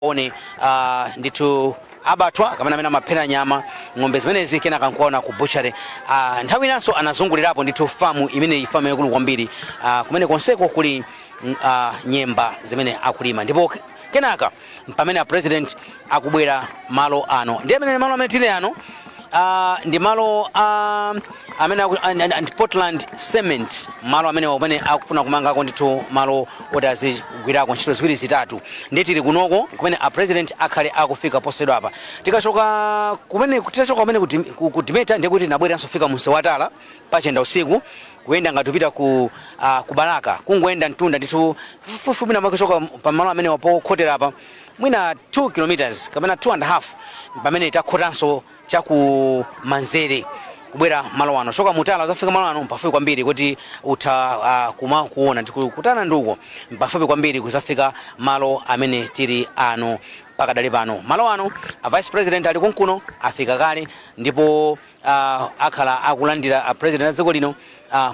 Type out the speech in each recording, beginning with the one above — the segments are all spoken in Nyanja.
One ndithu abatwa kapena amene amaphera nyama ng'ombe zimenezi, kenaka nkuona ku butchery. Nthawi inanso anazungulirapo ndithu famu imeneyi, famu yakulu kwambiri, kumene konseko kuli nyemba zimene akulima. Ndipo kenaka pamene a President akubwera malo ano, ndi amene malo amene tili ano ndi malo amene ndi Portland Cement, malo amene amene akufuna kumangako ndithu malo oti azigwirako ntchito ziwiri zitatu. Ndi tili kunoko kumene a President akhale akufika posachedwa apa. Tikachoka kumene, titachoka kumene ku Dimeta, ndiye kuti tinabweranso fika msewu watala pachenda usiku, kuyenda ngati kupita ku Balaka, kungoyenda mtunda ndithu fupi na makuchoka pamalo amene wapokhotera apa, mwina 2 kilometers kapena 2 and a half, pamene takhotanso chaku manzere kubwera malo ano. Choka mutala zafika malo ano mpafupi kwambiri kuti utha kuma kuona ndi kutana nduko, mpafupi kwambiri kuzafika malo amene tili ano pakadali pano. Malo ano a Vice President ali kunkuno, afika kale, ndipo akhala akulandira a President a dziko lino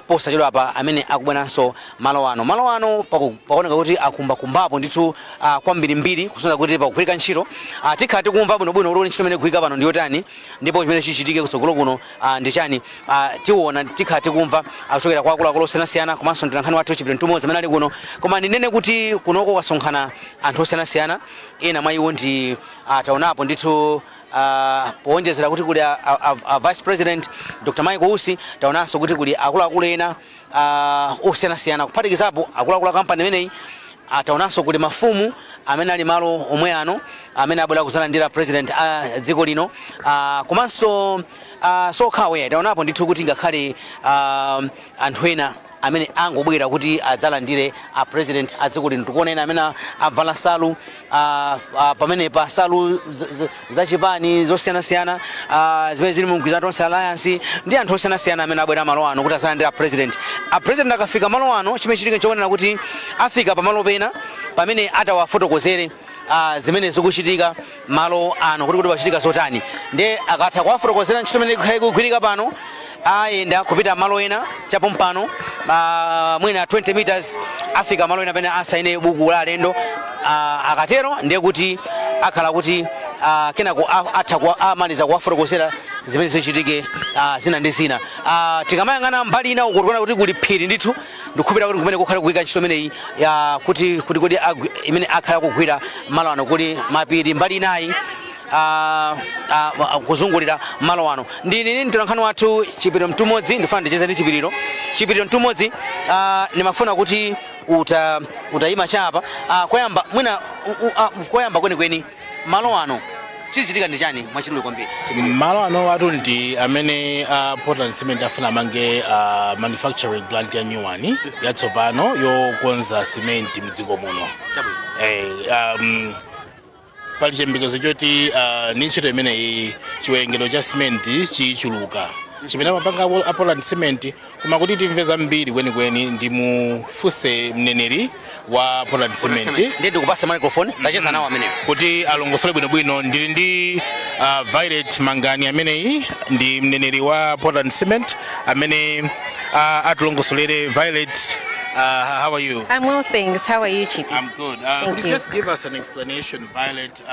posachedwa apa amene akubweranso malo ano. Malo ano pakuoneka kuti akumbakumbapo ndithu kwambirimbiri, kusonyeza kuti pakugwirika ntchito. Tikhala tikumva bwinobwino kuti ntchito imene ikugwirika pano ndiyotani, ndipo chimene chichitike kutsogolo kuno ndi chani. Tiona, tikhala tikumva akuchokera kwa akuluakulu osiyanasiyana, komanso mtolankhani wathu Chipiliro Mtumodzi amene ali kuno. Koma ndinene kuti kunoko kwasonkhana anthu osiyanasiyana. Ena mwa iwo ndi taonapo ndithu, powonjezera kuti kuli a Vice President Dr Michael Usi, taonanso kuti kuli akuluakulu ena osiyanasiyana, kuphatikizapo akuluakulu a kampani imeneyi. Taonanso kuli mafumu amene ali malo omwe ano amene abwera kuzalandira President a dziko lino. Komanso sokhawe, taonapo ndithu kuti ngakhale anthu ena amene angobwera kuti adzalandire a President a dziko lino. Tikuona ena amene avala salu pamenepa, salu zachipani zosiyanasiyana zimene zili mu mgwirizano Tonse Alliance, ndi anthu osiyanasiyana amene abwera malo ano kuti adzalandire a President. A President akafika malo ano, chimene chitika nchoonera kuti afika pamalo pena pamene atawafotokozere zimene zikuchitika malo ano, kuti pachitika zotani. Ndiye akatha kuwafotokozera ntchito imene ikugwirika pano, ayenda kupita malo ena chapompano, mwina 20 meters, afika malo ena pamene asaine buku la alendo. Akatero ndiye kuti akhala kuti kenako atha amaliza kuwafotokozera zimene zichitike zina ndi zina. Tikamayang'ana mbali ina uko, tikuona kuti kuli phiri ndithu. Ndikukhulupirira kuti kumene kukhala kugwirika ntchito imeneyi ya kuti imene akhala kugwira malo ano, kuli mapiri mbali inayi kuzungulira malo ano. Ndili ndi mtolankhani wathu Chipiliro Mtumodzi. Ndifuna ndicheze ndi Chipiliro. Chipiliro Mtumodzi, ndimafuna kuti utayima chapa. Koyamba mwina koyamba kwenikweni, malo ano chizichitika ndi chani, mwachidule kwambiri, Chipiliro? Malo ano atu ndi amene Portland Cement afuna amange manufacturing plant ya new one yatsopano yokonza cement mdziko muno. Chabwino. Pali chiyembekezo choti ndi ntchito imeneyi chiwerengero cha cement chichuluka chimene amapanga a Portland Cement. Koma kuti timve zambiri kwenikweni, ndimufunse mneneri wa Portland Cement. Ndiye ndikupasa microphone, tacheza nawo amenewo kuti alongosole bwinobwino. Ndili ndi Violet Mangani, ameneyi ndi mneneri wa Portland Cement amene atilongosolere. Violet, how are you? I'm well, thanks. How are you, Chipi? I'm good. Thank Could you you. just give us an explanation, Violet?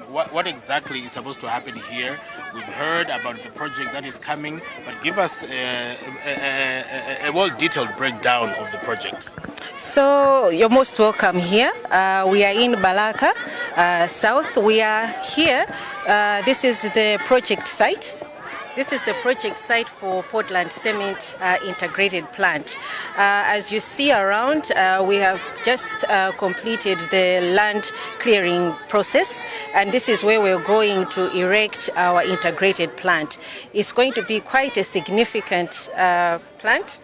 What exactly is supposed to happen here? We've heard about the project that is coming, but give us a well detailed breakdown of the project. So you're most welcome here. We are in Balaka South. We are here. This is the project site. This is the project site for Portland Cement Integrated Plant. As you see around, we have just completed the land clearing process, and this is where we're going to erect our integrated plant. It's going to be quite a significant plant.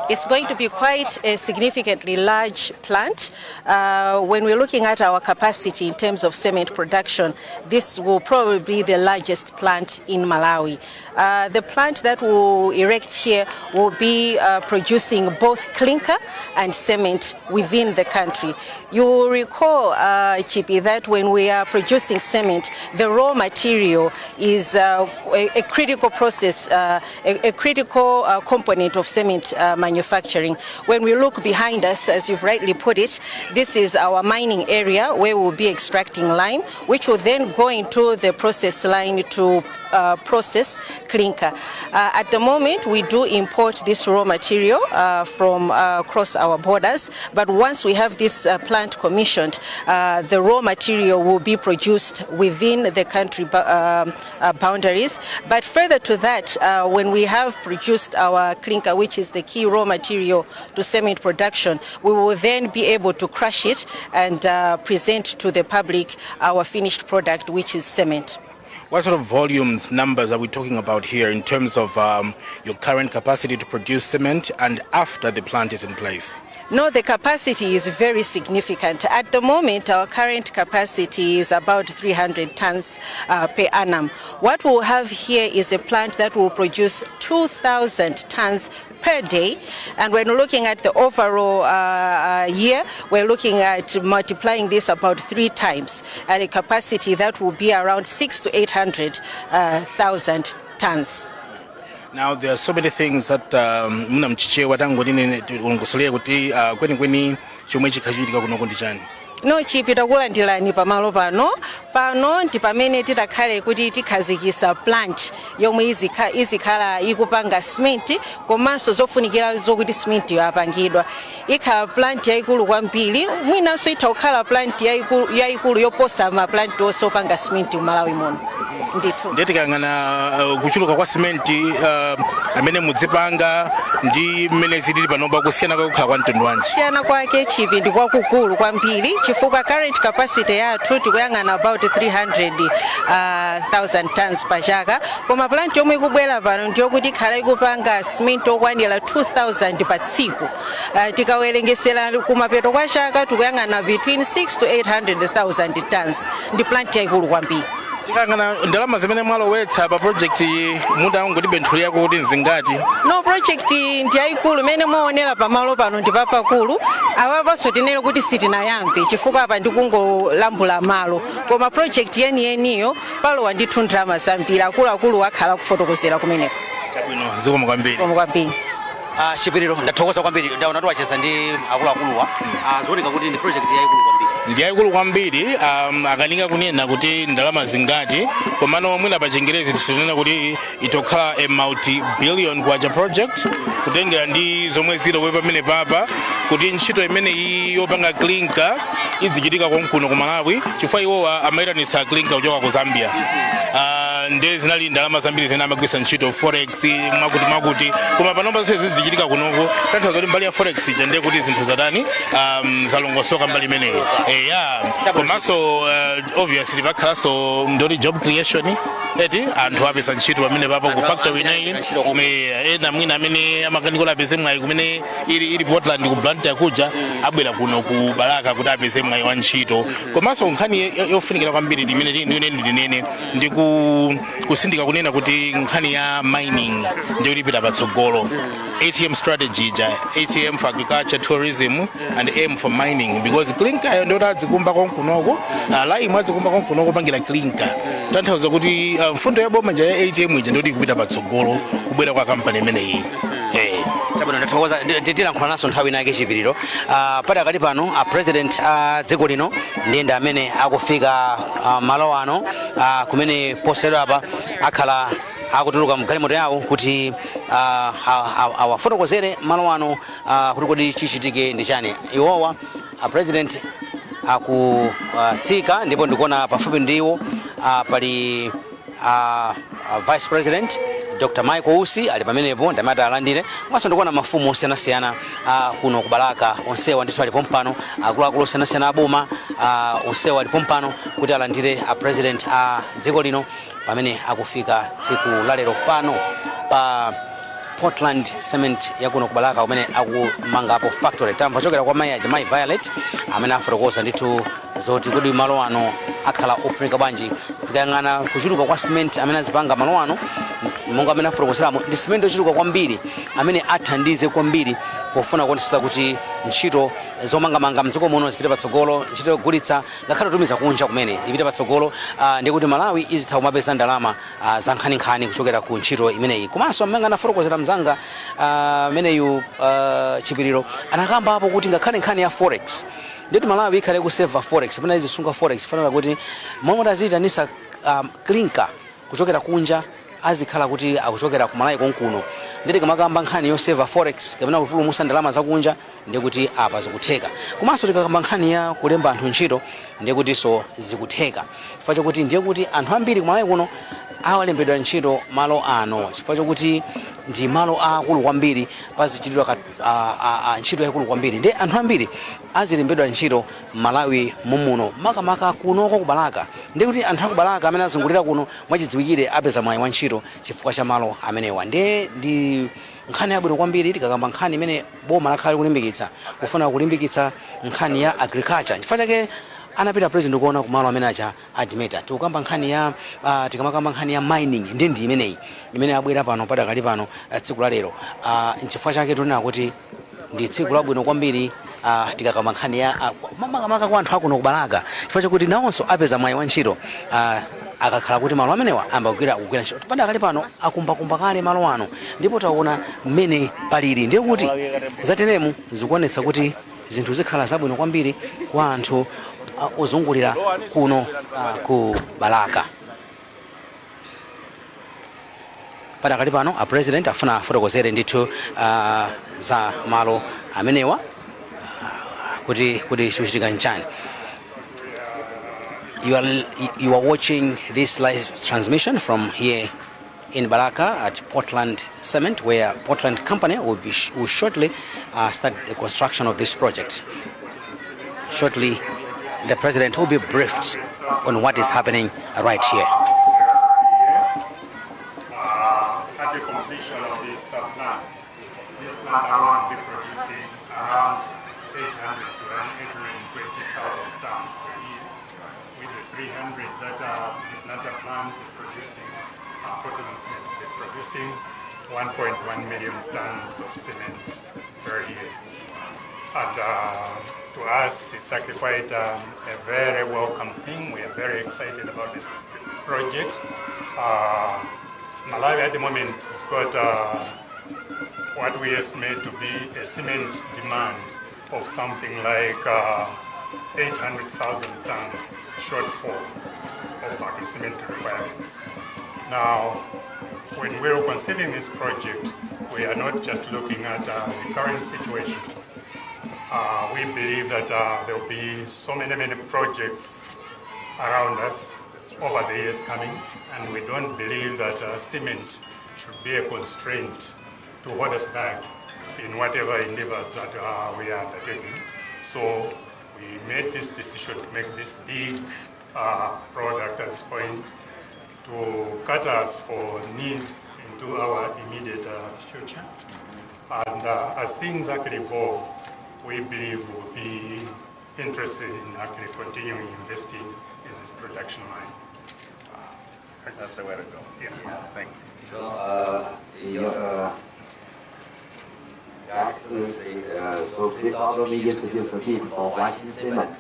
It's going to be quite a significantly large plant. When we're looking at our capacity in terms of cement production, this will probably be the largest plant in Malawi. The plant that we'll erect here will be producing both clinker and cement within the country. You will recall, Chipi, that when we are producing cement, the raw material is a critical process, a critical component of cement manufacturing. When we look behind us, as you've rightly put it, this is our mining area where we'll be extracting lime, which will then go into the process line to process clinker. At the moment, we do import this raw material from across our borders, but once we have this plant commissioned, the raw material will be produced within the country boundaries. But further to that, when we have produced our clinker, which is the key raw material to cement production, we will then be able to crush it and present to the public our finished product, which is cement. What sort of volumes, numbers are we talking about here in terms of your current capacity to produce cement and after the plant is in place? No, the capacity is very significant. At the moment, our current capacity is about 300 tons per annum. What we'll have here is a plant that will produce 2,000 tons per day. And when we're looking at the overall year, we're looking at multiplying this about three times at a capacity that will be around six to 800,000 tons. Now there are so many things that muna mchichewa tangoti ulongosolera kuti kwenikweni chomwe chikhachitika kunoko ndi chani? No, Chipi, takulandirani pamalo pano. Pano ndi pamene titakhale kuti tikhazikisa plant yomwe izikhala ikupanga cement komanso zofunikira zokuti cement yapangidwa. Ikhala plant yayikulu kwambiri, mwinanso itha kukhala plant yayikulu yoposa ma plant onse opanga cement m'Malawi muno ndithu. Ndiye tikayang'ana kuchuluka kwa simenti amene mudzipanga ndi mmene zilili panopa, kusiyana kwakukhala kwa mtundu wanji? Kusiyana kwake, Chipi, ndi kwakukulu kwambiri chifukwa current capacity yathu tikuyang'ana about 300,000 tons pa chaka, koma plant yomwe ikubwera pano ndiyokuti ikhala ikupanga cement okwanira 2000 pa tsiku. Tikawerengesera kumapeto kwa chaka, tikuyang'ana between 6 to 800,000 tons. Ndi plant yayikulu kwambiri. Tikayang'ana ndalama zimene mwalowetsa pa project iyi, mutangotibenthulirako kuti nzingati? No, project ndi yayikulu. Imene mwaonera pamalo pano ndi papakulu. Apapanso tinene kuti sitinayambe chifukwa apa ndikungolambula malo, koma project yeniyeniyo palowa ndithu ndalama zambiri. Akuluakulu akhala kufotokozera kumeneko. Chabwino, zikomo kwambiri. Zikomo kwambiri. Chipiriro, ndathokoza kwambiri. Ndaona tiwacheza ndi akuluakuluwa. Zioneka kuti ndi project yayikulu kwambiri. Ndi yayikulu kwambiri. Akanika kunena kuti ndalama zingati, komano mwina pa Chingerezi tisinena kuti itokhala a multi billion kwacha project, kutengera ndi zomwe zilowe pamene papa, kuti ntchito imeneyi yopanga clinker idzichitika konkuno ku Malawi, chifukwa iwowa amayitanitsa clinker kuchoka ku Zambia. Nde zinali ndalama zambiri zimene amagwisa ntchito, forex, mwakuti mwakuti, koma panopa zonse zizichitika kunoko, tanthauza kuti mbali ya forex ija ndiye kuti zinthu zatani, zalongosoka mbali imeneyi, eya. Komanso obviously pakhalanso ndoti job creation eti, anthu apeza ntchito pamene papo ku factory ineyi. Ena mwina amene amakanikula apeze mwayi kumene ili Portland ku Blantyre kuja, abwera kuno ku Balaka kuti apeze mwayi wa ntchito. Komanso nkhani yofunikira kwambiri limene ndine ndinene ndi kusindika kunena kuti nkhani ya mining ndiyo ilipita patsogolo. ATM strategy ija, ATM for agriculture, tourism and M for mining, because clinker yo ndiyoti adzikumba konkunoko, lime adzikumba konkunoko pangira clinker. Tanthauza kuti mfundo ya boma ya ATM ija ndiyoti ikupita patsogolo kubwera kwa kampani imeneyi. Chabwino, ndathokoza. Tilankhula naso nthawi inake, Chipiriro. Padakali pano a president a dziko lino ndiye ndi amene akufika malo ano, kumene posachedwa apa akhala akutuluka mgalimoto yawo kuti awafotokozere malo ano, kuti kodi chichitike ndi chani. Iwowa a president akutsika, ndipo ndikuona pafupi ndiwo pali vice president Dr Michael Usi ali pamenepo, ndamati alandire. Komanso ndikuona mafumu osiyanasiyana kuno ku Balaka, onsewa ndithu alipo mpano. Akuluakulu osiyanasiyana aboma onsewa alipo mpano kuti alandire a president a dziko lino pamene akufika tsiku la lero pano pa Portland Cement yakuno ku Balaka, kumene akumangapo factory. Tamva chokera kwa mayi aja, mayi Violet, amene afotokoza ndithu zoti kodi malo ano akhala ofunika bwanji. Tikayang'ana kuchuluka kwa cement amene azipanga malo ano, Monga amene afotokozeramo, ndi simenti ochuluka kwambiri amene athandize kwambiri pofuna kuonetsetsa kuti ntchito zomangamanga mdziko muno zipite patsogolo, ntchito yogulitsa ngakhale kutumiza kunja kumene ipite patsogolo, ndikuti Malawi izitha kumapeza ndalama za nkhaninkhani kuchokera ku ntchito imeneyi. Komanso mmene anafotokozera mzanga ameneyu Chipiriro, anakamba apo kuti ngakhale nkhani ya forex, nditi Malawi ikhale kuseva forex pena izisunga forex, fanana kuti momwe taziyitanisa clinker kuchokera kunja, azikhala kuti akuchokera ku Malawi konkuno. Nditi kamakamba nkhani yoseva forex kapena kupulumutsa ndalama zakunja, ndikuti apa zikutheka. Komanso tikakamba nkhani ya kulemba anthu ntchito, ndikutinso zikutheka, chifukwa chokuti ndiye kuti anthu ambiri ku Malawi kuno awalembedwa ntchito malo ano, chifukwa chokuti ndi malo aakulu kwambiri, pazichitidwa ntchito yaikulu kwambiri, ndi anthu ambiri azilembedwa ntchito Malawi mumuno, makamaka kunoko ku Balaka. Ndi kuti anthu aku Balaka amene azungulira kuno mwachidziwikire apeza mwayi wa ntchito chifukwa cha malo amenewa. Ndiye ndi nkhani yabwino kwambiri tikakamba nkhani imene boma lakhala likulimbikitsa, kufuna kulimbikitsa nkhani ya agriculture. Chifukwa chake anapita President kuona kumalo amene aja adimeta. Tikukamba nkhani ya tikamakamba nkhani ya mining, ndi imeneyi imene abwera pano padakali pano, tsiku la lero. Nchifukwa chake tunena kuti ndi tsiku labwino kwambiri tikakamba nkhani ya makamaka kwa anthu akuno kubalaka, chifukwa chakuti nawonso apeza mwayi wa ntchito akakhala kuti malo amenewa amba kugwira ntchito. Padakali pano akumbakumba kale malo ano, ndipo taona mmene palili. Ndiye kuti zateremu zikuonetsa kuti zinthu zikhala zabwino kwambiri kwa anthu ozungulira kuno ku Balaka. Padakali pano a President afuna afotokozere ndithu za malo amenewa, kuti chikuchitika nchani. You are watching this live transmission from here in Balaka at Portland Cement, where Portland Company will shortly start the construction of this project. Shortly, the President will be briefed on what is happening right here. At the completion of this plant, this plant alone will be producing around 800 to 820,000 tons per year. With the 300 that the Blantyre plant is producing, Portland Cement will be producing 1.1 million tons of cement per year. And to us, it's actually quite a very welcome thing. We are very excited about this project. Malawi at the moment has got what we estimate to be a cement demand of something like 800,000 tons shortfall of our cement requirements. Now, when we were conceiving this project, we are not just looking at the current situation. We believe that there will be so many, many projects around us over the years coming, and we don't believe that cement should be a constraint to hold us back in whatever endeavors that we are undertaking. So we made this decision to make this big product at this point to cater us for needs into our immediate future. And as things actually evolve, we believe we'll be interested in actually continuing investing in this production line. That's the way to go. Yeah. Thank you. So, Your Excellency, so please allow me to introduce a bit for Huaxin Cement.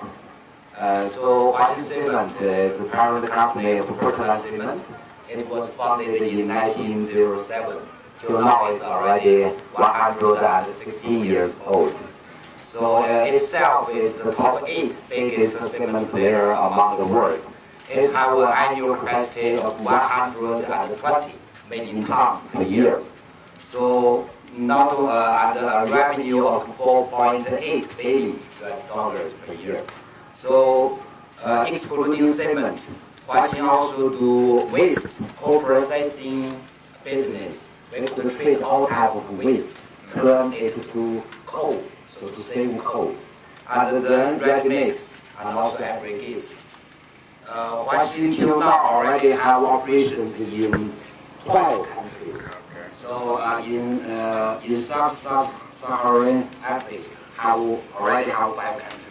So Huaxin Cement is the parent company of Portland Cement. It was founded in 1907. Till now, it's already 116 years old. So itself is the top 8 biggest cement player among the world. It has an annual capacity of 120 million tons per year. So not and a revenue of 4.8 billion US dollars per year. So excluding cement, Huaxin also do waste co-processing business. We could treat all type of waste, turn it to coal, so to save coal, and then ready mix and also aggregates. Huaxin till now already have operations in 12 countries. So in Sub-Saharan Africa, have already have 5 countries.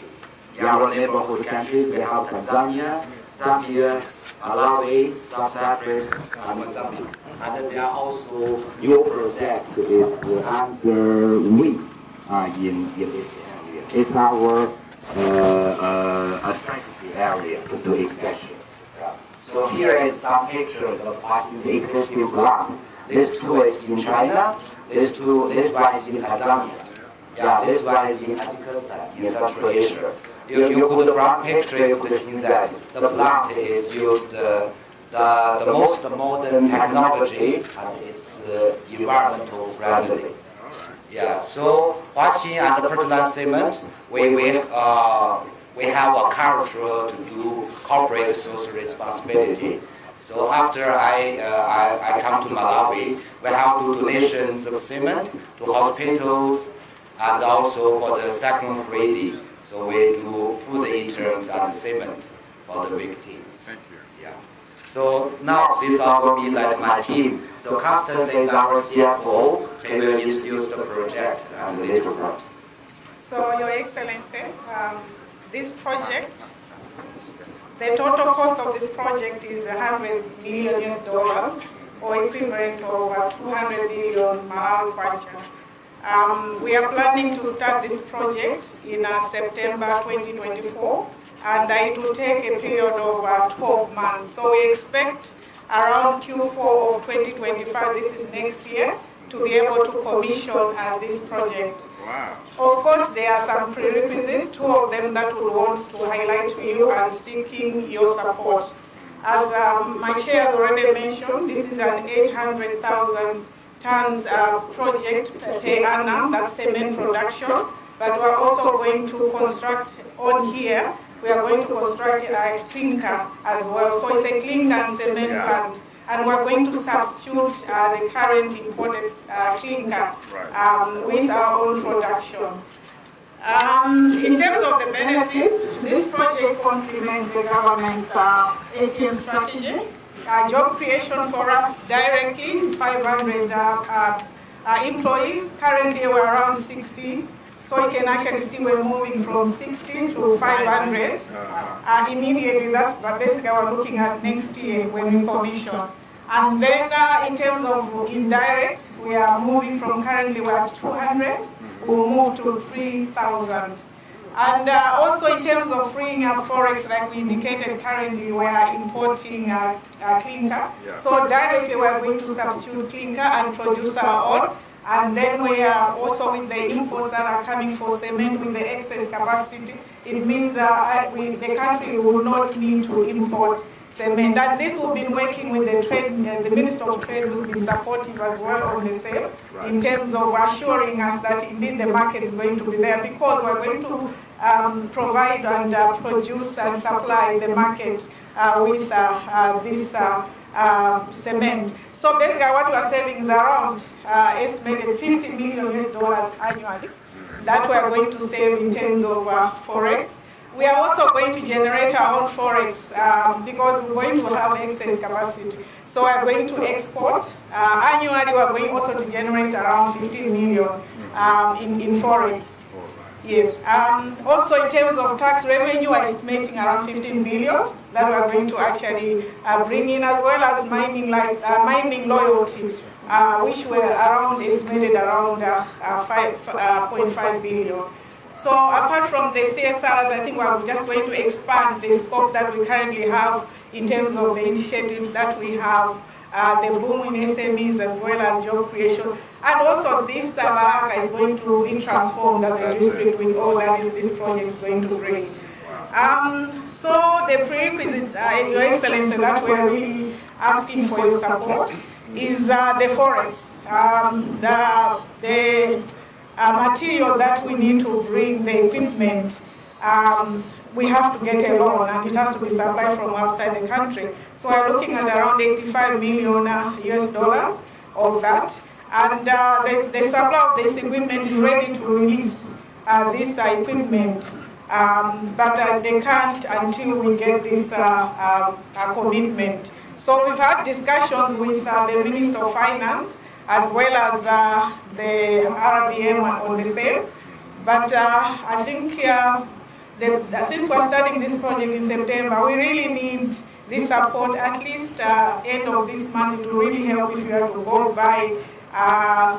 Our neighborhood countries, we have Tanzania, Zambia, Malawi, South Africa, and Mozambique. And there are also new project is underway in this area. It's our a strategy area to do expansion. Yeah. So here is some pictures of Huaxin's existing plant. This two is in China. This one is in Tanzania. Yeah, this one is in Tajikistan, in Central Asia. You could, from picture, you could see that the plant is used the most modern technology and it's environmental friendly. Yeah, so Huaxin and Portland Cement, we have a culture to do corporate social responsibility. So after I come to Malawi, we have to do donations of cement to hospitals and also for the Cyclone Freddy. So we do food items and cement for the victims. Thank you. Yeah. So now please allow me let my team. So Constance is our CFO. He will introduce the project and the later part. So, Your Excellency, this project, the total cost of this project is $100 million US dollars, or equivalent of 200 billion Malawi kwacha. We are planning to start this project in September 2024, and it will take a period of 12 months. So we expect around Q4 of 2025, this is next year, to be able to commission this project. Wow. Of course, there are some prerequisites, two of them that we want to highlight to you and seeking your support. As my chair has already mentioned, this is an 800,000 tons project per annum, that's cement production, but we're also going to construct on here, we are going to construct a clinker as well. So it's a clinker and cement plant. And we're going to substitute the current imported clinker with our own production. In terms of the benefits, this project complements the government's ATM strategy. Job creation for us directly is 500 employees. Currently we're around 60. So you can actually see we're moving from 60 to 500 immediately. That's but basically we're looking at next year when we commission. And then in terms of indirect, we are moving from currently we're at 200, we'll move to 3,000. And also in terms of freeing up forex, like we indicated, currently we are importing clinker. Yeah. So directly we are going to substitute clinker and produce our own. And then we are also with the imports that are coming for cement with the excess capacity, it means the country will not need to import cement. And this we've been working with the trade, the Minister of Trade who's been supportive as well on the same, in terms of assuring us that indeed the market is going to be there, because we're going to provide and produce and supply the market with this cement. So basically what we are saving is around estimated $50 million US dollars annually that we are going to save in terms of forex. We are also going to generate our own forex because we're going to have excess capacity. So we are going to export. Annually, we are going also to generate around 15 million in forex. Yes. Also, in terms of tax revenue, we're estimating around 15 billion that we are going to actually bring in, as well as mining royalties, which were around estimated around 5.5 billion. So apart from the CSRs, I think we're just going to expand the scope that we currently have in terms of the initiative that we have, the boom in SMEs as well as job creation. And also this Balaka is going to be transformed as a district with all that is this project is going to bring. So the prerequisite, Your Excellency, that we're really asking for your support is the forex. The material that we need to bring, the equipment, we have to get a loan and it has to be supplied from outside the country. So we're looking at around $85 million US dollars of that. And the supply of this equipment is ready to release this equipment, but they can't until we get this commitment. So we've had discussions with the Minister of Finance as well as the RBM on the same. But I think Since we're starting this project in September, we really need this support at least end of this month to really help if you have to go by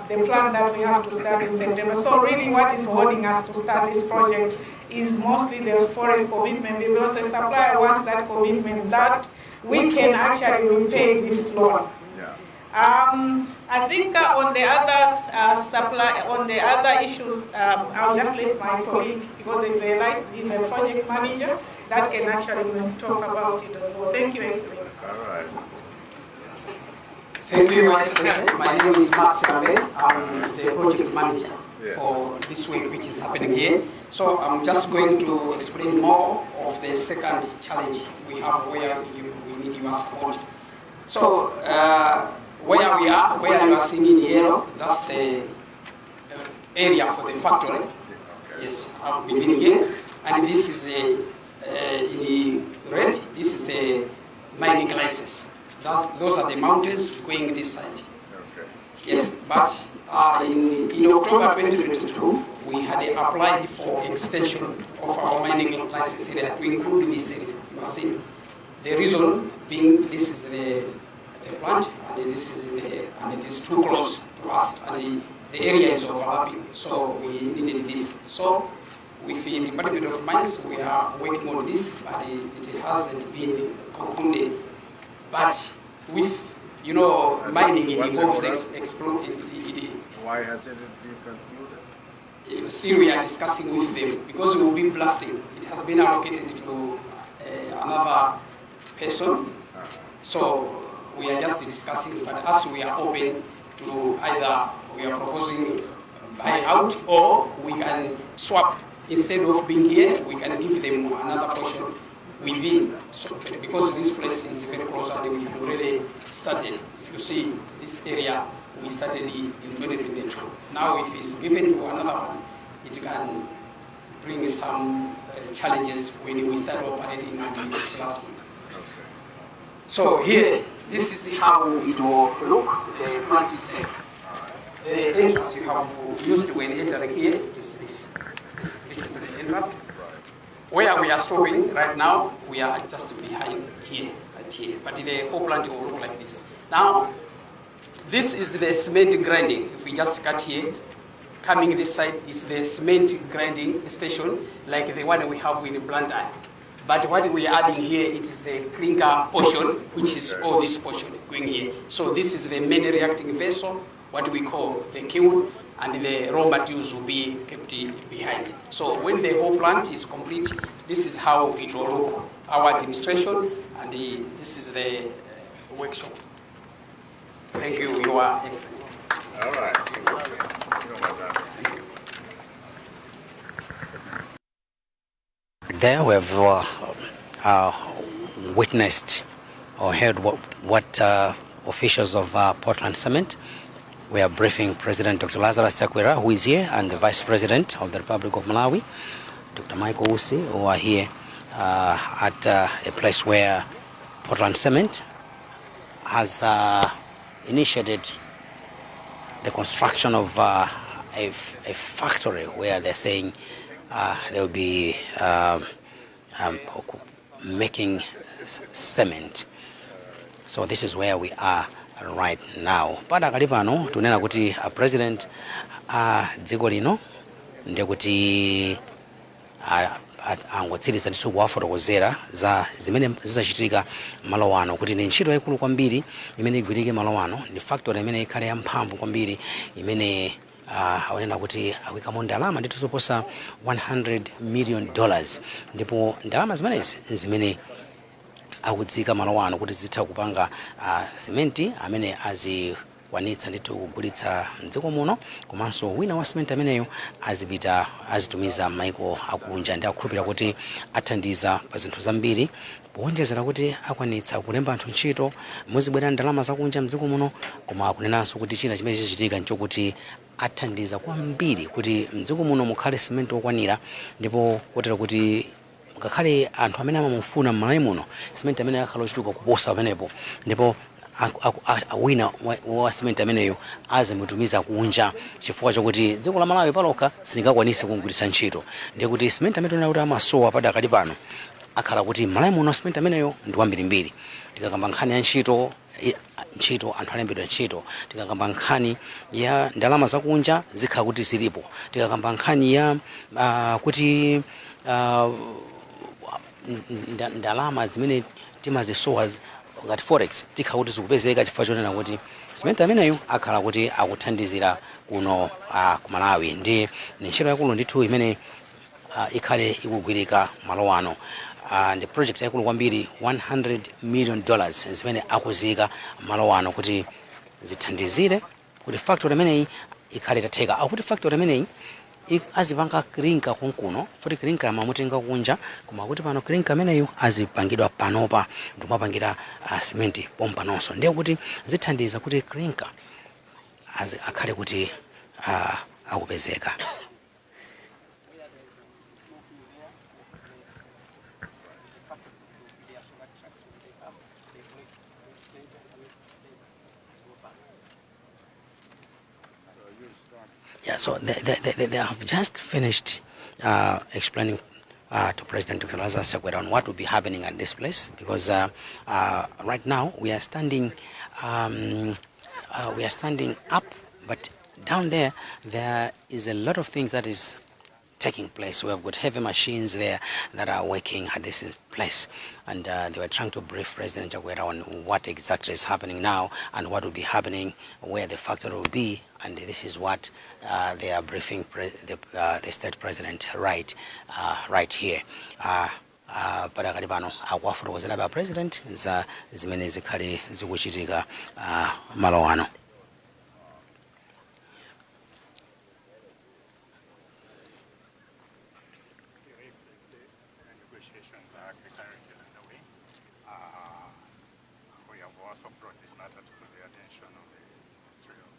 the plan that we have to start in September. So really what is holding us to start this project is mostly the forest commitment, because the supplier wants that commitment that we can actually repay this loan. I think on the other supply, on the other issues, I'll just let my colleague, because he's a project manager that can actually talk about it as well. Thank you, Excellency. All right. Thank you, Your Excellency. My name is Mark Charabe. I'm the project manager for this week, which is happening here. So I'm just going to explain more of the second challenge we have where we need your support. So where we are, where you are seeing in yellow, that's the area for the factory. Yes, within here. And this is in the red, this is the mining license. Those are the mountains going this side. Yes, but in October 2022, we had applied for extension of our mining license area to include this area you are seeing. The reason being this is the plant and this is the, and it is too close to us and the area is overlapping, so we needed this. So with the Department of Mines, we are working on this, but it hasn't been concluded. But with mining, it What's the involves hold up? it, Why hasn't it been concluded? Still we are discussing with them because we will be blasting. It has been allocated to another person. So we are just discussing, but as we are open to either we are proposing buy out or we can swap. Instead of being here, we can give them another portion within. So, because this place is very close and we had already started. If you see this area, we started in 2022. Now if it's given to another one, it can bring some challenges when we start operating and blasting. So here, this is how it will look, the plant itself. The entrance you have used when entering here, it is this. This is the entrance. Where we are stopping right now, we are just behind here, right here. But the whole plant will look like this. Now, this is the cement grinding. If we just cut here, coming this side is the cement grinding station, like the one we have in Blantyre. But what we are adding here, it is the clinker portion, which is all this portion going here. So this is the main reacting vessel, what we call the kiln, and the raw materials will be kept behind. So when the whole plant is complete, this is how it will look. Our administration, and this is the workshop. Thank you, Your Excellency. All right. Thank you. There we have witnessed or heard what officials of Portland Cement were briefing President Dr. Lazarus Chakwera, who is here, and the Vice President of the Republic of Malawi, Dr. Michael Usi, who are here at a place where Portland Cement has initiated the construction of a factory where they're saying they will be making cement. So this is where we are right now. Padakali pano tunena kuti a president a dziko lino ndekuti angotsiriza ndithu kuwafotokozera za zimene zizachitika malo ano, kuti ndi ntchito yayikulu kwambiri imene igwirike malo ano, ndi factory imene ikhale yamphamvu kwambiri imene aonena kuti akuyikamo ndalama ndithu zoposa $100 million, ndipo ndalama zimenezi zimene akudzika malo ano kuti zitha kupanga simenti amene azikwanitsa ndithu kugulitsa mdziko muno, komanso wina wa simenti ameneyo azipita azitumiza maiko akunja, ndi akukhulupirira kuti athandiza pa zinthu zambiri, powonjezera kuti akwanitsa kulemba anthu ntchito, muzibwera ndalama zakunja mdziko muno. Koma akunenanso kuti china chimene chichitika nchokuti athandiza kwambiri kuti mdziko muno mukhale simenti wokwanira, ndipo kotero kuti ngakhale anthu amene amamufuna m'Malawi muno, simenti amene akhala ochuluka kuposa pamenepo, ndipo Wina wa cement ameneyo azimutumiza kunja, chifukwa chokuti dziko la Malawi palokha silingakwanise kugwiritsa ntchito. Ndiye kuti cement amene tiona kuti amasowa padakali pano, akhala kuti Malawi muno cement ameneyo ndi wambirimbiri. Tikakamba nkhani ya ntchito, ntchito, anthu alembedwa ntchito. Tikakamba nkhani ya ndalama zakunja, zikhala kuti zilipo. Tikakamba nkhani ya kuti ndalama zimene timazisowa ngati forex, tikhala kuti zikupezeka, chifukwa chonena kuti simenti ameneyo akhala kuti akuthandizira kuno ku Malawi. Ndi ntchito yakulu ndithu imene ikhale ikugwirika malo ano. Ndi project yakulu kwambiri, $100 million zimene akuzika malo ano kuti zithandizire kuti factory imeneyi ikhale itatheka. Akuti factory imeneyi azipanga clinker konkuno, futi clinker amamutenga kunja, koma kuti pano clinker ameneyu azipangidwa panopa ndikumapangira cement pompanonso. Ndiye kuti zithandiza kuti clinker akhale kuti akupezeka. Yeah, so they have just finished explaining to President Dr. Lazarus Chakwera on what will be happening at this place, because right now we are standing up, but down there there is a lot of things that is taking place. We have got heavy machines there that are working at this place, and they were trying to brief President Chakwera on what exactly is happening now and what will be happening, where the factory will be, and this is what they are briefing the state president right here. Padakali pano akuwafotokozera pa president za zimene zikhale zikuchitika malo ano. Your Excellency, negotiations are currently underway. We have also brought this matter to the attention of the Ministry of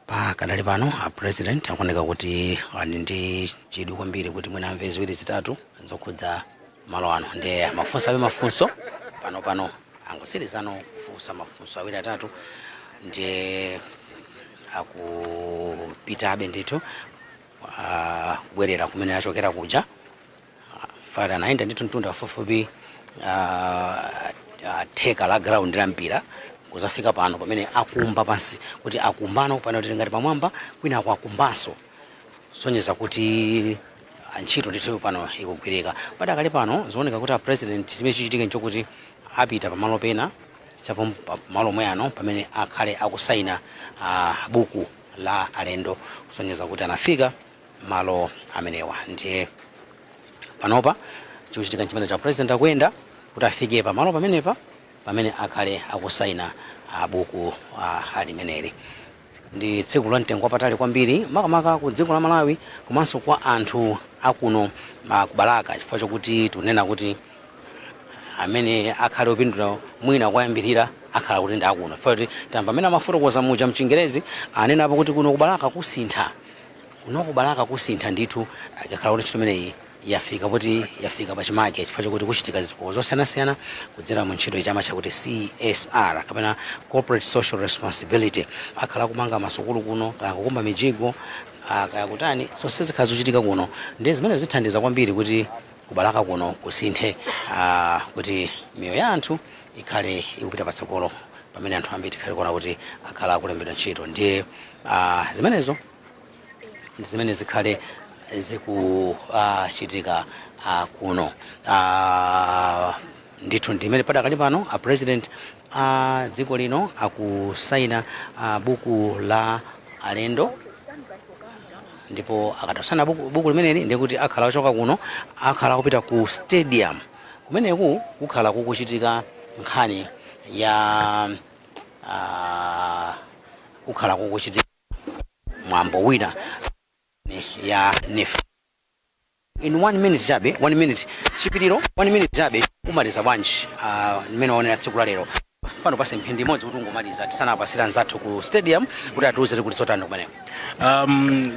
Pakadali pano a president akuoneka kuti ali ndi chidwi kwambiri kuti mwina amve ziwiri zitatu zokhudza malo ano, ndiye amafunsabe mafunso pano. Pano angotsirizano kufunsa mafunso awiri atatu, ndiye akupitabe ndithu kubwerera kumene achokera kuja. Fara anayenda ndithu mtunda wafupifupi theka la ground la mpira kuzafika pano pamene akumba pansi, kuti akumbano pano tili ngati pamwamba, kwina akuakumbanso, sonyeza kuti ntchito ndithu pano ikugwirika. Padakali pano zioneka kuti a president, chimene chichitike nchokuti apita pamalo pena chapo pamalo omwe ano pamene akhale akusaina buku la alendo, kusonyeza kuti anafika malo amenewa. Ndiye panopa chikuchitika chimene cha president akuyenda kuti afike pamalo pamenepa pamene akhale akusaina buku limeneli. Ndi tsiku la mtengo wapatali kwambiri, makamaka ku dziko la Malawi komanso kwa anthu akuno ku Balaka, chifukwa chokuti tikunena kuti amene akhale opindula mwina koyambirira akhala kuti ndi akuno, chifukwa kuti tamva amene amafotokoza muja mchingerezi, anenapo kuti kuno ku Balaka kusintha, kuno ku Balaka kusintha ndithu ikakhala kuti ntchito imeneyi yafika poti yafika pachimake, chifukwa chokuti kuchitika zitukuko zosiyanasiyana kudzera mu ntchito ichama chakuti CSR kapena corporate social responsibility. Akhala kumanga masukulu kuno, kaya kukumba mijigo, kaya kutani, zonse zikhala zochitika kuno. Ndiye zimene zithandiza kwambiri kuti kubalaka kuno kusinthe, kuti miyoyo ya anthu ikhale ikupita patsogolo, pamene anthu ambiri tikhale kuona kuti akhala akulembedwa ntchito. Ndiye zimenezo ndi zimene zikhale zikuchitika kuno. Ndithu ndimene padakali pano a president a dziko lino akusaina buku la alendo, ndipo akatasaina buku limeneli ndiye kuti akhala achoka kuno, akhala akupita ku stadium. Kumeneku kukhala kukuchitika nkhani ya kukhala kukuchitika mwambo wina ya NEEF. In one minute chabe, one minute, Chipiriro, one minute chabe, umaliza bwanji mmene waonera tsiku la lero? Fano pase mphindi imodzi kuti ungomaliza tisanapasira anzathu ku stadium kuti atiuze kuti zotani kumeneko.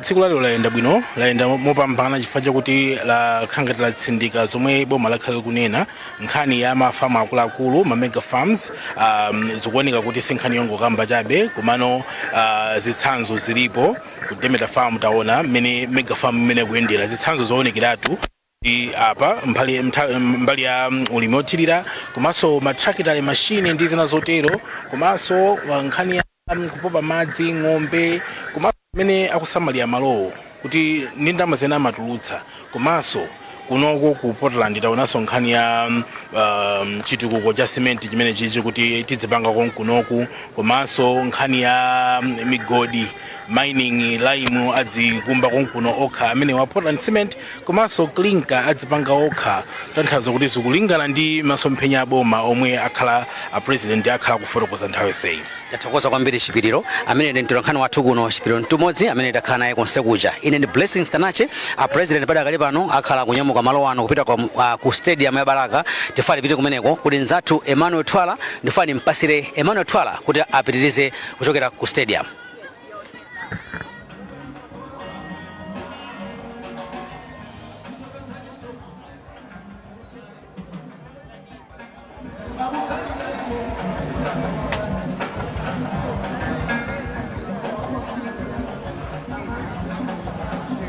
Tsiku lalero layenda bwino, layenda mopambana chifukwa chakuti lakhala ngati latsindika zomwe boma lakhala likunena, nkhani ya mafamu akuluakulu, ma mega farms. Zikuoneka kuti si nkhani yongokamba chabe, komano zitsanzo zilipo. Ku Demeter Farm taona mmene mega farm imene kuyendera, zitsanzo zoonekeratu ndi apa mbali ya ulimi othirira, komanso matrakitale, mashini ndi zina zotero, komanso nkhani ya kupopa madzi ng'ombe, komanso amene akusamalira malowo kuti ndi ndalama zene amatulutsa. Komanso kunoko ku Portland taonanso nkhani ya chitukuko cha simenti chimene chichi kuti tidzipanga konkunoku, komanso nkhani ya migodi, mining, lime adzikumba konkuno okha amene wa Portland Cement, komanso clinker adzipanga okha, tanthauza kuti zikulingana ndi masomphenya aboma omwe akhala a president akhala kufotokoza nthawi yonseyi. Tathokoza kwambiri, Chipiriro, amene ndi mtolankhani wathu kuno, Chipiriro Mtumodzi, amene takhala naye konse kuja. Ine ndi Blessings Kanache. A president padakali pano akhala kunyamuka malo ano kupita ku stadium ya Balaka. Tifuna tipite kumeneko kuti nzathu Emmanuel Twala, ndifuna nimpasire Emmanuel Twala kuti apitirize kuchokera ku stadium.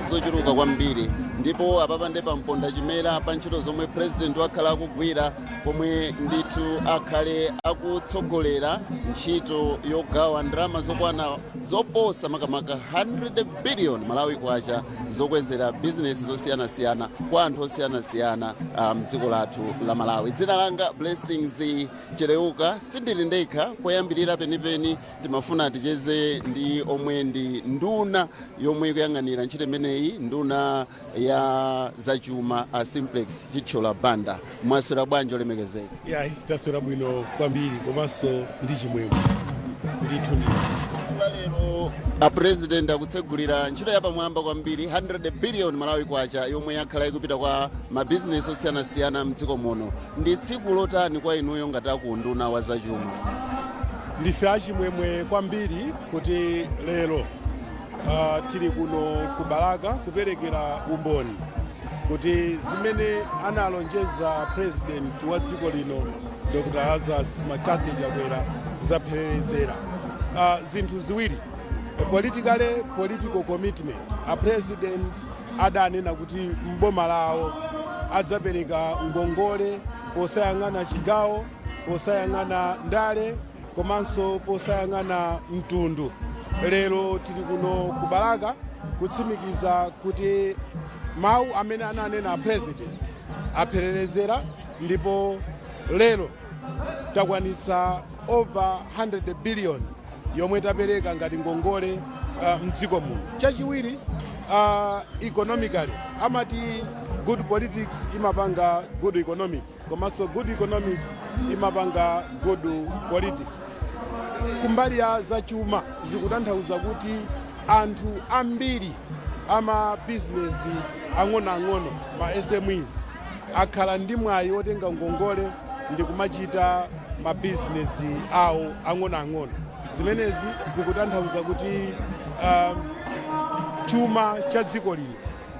Zochuluka kwambiri, ndipo apapa ndi pamponda chimera pa ntchito zomwe president wakhala akugwira, pomwe ndithu akhale akutsogolera ntchito yogawa ndalama zokwana, zoposa makamaka 100 billion Malawi kwacha, zokwezera bizinesi zosiyanasiyana kwa anthu osiyanasiyana mdziko lathu la Malawi. Dzina langa Blessings Chereuka. Sindili ndekha. Poyambirira penipeni timafuna ticheze ndi omwe ndi nduna yomwe ikuyang'anira ntchito imeneyi, nduna ya zachuma, a Simplex Chithyola Banda. Mwaswera bwanji, olemekezeka? Yayi, taswera bwino kwambiri, komanso ndi chimwemwe ndithu ndithu. Tsiku la lero a president akutsegulira ntchito yapamwamba kwambiri, 100 billion Malawi kwacha yomwe yakhala ikupita kwa mabizinesi osiyanasiyana mdziko muno. Ndi tsiku lotani kwa inuyo ngati akunduna wa zachuma? Ndife achimwemwe kwambiri kuti lero tili kuno ku Balaka kuperekera umboni kuti zimene analonjeza president wa dziko lino, Dr Lazarus McCarthy Chakwera, zaphererezera. Zinthu ziwiri: political commitment. A president adanena kuti mboma lawo adzapereka ngongole posayang'ana chigawo, posayang'ana ndale, komanso posayang'ana mtundu. Lero tili kuno ku Balaka kutsimikiza kuti mawu amene ananena a president aphererezera, ndipo lero takwanitsa over 100 billion yomwe tapereka ngati ngongole mdziko muno. Chachiwiri, economically, amati good politics imapanga good economics, komanso good economics imapanga good politics. Kumbali ya zachuma zikutanthauza kuti anthu ambiri ama bizinesi ang'onoang'ono, ma SMEs, akhala ndi mwayi otenga ngongole ndi kumachita mabizinesi awo ang'onoang'ono. Zimenezi zikutanthauza kuti chuma cha dziko lino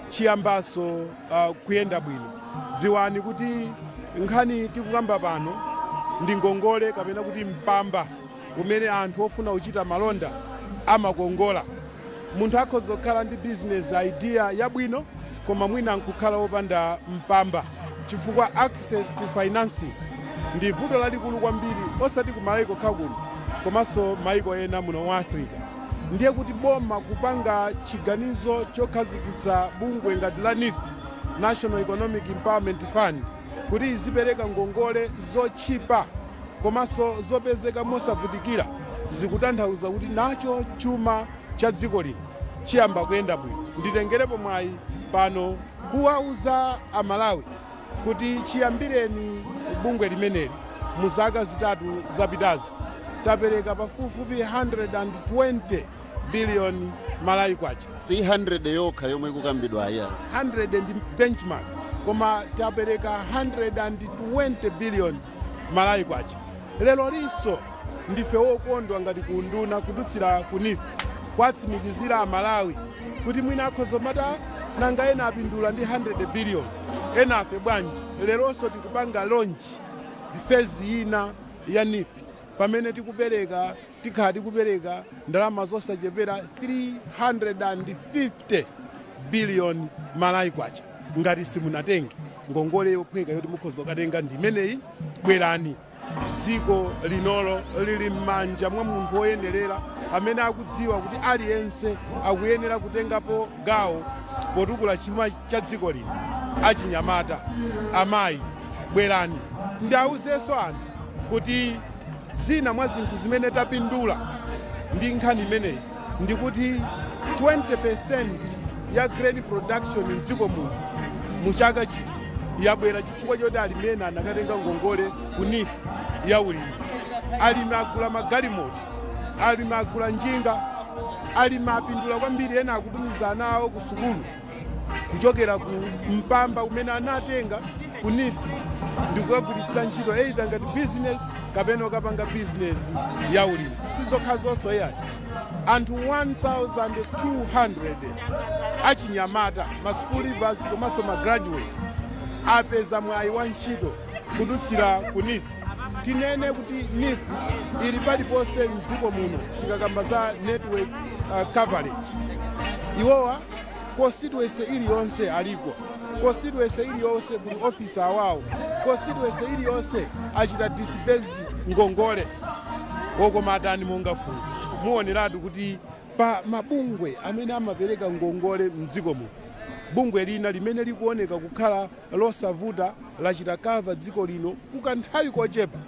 chiyambanso kuyenda bwino. Dziwani kuti nkhani tikukamba pano ndi ngongole, kapena kuti mpamba umene anthu ofuna kuchita malonda amakongola. Munthu akhoza kukhala ndi business idea yabwino, koma mwina nkukhala wopanda mpamba, chifukwa access to financing ndi vuto lalikulu kwambiri, osati ku Malawi kokha kuno, komanso maiko ena muno mu Africa. Ndiye kuti boma kupanga chiganizo chokhazikitsa bungwe ngati la NEEF, National Economic Empowerment Fund, kuti izipereka ngongole zotchipa komanso zopezeka mosavutikira, zikutanthauza kuti nacho chuma cha dziko lino chiyamba kuyenda bwino. Nditengerepo mwayi pano kuwauza Amalawi kuti chiyambireni bungwe limeneli mu zaka 3 zapitazo, tapereka pafupifupi 120 billion Malawi kwacha. Si 100 yokha yomwe ikukambidwa aya. 100 ndi benchmark, koma tapereka 120 billion Malawi kwacha. Lero linso ndife wokondwa ngati kunduna kudutsira ku NEEF kwatsimikizira Amalawi kuti mwina akhoza mata nanga ena apindula ndi 100 billion, ena afe bwanji? Leronso tikupanga launch phase ina ya NEEF pamene tikupereka, tikhala tikupereka ndalama zosachepera 350 billion Malawi kwacha. Ngati simunatenge ngongole yophweka yoti mukhoza kukatenga ndi imeneyi, bwerani. Dziko linolo lili m'manja mwa munthu woyenerera amene akudziwa kuti aliyense akuyenera kutengapo gawo potukula chuma cha dziko lino. Achinyamata, amayi, bwerani. Ndiawuzenso anthu kuti zina mwa zinthu zimene tapindula ndi nkhani imeneyi ndikuti 20% ya grain production mdziko muno mu chaka chino yabwera chifukwa choti alimi ena anakatenga ngongole ku NEEF ya ulimi. Alimi agula magalimoto, alimi agula njinga, alimi apindula kwambiri. Ena akutumiza ana awo ku sukulu kuchokera ku mpamba umene anatenga ku NEEF ndikukagwiritsira ntchito either ngati business kapena ukapanga business ya ulimi. Sizokhazonso yayi, anthu 1200 achinyamata, ma school leavers komanso ma graduate, apeza mwayi wa ntchito kudutsira ku NEEF. Tinene kuti NEEF ili paliponse mdziko muno. Tikakamba za network coverage, iwowa constituency iliyonse aliko, constituency iliyonse kuli officer awawo, constituency iliyonse achita disburse ngongole. Wokoma atani monga fungo, muoneratu kuti pa mabungwe amene amapereka ngongole mdziko muno, bungwe lina limene likuoneka kukhala losavuta, lachita cover dziko lino kukanthawi kochepa,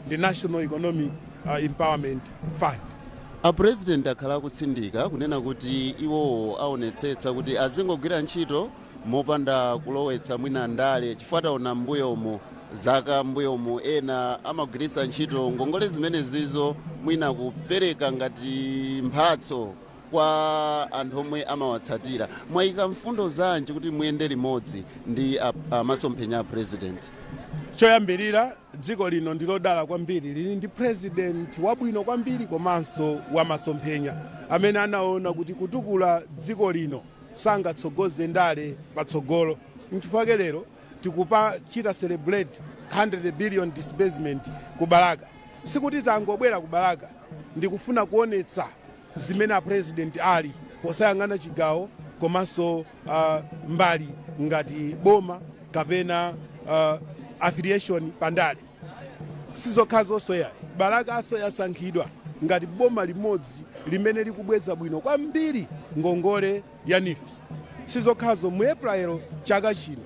ndi National Economic Empowerment Fund. A President akhala akutsindika kunena kuti iwowo aonetsetsa kuti azingogwira ntchito mopanda kulowetsa mwina ndale, chifukwa taona mbuyomu, zaka mbuyomu, ena amagwiritsa ntchito ngongole zimenezizo mwina kupereka ngati mphatso kwa anthu omwe amawatsatira. Mwayika mfundo zanji kuti muyende limodzi ndi masomphenya a President? Choyambirira, dziko lino ndilodala kwambiri, lili ndi President wabwino kwambiri komanso wamasomphenya amene anaona kuti kutukula dziko lino sangatsogoze ndale patsogolo. Nchifukwa lero tikupachita celebrate 100 billion disbursement ku Balaka. Sikuti tangobwera ku Balaka, ndikufuna kuonetsa zimene a President ali posayang'ana chigawo komanso mbali ngati boma kapena affiliation pandale. Sizokhazonso yayi, Balakaso yasankhidwa ngati boma limodzi limene likubweza bwino kwambiri ngongole ya NEEF. Sizokhazo, mu April chaka chino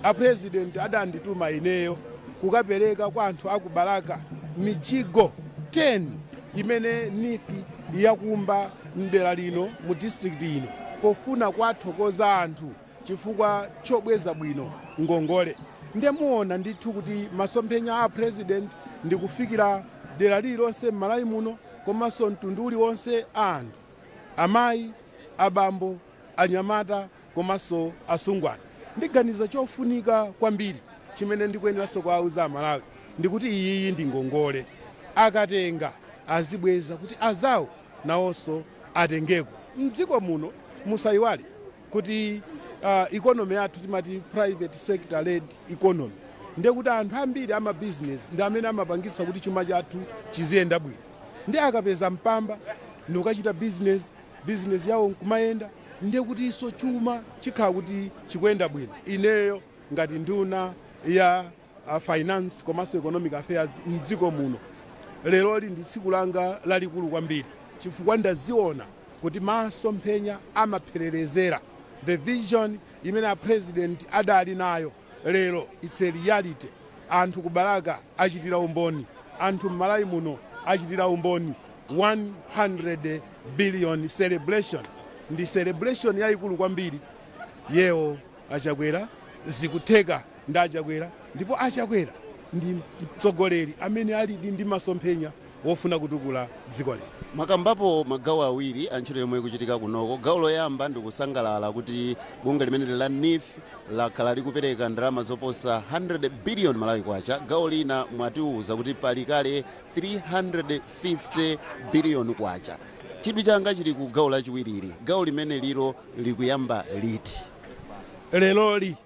a President adandituma ineyo kukapereka kwa anthu aku Balaka mijigo 10 imene NEEF yakumba mdera lino, mu district ino, pofuna kuwathokoza anthu chifukwa chobweza bwino ngongole. Ndemuona ndithu kuti masomphenya a President ndi kufikira dera lililonse m'Malawi muno komanso mtundu uliwonse a anthu, amayi, abambo, anyamata komanso asungwana. Ndiganiza chofunika kwambiri chimene ndikuyeneranso kuwauza Amalawi ndikuti iyiyi ndi ngongole, akatenga azibweza kuti azawo nawonso atengeko. Mdziko muno musayiwale kuti economy yathu timati private sector led economy, ndiye kuti anthu ambiri amabizinesi ndi amene amapangitsa kuti chuma chathu chiziyenda bwino. Ndi akapeza mpamba ndikukachita business, business yawo nkumayenda, ndiye kuti iso chuma chikhala kuti chikuyenda bwino. Ineyo ngati nduna ya finance komanso economic affairs mdziko muno, leroli ndi tsiku langa lalikulu kwambiri chifukwa ndaziona kuti masomphenya amaphererezera. The vision imene a President adali nayo lero, it's a reality. Anthu ku Balaka achitira umboni, anthu m'Malawi muno achitira umboni. 100 billion celebration ndi celebration yayikulu kwambiri. Yewo Achakwera, zikutheka ndi Achakwera, ndipo Achakwera ndi mtsogoleri amene alidi ndi masomphenya. wofuna kutukula dziko lino. Mwakambapo magawo awiri a ntchito yomwe ikuchitika kunoko. Gawo loyamba ndikusangalala kuti bungwe limeneli la NEEF lakhala likupereka ndalama zoposa 100 billion Malawi kwacha. Gawo lina mwatiuza kuti pali kale 350 billion kwacha. Chidwi changa chili ku gawo lachiwiriri. Gawo limene lilo likuyamba liti? Leloli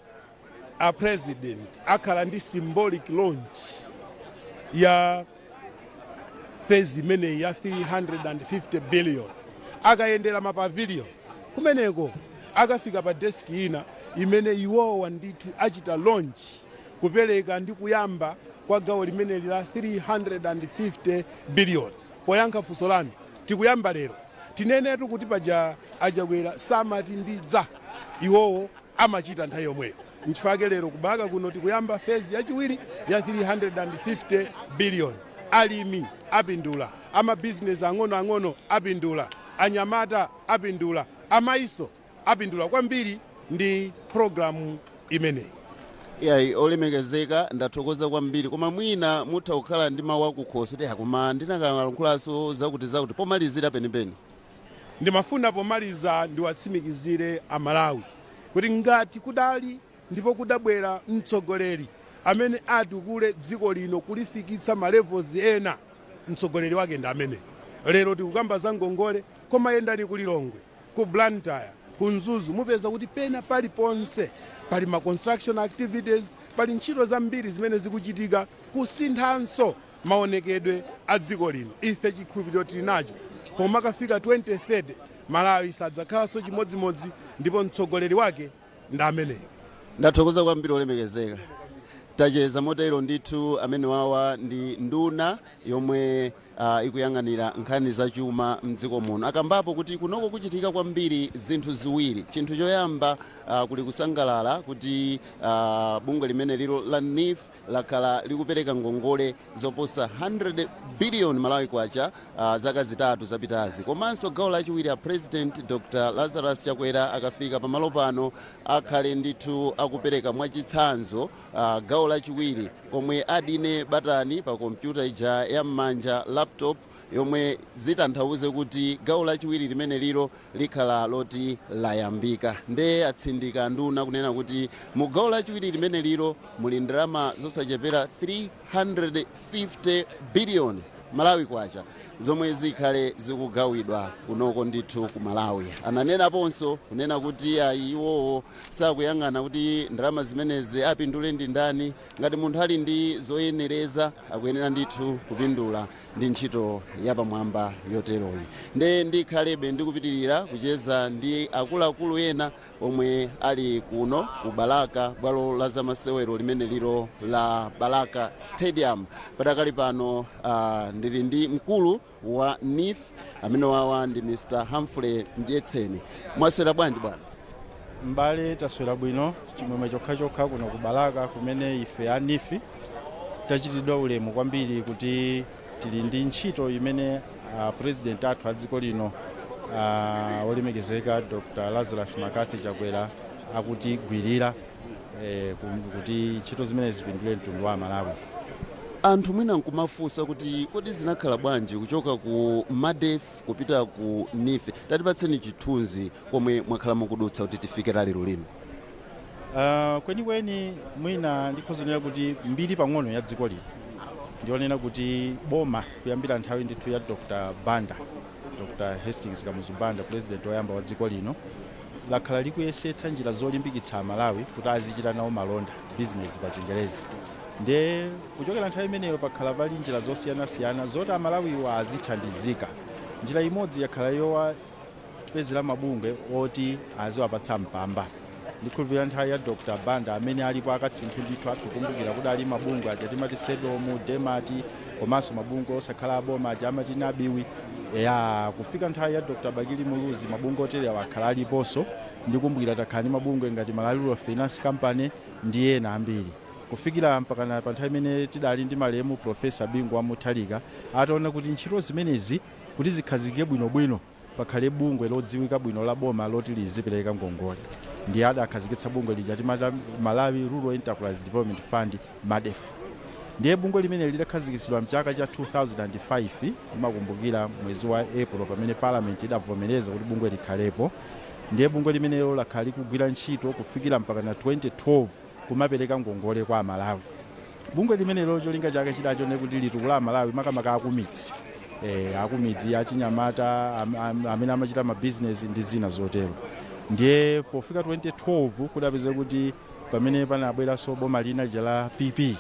a President akhala ndi symbolic launch ya phase imeneyi ya 350 billion. Akayendera mapavilion kumeneko, akafika pa desk ina imene iwowa ndithu achita launch kupereka ndi kuyamba kwa gawo limeneli la 350 billion. Poyankha funso lanu, tikuyamba lero. Tinenetu kuti paja aChakwera samati ndidza, iwowo amachita nthawi yomweyo. Nchifukwa lero ku Balaka kuno tikuyamba phase yachiwiri ya 350 billion. Alimi apindula, amabizinesi ang'onoang'ono apindula, anyamata apindula, amayiso apindula kwambiri ndi programu imeneyi. Iyayi, olemekezeka, ndathokoza kwambiri, koma mwina mutha kukhala ndi mawu akukhosi kuti koma ndinakalankhulaso zakuti zakuti pomalizira penipeni. Ndimafuna pomaliza ndiwatsimikizire Amalawi kuti ngati kudali ndipo kudabwera mtsogoleri amene atukule dziko lino kulifikitsa malevels ena, mtsogoleri wake ndi amene lero tikukamba za ngongole. Koma yendani ku Lilongwe, ku Blantyre, ku Mzuzu, mupeza kuti pena paliponse pali ma construction activities, pali ntchito zambiri zimene zikuchitika kusinthanso maonekedwe a dziko lino. Ife chikhulupiriro tili nacho, pomakafika 2030 Malawi sadzakhalanso chimodzimodzi, ndipo mtsogoleri wake ndi ameneyo. Ndathokoza kwambiri, olemekezeka. Tacheza motero ndithu. Amene wawa ndi nduna yomwe ikuyang'anira nkhani zachuma mdziko muno. Akambapo kuti kunoko kuchitika kwambiri zinthu ziwiri. Chinthu choyamba, kuli kusangalala kuti bungwe limene lilo la NEEF lakhala likupereka ngongole zoposa 100 billion Malawi kwacha zaka 3 zapitazi. Komanso gawo lachiwiri, a President Dr Lazarus Chakwera akafika pamalo pano akhale ndithu akupereka mwachitsanzo gawo lachiwiri, komwe adine batani pa kompyuta ija ya m'manja, laptop, yomwe zitanthauze kuti gawo lachiwiri limene lilo likhala loti layambika. Nde atsindika nduna kunena kuti mu gawo lachiwiri limene lilo muli ndalama zosachepera 350 billion Malawi kwacha zomwe zikhale zikugawidwa kunoko ndithu ku Malawi. Ananenaponso kunena kuti ayi, iwowo sakuyang'ana kuti ndalama zimenezi apindule ndi ndani. Ngati munthu ali ndi zoyenereza, akuyenera ndithu kupindula ndi ntchito yapamwamba yoteroyi. Nde ndikhalebe ndikupitirira kucheza ndi akuluakulu ena omwe ali kuno ku Balaka, bwalo la zamasewero limene lilo la Balaka Stadium. Padakali pano ndili ndi mkulu wa NEEF. Amene wawa ndi Mr Humphrey Mdyetseni. Mwaswera bwanji, bwana? Mbale, taswera bwino, chimwemwe chokhachokha kuno ku Balaka kumene ife a NEEF tachitidwa ulemu kwambiri kuti tili ndi ntchito imene president athu a dziko lino, olemekezeka Dr Lazarus McCarthy Chakwera, akutigwirira kuti ntchito zimene zipindule mtundu wa Malawi. Anthu mwina nkumafunsa kuti kodi zinakhala bwanji kuchoka ku MARDEF kupita ku NEEF? Tatipatseni chithunzi komwe mwakhala mukudutsa kuti tifike lero lino. Kwenikweni mwina ndikhozonera kuti mbiri pang'ono ya dziko lino ndionena kuti boma kuyambira nthawi ndithu ya Dr Banda, Dr Hastings Kamuzu Banda, president woyamba wa dziko lino, lakhala likuyesetsa njira zolimbikitsa Amalawi kuti azichita nawo malonda, business pa Chingerezi. Ndiye kuchokera nthawi imeneyo pakhala pali njira zosiyanasiyana zoti Amalawiwo azithandizika. Njira imodzi yakhala yowapezera mabungwe oti aziwapatsa mpamba. Ndikhulupirira nthawi ya Dr Banda, amene alipo akatsinthu ndithu atikumbukira kuti ali mabungwe aja timati SEDOM, DEMAT, komanso mabungwe osakhala aboma aja amati NABW ya. Kufika nthawi ya Dr Bakili Muluzi, mabungwe oterewa akhala aliponso. Ndikumbukira takhala ndi mabungwe ngati Malawi Rural Finance Company ndi ena ambiri, kufikira mpakana pa nthawi imene tidali ndi malemu Professor Bingu wa Mutharika, ataona kuti ntchito zimenezi kuti zikhazikike bwinobwino pakhale bungwe lodziwika bwino la boma loti lizipereka ngongole, ndiye adakhazikitsa bungwe lija timati Malawi Rural Enterprise Development Fund, MARDEF. Ndiye bungwe limene lidakhazikitsidwa mchaka cha 2005, imakumbukira mwezi wa April pamene Parliament idavomereza kuti bungwe likhalepo. Ndiye bungwe limenelo lakhala likugwira ntchito kufikira mpaka na 2012, kumapereka ngongole kwa Amalawi. Bungwe limenelo cholinga chake chidachone kuti litukula Amalawi, makamaka akumidzi, akumidzi, achinyamata, amene amachita mabizinesi ndi zina zotero. Ndiye pofika 2012 kudapeza kuti pamene panabweranso boma lina lija la PP,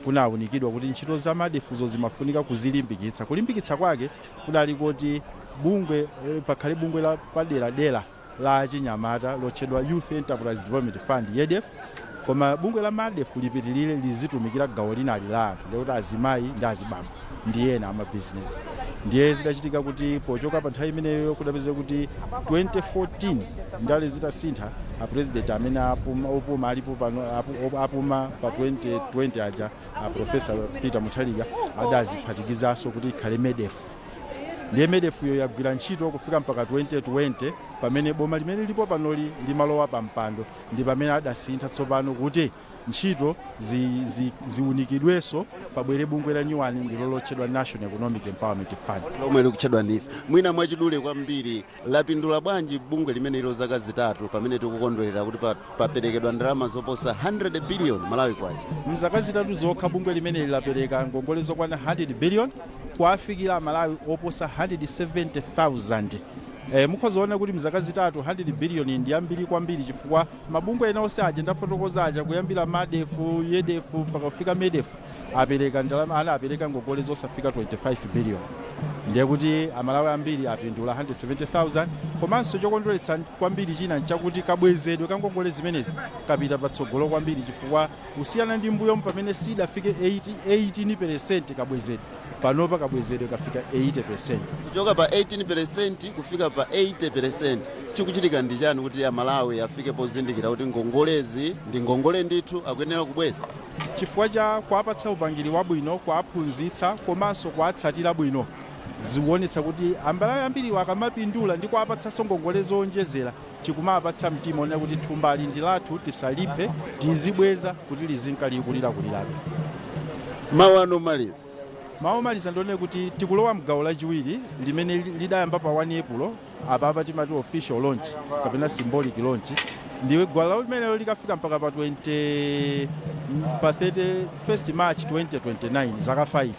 kunawunikidwa kuti ntchito za MARDEF zo zimafunika kuzilimbikitsa. Kulimbikitsa kwake kudali kuti bungwe pakhale bungwe la paderadera la achinyamata lotchedwa Youth Enterprise Development Fund, YEDEF, koma bungwe la MARDEF lipitilire lizitumikira gawo linali la anthu, ndikuti azimayi ndi azibambo ndi ena amabizinesi. Ndiye zidachitika kuti pochoka pa nthawi imeneyo kudapeza kuti 2014 ndale zitasintha, apresident amene apuma, opuma alipo pano, apuma pa 2020 aja, a Professor Peter Mutharika, adaziphatikizanso kuti ikhale MEDEF. Ndiye MEDEF yo yagwira ntchito kufika mpaka 2020, pamene boma limene lipo panoli limalowa pa mpando, ndi pamene adasintha tsopano kuti ntchito ziunikidwenso, pabwere bungwe la nyuwani, ndilo lotchedwa National Economic Empowerment Fund, lomwe likutchedwa NEEF. Mwina mwachidule kwambiri, lapindula bwanji bungwe limenelo zaka 3 pamene tikukondwerera kuti paperekedwa ndalama zoposa 100 billion Malawi kwacha? Mzaka 3 zokha bungwe limeneli lapereka ngongole zokwana 100 billion kuafikira Amalawi oposa 170,000. Mukhozaona kuti mzaka 3 100 billion ndi ambiri kwambiri, chifukwa mabungwe ena onse aja ndafotokoza aja, kuyambira MARDEF, YEDEF mpaka kufika MEDEF, apereka ndalama, ana apereka ngongole zosafika 25 billion. Ndiye kuti Amalawi ambiri apindula, 170,000. Komanso chokondweretsa kwambiri china nchakuti kabwezedwe ka ngongole zimenezi kapita patsogolo kwambiri, chifukwa kusiyana ndi mbuyomu pamene sidafike 80 18% kabwezedwe, panopa kabwezedwe kafika 80%. Kuchoka pa 18% kufika pa 80%, chikuchitika ndi chani kuti Amalawi afike pozindikira kuti ngongolezi ndi ngongole ndithu, akuyenera kubweza? Chifukwa cha kuapatsa upangiri wabwino, kuaphunzitsa komanso kuatsatira bwino. Zikuonetsa kuti Amalawi ambiriwo akamapindula ndi kuapatsanso ngongole zowonjezera, chikumapatsa mtima onena kuti thumbali ndi lathu, tisaliphe, tizibweza kuti lizinka likulirakulirabe. Mawu anu omaliza? Mawu omaliza ndione kuti tikulowa mgawo lachiwiri limene lidayamba pa 1 Epulo. Apapa timati official launch kapena symbolic launch. Ndiwe gawo limenelo likafika mpaka pa 20 pa 31st March 2029, zaka 5,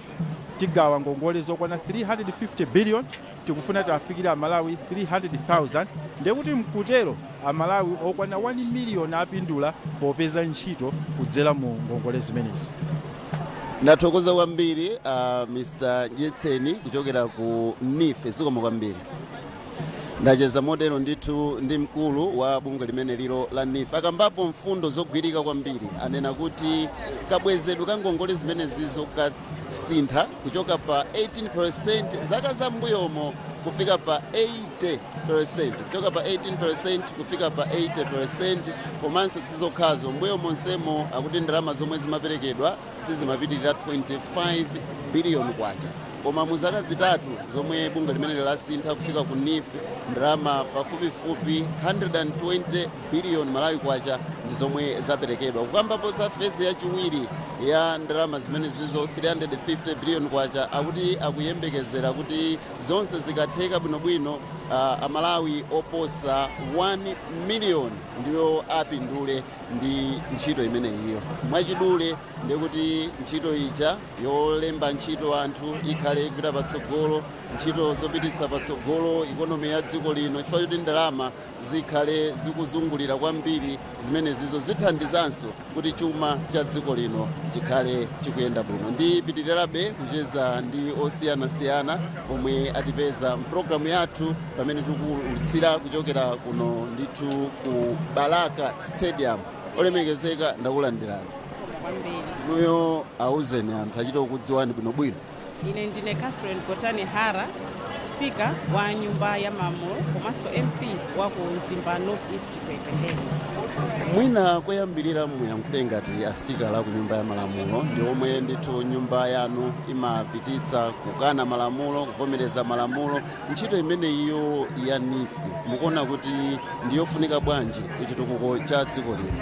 tigawa ngongole zokwana 350 billion. Tikufuna tiafikire Amalawi 300,000. Ndiye kuti mkutero Amalawi okwana 1 million apindula popeza ntchito kudzera mu ngongole zimenezi. Ndathokoza kwambiri, Mr Jetseni kuchokera ku NEEF, zikomo kwambiri. Ndacheza motero ndithu ndi mkulu wa bungwe limene lilo la NEEF. Akambapo mfundo zogwirika kwambiri. Anena kuti kabwezedwe ka ngongole zimenezizo kasintha kuchoka pa 18% zaka za mbuyomo kufika pa 80%, kuchoka pa 18% kufika pa 80%. Komanso sizokhazo, mbuyo monsemo akuti ndalama zomwe zimaperekedwa sizimapitirira 25 billion kwacha, koma mu zaka 3 zomwe bungwe limene lasintha kufika ku NEEF, ndalama pafupifupi 120 billion Malawi kwacha ndi zomwe zaperekedwa. Kukambapo za phase yachiwiri ya ndalama zimene zizo 350 billion kwacha, akuti akuyembekezera kuti zonse zikatheka bwinobwino, Amalawi oposa 1 million ndiyo apindule ndi ntchito imeneyiyo. Mwachidule ndikuti ntchito ija yolemba ntchito anthu ikhale ikupita patsogolo, ntchito zopititsa patsogolo economy ya dziko lino, chifukwa choti ndalama zikhale zikuzungulira kwambiri. Zimenezizo zithandizanso kuti chuma cha dziko lino chikhale chikuyenda bwino. Ndipitirirabe kucheza ndi osiyanasiyana omwe atipeza mpulogalamu yathu pamene tikulutsira kuchokera kuno ndithu ku Balaka Stadium. Olemekezeka, ndakulandirani. Kwambiri. Nuyo auzeni anthu achite kukudziwani bwinobwino. Ine ndine Catherine Gotani Hara. Speaker wa Nyumba ya Malamulo komanso MP wa ku Mzimba North East ku Ekwendeni. Mwina koyambirira muyankhule ngati aspikala ku Nyumba ya Malamulo, ndi omwe ndithu nyumba yanu imapititsa kukana malamulo, kuvomereza malamulo. Ntchito imeneyiyo ya NEEF mukuona kuti ndiyofunika bwanji kuchitukuko cha dziko lino?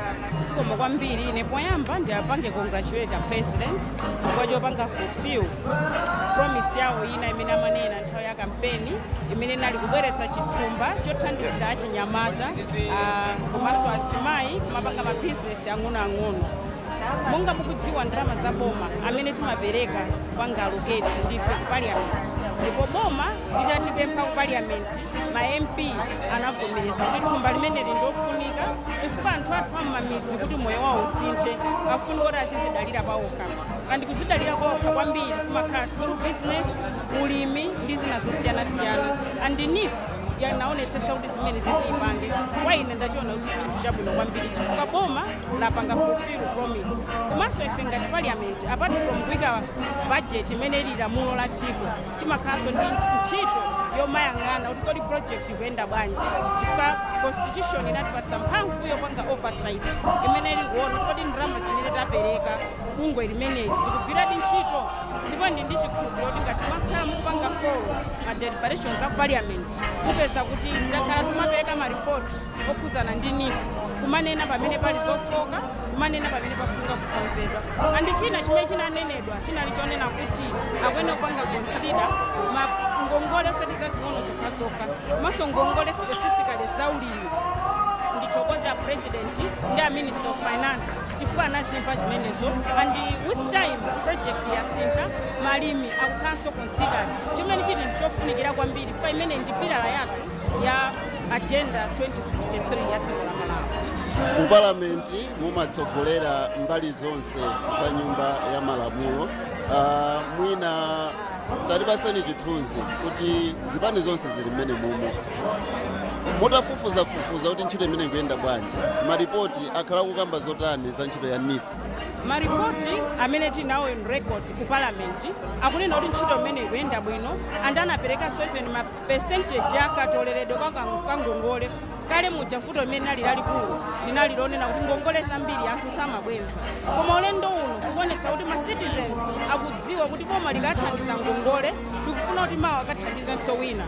Zikomo kwambiri. Ine poyamba ndiapange congratulate a President chifukwa chopanga fulfill promise yawo ina imene amanena nthawi ya kampeni, imene inali kubweretsa chithumba chothandizira achinyamata komanso azimayi kumapanga mabizinesi ang'onoang'ono. Monga mukudziwa, ndalama za boma amene timapereka kupanga allocate ndife ku Parliament, ndipo boma litatipempha ku Parliament, ma MP anavomereza kuti thumba limeneli ndofunika, chifukwa anthu athu am'mamidzi kuti moyo wawo usinthe afunika kuti azizidalira pawokha, and kuzidalira kwawokha kwambiri kumakhala through business, ulimi ndi zina zosiyanasiyana, and NEEF yanaonetsetsa kuti zimene zizipange. Kwa ine ndachiona kuti chinthu chabwino kwambiri, chifukwa boma lapanga fulfill promise. Komanso ife ngati Parliament, apart from kuyika budget imene ili lamulo la dziko, timakhalanso ndi ntchito yomayang'ana kuti kodi project ikuyenda bwanji, chifukwa Constitution inatipatsa mphamvu yopanga oversight imene ili kuona kuti kodi ndalama zimene tapereka bungwe limeneli zikugwiradi ntchito. Ndipo ndi chikhulupiriro kuti ngati mwakhala mukupanga follow ma deliberations a Parliament, mupeza kuti takhala timapereka maripoti okhuzana ndi NEEF, kumanena pamene pali zofoka, kumanena pamene pafunika kukonzedwa. And china chimene chinanenedwa chinali chonena kuti akuyenera kupanga consider ma ngongole osati zazing'ono zokhazokha, komanso ngongole specifically za ulimi. Ndithokoze a President ndi a Minister of Finance chifukwa anazimva zimenezo, and with time project yasintha, malimi akukhalanso considered, chimene chiti ndichofunikira kwambiri, chifukwa imene ndi pillar yathu ya Agenda 2063 ya dziko la Malawi. Ku Palamenti mumatsogolera mbali zonse za Nyumba ya Malamulo. Mwina tatipaseni chithunzi kuti zipani zonse zili mmene mumo, mutafufuzafufuza kuti ntchito imene ikuyenda bwanji, maripoti akhala kukamba zotani za ntchito ya NEEF? Maripoti amene tinawo in record ku Parliament akunena kuti ntchito imene ikuyenda bwino, and anaperekanso even ma percentage akatoleredwe kwa ngongole. Kale muja vuto limene linali lalikulu linali lonena kuti ngongole zambiri anthu samabwenza, koma ulendo uno kuonetsa kuti ma citizens akudziwa kuti boma likathandiza ngongole likufuna kuti mawa akathandizenso wina.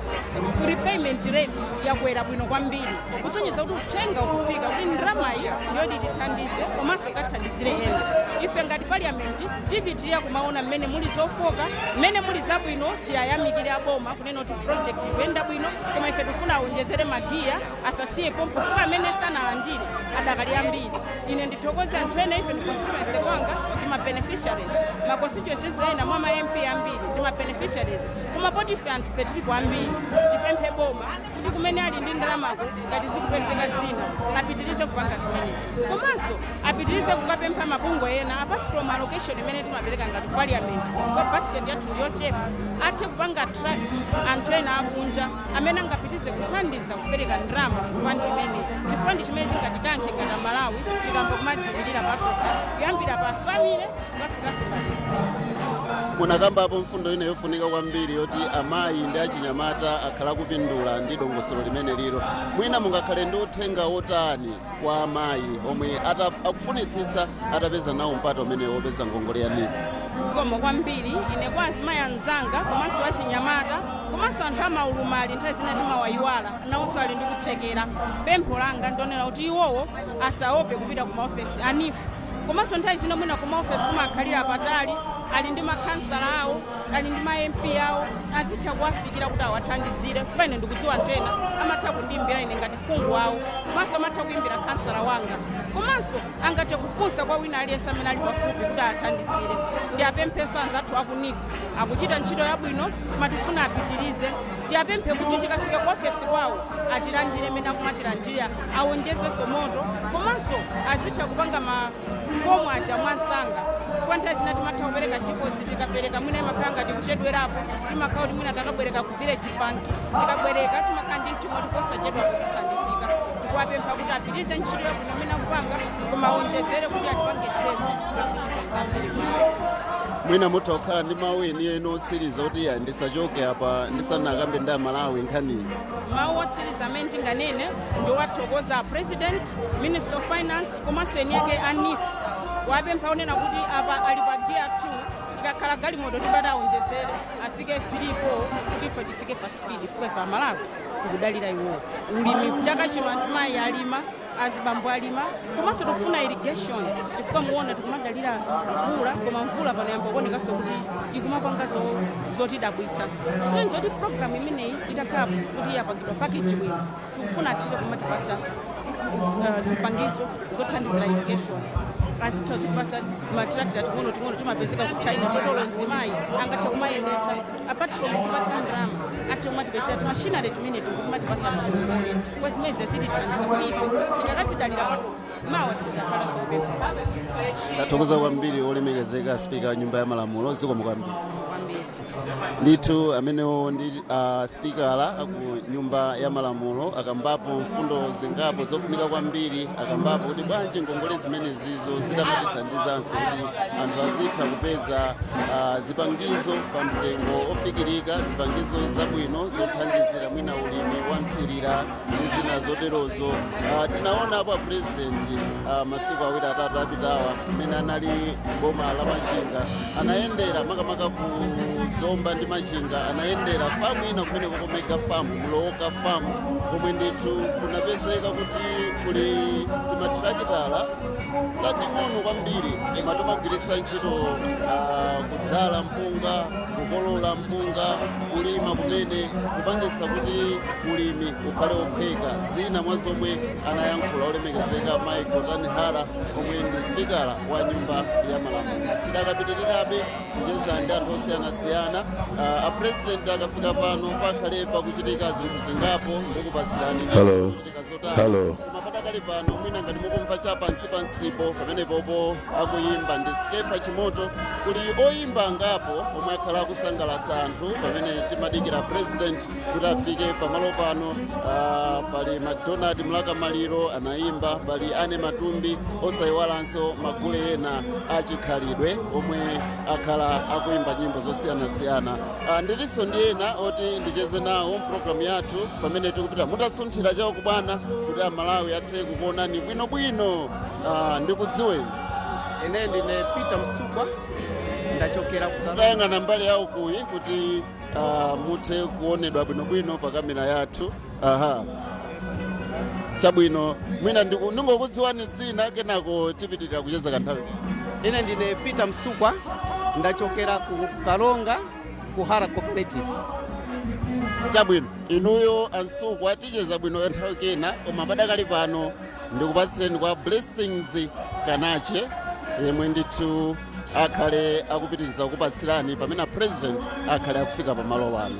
Repayment rate yakwera bwino kwambiri, kusonyeza kuti uthenga ukufika kuti ndalamayi ndiyoti tithandize komanso ikathandizire ena. Ife ngati Parliament tipitirira kumaona mmene muli zofoka, mmene muli zabwino. Tiyayamikire aboma kunena kuti project ikuyenda bwino, koma ife tifuna awonjezere magiya, asasiye pompo, chifukwa amene sanalandire adakali ambiri. Ine ndithokoze anthu ena, even constituency kwanga ndi ma beneficiaries, ma constituencies ena mwa ma MP ambiri ndi ma beneficiaries, koma poti ife anthu fe tilipo ambiri, tipemphe boma kuti kumene ali ndi ndalamako, ngati zikupezeka zina, apitirize kupanga zimenezi, komanso apitirize kukapempha mabungwe ena apart from allocation imene timapereka ngati Parliament, kwa basket yathu ndiyochepa, athe kupanga attract anthu ena akunja amene angapitirize kuthandiza kupereka ndalama mu fund imene, chifukwa ndi chimene chingatikanke ngati Malawi tikamba kumadzilirira patokha, kuyambira pa family kukafikanso ngati dziko. Munakambapo mfundo ina yofunika kwambiri yoti amayi ndi achinyamata akhala kupindula ndi dongosolo limene lilo. Mwina mungakhale ndi uthenga wotani kwa amayi omwe akufunitsitsa atapeza nawo mpata umene wopeza ngongole ya NEEF? Zikomo kwambiri. Ine kwa azimayi anzanga komanso achinyamata komanso anthu amaulumali, nthawi zina timawayiwala, nawonso ali ndi kuthekera. Pempho langa ndionera kuti iwowo asaope kupita ku maofesi a NEEF, komanso nthawi zina mwina ku maofesi kumakhalira patali, ali ndi makhansala awo, ali ndi ma MP awo, azitha kuwafikira kuti awathandizire, chifukwa ine ndikudziwa anthu ena amatha kundiyimbira ine ngati phungu wawo, komanso amatha kuyimbira khansala wanga, komanso angathe kufunsa kwa wina aliyense amene ali pafupi kuti athandizire. Ndi apemphenso anzathu aku NEEF, akuchita ntchito yabwino, koma tifuna apitirize. Tiyapemphe kuti tikafika ku ofesi kwawo atilandire mene akumatilandira, awonjezenso moto, komanso azitha kupanga mafomu aja mwansanga, chifukwa nthawi zina timatha kupereka deposit, tikapereka mwina imakhala ngati kuchedwerapo, timakhala kuti mwina takabwereka ku village bank, tikabwereka timakhala ndi mtima kuti posachedwa kutithandizika. Tikuwapempha kuti apitirize ntchito yabwino imene akupanga, koma awonjezere kuti atipange serve ma citizens ambiri Malawi. Mwina mutha kukhala ndi mawu enieni otsiriza kuti ya ndisachoke apa ndisanakambe ndi Amalawi nkhaniyi. Mawu otsiriza amene ndinganene ndiwathokoza President, Minister of Finance komanso eni ake a NEEF. Wapempha onena kuti apa ali pa gear 2, ikakhala galimoto tibata aonjezere afike 3, 4 kuti ife tifike pa speed. Ifike ife Amalawi tikudalira iwowo. Ulimi chaka chino azimayi alima, azibambo alima, komanso tikufuna irrigation chifukwa muona tikumadalira mvula, koma mvula pano yamba kuonekanso kuti ikumapanga zotidabwitsa. So nzoti program imeneyi itakhala kuti yapangidwa package bwino, tikufuna atire kumatipatsa zipangizo zothandizira irrigation, azitha zitipatsa matrakita ting'ono ting'ono timapezeka ku China totolo mzimayi angathe kumayendetsa. Apart from kutipatsa ndalama, athe kumatipezera timachinery timene tikumatipatsa mangongole kwa zimene zitithandiza kuti ife tikakazidalira patokha mawa sizakhala sopempha. Ndathokoza kwambiri, olemekezeka Spika wa Nyumba ya Malamulo, zikomo kwambiri. Kwambiri. Ndithu amenewo ndi spikala aku Nyumba ya Malamulo. Akambapo mfundo zingapo zofunika kwambiri. Akambapo kuti bwanji ngongole zimenezizo zitamatithandizanso kuti anthu azitha kupeza zipangizo pa mtengo ofikirika, zipangizo zabwino zothandizira mwina ulimi wa mtsirira ndi zina zoterozo. Tinaonapo a President masiku 2 3 apitawa mmene anali boma la Machinga, anayendera makamaka ku Zomba ndi Machinga, anayendera famu ina kumene kukomeka famu Mulowoka Famu, komwe ndithu kunapezeka kuti kuli timatrakitala tating'ono kwambiri koma timagwiritsa ntchito kudzala mpunga, kukolola mpunga, kulima kumene kupangitsa kuti ulimi ukhale wophweka. Zina mwa zomwe anayankhula olemekezeka Michael Gotani Hara omwe ndi spikala wa Nyumba ya Malamulo. Tidakapitirirabe kucheza ndi anthu osiyanasiyana. A President akafika pano pakhale pakuchitika zinthu zingapo, ndikupatsirani Hello. kuchitika zotani. Hello. Koma padakali pano mwina ngati mukumva cha pansi pansipo pamenepopo akuyimba ndi Skefa Chimoto. Kuli oyimba angapo omwe akhala akusangalatsa anthu pamene timadikira President kuti afike pamalo pano. Pali McDonald Mlaka Maliro anayimba, pali Ane Matumbi, osayiwalanso magule ena achikhalidwe omwe akhala akuyimba nyimbo zosiyanasiyana. Ndilinso ndi ena oti ndicheze nawo mpulogalamu yathu pamene tikupita. Mutasunthira chawo kubwana kuti Amalawi athe kukuonani bwinobwino. Ndikudziweni. Ine ndine Peter Msukwa, ndachokera ku Tayang'ana mbali yawo kuyi kuti muthe kuonedwa bwinobwino pa kamera yathu. Aha, chabwino, mwina ndingokudziwani dzina, kenako tipitirira kucheza kanthawi. Ine ndine Peter Msukwa, ndachokera ku Karonga, ku Hara Cooperative. Chabwino, inuyo Ansukwa ticheza bwino kanthawi kena, koma padakali pano ndikupatsireni kwa Blessings Kanache yemwe ndithu akhale akupitiriza kukupatsirani pamene a President akhale akufika pamalo pano.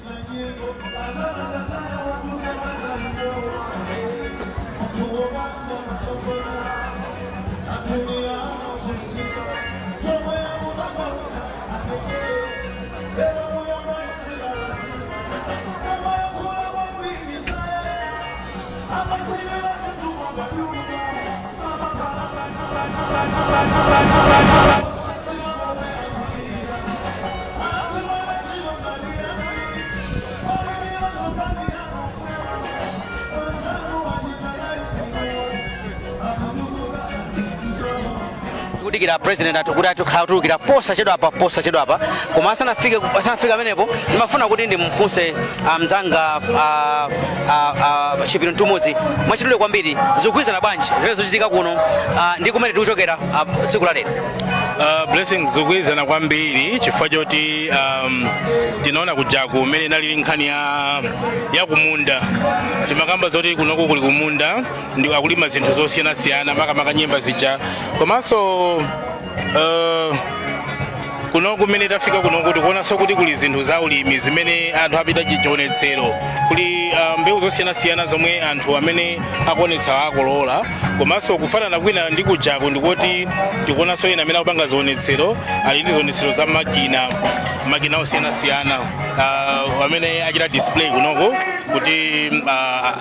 Tikudikira President athu kuti atikhala kutulukira posachedwapa, posachedwapa. Koma asanafike amenepo, ndimafuna kuti ndimfunse mzanga Chipiro Mtumudzi mwachidule kwambiri, zikugwirizana bwanji zimene zochitika kuno ndi kumene tikuchokera tsiku la lero? Blessings, zikugwirizana kwambiri chifukwa choti tinaona kujaku kumene inalili nkhani ya kumunda. Timakamba zoti kunoku kuli kumunda ndi akulima zinthu zosiyanasiyana, makamaka nyemba zija. Komanso kuno kumene tafika kunoku tikuonanso kuti kuli zinthu za ulimi zimene anthu apita chionetsero. Kuli mbewu zosiyanasiyana zomwe anthu amene akuonetsa akolola. Komanso kufanana kwina ndi kujaku ndikuti tikuonanso ena amene akupanga zionetsero ali ndi zionetsero za makina osiyanasiyana amene achita display kunoko kuti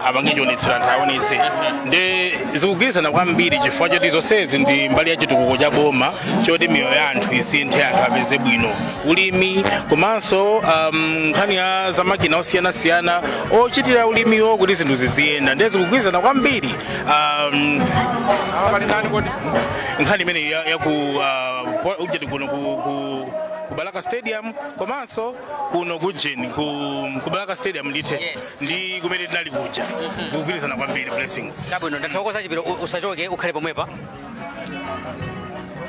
apange chionetsero, anthu aonetse. Ndi zikugwirizana kwambiri chifukwa choti zonsezi ndi mbali ya chitukuko cha boma choti miyoyo ya anthu isinthe, anthu apeze tipeze bwino ulimi komanso nkhani ya zamakina osiyanasiyana ochitira ulimiwo kuti zinthu ziziyenda. Ndiye zikugwirizana kwambiri nkhani imene ya ku ujeni kuno ku Balaka Stadium komanso kuno ku jeni ku Balaka Stadium ndithe ndi kumene tinali kuja, zikugwirizana kwambiri, Blessings. Chabwino, ndathokoza Chipiro. Usachoke, ukhale pomwepa.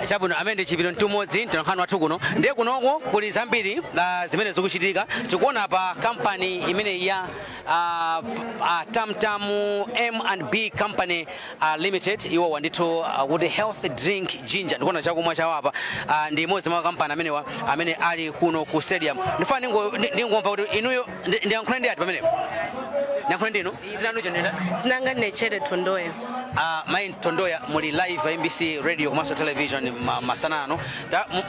Chabwino, amene ndi Chipiro Mtumodzi, mtolankhani wathu kuno. Ndiye kunoko kuli zambiri zimene zikuchitika. Tikuona pa kampani imene ya Tamtam M&B Company Limited. Iwowa ndithu kuti health drink ginger. Ndikuona chakumwa chawapa ndi imodzi mwa kampani amenewa amene ali kuno ku stadium. Ndifuna ndingomva kuti inuyo ndiyankhule ndi ati pamenepo. Ndiyankhule ndinu, dzina lanucho ndina? Zinanga ndine Chere Tondoya. Mayi Tondoya, muli live MBC Radio komanso television masana ano.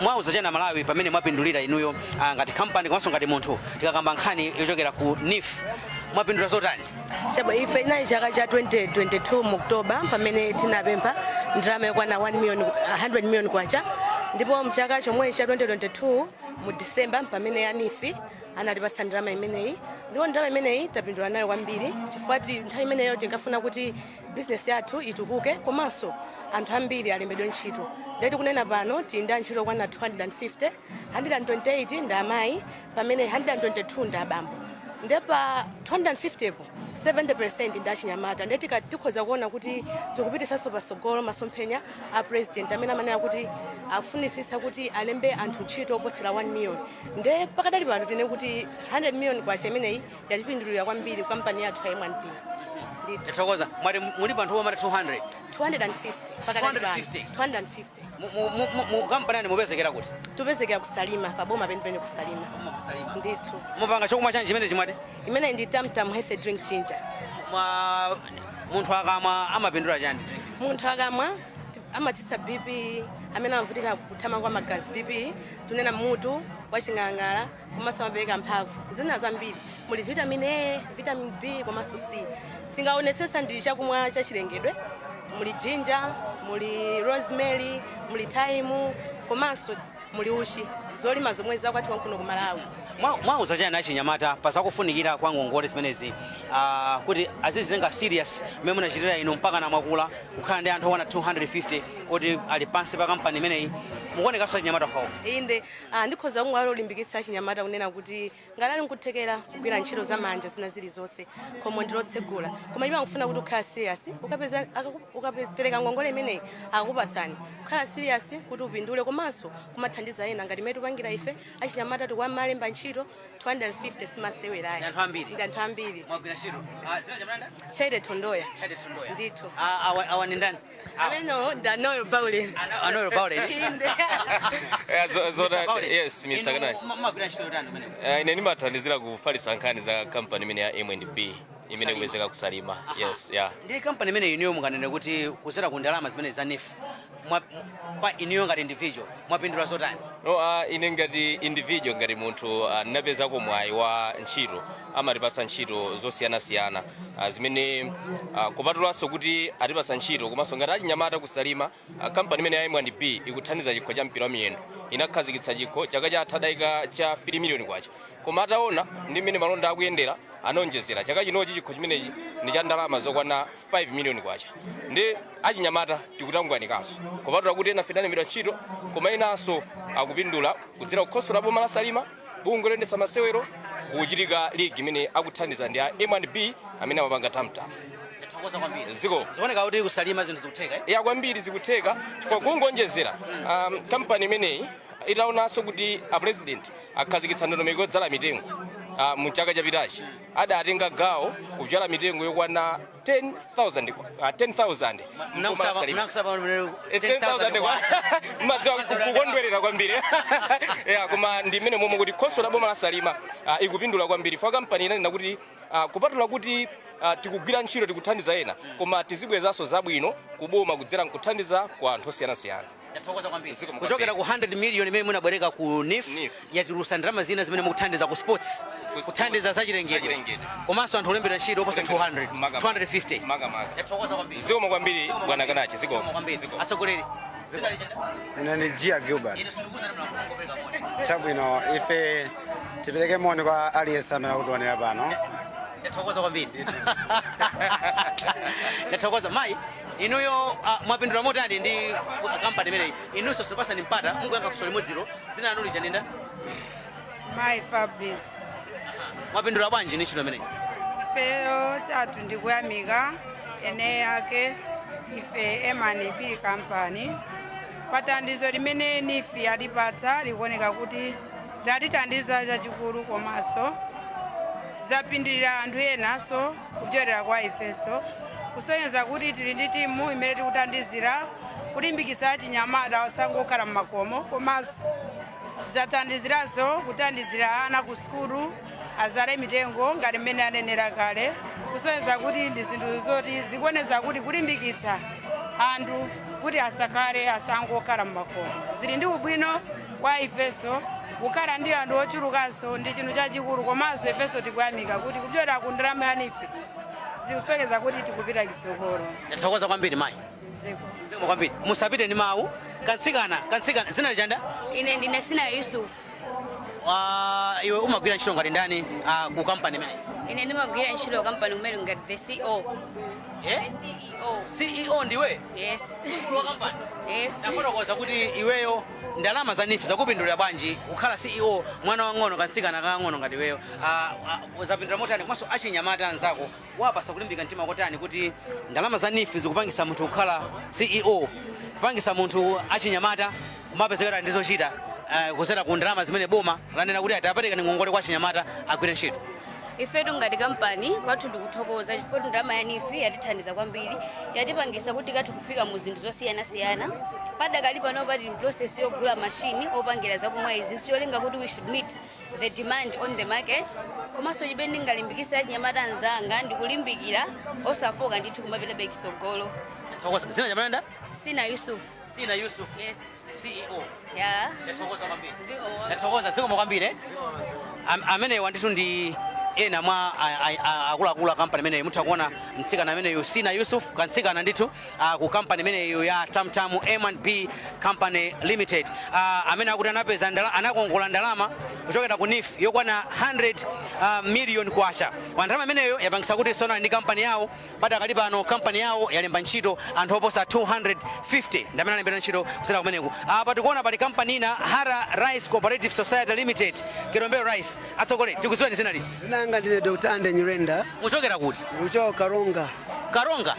Mwauza chani Malawi pamene mwapindulira inuyo ngati company komanso ngati munthu? Tikakamba nkhani yochokera ku NEEF, mwapindula zotani? Chabo, ife inali chaka cha 2022 mu October pamene tinapempha ndalama yokwana 1 million, 100 million kwacha, ndipo mchaka chomwe cha 2022 mu December pamene a NEEF anatipatsa ndalama imeneyi. Ndipo ndalama imeneyi tapindula nayo kwambiri chifukwa nthawi imeneyo tinkafuna kuti business yathu itukuke komanso anthu ambiri alembedwe ntchito. Ndati kunena pano tili ndi antchito okwana 250, 128 ndi amayi pamene 122 ndi abambo. Ndiye pa 250 po 70% ndi achinyamata. Ndiye tikhoza kuona kuti tikupitisanso patsogolo masomphenya a President amene amanena kuti afunisisa kuti alembe anthu ntchito oposera 1 million. Ndiye pakadali pano tine kuti 100 million kwacha imeneyi yatipindulira kwambiri kampani yathu ya M&B. Tathokoza. Mwati muli panthu omati 200? 250 pakadali pano. 250. 250. Mu kampani yani mupezekera kuti? Tupezekera kuSalima, paboma penipeni kuSalima ndithu. Mupanga chakumwa chanji chimene chimwati? Imeneyi ndi Tamtam health drink ginger. Mwa munthu akamwa amapindula chani? Munthu akamwa amatsitsa BP, amene amavutika kuthamanga kwa magazi, BP, tunena mutu waching'ang'ala, komanso amapereka mphamvu zina zambiri. Muli vitamin A, vitamin B komanso C. Tingaonetsetsa ndi chakumwa chachilengedwe, muli ginger, muli rosemary, muli thyme komanso muli uchi, zolima zomwe zakwathu kuno ku Malawi. Mwauza chani achinyamata pazakufunikira kwa ngongole zimenezi kuti azizitenga serious mmene munachitira inu mpaka namwakula kukhala ndi anthu okwana 250 kuti ali pansi pa kampani imeneyi? Mukuonekanso achinyamata okhawo. Inde, ndikhoza kungolimbikitsa achinyamata kunena kuti ngati ali nkuthekera kugwira ntchito zamanja zina zilizonse, khomo ndilotsegula, koma iwo akufuna kuti ukhala serious. Ukapeza ukapereka ngongole imeneyi akakupasani, kukhala serious kuti upindule komanso kumathandiza ena ngati imene tipangira ife achinyamata tikumalemba ntchito 250, simasewerayi. Ndi anthu ambiri. Ndi anthu ambiri. Mwagwira ntchito. Zina chamanda? Chaide Tondoya. Chaide Tondoya. Ndithu. Awa ndi ndani? Amenewo ndi Anoel Baulen. Anoel Baulen. Inde. Yeah, so Mr. that, Baulen. Yes, Mr. Inu Kanachi. mumagwira ntchito yotani kumeneko? Ine ndimathandizira kufalitsa nkhani za kampani imene ya M&B imene ikupezeka kuSalima. Yes, yeah. Ndi kampani imene inuyo munganene kuti kudzera ku ndalama zimene za NEEF, pa inuyo ngati individual mwapindula zotani? No, ine ngati individual, ngati munthu, ndinapezako mwayi wa ntchito. Amatipatsa ntchito zosiyanasiyana zimene kupatulanso kuti atipatsa ntchito, komanso ngati achinyamata kuSalima, kampani imene ya M&B ikuthandiza chikho cha mpira wa miyendo. Inakhazikitsa chikho chaka chatha, adayika cha 3 miliyoni kwacha, koma ataona ndi mmene malonda akuyendera anaonjezera. Chaka chinochi chikho chimenechi ndi cha ndalama zokwana 5 miliyoni kwacha. Ndi achinyamata tikutangwanikanso, kupatula kuti ena tinalembedwa ntchito, koma enanso akupindula kudzera kukhonsolo la boma la Salima, bungwe loyendetsa masewero, kuchitika league imene akuthandiza ndi a M&B amene amapanga Tamtam. Tathokoza kwambiri. Ziko. Zioneka kuti kuSalima zinthu zikutheka, eh? Ya, kwambiri zikutheka, chifukwa kungonjezera, kampani imeneyi itaonanso kuti a President akhazikitsa ndondomeko yodzala mitengo, mu chaka chapitachi adatenga gawo kudzala mitengo yokwana 10,000, 10,000. Mnakusaba. 10,000 madziwa kukondwerera kwambiri ya, koma ndi mmene momwe kuti khonsolo la boma la Salima ikupindula kwambiri fa kampani inanena kuti kupatula kuti tikugwira ntchito, tikuthandiza ena, koma tizibwezanso zabwino kuboma kudzera nkuthandiza kwa anthu osiyanasiyana. Tathokoza kwambiri. Zikomo. Kuchokera ku 100 million imene munabwereka ku NEEF, NEEF. yatulutsa ndalama zina zimene mukuthandiza ku sports, kuthandiza zachilengedwe, Zachilengedwe. komanso anthu kulembedwa ntchito oposa 200, Makamaka. 250. Makamaka. Tathokoza kwambiri. Zikomo kwambiri, bwana Kanachi, zikomo. Zikomo kwambiri, atsogoleri. Ine ni Gia Gilbert. Chabwino, ife tipereke moni kwa aliyense amene akutionera pano. Ndathokoza kwambiri, ndathokoza mayi. Inuyo mwapindula motani ndi kampani imeneyi? Inunso sipasani mpata, mungoyankha funso limodzilo. Dzina lanu lija ndani? Mai Fabrice. Mwapindula bwanji ndi ntchito imeneyi? Ifeyo chathu ndikuyamika ene yake ife M&B Company pathandizo limene NEEF yatipatsa. Likuoneka kuti latithandiza chachikulu, komanso zapindulira anthu enanso kupyolera kwa ifenso, kusonyeza kuti tili ndi timu imene tikuthandizira kulimbikitsa achinyamata osangokhala mmakomo, komanso zathandiziranso kuthandizira ana ku sukulu, azale mitengo ngati mmene anenera kale, kusonyeza kuti ndi zinthu zoti zikuoneza kuti kulimbikitsa anthu kuti asakhale asangokhala mmakomo zili ndi ubwino kwa ifenso. Kukhala ndi anthu ochulukanso ndi chinthu chachikulu, komanso ifenso tikuyamika kuti kupyolera ku ndalama ya NEEF zikusonyeza kuti tikupita chitsogolo. Ndathokoza kwambiri mayi. Ziko. Zikomo kwambiri. Musapite ndi mawu. Kantsikana, kantsikana, dzina lija ndani? Ine ndine Sina Yusuf. Iwe umagwira ntchito ngati ndani ku kampani imeneyi? Ine ndimagwira ntchito kampani kumene ngati the CEO. Eh? The CEO. CEO ndiwe? Yes. Mkulu wa kampani? Yes. Ndafotokoza kuti iweyo ndalama za NEEF zakupindulira bwanji, kukhala CEO, mwana wang'ono, kantsikana kang'ono ngati iweyo, zapindula motani? Komanso achinyamata anzako wapasa kulimbika mtima kotani kuti ndalama za NEEF zikupangisa munthu kukhala CEO, kupangisa munthu achinyamata kumapezekera ndi zochita kuzera ku ndalama zimene boma lanena kuti atapereka ni ngongole kwa achinyamata agwire ntchito? Ifetu ngati kampani kwathu ndikuthokoza chifukwa kuti ndalama ya NEEF yatithandiza kwambiri, yatipangisa kuti kathu kufika mu zinthu zosiyanasiyana. Padakali pano pali process yogula mashini opangira zakumwa izi, siyolinga kuti we should meet the demand on the market. Komanso chimene ndingalimbikisa achinyamata anzanga ndikulimbikira, osafoka ndithu, kumapitabe chitsogolo. Ndathokoza. Dzina chamanda? Sina Yusuf. Sina Yusuf. Yes. CEO. Yeah. Ndathokoza kwambiri. Zikomo. Ndathokoza, zikomo kwambiri, eh? Amenewa ndithu ndi ena mwa akuluakulu a kampani imeneyi. Mutha kuona mtsikana ameneyu, Sina Yusuf, kantsikana ndithu ku kampani imeneyu ya Tamtam M&B Company Limited, amene akuti anapeza anakongola ndalama kuchokera ku NEEF yokwana 100 million kwacha. Kwa ndalama imeneyo yapangisa kuti sona ndi kampani yawo padakali pano kampani yawo yalemba ntchito anthu oposa 250, ndi amene alembera ntchito kusera kumeneku. Apa tikuona pali kampani ina, Hara Rice Cooperative Society Limited, Kilombero Rice. Atsogoleri, tikudziweni, zina liti? Zina yanga ndine Dr. Ande Nyirenda. Muchokera kuti? Kuchoka Karonga. Karonga?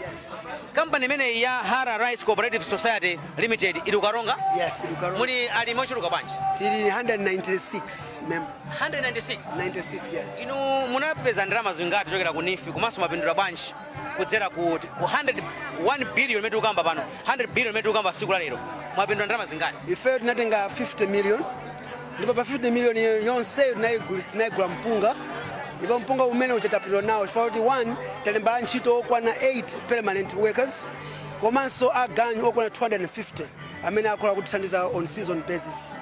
Kampani imeneyi ya Hara Rice Cooperative Society Limited ili kukaronga? Yes, ili Karonga. Muli alimi ochuluka bwanji? Tili 196 members. 196? 96, yes. Inu munapeza ndalama zingati kuchokera ku NEEF, komanso mapindula bwanji kudzera ku 100 1 billion imene tikukamba pano, 100 billion imene tikukamba tsiku la lero, mwapindula ndalama zingati? Ife tinatenga 50 million, ndipo pa 50 million yonseyo tinayigula mpunga, ndipo mpunga umene uchatapidwa nawo chifukwa kuti one, talemba antchito okwana 8 permanent workers, komanso aganyu okwana 250 amene akhola kutithandiza on season basis.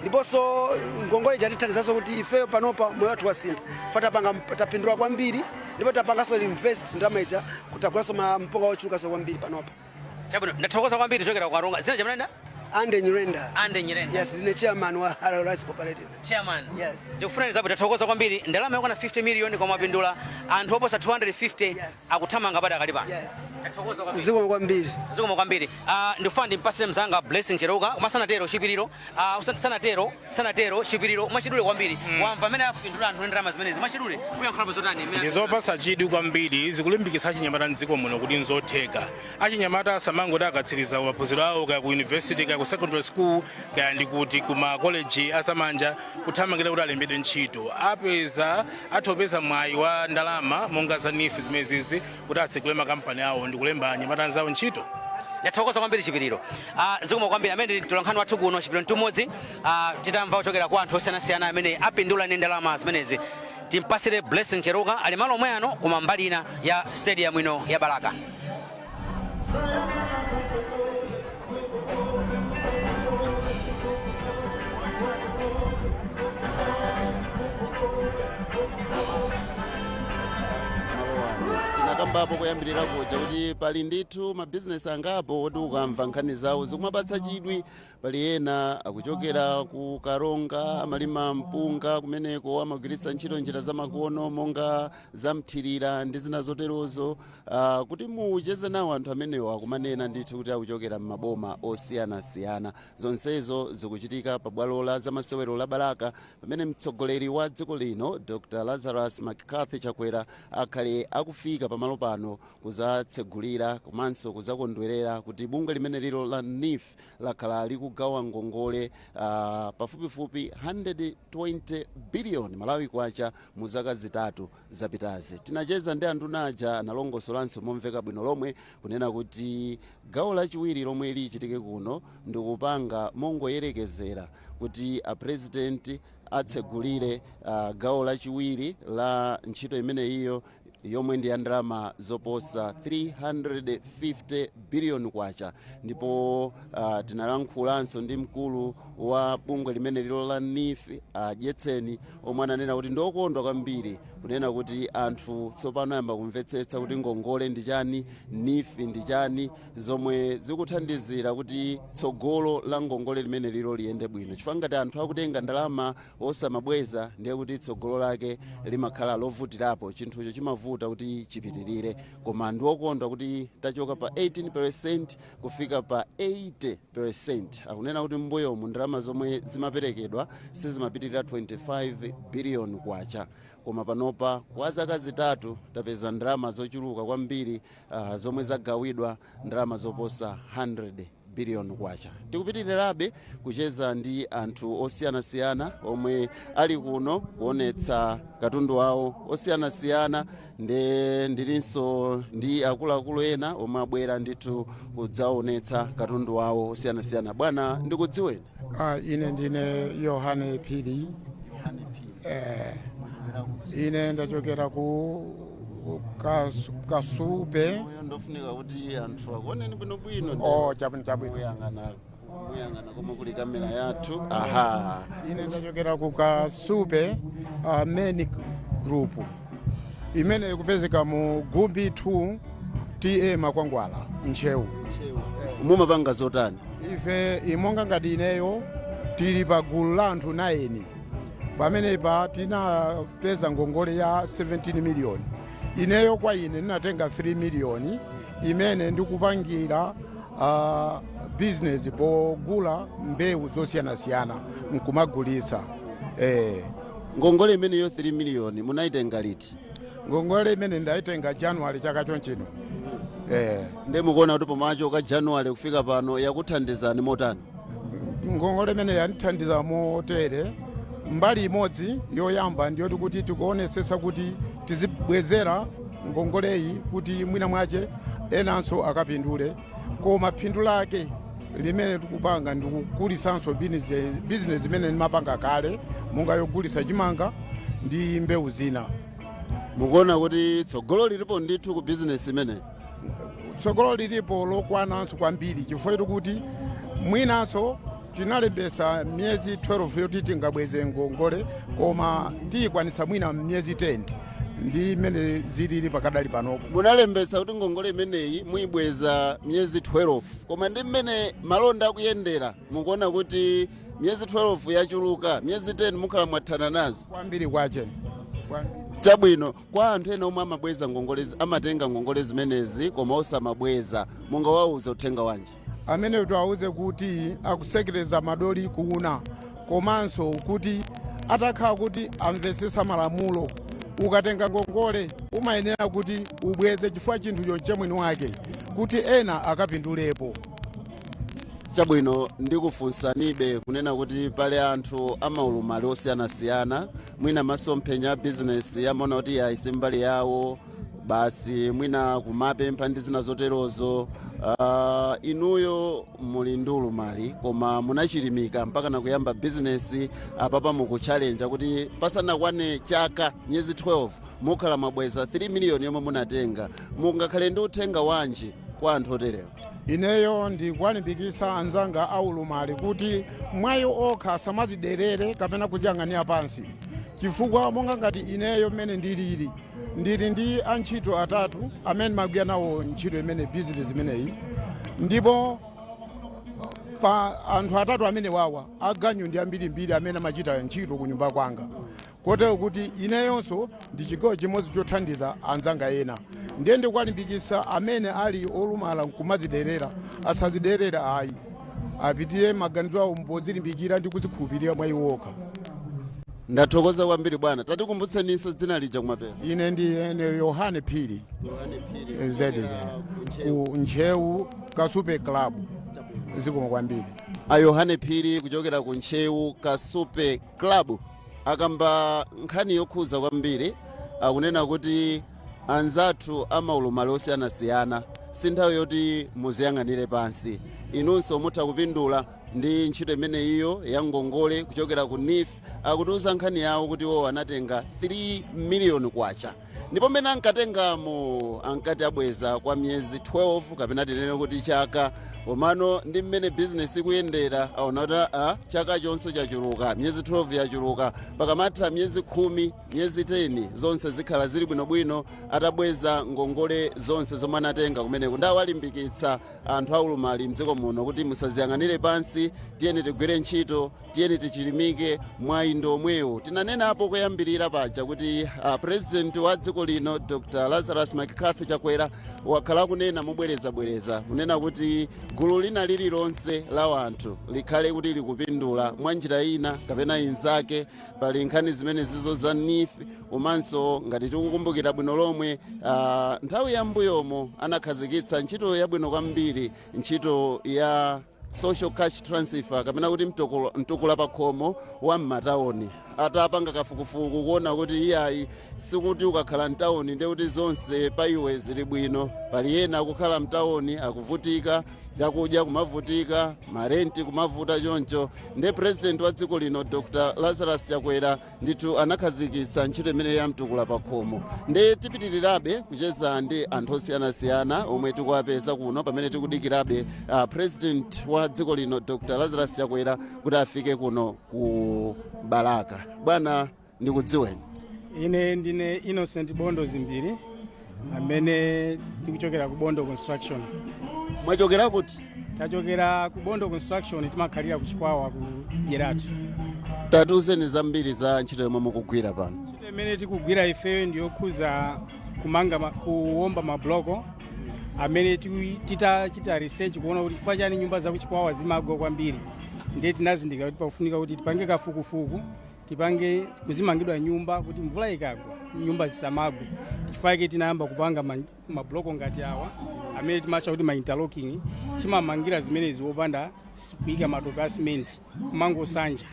Ndiponso ngongole chatithandizanso kuti ifeyo panopa moyo wathu wasintha, fa tapanga, tapindula kwambiri, ndipo tapanganso invest ndalama ija kuti tagulanso mpunga wochulukanso kwambiri panopa. Chabwino, ndathokoza kwambiri. Kuchokera ku Karonga, zina chamanenda? Ande Nyirenda. Ande Nyirenda. Yes, ndine chairman wa Hara Rice Cooperative. Chairman. Yes. Tikufuna zabwino. Tathokoza kwambiri. Ndalama yokwana 50 million kwa mapindula anthu oposa 250 akuthamanga padakali pano. Yes. Tathokoza kwambiri. Zikomo kwambiri. Zikomo kwambiri. Ndikufuna ndimpasire mzanga Blessing Cheruka, koma sanatero Chipiriro, sanatero Chipiriro, mwachidule kwambiri, wamva amene apindula anthu ndi ndalama zimenezi, mwachidule uyankhulapo zotani? Ndizopatsa chidwi kwambiri, zikulimbikitsa achinyamata mdziko muno kuti nzotheka. Achinyamata asamangoti akatsiriza maphunziro awo, kaya ku university, kaya ku secondary school, kaya ndikuti ku ma college azamanja, kuthamangira kuti alembedwe ntchito. Apeza, athopeza mwayi wa ndalama monga za NEEF zimenezizi kuti atsekule makampani awo ndi kulemba anyamata anzawo ntchito. Ndathokoza kwambiri Chipiriro. Zikomo kwambiri. Amene ndi mtolankhani wathu kuno, Chipiriro Mtumodzi. Titamva kuchokera kwa anthu osiyanasiyana amene apindula ndi ndalama zimenezi, timpasire Blessing Cheruka, ali malo omwe ano koma mbali ina ya stadium ino ya Balaka. Malo ano tinakamba. Ndinakambapo kuyambirira kuja kuti pali ndithu mabizinesi angapo oti ukamva nkhani zawo zikumapatsa chidwi. Pali ena akuchokera ku Karonga, amalima mpunga kumeneko, amagwiritsa ntchito njira zamakono monga zamthirira ndi zina zoterozo. Kuti mucheze nawo anthu amenewo, akumanena ndithu kuti akuchokera m'maboma osiyanasiyana. Zonsezo zikuchitika pabwalo la zamasewero la Balaka, pamene mtsogoleri wa dziko lino Dr Lazarus McCarthy Chakwera akhale akufika pamalo pano kuzatsegulira komanso kuzakondwerera kuti bungwe limene lilo la NEEF lakhala likugawa ngongole pafupifupi 120 billion Malawi kwacha mu zaka 3 zapitazi. Tinacheza ndi anduna aja, analongosolanso momveka bwino lomwe kunena kuti gawo lachiwiri lomwe lichitike kuno ndikupanga mongoyerekezera kuti a president atsegulire gawo lachiwiri la ntchito imeneyiyo, yomwe ndi ya ndalama zoposa 350 billion kwacha. Ndipo tinalankhulanso ndi mkulu wa bungwe limene lilo la NEEF, Dyetseni, omwe ananena kuti ndiokondwa kwambiri kunena kuti anthu tsopano ayamba kumvetsetsa kuti ngongole ndi chani, NEEF ndi chani, zomwe zikuthandizira kuti tsogolo la ngongole limene lilo liyende bwino, chifukwa ngati anthu akutenga ndalama osamabweza, ndiye kuti tsogolo lake limakhala lovutirapo, chinthucho chimavuta kuti chipitirire. Koma ndiokondwa kuti tachoka pa 18% kufika pa 80%. Akunena kuti mbuyomu ndalama zomwe zimaperekedwa sizimapitirira 25 billion kwacha, koma panopa kwa zaka 3 tapeza ndalama zochuluka kwambiri, zomwe zagawidwa ndalama zoposa 100 billion kwacha. Tikupitirirabe kucheza ndi anthu osiyanasiyana omwe ali kuno kuonetsa katundu wawo osiyanasiyana. Nde ndilinso ndi akuluakulu ena omwe abwera ndithu kudzaonetsa katundu wawo osiyanasiyana. Bwana, ndikudziweni. Ine ndine Yohane Phiri. Ine ndachokera ku Kasupe. Uyo ndofunika kuti anthu akuoneni bwinobwino. Oh, chabwino, chabwino. Muyang'ana, muyang'ana komwe kuli kamera yathu. Aha. Ine ndachokera ku Kasupe Main Group imene ikupezeka mu Gumbi 2 TA Makwangwala, Ntcheu. Mumapanga zotani? Ife imonga ngati ineyo tili pa gulu la anthu 9. Pamenepa tinapeza ngongole ya 17 miliyoni. Ineyo kwa ine ndinatenga 3 miliyoni imene ndikupangira business pogula mbewu zosiyanasiyana nkumagulitsa. Ngongole imeneyo 3 miliyoni munayitenga liti? Ngongole imene ndayitenga January chaka chonchino. Nde mukuona kuti pomachoka January kufika pano yakuthandizani motani? Ngongole imene yandithandiza motere: mbali imodzi yoyamba ndiyoti kuti tikuonetsetsa kuti tizibwezera ngongoleyi kuti mwina mwache enanso akapindule, koma phindu lake limene tikupanga ndikukulisanso business imene ndimapanga kale, monga yogulitsa chimanga ndi mbewu zina. Mukuona kuti tsogolo lilipo ndithu ku bizinesi imeneyi? Tsogolo lilipo lokwananso kwambiri, chifukwa kuti mwinanso tinalembesa miyezi 12 yoti tingabweze ngongole, koma tiyikwanitsa mwina miyezi 10 ndi imene zilili pakadali panopo. Munalembetsa kuti ngongole imeneyi muyibweza miyezi 12, koma ndi mmene malonda akuyendera mukuona kuti miyezi 12 yachuluka, miyezi 10 mukhala mwathana nazo? Kwambiri kwache, kwambiri. Chabwino. Kwa anthu ena omwe amabweza ngongole, amatenga ngongole zimenezi koma osamabweza, mungawauza uthenga wanji? Amene tiwauze kuti akusekereza madoli kuuna, komanso kuti atakhala kuti amvetsetsa malamulo, ukatenga ngongole umayenera kuti ubweze, chifukwa chinthucho nchemwini wake, kuti ena akapindulepo. Chabwino, ndikufunsanibe kunena kuti pali anthu amaulumali osiyanasiyana, mwina masomphenya a bizinesi amaona kuti ayi, si mbali yawo basi, mwina kumapempha ndi zina zoterozo. Inuyo muli ndi ulumali, koma munachilimika mpaka nakuyamba bizinesi. Apapa mukutchalenja kuti pasanakwane chaka, miyezi 12, mukhala mwabweza 3 miliyoni yomwe munatenga. Mungakhale ndi uthenga wanji kwa anthu oterewa? Ineyo ndikuwalimbikitsa anzanga aulumali kuti mwayi okha asamaziderere kapena kudziyang'anira pansi, chifukwa monga ngati ineyo mmene ndilili Ndili ndi antchito atatu amene magwira nawo ntchito imene, bizinesi imeneyi, ndipo pa anthu atatu amene wawa, aganyu ndi ambirimbiri amene amachita ntchito ku nyumba kwanga, kotero kuti ineyonso ndi chigawo chimodzi chothandiza anzanga ena. Ndiye ndikuwalimbikitsa amene ali olumala nkumaziderera, asaziderera ayi, apitire maganizo awo podzilimbikira ndi kuzikhulupirira mwa iwo okha. Ndathokoza kwambiri, bwana. Tatikumbutseninso dzina lija kumapeto. Ine ndi ene Yohane Phiri. Yohane Phiri. Zedi, ku Ntcheu Kasupe Club. Zikomo kwambiri. A Yohane Phiri kuchokera ku Ntcheu Kasupe Club akamba nkhani yokhuza kwambiri. Akunena kuti anzathu amaulumali osiyanasiyana, si nthawi yoti muziyang'anire pansi, inunso mutha kupindula ndi ntchito imeneyiyo ya ngongole kuchokera ku NEEF. Akutiuza nkhani yawo kuti iwo anatenga 3 miliyoni kwacha, ndipo mmene ankatengamo ankati abweza kwa miyezi 12, kapena tinene kuti chaka. Komano ndi mmene bizinesi ikuyendera, aona kuti chaka chonse chachuluka, miyezi 12 yachuluka. Pakamatha miyezi 10, miyezi 10, zonse zikhala zili bwinobwino, atabweza ngongole zonse zomwe anatenga kumeneko. Ndawalimbikitsa anthu aulumali mdziko muno kuti musaziyang'anire pansi, tiyeni tigwire ntchito, tiyeni tichilimike. Mwayi ndi omwewo. Tinanenapo kuyambirira paja kuti president wa dziko lino, Dr Lazarus McCarthy Chakwera, wakhala kunena mobwerezabwereza kunena kuti gulu lina lililonse la anthu likhale kuti likupindula mwa njira ina kapena inzake. Pali nkhani zimene zizo za NEEF, komanso ngati tikukumbukira bwino lomwe, nthawi yambuyomo anakhazikitsa ntchito yabwino kwambiri, ntchito ya social cash transfer, kapena kuti mtukula pakhomo wa m'matawuni, atapanga kafukufuku kuona kuti iyayi, sikuti ukakhala mtawuni ndiye kuti zonse pa iwe zili bwino. Pali ena akukhala mtawuni akuvutika, chakudya kumavutika, marenti kumavuta. Choncho ndiye president wa dziko lino, Dr Lazarus Chakwera, ndithu anakhazikitsa ntchito imene ya mtukula pakhomo. Ndiye tipitirirabe kucheza ndi anthu osiyanasiyana omwe tikuwapeza kuno pamene tikudikirabe president wa dziko lino, Dr Lazarus Chakwera, kuti afike kuno ku Balaka. Bwana, ndikudziweni. Ine ndine Innocent Bondo Zimbiri, amene tikuchokera ku Bondo Construction. Mwachokera kuti? Tachokera ku Bondo Construction, timakhalira ku Chikwawa ku Dyeratu. Tatiuzeni zambiri za ntchito yomwe mukugwira pano. Ntchito imene tikugwira ifeyo ndiyokhuza kumanga kuwomba mabloko, amene titachita research kuona kuti chifukwa chani nyumba zakuchikwawa zimagwa kwambiri. Ndiye tinazindikira kuti pakufunika kuti tipange kafukufuku, tipange kuzimangidwa nyumba kuti mvula ikagwa nyumba zisamagwe. Chifukwa chake tinayamba kupanga mabloko ngati awa amene timatcha kuti ma interlocking. Timamangira zimenezi wopanda kuyika matope a simenti, kumangosanja.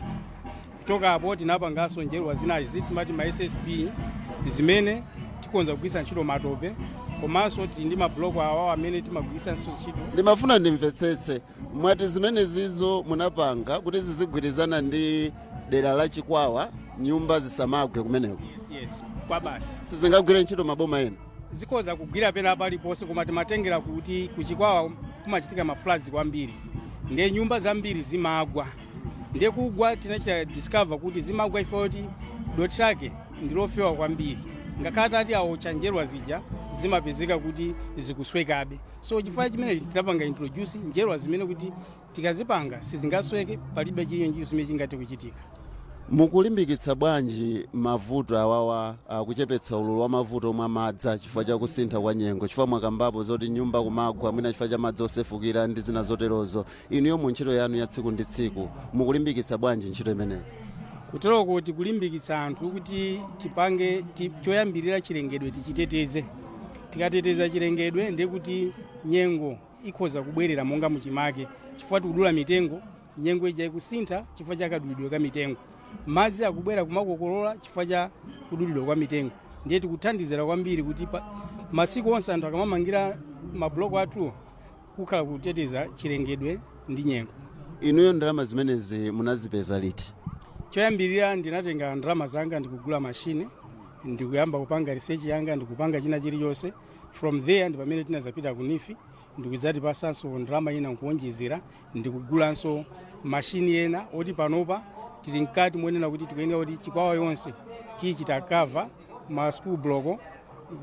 Kuchoka apo tinapanganso njerwa zinazi timati ma SSB, zimene tikonza kugwiritsa ntchito matope, komanso tili ndi mabloko awawo amene timagwiritsanso ntchito. Ndimafuna ndimvetsetse, mwati zimenezizo munapanga kuti zizigwirizana ndi dera la Chikwawa, nyumba zisamagwe kumeneko? Yes, kwa basi. Sizingagwire ntchito maboma ena? Zikhoza kugwira pena paliponse, koma timatengera kuti kuchikwawa kumachitika ma floods kwambiri, ndiye nyumba zambiri zimagwa. Ndiye kugwa tinachita discover kuti zimagwa ifo kuti dothi lake ndilofewa kwambiri, ngakhale tati awocha njerwa zija zimapezeka kuti zikuswekabe. So chifukwa chimene tinapanga introduce njerwa zimene kuti tikazipanga sizingasweke, palibe chilichonse chimene chingathe kuchitika. Mukulimbikitsa bwanji mavuto awawa, kuchepetsa ululu wa mavuto omwe amadza chifukwa cha kusintha kwa nyengo? Chifukwa mwakambapo zoti nyumba kumagwa mwina chifukwa cha madzi osefukira ndi zina zoterozo. Inuyo mu ntchito yanu ya tsiku ndi tsiku mukulimbikitsa bwanji ntchito imeneyi? Kuteroko tikulimbikitsa anthu kuti tipange choyambirira chilengedwe tichiteteze. Tikateteza chilengedwe, ndiye kuti nyengo ikhoza kubwerera monga muchimake, chifukwa tikudula mitengo, nyengo ija ikusintha chifukwa cha kadulidwe ka mitengo. Madzi akubwera kumakokolola chifukwa cha kudulidwa kwa mitengo. Ndiye tikuthandizira kwambiri kuti masiku onse anthu akamamangira mabloko athuwo, kukhala kuteteza chilengedwe ndi nyengo. Inuyo ndalama zimenezi munazipeza liti? Choyambirira ndinatenga ndalama zanga ndikugula mashini, ndikuyamba kupanga research yanga, ndikupanga china chilichonse. From there ndi pamene tinazapita ku NEEF, ndikudzatipasanso ndalama ina nkuwonjezera, ndikugulanso mashini ena oti panopa tili mkati monena kuti tikuyenera kuti Chikwawa yonse tiyichita cover, ma school block.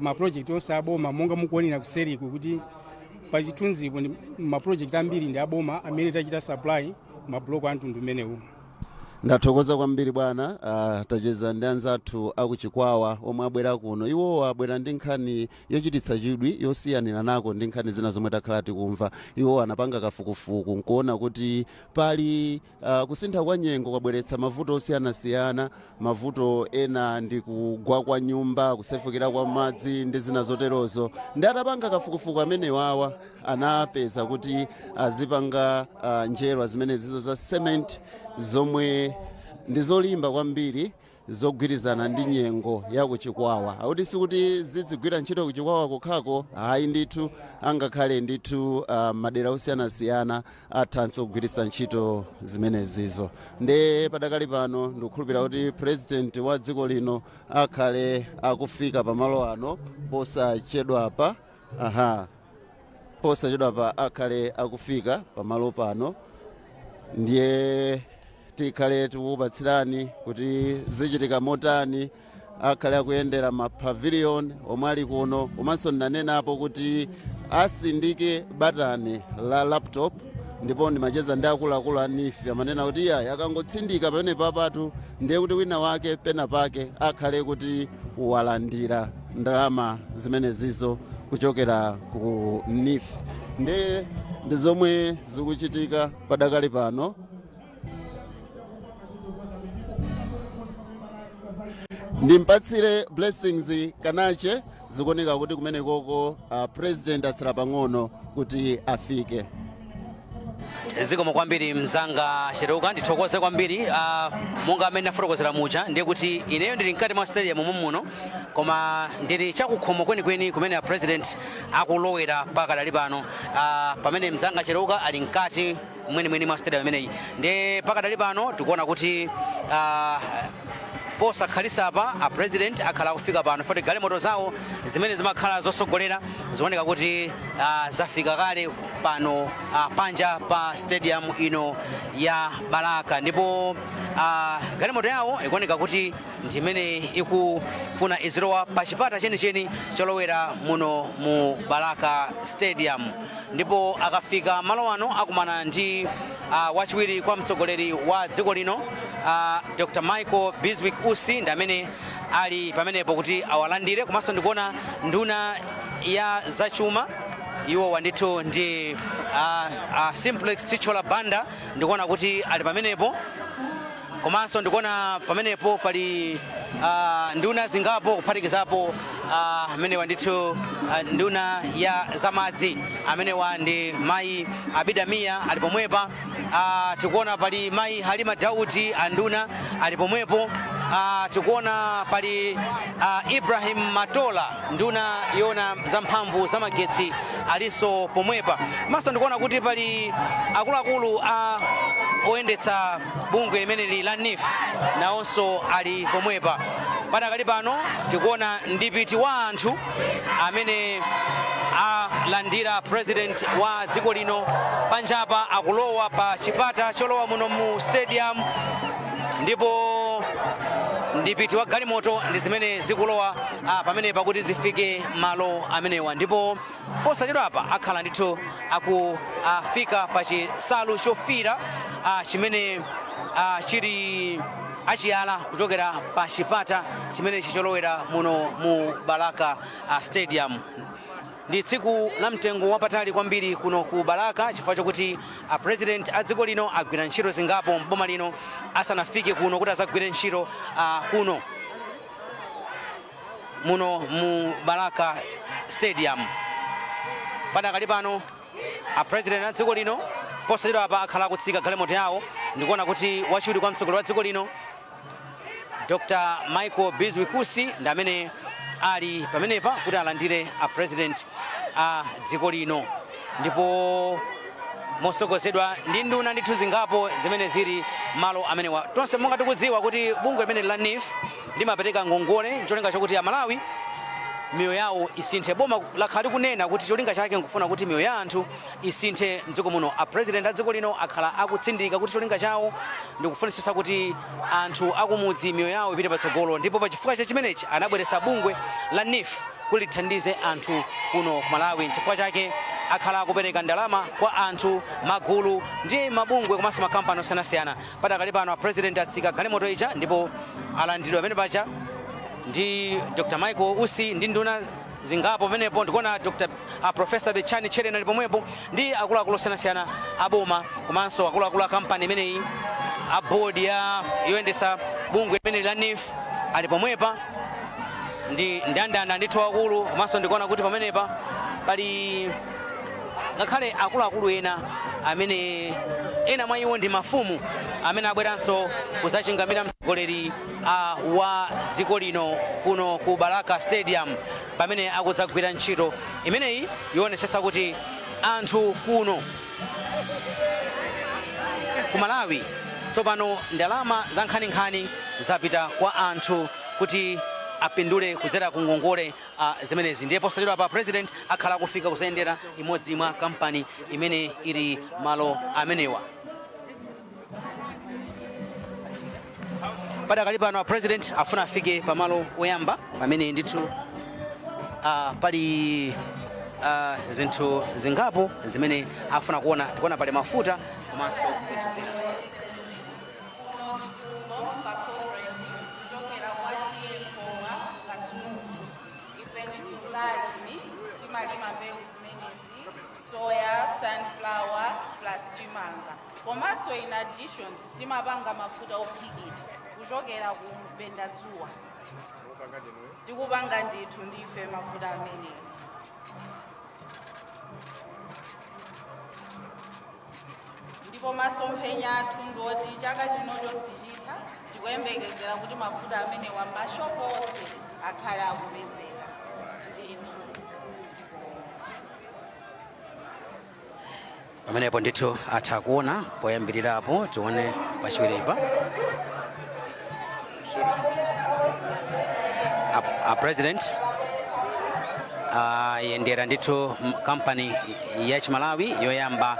Maproject onse aboma, monga mukuonera kuseriku kuti pachithunzipo ndi maproject ambiri ndi aboma amene tachita supply mabloko a mtundu umenewu. Ndathokoza kwambiri, bwana. Tacheza ndi anzathu akuChikwawa omwe abwera kuno. Iwo abwera ndi nkhani yochititsa chidwi, yosiyanira nako ndi nkhani zina zomwe takhala tikumva. Iwo anapanga kafukufuku nkuona kuti pali kusintha kwa nyengo kwabweretsa mavuto osiyanasiyana. Mavuto ena ndi kugwa kwa nyumba, kusefukira kwa madzi ndi zina zoterozo. Ndi atapanga kafukufuku amenewawa, anapeza kuti azipanga njerwa zimenezizo za cement zomwe ndi zolimba kwambiri, zogwirizana ndi nyengo ya kuChikwawa. Akuti sikuti zidzigwira ntchito kuChikwawa kokhako, hayi ndithu, angakhale ndithu madera osiyanasiyana athanso kugwiritsa ntchito zimenezizo. Nde padakali pano ndikukhulupirira kuti President wa dziko lino akhale akufika pamalo ano posachedwapa. Aha, posachedwapa akhale akufika pamalo pano, ndiye tikhale tikukupatsirani kuti zichitika motani. Akhale akuyendera ma pavilion omwe ali kuno, komanso ndanenapo kuti asindike batani la laptop, ndipo ndimacheza ndi akuluakulu a NEEF, amanena kuti iyayi, akangotsindika pamene papatu, ndiye kuti wina wake pena pake akhale kuti walandira ndalama zimenezizo kuchokera ku NEEF. Ndi zomwe zikuchitika padakali pano. Ndimpatsire Blessings Kanache. Zikuoneka kuti kumene koko President atsala pang'ono kuti afike. Zikomo kwambiri, mzanga Cheruka, ndithokoze kwambiri. Monga amene nafotokozera muja, ndiye kuti ineyo ndili mkati mwa stadium muno, koma ndili chakukhomo kwenikweni kumene a President akulowera pakadali pano, pamene mzanga Cheruka ali mkati mwenimweni mwa stadium imeneyi. Ndiye pakadali pano tikuona kuti posakhalitsa a President akhala akufika pano, poti galimoto zawo zimene zimakhala zosogolera zioneka kuti zafika kale pano panja pa stadium ino ya Balaka. Ndipo galimoto yawo ikuoneka kuti ndimene ikufuna izilowa pa chipata chenicheni cholowera muno mu Balaka Stadium. Ndipo akafika malo ano akumana ndi wachiwiri kwa mtsogoleri wa dziko lino, Dr Michael Bizwick Usi, ndi amene ali pamenepo kuti awalandire. Komanso ndikuona nduna ya zachuma, iwo ndithu ndi Simplex Chithyola Banda, ndikuona kuti ali pamenepo. Komanso ndikuona pamenepo pali nduna zingapo, kuphatikizapo amenewa ndithu nduna ya zamadzi, amenewa ndi Mayi Abida Mia, ali pomwepa. Tikuona pali Mayi Halima Daudi, anduna, ali pomwepo. Tikuona pali Ibrahim Matola, nduna yona zamphamvu zamagetsi, alinso pomwepa. Komanso ndikuona kuti pali akuluakulu a oyendetsa bungwe limeneli la NEEF, nawonso ali pomwepa. Padakali pano tikuona mdipiti wa anthu amene alandira President wa dziko lino panjapa, akulowa pa chipata cholowa muno mu stadium, ndipo mdipiti wa galimoto ndi zimene zikulowa pamenepa kuti zifike malo amenewa. Ndipo posachedwapa akhala ndithu akufika pa chisalu chofira chimene chili achiyala kuchokera pa chipata chimenechi cholowera muno mu Balaka Stadium. Ndi tsiku la mtengo wapatali kwambiri kuno ku Balaka, chifukwa chokuti a President a dziko lino agwira ntchito zingapo mboma lino asanafike kuno kuti azagwire ntchito kuno muno mu Balaka Stadium. Padakali pano a President a dziko lino posachedwa apa akhala akutsika galimoto yawo. Ndikuona kuti wachiwiri kwa mtsogoleri wa dziko lino, Dr Michael Bizwick Usi, ndi amene ali pamenepa kuti alandire a President a dziko lino, ndipo mosogozedwa ndi nduna ndithu zingapo zimene zili malo amenewa. Tonse monga tikudziwa kuti bungwe limene la NEEF limapereka ngongole ncholinga chokuti Amalawi miyoyo yawo isinthe. Boma lakhala likunena kuti cholinga chake nkufuna kuti miyoyo ya anthu isinthe mdziko muno. A President a dziko lino akhala akutsindika kuti cholinga chawo ndikufunitsitsa kuti anthu akumudzi miyoyo yawo ipite patsogolo, ndipo pachifukwa cha chimenechi anabweretsa bungwe la NEEF. Kuti lithandize anthu kuno ku Malawi. Nchifukwa chake akhala akupereka ndalama kwa anthu, magulu ndi mabungwe komanso makampani osiyanasiyana. Padakali pano President atsika galimoto ija ndipo alandiridwa pamene paja ndi Dr Michael Usi ndi nduna zingapo pamenepo. Ndikuona Dr Professor Betchani Tchereni ali pomwepo ndi akuluakulu osiyanasiyana aboma komanso akuluakulu a kampani imeneyi, a board ya yoyendetsa bungwe limeneli la NEEF ali pomwepa ndi ndandanda ndithu akulu. Komanso ndikuona kuti pamenepa pali ngakhale akuluakulu ena amene ena mwa iwo ndi mafumu amene abweranso kudzachingamira mtsogoleri wa dziko lino kuno ku Balaka Stadium pamene akudzagwira ntchito imeneyi yoonetsetsa kuti anthu kuno ku Malawi tsopano ndalama za nkhaninkhani zapita kwa anthu kuti apindule kudzera ku ngongole zimenezi. Ndiye posachedwa pa President akhala akufika kuzayendera imodzi mwa kampani imene ili malo amenewa. Padakali pano a President afuna afike pamalo oyamba pamene ndithu pali zinthu zingapo zimene afuna kuona. Tikuona pali mafuta komanso zinthu zina. Kuchokera kwa T/A Nkhoma, Kasungu. Ife ndi gulu la alimi, timalima mbewu zimenezi: soya, sunflower plus chimanga. Komanso in addition timapanga mafuta ophikira kuchokera ku mpendadzuwa. Tikupanga ndithu ndife mafuta amenewa. Ndipo masomphenya athu ndioti chaka chinocho sichitha, tikuyembekezera kuti mafuta amenewa m'mashopu onse akhale akupezeka ndithu. Pamenepo ndithu atha kuona poyambirirapo. Tione pachiwiripa a President ayendera ndithu kampani ya Chimalawi yoyamba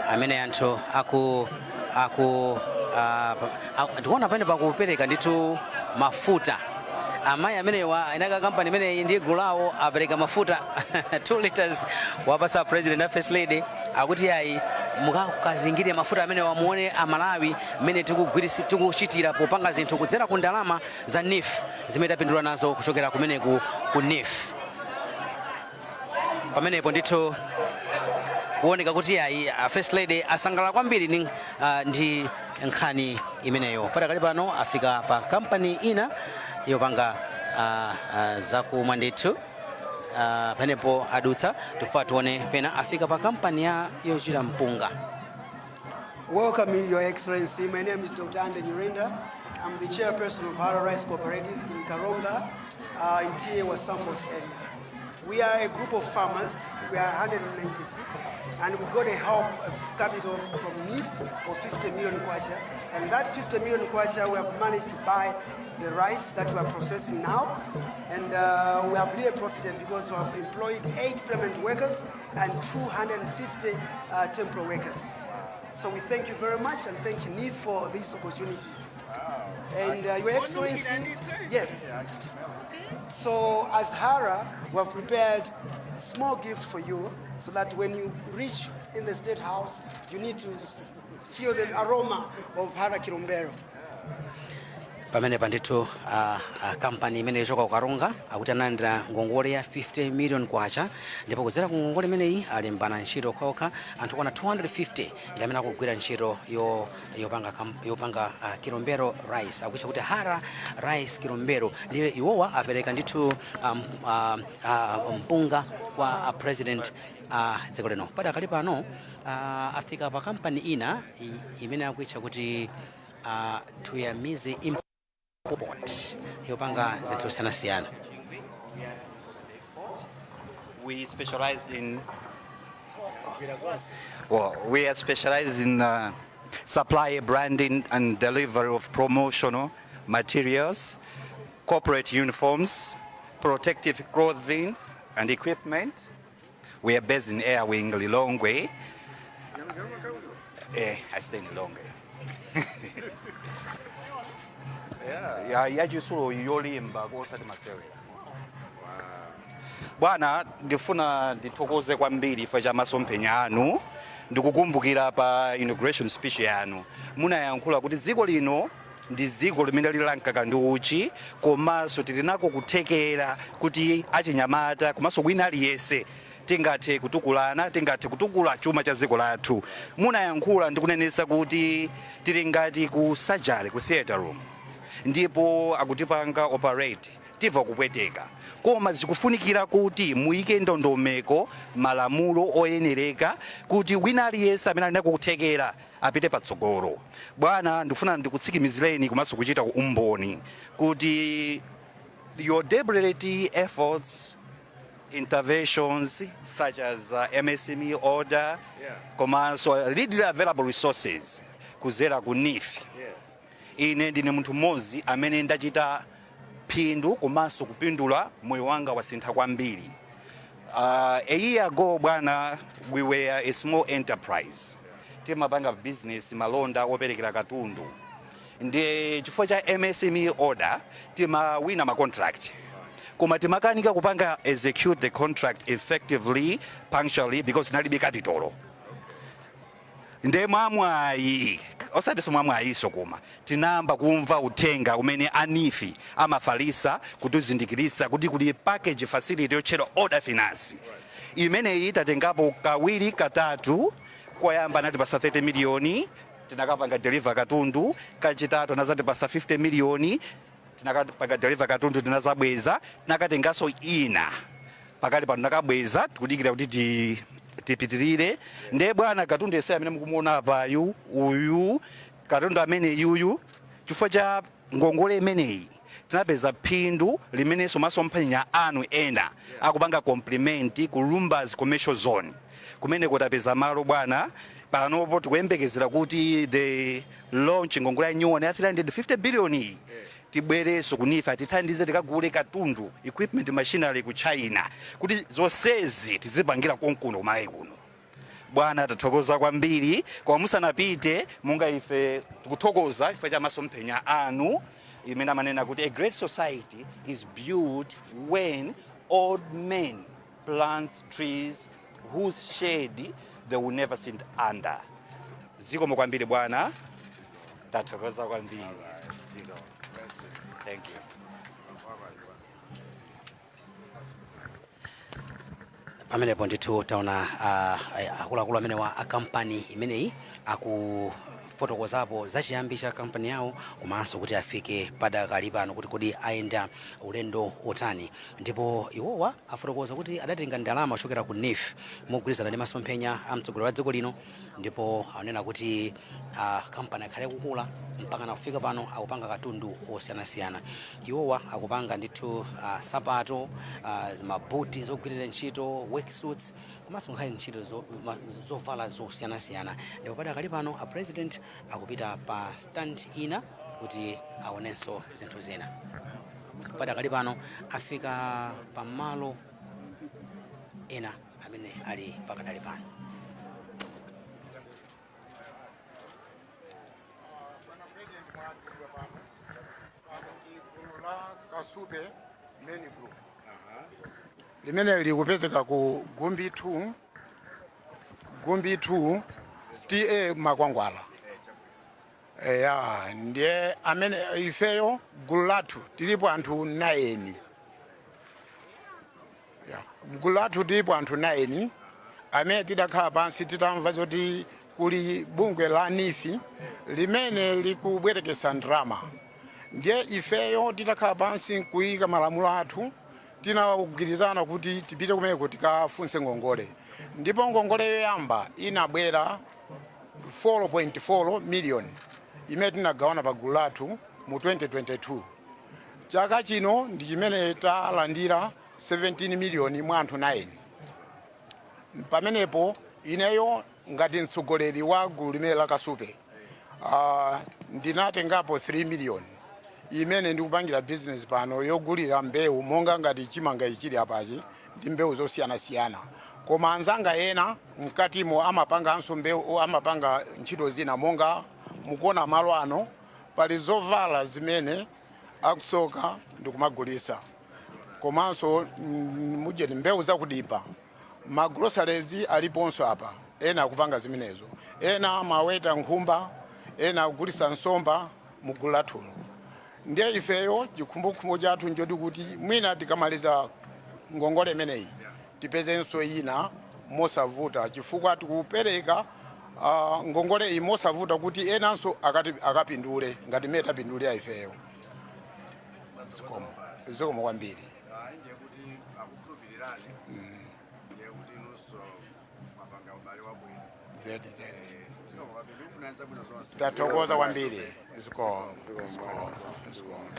amene anthu aku ndikuona pamene pakupereka ndithu mafuta. Amayi amenewa inaka kampani imeneyi ndi gulu lawo apereka mafuta 2 liters wapasa President a First Lady, akuti ayi, mukakazingire mafuta amenewa muone Amalawi mmene tikuchitira popanga zinthu kudzera ku ndalama za NEEF zimene tapindula nazo kuchokera kumeneku ku NEEF. Pamenepo ndithu kuoneka kuti ayi, a First Lady asangalala kwambiri ndi nkhani imeneyo. Padakali pano afika pa kampani ina yopanga zakumwa ndithu. Pamenepo adutsa, tifuna tione pena afika pa kampani ya yochita mpunga. Welcome, Your Excellency. My name is Dr. Ande Nyirenda. I'm the chairperson of Hara Rice Cooperative in Karonga, in TA Wasambos area. We are a group of farmers. We are 196, and we got a help of capital from NEEF of 50 million kwacha. And that 50 million kwacha, we have managed to buy the rice that we are processing now. And we have really profited because we have employed 8 permanent workers and 250 temporary workers. So we thank you very much and thank you, NEEF, for this opportunity. And Your Excellency, yes. So as Hara, we have prepared a small gift for you so that when you reach in the State House, you need to feel the aroma of Hara Kilombero. Pamenepa ndithu kampani imene yochoka ku Karonga akuti analandira ngongole ya 50 million kwacha, ndipo kudzera ku ngongole imeneyi alembana ntchito okhaokha anthu okwana 250 ndi amene akugwira ntchito yopanga Kilombero rice, akuitcha kuti Hara Rice Kilombero. Ndiye iwowa apereka ndithu mpunga kwa President dziko lino. Padakali pano afika pa kampani ina imene akuitcha kuti Tuyamize Import yopanga zinthu zosiyanasiyana. We specialized in well, we are specialized in supply, branding, and delivery of promotional materials, corporate uniforms, protective clothing, and equipment. We are based in Air Wing, Lilongwe. I stay in Lilongwe. Yeah, yachitsulo yolimba osati masewera. Bwana, ndifuna ndithokoze kwambiri chifukwa cha masomphenya anu. Ndikukumbukira pa inauguration speech yanu munayankhula kuti dziko lino ndi dziko limene lili la mkaka ndi uchi, komanso tili nako kuthekera kuti achinyamata komanso wina aliyense tingathe kutukulana, tingathe kutukula chuma cha dziko lathu. Munayankhula ndikunenetsa kuti tili ngati ku surgery, ku theatre room, ndipo akutipanga operate, timva kupweteka, koma zikufunikira kuti muyike ndondomeko, malamulo oyenereka kuti wina aliyense amene ali nako kuthekera apite patsogolo. Bwana, ndikufuna ndikutsimikizireni komanso kuchita umboni kuti your deliberate efforts, interventions such as MSME order komanso readily available resources kuzera ku NEEF, ine ndine munthu mmodzi amene ndachita phindu komanso kupindula, moyo wanga wasintha kwambiri. A year ago, bwana, we were a small enterprise, timapanga business, malonda operekera katundu. Ndi chifukwa cha MSME order timawina ma contract, koma timakanika kupanga execute the contract effectively, punctually, because tinalibe capital. Nde mwamwayi, osati mwamwayiso, koma tinayamba kumva uthenga umene a NEEF amafalisa kutizindikirisa kuti kuli package facility yotchedwa order finance. Imeneyi tatengapo kawiri, katatu. Koyamba anatipasa 30 miliyoni, tinakapanga deliver katundu. Kachitatu anazatipasa 50 miliyoni, tinakapanga deliver katundu, tinazabweza. Tinakatenganso ina, pakali pano tinakabweza, tikudikira kuti tipitirire. Ndiye bwana, katundu yese amene mukumuona apayu, uyu katundu amene yuyu, chifukwa cha ngongole imeneyi tinapeza phindu limenenso masomphenya anu ena akupanga complement ku Lumbadzi Commercial Zone, kumene kutapeza malo. Bwana, panopo tikuyembekezera kuti the launch ngongole ya new one ya 350 billion iyi, tibwerenso ku NEEF atithandize tikagule katundu, equipment, machinery ku China, kuti zonsezi tizipangira konkuno kumalawi kuno. Bwana, tathokoza kwambiri. Koma musanapite, monga ife tikuthokoza chifukwa cha masomphenya anu imene amanena kuti a great society is built when old men plants trees whose shade they will never sit under. Zikomo kwambiri bwana, tathokoza kwambiri. Zikomo, thank you. Pamenepo ndithu taona akuluakulu amenewa a kampani imeneyi akufotokozapo za chiyambi cha kampani yawo komanso kuti afike padakali pano, kuti kodi ayenda ulendo otani. Ndipo iwowa afotokoza kuti adatenga ndalama kuchokera ku NEEF mogwirizana ndi masomphenya a mtsogoleri wa dziko lino, ndipo anena kuti kampani akhale kukula mpaka nakufika pano akupanga katundu osiyanasiyana. Iwowa akupanga ndithu sapato, mabuti zogwirira ntchito, work suits, komanso nkhale ntchito zovala zosiyanasiyana. Ndipo padakali pano a President akupita pa stand ina kuti aonenso zinthu zina. Padakali pano afika pamalo ena amene ali pakadali pano. Gulu la Kasupe Men Group limene likupezeka ku Gumbi 2, Gumbi 2, TA Makwangwala. Eya, ndiye amene ifeyo gulu lathu tilipo anthu 9. Ya, gulu lathu tilipo anthu 9 amene tidakhala pansi titamva zoti kuli bungwe la NEEF limene likubwerekesa ndalama. Ndiye ifeyo titakhala pansi nkuyika malamulo athu, tinagwirizana kuti tipite kumeneko tikafunse ngongole. Ndipo ngongole yoyamba inabwera 4.4 million imene tinagawana pa gulu lathu mu 2022. Chaka chino ndi chimene talandira 17 million mwa anthu 9. Pamenepo ineyo ngati mtsogoleri wa gulu limene la Kasupe, ndinatengapo 3 million imene ndikupangira business pano yogulira mbewu, monga ngati chimanga ichili apachi ndi mbewu zosiyanasiyana. Koma anzanga ena mkatimo amapanganso mbewu, amapanga ntchito zina, monga mukuona malo ano pali zovala zimene akusoka ndikumagulisa. Komanso mujeni mbewu zakudimba, ma groceries aliponso apa. Ena akupanga zimenezo, ena amaweta nkhumba, ena akugulisa nsomba mugulu lathulo. Ndiye ifeyo chikhumbokhumbo chathu njoti kuti mwina tikamaliza ngongole imeneyi tipezenso ina mosavuta, chifukwa tikupereka ngongole iyi mosavuta kuti enanso akati akapindule ngati mmene tapindulira ifeyo. Zikomo, zikomo kwambiri. Ndiye kuti akukhulupirirani, ndiye kuti inunso mwapanga ubale wabwino. Zedi, zedi. Zikomo kwambiri, ndikufunani zabwino zonse. Tathokoza kwambiri. Zikomo, zikomo, zikomo.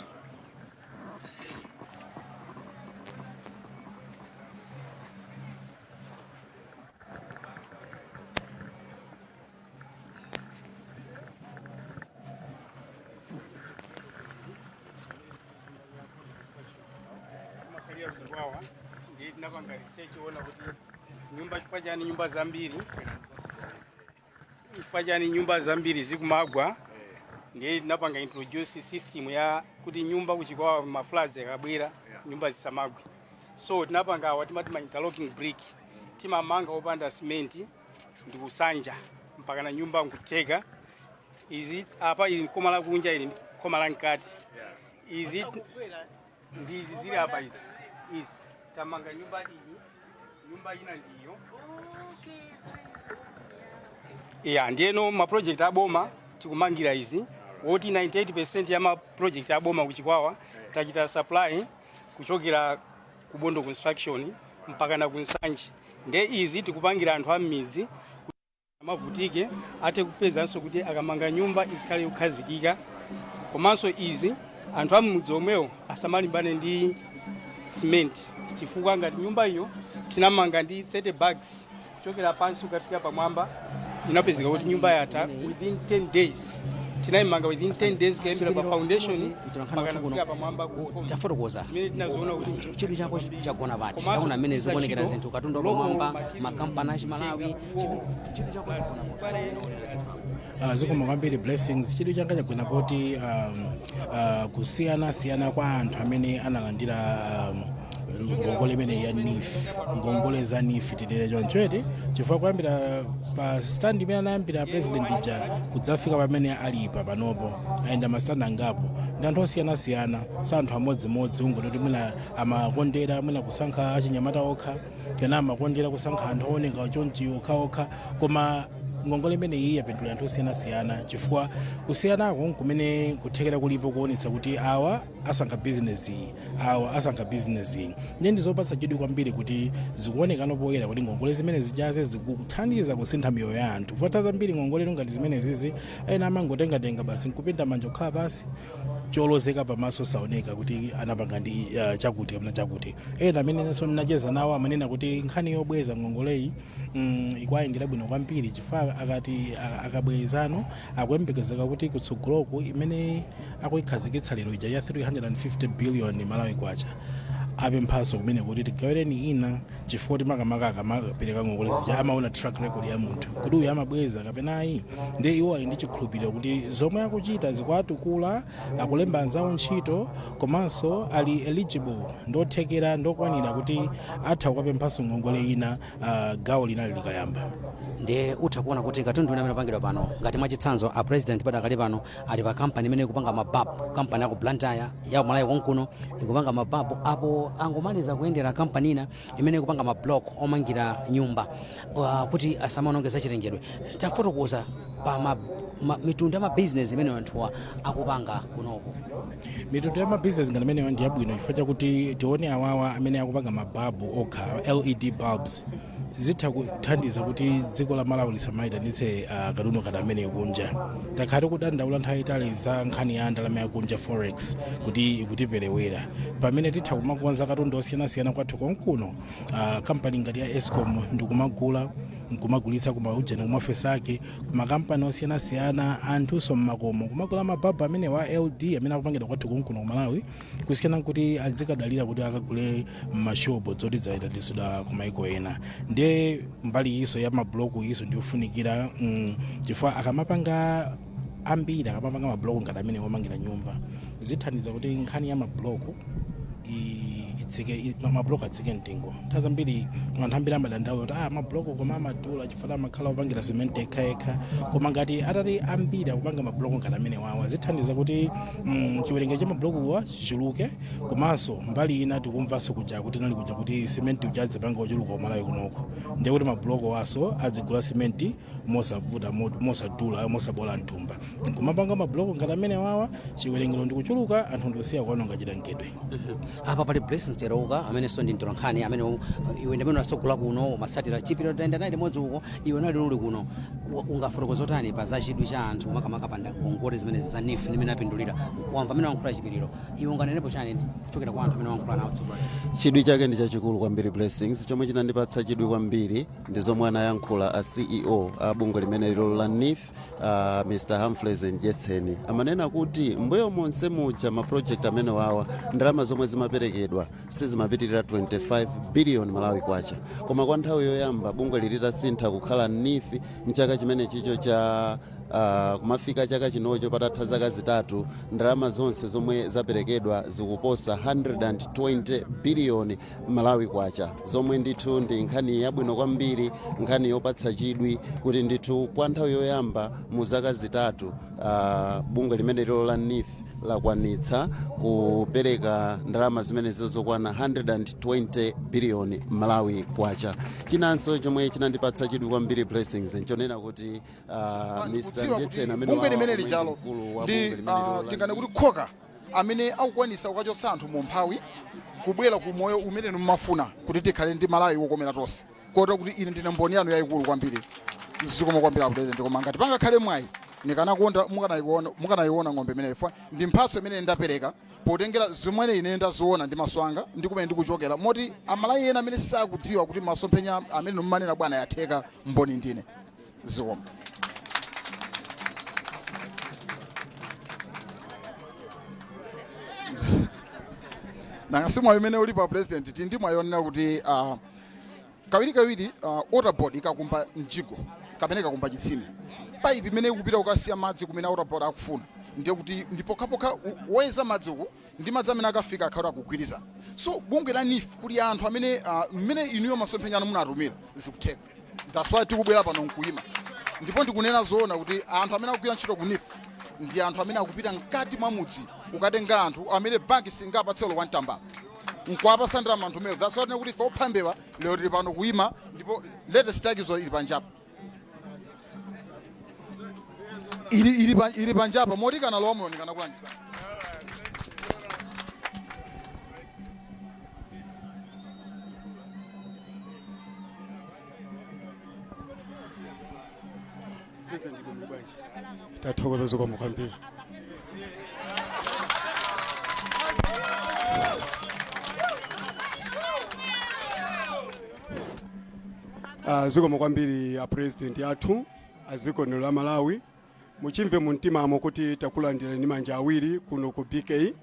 Timakhalira kuchikwawa, ndiye tinapanga research ona kuti nyumba, chifukwa chani nyumba zambiri zikumagwa. Ndiye tinapanga introduce system ya kuti nyumba kuchikwawa ma floods akabwera nyumba zisamagwe. So tinapanga awa timati ma interlocking brick, timamanga opanda cement ndikusanja mpaka na nyumba nkuteka. Izi apa, ili khoma la kunja, ili khoma la mkati. Izi ndizi zili apa, izi tamanga nyumba iyi, nyumba ina ndiyo iya. Ndiyeno ma project aboma tikumangira izi, woti 98% ya ma project aboma kuchikwawa tachita supply kuchokera ku Bondo Construction mpaka na kunsanje. Nde izi tikupangira anthu a m'midzi amavutike, athe kupezanso kuti akamanga nyumba izikhale yokhazikika. Komanso izi anthu a m'mudzi omwewo asamalimbane ndi cement, chifukwa ngati nyumba iyo tinamanga ndi 30 bags kuchokera pansi kukafika pamwamba, inapezeka kuti nyumba yatha within 10 days. Tinayimanga within 10 days kuyambira pa foundation mpaka kufika pamwamba kukhoma. Tafotokoza. Zimene tinazoona kuti chidwi chako chagona pati? Komanso Taona mmene zikuonekera ntchito, zinthu, katundu local wapamwamba, material, makampani achimalawi. Chidwi chako chagona pati? Zikomo kwambiri, Blessings. Chidwi changa chagona poti kusiyana-siyana kwa anthu amene analandira ngongole imene ya NEEF, ngongole za NEEF titere choncho eti, chifukwa kuyambira pa stand imene anayambira president ija kudzafika pamene alipa panopo, ayenda ma stand angapo ndi anthu osiyanasiyana, sa anthu amodzimodzi. Ungoti mwina amakondera mwina kusankha achinyamata okha, kena amakondera kusankha anthu ooneka chonchi okhaokha, koma ngongole imeneyi yapindula anthu osiyanasiyana, chifukwa kusiyanako kumene kuthekera kulipo kuonetsa kuti awa asankha bizinesi iyi, awa asankha bizinesi iyi. Ndiye ndizopatsa chidwi kwambiri kuti zikuonekano poyera kuti ngongole zimene zijaze zikuthandiza kusintha miyoyo ya anthu. Fota zambiri ngongole ngati zimene zizi, ena amangotengatenga basi nkupinda manja kukhala pasi, cholozeka pamaso saoneka kuti anapanga ndi chakuti kapena chakuti. Ena amene nenso ndinacheza nawo amanena kuti nkhani yobweza ngongoleyi ikuwayendera bwino kwambiri, chifukwa akati akabwezano akuyembekezeka kuti kutsogoloku imene akuyikhazikitsa lero ija ya 350 billion Malawi kwacha apemphanso kumene kuti tigawireni ina, chifukwa kuti makamaka akamapereka ngongole zija amaona track record ya munthu kuti uyu amabweza kapena ayi. Ndiye iwo ali ndi chikhulupiriro kuti zomwe akuchita zikuwatukula, akulemba anzawo ntchito, komanso ali eligible, ndothekera, ndokwanira kuti atha kukapemphanso ngongole ina gawo linali likayamba. Ndiye utha kuona kuti katundu amene apangidwa pano, ngati mwachitsanzo a president padakali pano ali pa kampani imene ikupanga mababu, kampani yaku Blantyre ya Malawi konkuno ikupanga mababu. Apo angomaliza kuyendera kampani ina imene ikupanga ma block omangira nyumba kuti asamaononge zachilengedwe. Tafotokoza pa mitundu ya mabizinesi imene anthuwa akupanga kunoko. Mitundu ya mabizinesi ngati imeneyo ndi yabwino, chifukwa chakuti tione awawa amene akupanga mababu okha, LED bulbs, zitha kuthandiza kuti dziko la Malawi lisamayitanitse katundu ngati amene kunja. Takhala tikudandaula nthawi itali za nkhani ya ndalama yakunja, forex, kuti ikutiperewera, pamene titha kumakonza katundu osiyanasiyana kwathu konkuno. Kampani ngati ya Escom ndikumagula nkumagulitsa kumaujeni, kumaofesi ake, kumakampani osiyanasiyana, anthunso mmakomo kumagula mababu amene wa LED amene akupangidwa kwathu konkuno ku Malawi, kusiyana kuti adzikadalira kuti akagule mmashopo zoti zayitanitsidwa kumaiko ena. Ndiye mbali iso ya mabloku iso ndiyofunikira, chifukwa akamapanga ambiri, akamapanga mabloku ngati amene omangira nyumba, zithandiza kuti nkhani ya mabloku itsike, mabloko atsike mtengo. Nthawi zambiri anthu ambiri amadandaula kuti mabloko koma amadula chifukwa amakhala opangira simenti yekhayekha. Koma ngati atati ambiri akupanga mabloko ngati amene wawa, zithandiza kuti chiwerengero cha mablokowa chichuluke. Komanso mbali ina tikumvanso kuja kuti nali kuja kuti simenti uja adzipanga ochuluka kumalawi kunoko, ndiye kuti mabloko waso adzigula simenti mosavuta, mosadula, mosabola mthumba, kumapanga mabloko ngati amene wawa. Chiwerengero ndikuchuluka, anthu ndikusiya kuononga chilengedwe. Apa pali Blessings Terouka amenenso ndi mtolankhani amene iwe ndi amene unasogola kuno, umatsatira Chipiliro, tayenda naye limodzi uko, iwe unali uli kuno. Ungafotokoze otani pa za chidwi cha anthu, makamaka pa ngongole zimene za NEEF nimene apindulira? Wamva amene wankhula Chipiliro, iwe unganenepo chani kuchokera kwa anthu amene wankhula nawo tsiku lero? Chidwi chake ndi chachikulu kwambiri, Blessings. Chomwe chinandipatsa chidwi kwambiri ndi zomwe anayankhula a CEO a bungwe limene lilo la NEEF, Mr Humphreys Mdyetseni. Amanena kuti mbuyo monse muja ma project amene wawa ndalama zomwe zimaperekedwa sizimapitirira 25 billion Malawi kwacha, koma kwa nthawi yoyamba bungwe lilitasintha kukhala NEEF mchaka chimene chicho cha kumafika chaka chinocho, patatha zaka 3, ndalama zonse zomwe zaperekedwa zikuposa 120 billion Malawi kwacha, zomwe ndithu ndi nkhani yabwino kwambiri, nkhani yopatsa chidwi kuti ndithu kwa nthawi yoyamba mu zaka 3 bungwe limene lilo la NEEF lakwanitsa kupereka ndalama zimenezo zokwana 120 billion Malawi kwacha. Chinanso chomwe chinandipatsa chidwi kwambiri, Blessings, nchonena kuti Mr Kudziwa kuti Mdyetseni amene bungwe wawa limene omwe ndi lijalo mkulu wa ndi bungwe limene lilo la tingane kuti khoka amene akukwanisa kukachotsa anthu mu umphawi kubwera ku moyo umene mumafuna kuti tikhale ndi Malawi wokomera tonse, kotero kuti ine ndine mboni yanu yayikulu kwambiri. Zikomo kwambiri a President. Koma ngati pangakhale mwayi, nikanakonda mukanayiona ng'ombe imeneyi, fa ndi mphatso imene ndapereka potengera zimene ine ndaziona ndi maso anga ndi kumene ndikuchokera, moti Amalawi ena amene sakudziwa kuti masomphenya amene mumanena bwana yatheka, mboni ndine. Zikomo. Nanga si mwayi umene uli pa President, ti ndi mwayi onena kuti kawirikawiri water board ikakumba mjigo kapena ikakumba chitsime, pipe imene ikupita kukasiya madzi kumene water board akufuna, ndiye kuti ndi pokhapokha woyeza madzi uku ndi madzi amene akafika akhala akugwirizana. So bungwe la NEEF kuli anthu amene mmene inuyo masomphenya anu munatumira zikutheka. That's why tikubwera pano nkuyima, ndipo ndikunena zoona kuti anthu amene akugwira ntchito ku NEEF ndi anthu amene akupita mkati mwa mudzi kukatenga anthu amene banki singapatse olo wamtambala nkuwapasa ndalama anthu meyo. That's why tinena kuti ife ophambewa lero tili pano kuyima, ndipo latest takizo ili panjapa, ili panjapa, moti kana lowa muno ndikanakulandisa. President, muli bwanji? Tathokoza, zikomo kwambiri. Zikomo kwambiri a President athu a dziko lino la Malawi. Muchimve mu mtimamo kuti takulandira ndi manja awiri kuno ku BK.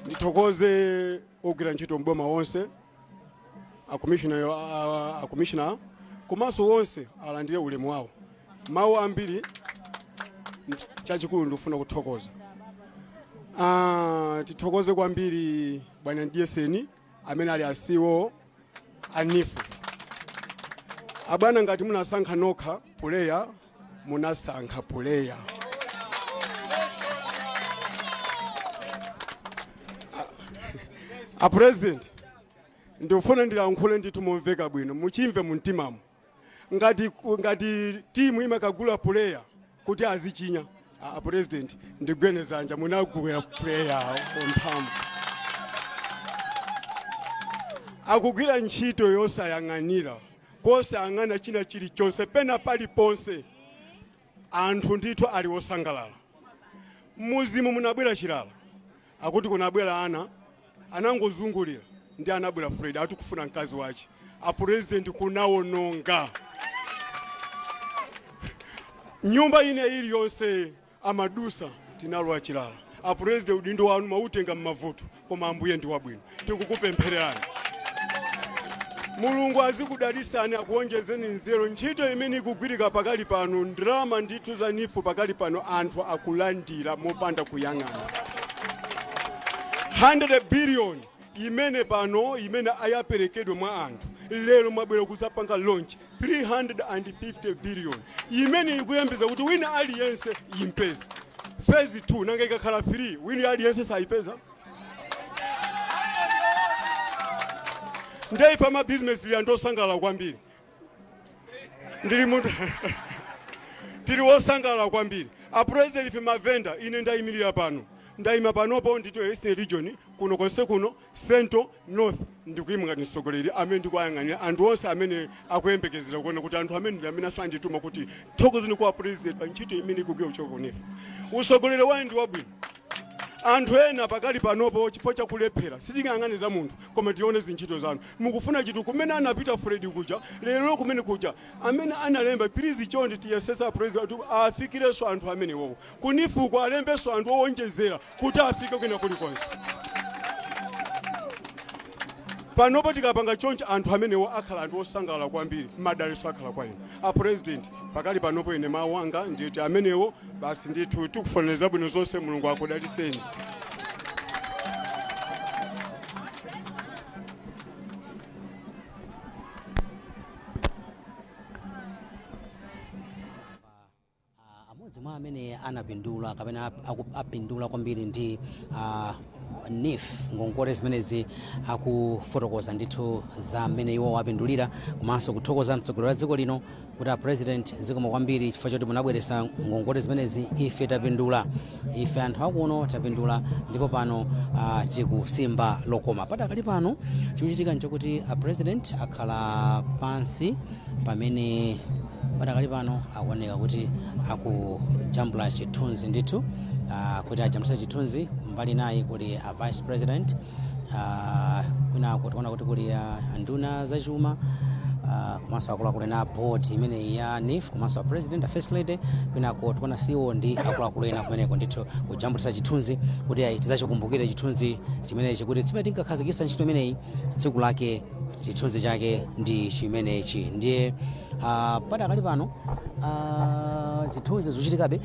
Ndithokoze ogwira ntchito mboma wonse, a commissioner komanso wonse alandire ulemu wawo. Mawu ambiri, chachikulu ndikufuna kuthokoza. Tithokoze kwambiri bwana Mdyetseni amene ali a CEO a NEEF. Abwana, ngati munasankha nokha puleya, munasankha puleya. A President, ndikufuna ndilankhule ndithu momveka bwino, muchimve mumtimamo. Ngati timu imakagula puleya kuti azichinya, a President, ndigwene zanja, munagula puleya mphamvu, akugwira ntchito yosayang'anira, kosayang'ana china chilichonse, pena paliponse anthu ndithu ali osangalala. Muzimu munabwera chilala, akuti kunabwera ana anangozungulira ndi anabwera Fred ati kufuna mkazi wache. A President, kunawononga nyumba ine iliyonse amadusa, tinalowa chilala. A President, udindo wanu mautenga mmavuto, koma Ambuye ndi wabwino. Tikukupemphererani, Mulungu azikudalisani, akuonjezeni nzeru. Ntchito imene ikugwirika pakali pano, ndalama ndithu za NEEF pakali pano anthu akulandira mopanda kuyang'ana. 100 billion imene pano imene ayaperekedwe mwa anthu, lero mwabwera kuzapanga launch 350 billion imene ikuyembeza kuti wina aliyense impeze. Phase 2 nanga ikakhala 3, wina aliyense sayipeza? Ndeipa mabizinesi liya ndosangalala kwambiri, ndili munthu tili wosangalala kwambiri. A President, ife mavenda, ine ndayimirira pano, ndayima panopo ndito Eastern Region kuno konse kuno, Central, North, ndikuyima ngati mtsogoleri amene ndikuyang'anira anthu onse amene akuyembekezera kuona kuti anthu amene ndi amene andituma kuti thokozeni kwa President pa ntchito imene ikugwira kuchoka ku NEEF. Utsogoleri wanu ndi wabwino. Anthu ena pakali panopo chifukwa chakulephera, sitingayang'ane za munthu koma tione zintchito zanu. Mukufuna chitu kumene anapita Fred kuja, lero kumene kuja amene analemba, please chonde tiyesesa President kuti afikirenso anthu amenewowo ku NEEF-ko, alembenso anthu owonjezera kuti afike kwina kulikonse. Panopo tikapanga choncho, anthu amenewo akhala anthu osangalala kwambiri, madalitso akhala kwa inu a President. Pakali panopo ine mawu anga nditi amenewo basi. Ndithu tikufunira zabwino zonse, Mulungu akudalitseni. Amodzi mwa amene anapindula kapena apindula kwambiri ndi NEEF, ngongole zimenezi, akufotokoza ndithu za mmene iwo apindulira komanso kuthokoza mtsogoleri wa dziko lino kuti a President, zikomo kwambiri chifukwa choti munabweretsa ngongole zimenezi. Ife tapindula, ife anthu akuno tapindula, ndipo pano tikusimba lokoma. Padakali pano chikuchitika nchokuti a President akhala pansi, pamene padakali pano akuoneka kuti akujambula chithunzi ndithu, kuti ajambulisa chithunzi. Mbali nayi kuli a Vice President, kwinako tikuona kuti kuli nduna zachuma, komanso akuluakulu ena a board imeneyi ya NEEF, komanso a President, a First Lady. Kwinako tikuona CEO ndi akuluakulu ena kumeneko ndithu kujambulisa chithunzi kuti ayi, tidzachikumbukire chithunzi chimenechi kuti tsimene tinkakhazikitsa ntchito imeneyi, tsiku lake chithunzi chake ndi chimenechi. Ndiye padakali pano zithunzi zikuchitikabe.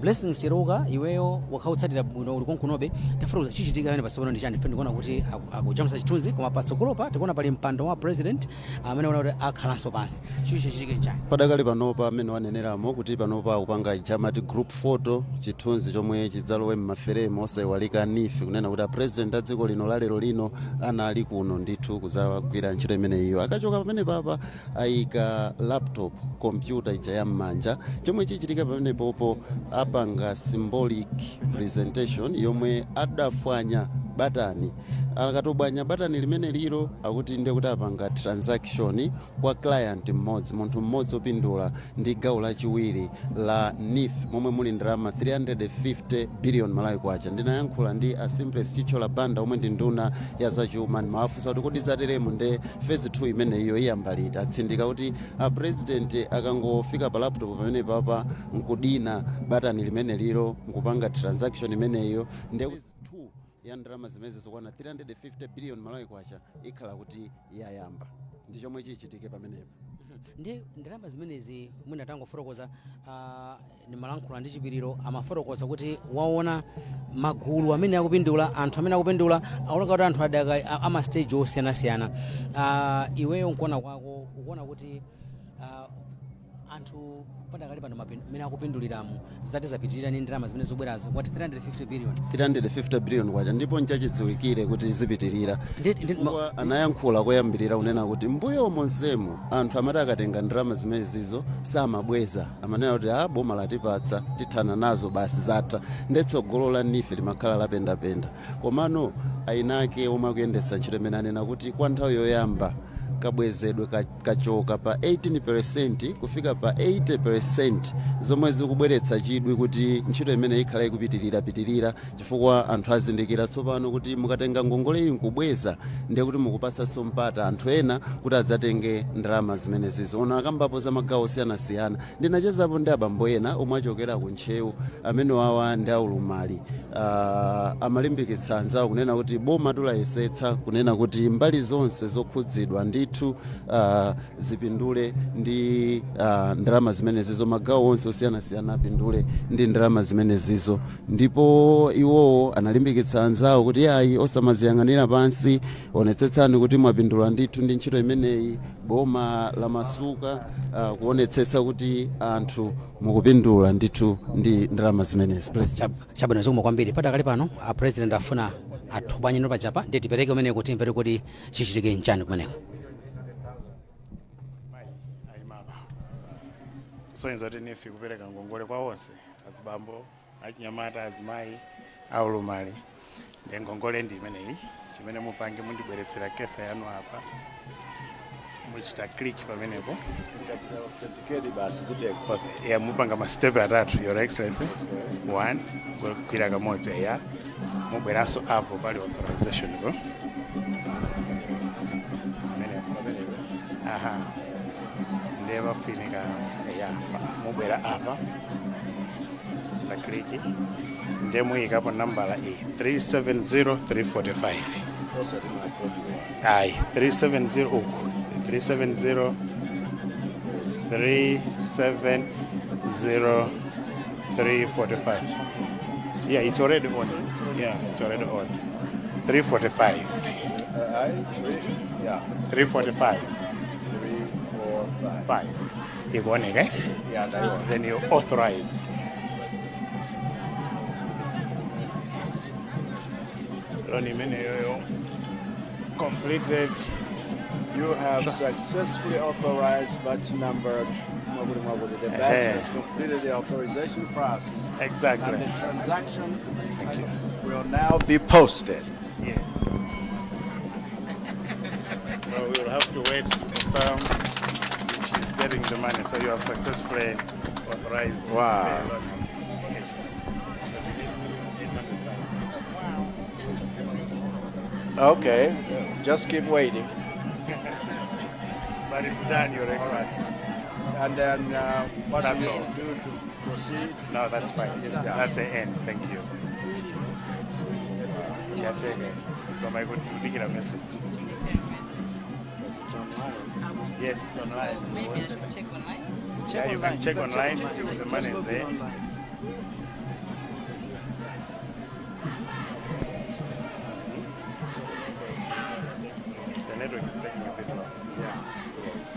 Blessings Cheruka, iweyo wakhautsatira bwino, uli konkunobe, tafotokoza chichitika pamene patsogolo ndi chani? Ife ndikuona kuti akujambulisa chithunzi, koma patsogolopa tikuona pali mpando wa President amene ona kuti akhalanso pansi. Chichichitike nchani? Padakali panopa, amene waneneramo kuti panopa akupanga jamati group photo, chithunzi chomwe chidzalowe m'maferemu osayiwalika NEEF, kunena kuti a President a dziko lino la lero lino anali kuno ndithu kuzagwira ntchito imeneyiyo. Akachoka pamene papa ayika laptop computer ija ya m'manja. Chomwe chichitika pamene popo, apanga symbolic presentation yomwe adafwanya batani. Akatobwanya batani limene lilo, akuti ndiye kuti apanga transaction kwa client mmodzi, munthu mmodzi opindula ndi gawo lachiwiri la NEEF momwe muli ndalama 350 billion Malawi kwacha. Ndinayankhula ndi a Simplex Chithyola Banda omwe ndi nduna ya zachuma, ndimawafunsa kuti kodi zateremu nde phase 2 imeneyiyo iyamba liti? Atsindika kuti a President akangofika pa laptop pamene papa nkudina batani limene lilo nkupanga transaction imeneyo, nde phase 2 ya ndalama zimene zikwana 350 billion Malawi kwacha ikhala kuti yayamba. Ndi chomwe chichitike pamenepo. Ndi ndalama zimenezi mwina tangofotokoza, ndimalankhula ndi Chipiriro, amafotokoza kuti waona magulu amene akupindula, anthu amene akupindula aoneka kuti anthu adaka ama stage osiyanasiyana. Iweyo nkuona kwako ukuona kuti anthu padakali pano amene akupinduliramo zati zapitirira ndi ndalama zimene zikubwerazi, wati 350 billion? 350 billion kwacha, ndipo nchachidziwikire kuti zipitirira, chifukwa anayankhula koyambirira kunena kuti mbuyo monsemu anthu amati akatenga ndalama zimenezizo samabweza, amanena kuti a boma latipatsa, tithana nazo basi, zatha, ndetsogolo la NEEF limakhala lapendapenda. Komano ainake omwe akuyendetsa ntchito imene anena kuti kwa nthawi yoyamba kabwezedwe kachoka pa 18% kufika pa 80%, zomwe zikubweretsa chidwi kuti ntchito imene ikhala ikupitirira pitirira, chifukwa anthu azindikira tsopano kuti mukatenga ngongole iyi nkubweza, ndiye kuti mukupatsanso mpata anthu ena kuti adzatenge ndalama zimenezizo. Ona akambapo za magawo osiyanasiyana. Ndinachezapo ndi abambo ena omwe achokera ku Ntcheu, amene wawa ndi aulumali. Amalimbikitsa anzawo kunena kuti boma tulayesetsa kunena kuti mbali zonse zokhudzidwa ndithu zipindule ndi ndalama zimenezizo, magawo onse osiyanasiyana apindule ndi ndalama zimenezizo. Ndipo iwowo analimbikitsa anzawo kuti ayi, osamaziyang'anira pansi, onetsetsani kuti mwapindula ndithu ndi ntchito imeneyi. Boma lamasuka kuonetsetsa kuti anthu mukupindula ndithu ndi ndalama zimenezi. President. Chabwino, zikomo kwambiri. Padakali pano a President afuna athobwanyeno pachapa, ndiye tipereke umeneko kuti timvere kuti chichitike nchani kumeneko. Ayimapa kusonyeza kuti NEEF kupereka ngongole kwa onse, azibambo, achinyamata, azimayi, aulumali. Ndi ngongole ndi imeneyi. Chimene mupange, mundibweretsera cursor yanu apa, muchita click pamenepo. Authenticate basi, ziteko. Yeah, mupanga ma step atatu, Your Excellency. One, kugwira kamodzi ya, mubweranso apo pali authorization po pamenepo. Aha, ndiye pafunika ya, mubwera apa, chita click, ndiye muyikapo nambala iyi, 370345. Osati makodi? Ayi, 370 uku, 370 370 345. Yeah, it's already on. Yeah, it's already on. 345. Ayi, three, yeah. 345. 3 4 5. 5 ikuoneka, eh? Yeah, ndaiona. Then you authorize loan imeneyoyo, completed. You have successfully authorized batch number mwakuti mwakuti. The batch has completed the authorization process. Exactly. And the transaction Thank you. will now be posted. Yes. So we will have to wait to confirm if she's getting the money. So you have successfully authorized the loan application. 800,000. Okay, just keep waiting. But it's done, Your Excellency. And then what That's do you all. do to proceed? No, that's fine. Yeah. That's the end. Thank you. Yeah, take it. Koma ikudikira message. It's online. Yes, it's online. Maybe I should check online. Yeah, you can check online. The money is there. Online. The network is taking a bit long. Yeah. Yes.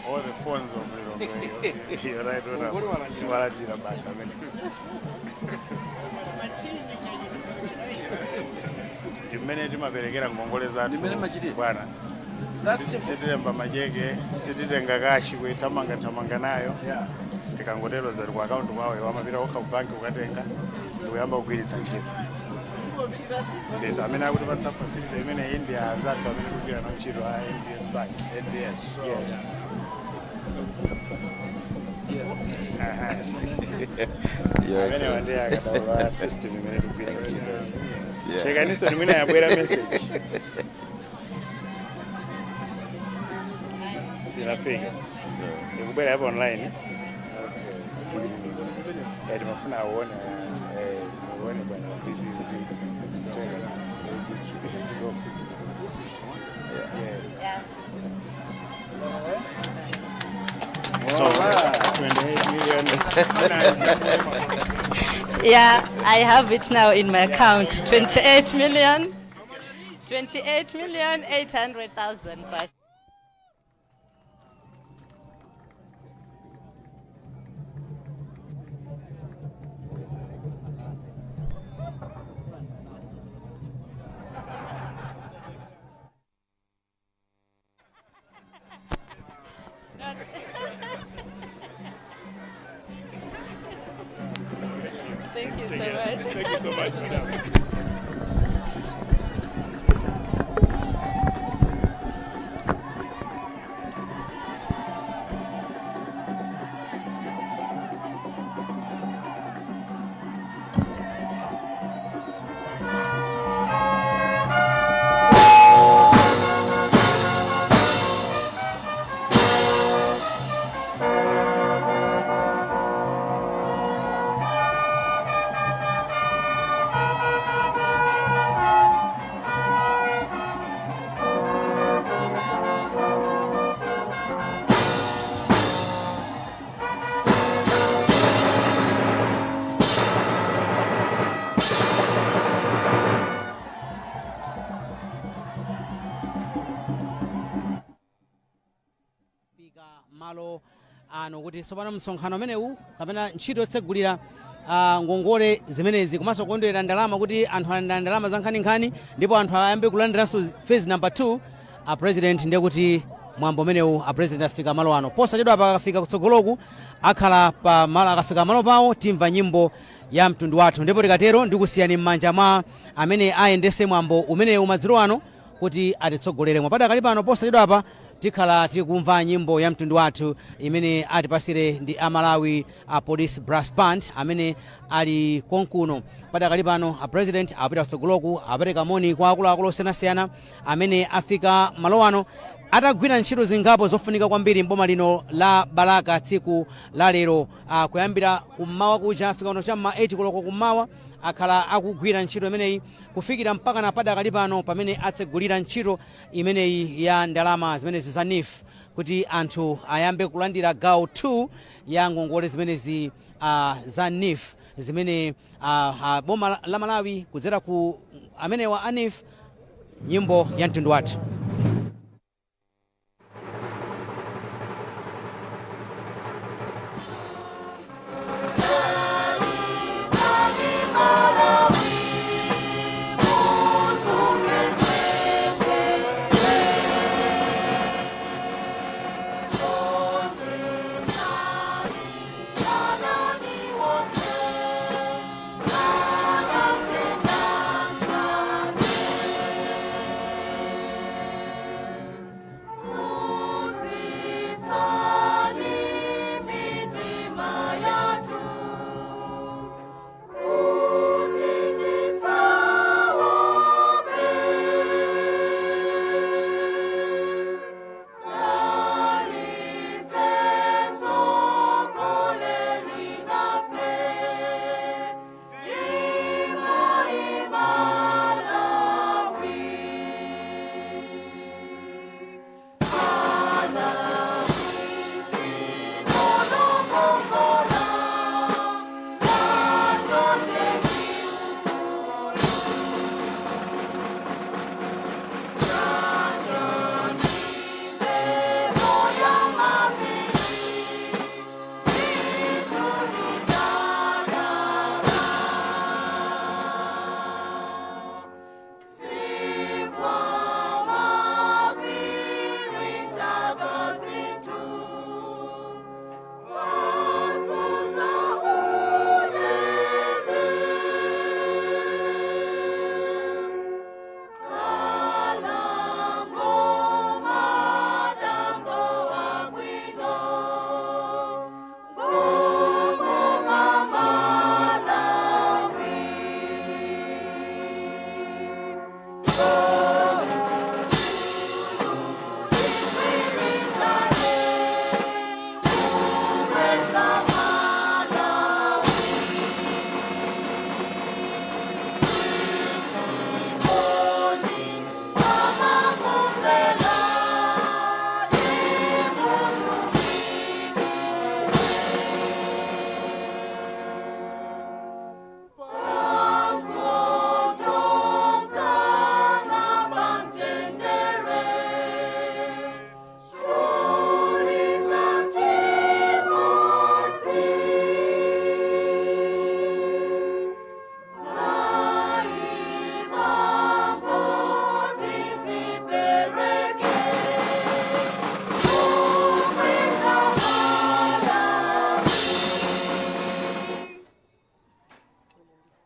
All the phones of Lilongwe, you're right. Walandira basa amene. Ndimene timaperekera ngongole zathu. Ndimene machitira. Bwana. That's simple. Sitilemba macheke, sititenga cash kuitamanga tamanga nayo. Tikangotero zali ku akaunti kwawo, wamapita okha ku banki kukatenga ndikuyamba kugwiritsa ntchito. Ndito amene akutipatsa facility imeneyi ndi anzathu amene tikugwira nawo ntchito a NBS Bank. NBS. So, Yes. Aha. Your Amene Excellency. wandi akadaulo a system imene tikugwiritsa ntchito. Yeah. Chekaniso nimwina yabwera message. Sinafika. Ikubwera yapo online. Eh, timafuna aone, muone bwana vipi kuti zikutenga. Ziko. Yes. Yeah. So, 28 million. Yeah, I have it now in my account. 28 million, 28 million 800,000. But thank you so much. Thank you so much, madam. Pano kuti tsopano msonkhano umenewu kapena ntchito yotsegulira ngongole zimenezi komanso kukondwerera ndalama kuti anthu alandira ndalama za nkhaninkhani ndipo anthu ayambe kulandiranso phase number 2, a President, ndiye kuti mwambo umenewu a President afika malo ano posachedwa. Akafika kutsogoloku akhala pa malo, akafika malo pawo timva nyimbo ya mtundu wathu, ndipo tikatero ndikusiyani m'manja mwa amene ayendese mwambo umenewu madzulo ano kuti atitsogolere. Mwapadakali pano, posachedwa apa tikhala tikumva nyimbo ya mtundu wathu imene atipasire ndi Amalawi a Police Brass Band amene ali konkuno. Padakali pano a President apita kutsogoloku, apereka moni kwa akuluakulu osiyanasiyana amene afika malo ano atagwira ntchito zingapo zofunika kwambiri mboma lino la Balaka tsiku la lero. Kuyambira kummawa kuja, afika kuno cham'ma 8 koloko kummawa, akhala akugwira ntchito imeneyi kufikira mpaka na padakali pano pamene atsegulira ntchito imeneyi ya ndalama zimenezi za NEEF kuti anthu ayambe kulandira gawo 2 ya ngongole zimenezi za NEEF zimene boma la Malawi kudzera ku amenewa a NEEF. Nyimbo ya mtundu wathu.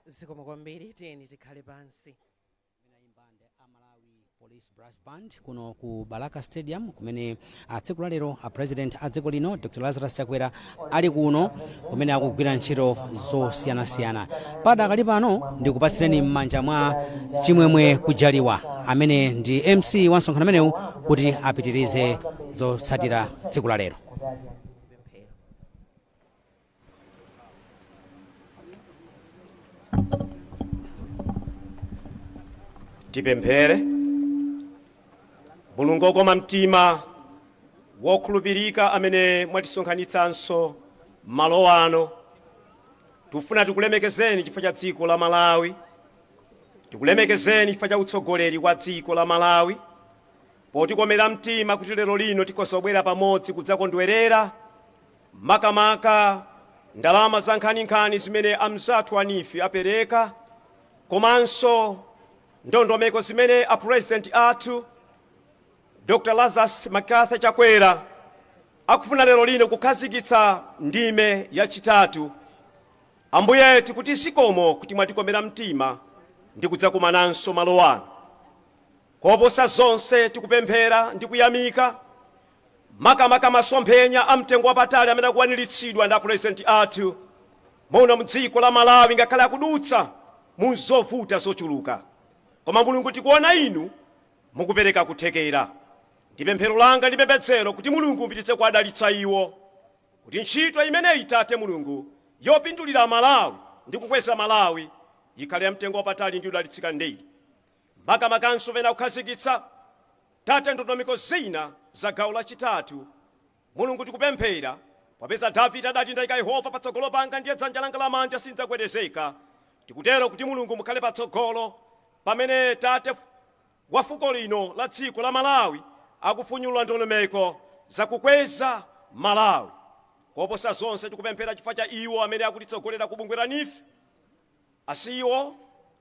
Zikomo kwambiri, tiyeni tikhale pansi. Police Brass Band kuno ku Balaka Stadium kumene tsiku la lero a President a dziko lino Dr Lazarus Chakwera ali kuno kumene akugwira ntchito zosiyanasiyana. Padakali pano ndikupatsireni m'manja mwa Chimwemwe Kujaliwa amene ndi MC wa msonkhano umenewu kuti apitirize zotsatira tsiku la lero. Pemphero. Tipemphere. Mulungu okoma mtima, wokhulupirika, amene mwatisonkhanitsanso malo ano, tikufuna tikulemekezeni chifukwa cha dziko la Malawi, tikulemekezeni chifukwa cha utsogoleri wa dziko la Malawi potikomera mtima kuti lero lino tikhoza kubwera pamodzi kudzakondwerera. Makamaka ndalama za nkhaninkhani zimene amzathu a NEEF apereka, komanso ndondomeko zimene a president athu Dr Lazarus McCarthy Chakwera akufuna lero lino kukhazikitsa ndime yachitatu. Ambuye, tikuti zikomo kuti mwatikomera mtima ndi kudzakumananso malo ano. Koposa zonse, tikupemphera ndi kuyamika makamaka masomphenya a mtengo wapatali amene akukwaniritsidwa ndi apurezidenti athu muno mdziko la Malawi, ngakhale akudutsa mu zovuta zochuluka, koma Mulungu, tikuona inu mukupereka kuthekera. Ndi pemphero langa ndi pembedzero kuti Mulungu mupititse kuadalitsa iwo, kuti ntchito imeneyi, Tate Mulungu, yopindulira Malawi ndi kukweza Malawi ikhale ya mtengo wapatali ndi yodalitsika. Ndi makamakanso pena kukhazikitsa, Tate, ndondomeko zina za gawo lachitatu, Mulungu, tikupemphera popeza Davide adati, "Ndayika Yehova patsogolo panga, ndiye dzanja langa lamanja, sindidzagwedezeka." Tikutero kuti Mulungu mukhale patsogolo pamene tate wa fuko lino la dziko la Malawi akufunyulula ndondomeko zakukweza Malawi. Koposa zonse, tikupemphera chifukwa cha iwo amene akutitsogolera ku bungwe la NEEF, a CEO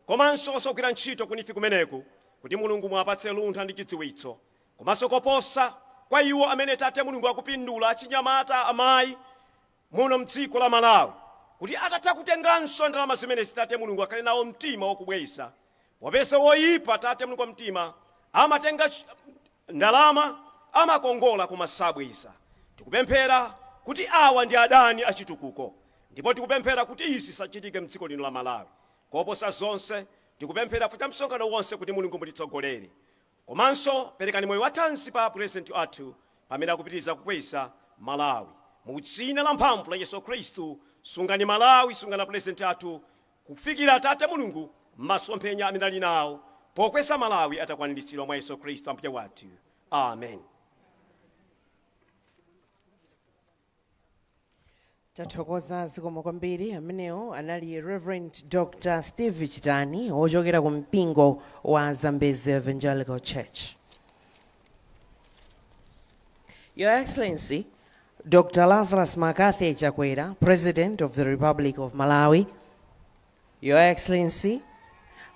komanso osogwira ntchito ku NEEF kumeneku, kuti Mulungu muwapatse luntha ndi chidziwitso, komanso koposa kwa iwo amene, Tate Mulungu, akupindula, achinyamata, amayi muno mdziko la Malawi, kuti atatha kutenganso ndalama zimenezi, Tate Mulungu, akhale nawo mtima wokubweza, popeza woyipa, Tate Mulungu wa mtima, amatenga ndalama, amakongola koma sabweza. Tikupemphera kuti awa ndi adani achitukuko, ndipo tikupemphera kuti izi zisachitike mdziko lino la Malawi. Koposa zonse, tikupemphera cha msonkhano wonse kuti Mulungu mutitsogolere, komanso perekani moyo wathanzi pa purezidenti athu pamene akupitiriza kukweza Malawi. Mu dzina la mphamvu la Yesu Khristu, sungani Malawi, sungani purezidenti athu kufikira, Tate Mulungu, masomphenya amene ali nawo pokweza Malawi atakwaniritsidwa, mwa Yesu Khristu Ambuye wathu, amen. Tathokoza, zikomo kwambiri. Amenewo anali Reverend Dr Steve Chitani wochokera ku mpingo wa Zambezi Evangelical Church. Your Excellency Dr Lazarus McCarthy Chakwera, President of the Republic of Malawi, Your Excellency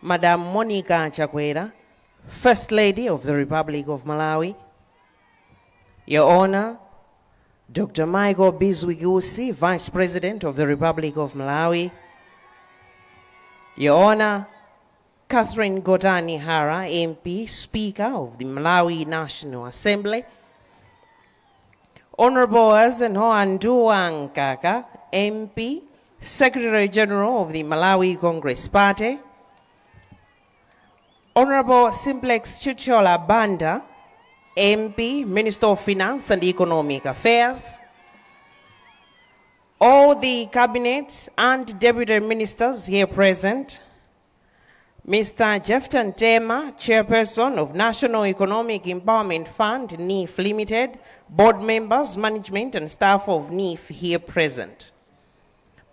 Madam Monica Chakwera, First Lady of the Republic of Malawi, Your Honor Dr. Michael Bizwick Usi, Vice President of the Republic of Malawi, Your Honor Catherine Gotani Hara, MP, Speaker of the Malawi National Assembly, Honorable Eisenhower Mduwa Mkaka, MP, Secretary General of the Malawi Congress Party, Honorable Simplex Chithyola Banda, MP, Minister of Finance and Economic Affairs, all the cabinet and deputy ministers here present, Mr. Jefton Tema, Chairperson of National Economic Empowerment Fund, NEEF Limited, board members, management and staff of NEEF here present,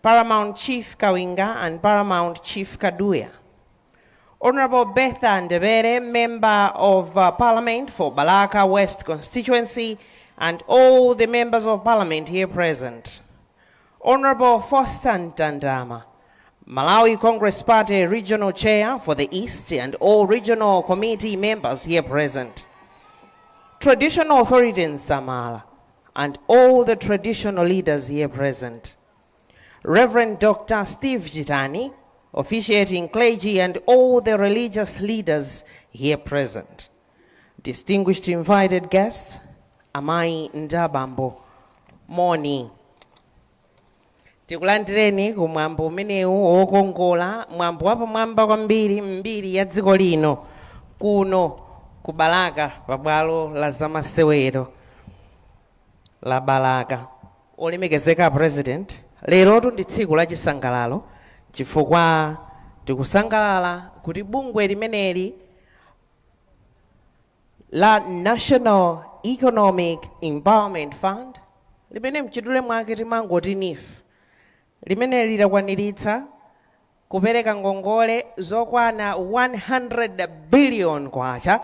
Paramount Chief Kawinga and Paramount Chief Kaduya, Honorable Betha Ndebere, Member of Parliament for Balaka West Constituency, and all the members of Parliament here present. Honorable Foster Ntandama, Malawi Congress Party Regional Chair for the East, and all regional committee members here present. Traditional Authority in Samala, and all the traditional leaders here present. Reverend Dr. Steve Chitani, officiating clergy, and all the religious leaders here present. Distinguished invited guests, Amai ndi abambo, moni. Tikulandireni ku mwambo umenewu wokongola, mwambo wapamwamba kwambiri mbiri ya dziko lino, kuno ku Balaka, pabwalo la zamasewero la Balaka. Olemekezeka President, lerotu ndi tsiku la chisangalalo chifukwa tikusangalala kuti bungwe limeneli la National Economic Empowerment Fund, limene mchidule mwake timangoti NEEF, limene lidakwaniritsa kupereka ngongole zokwana 100 billion kwacha.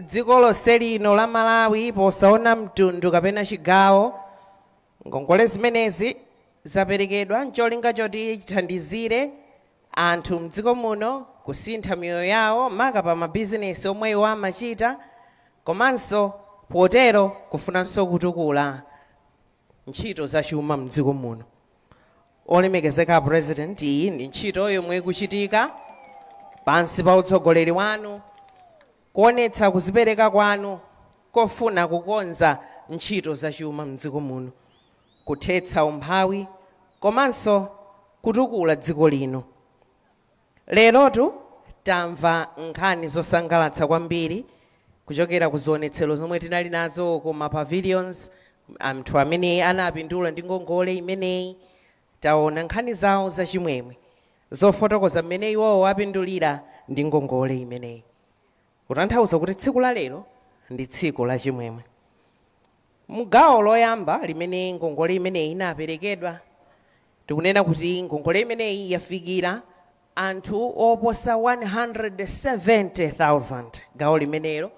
Dziko lonse lino la Malawi, posaona mtundu kapena chigawo. Ngongole zimenezi zaperekedwa ncholinga choti chithandizire anthu mdziko muno kusintha miyoyo yawo, maka pa mabizinesi omwe iwo amachita, komanso potero kufunanso kutukula ntchito zachuma mdziko muno. Olemekezeka President, iyi ndi ntchito yomwe ikuchitika pansi pa utsogoleri wanu, kuonetsa kuzipereka kwanu kofuna kukonza ntchito zachuma mdziko muno, kuthetsa umphawi komanso kutukula dziko lino. Lerotu tamva nkhani zosangalatsa kwambiri kuchokera ku zionetsero zomwe tinali nazo ku ma pavilions. Anthu amene anapindula ndi ngongole imeneyi, taona nkhani zawo zachimwemwe zofotokoza mmene iwowo apindulira ndi ngongole imeneyi, kutanthauza kuti tsiku la lero ndi tsiku lachimwemwe. Mugawo loyamba limene ngongole imeneyi inaperekedwa, tikunena kuti ngongole imeneyi yafikira anthu oposa 170,000. Gawo limenelo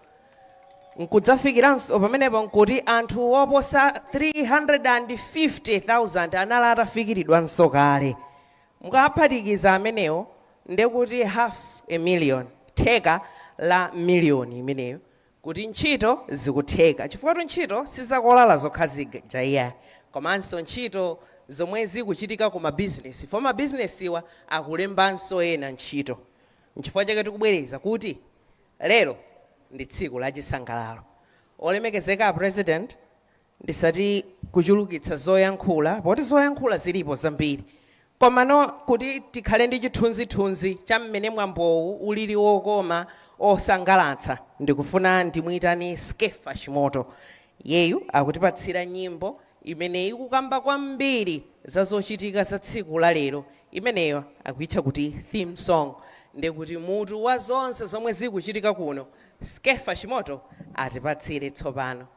nkudzafikiranso pamenepo nkuti anthu oposa 350,000 anali atafikiridwanso kale. Mukaphatikiza amenewo, ndekuti half a million, theka la miliyoni imeneyo, kuti ntchito zikutheka, chifukwa ntchito sizakolala zokha zija iyayi, komanso ntchito zomwe zikuchitika ku mabizinesi, fo mabizinesiwa akulembanso ena ntchito. Nchifukwa chake tikubwereza kuti lero ndi tsiku lachisangalalo. Olemekezeka President, ndisati kuchulukitsa zoyankhula, poti zoyankhula zilipo zambiri, komano kuti tikhale ndi chithunzithunzi cha mmene mwambowu ulili wokoma osangalatsa, ndikufuna ndimuyitane Skefa Chimoto. Yeyu akutipatsira nyimbo imene ikukamba kwambiri za zochitika za tsiku la lero. Imeneyo akuyitcha kuti theme song, ndikuti mutu wa zonse zomwe zikuchitika kuno. Skefa Chimoto atipatsire tsopano.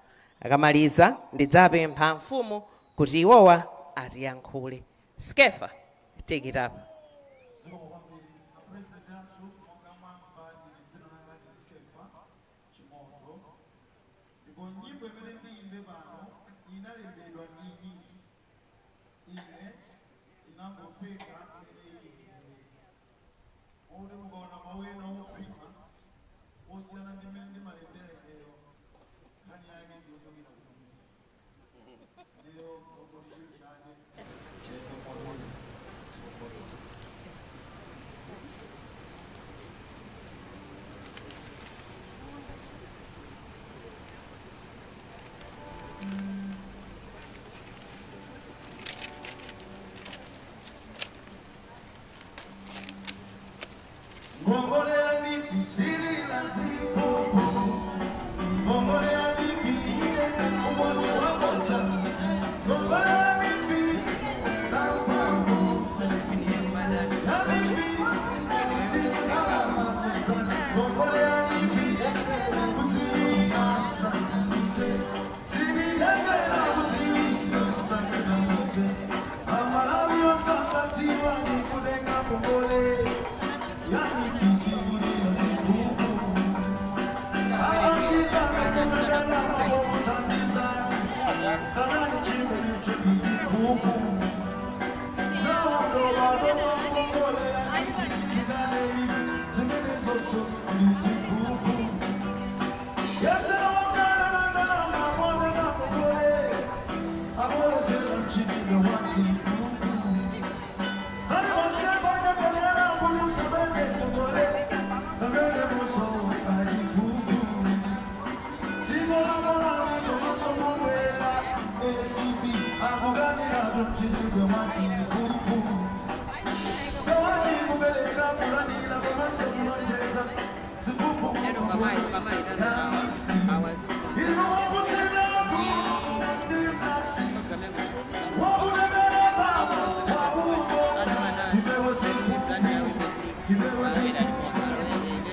Akamaliza, ndidzapempha mfumu kuti iwowa atiyankhule. Skefa, take it up. Zikomo kwambiri, President athu. Monga mwamva, ndine dzina langa ndi Skefa Chimoto, ndipo nyimbo imene ndiyimbe pano inalembedwa ndi NEEF. Ine ndinangopeka imene iyendere, moti mukaona mawu ena ophwima osiyana ndi mmene ndimalembera ineyo, nkhani yake ndiyochokera ku ineyo ngongoti chili chake chiyende motere. Zikomo. Ngongole ya NEEF silila ziphuphu. Ngongole ya NEEF umboni wabodza. Ngongole ya NEEF lamphamvu. Ya NEEF sizinalama. Ngongole ya NEEF kudziwika sinitengera kudziwika musazinamize. Amalawi osapatiwa ni kutenga ngongole ya NEEF sikulila ziphuphu. Alangiza kufunagana mabokutandizani kanani chimene chiliphuphu zawondowadoma ngongole sizaneni zimene zonso ndi ziphuphu. Yesewakana nandalama boneka ngongole abolezera mchidide wa chiphuphu. Ali wasekonyakolera kuluza beze ngongole kamene muso aliphuphu. Dziko la Malawi komanso mubwera ACB akukanirato mchidide wa chiphuphu. Pewani kupereka, kulandira komanso kulonjeza ziphuphu. Inu wakutsinaku ndi mnasi wakutemera baba wakukonda. Tipewe ziphuphu, tipewe ziphuphu,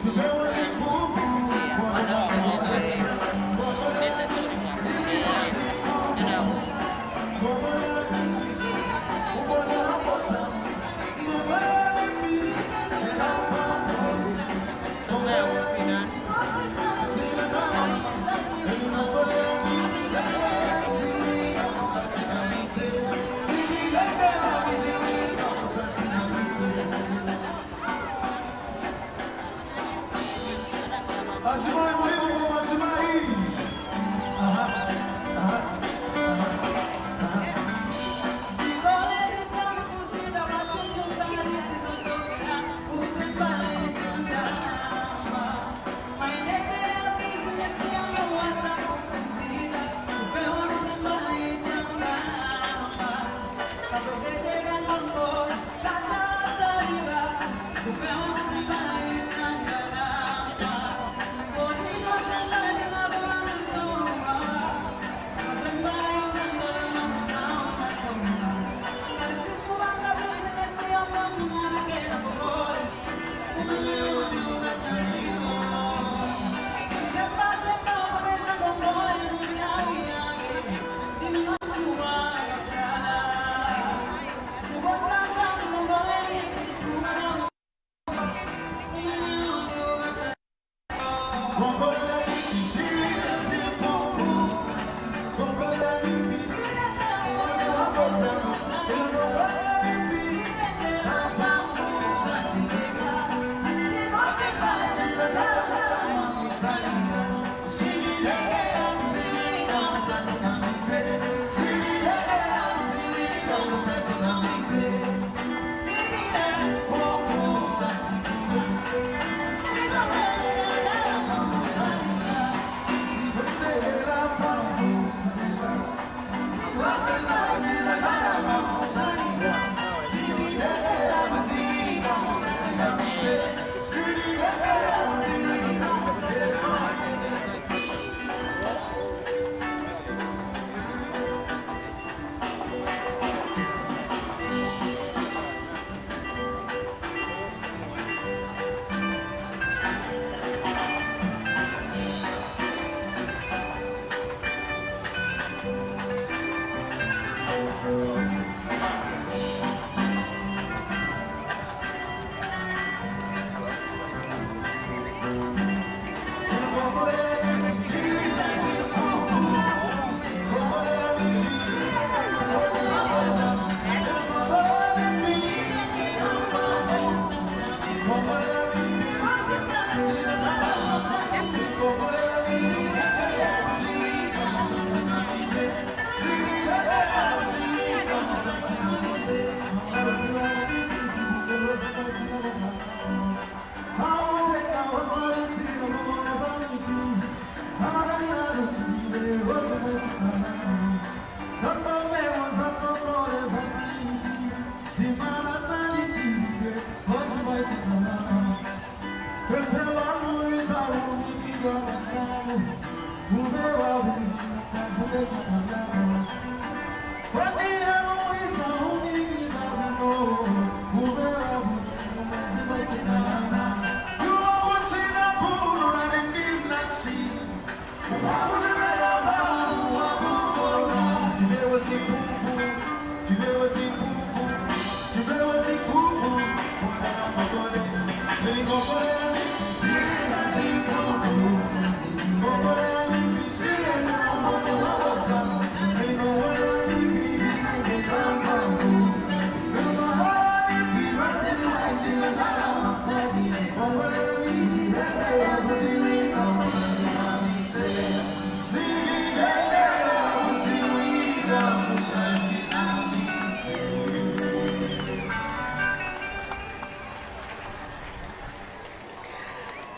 tipewe ziphuphu.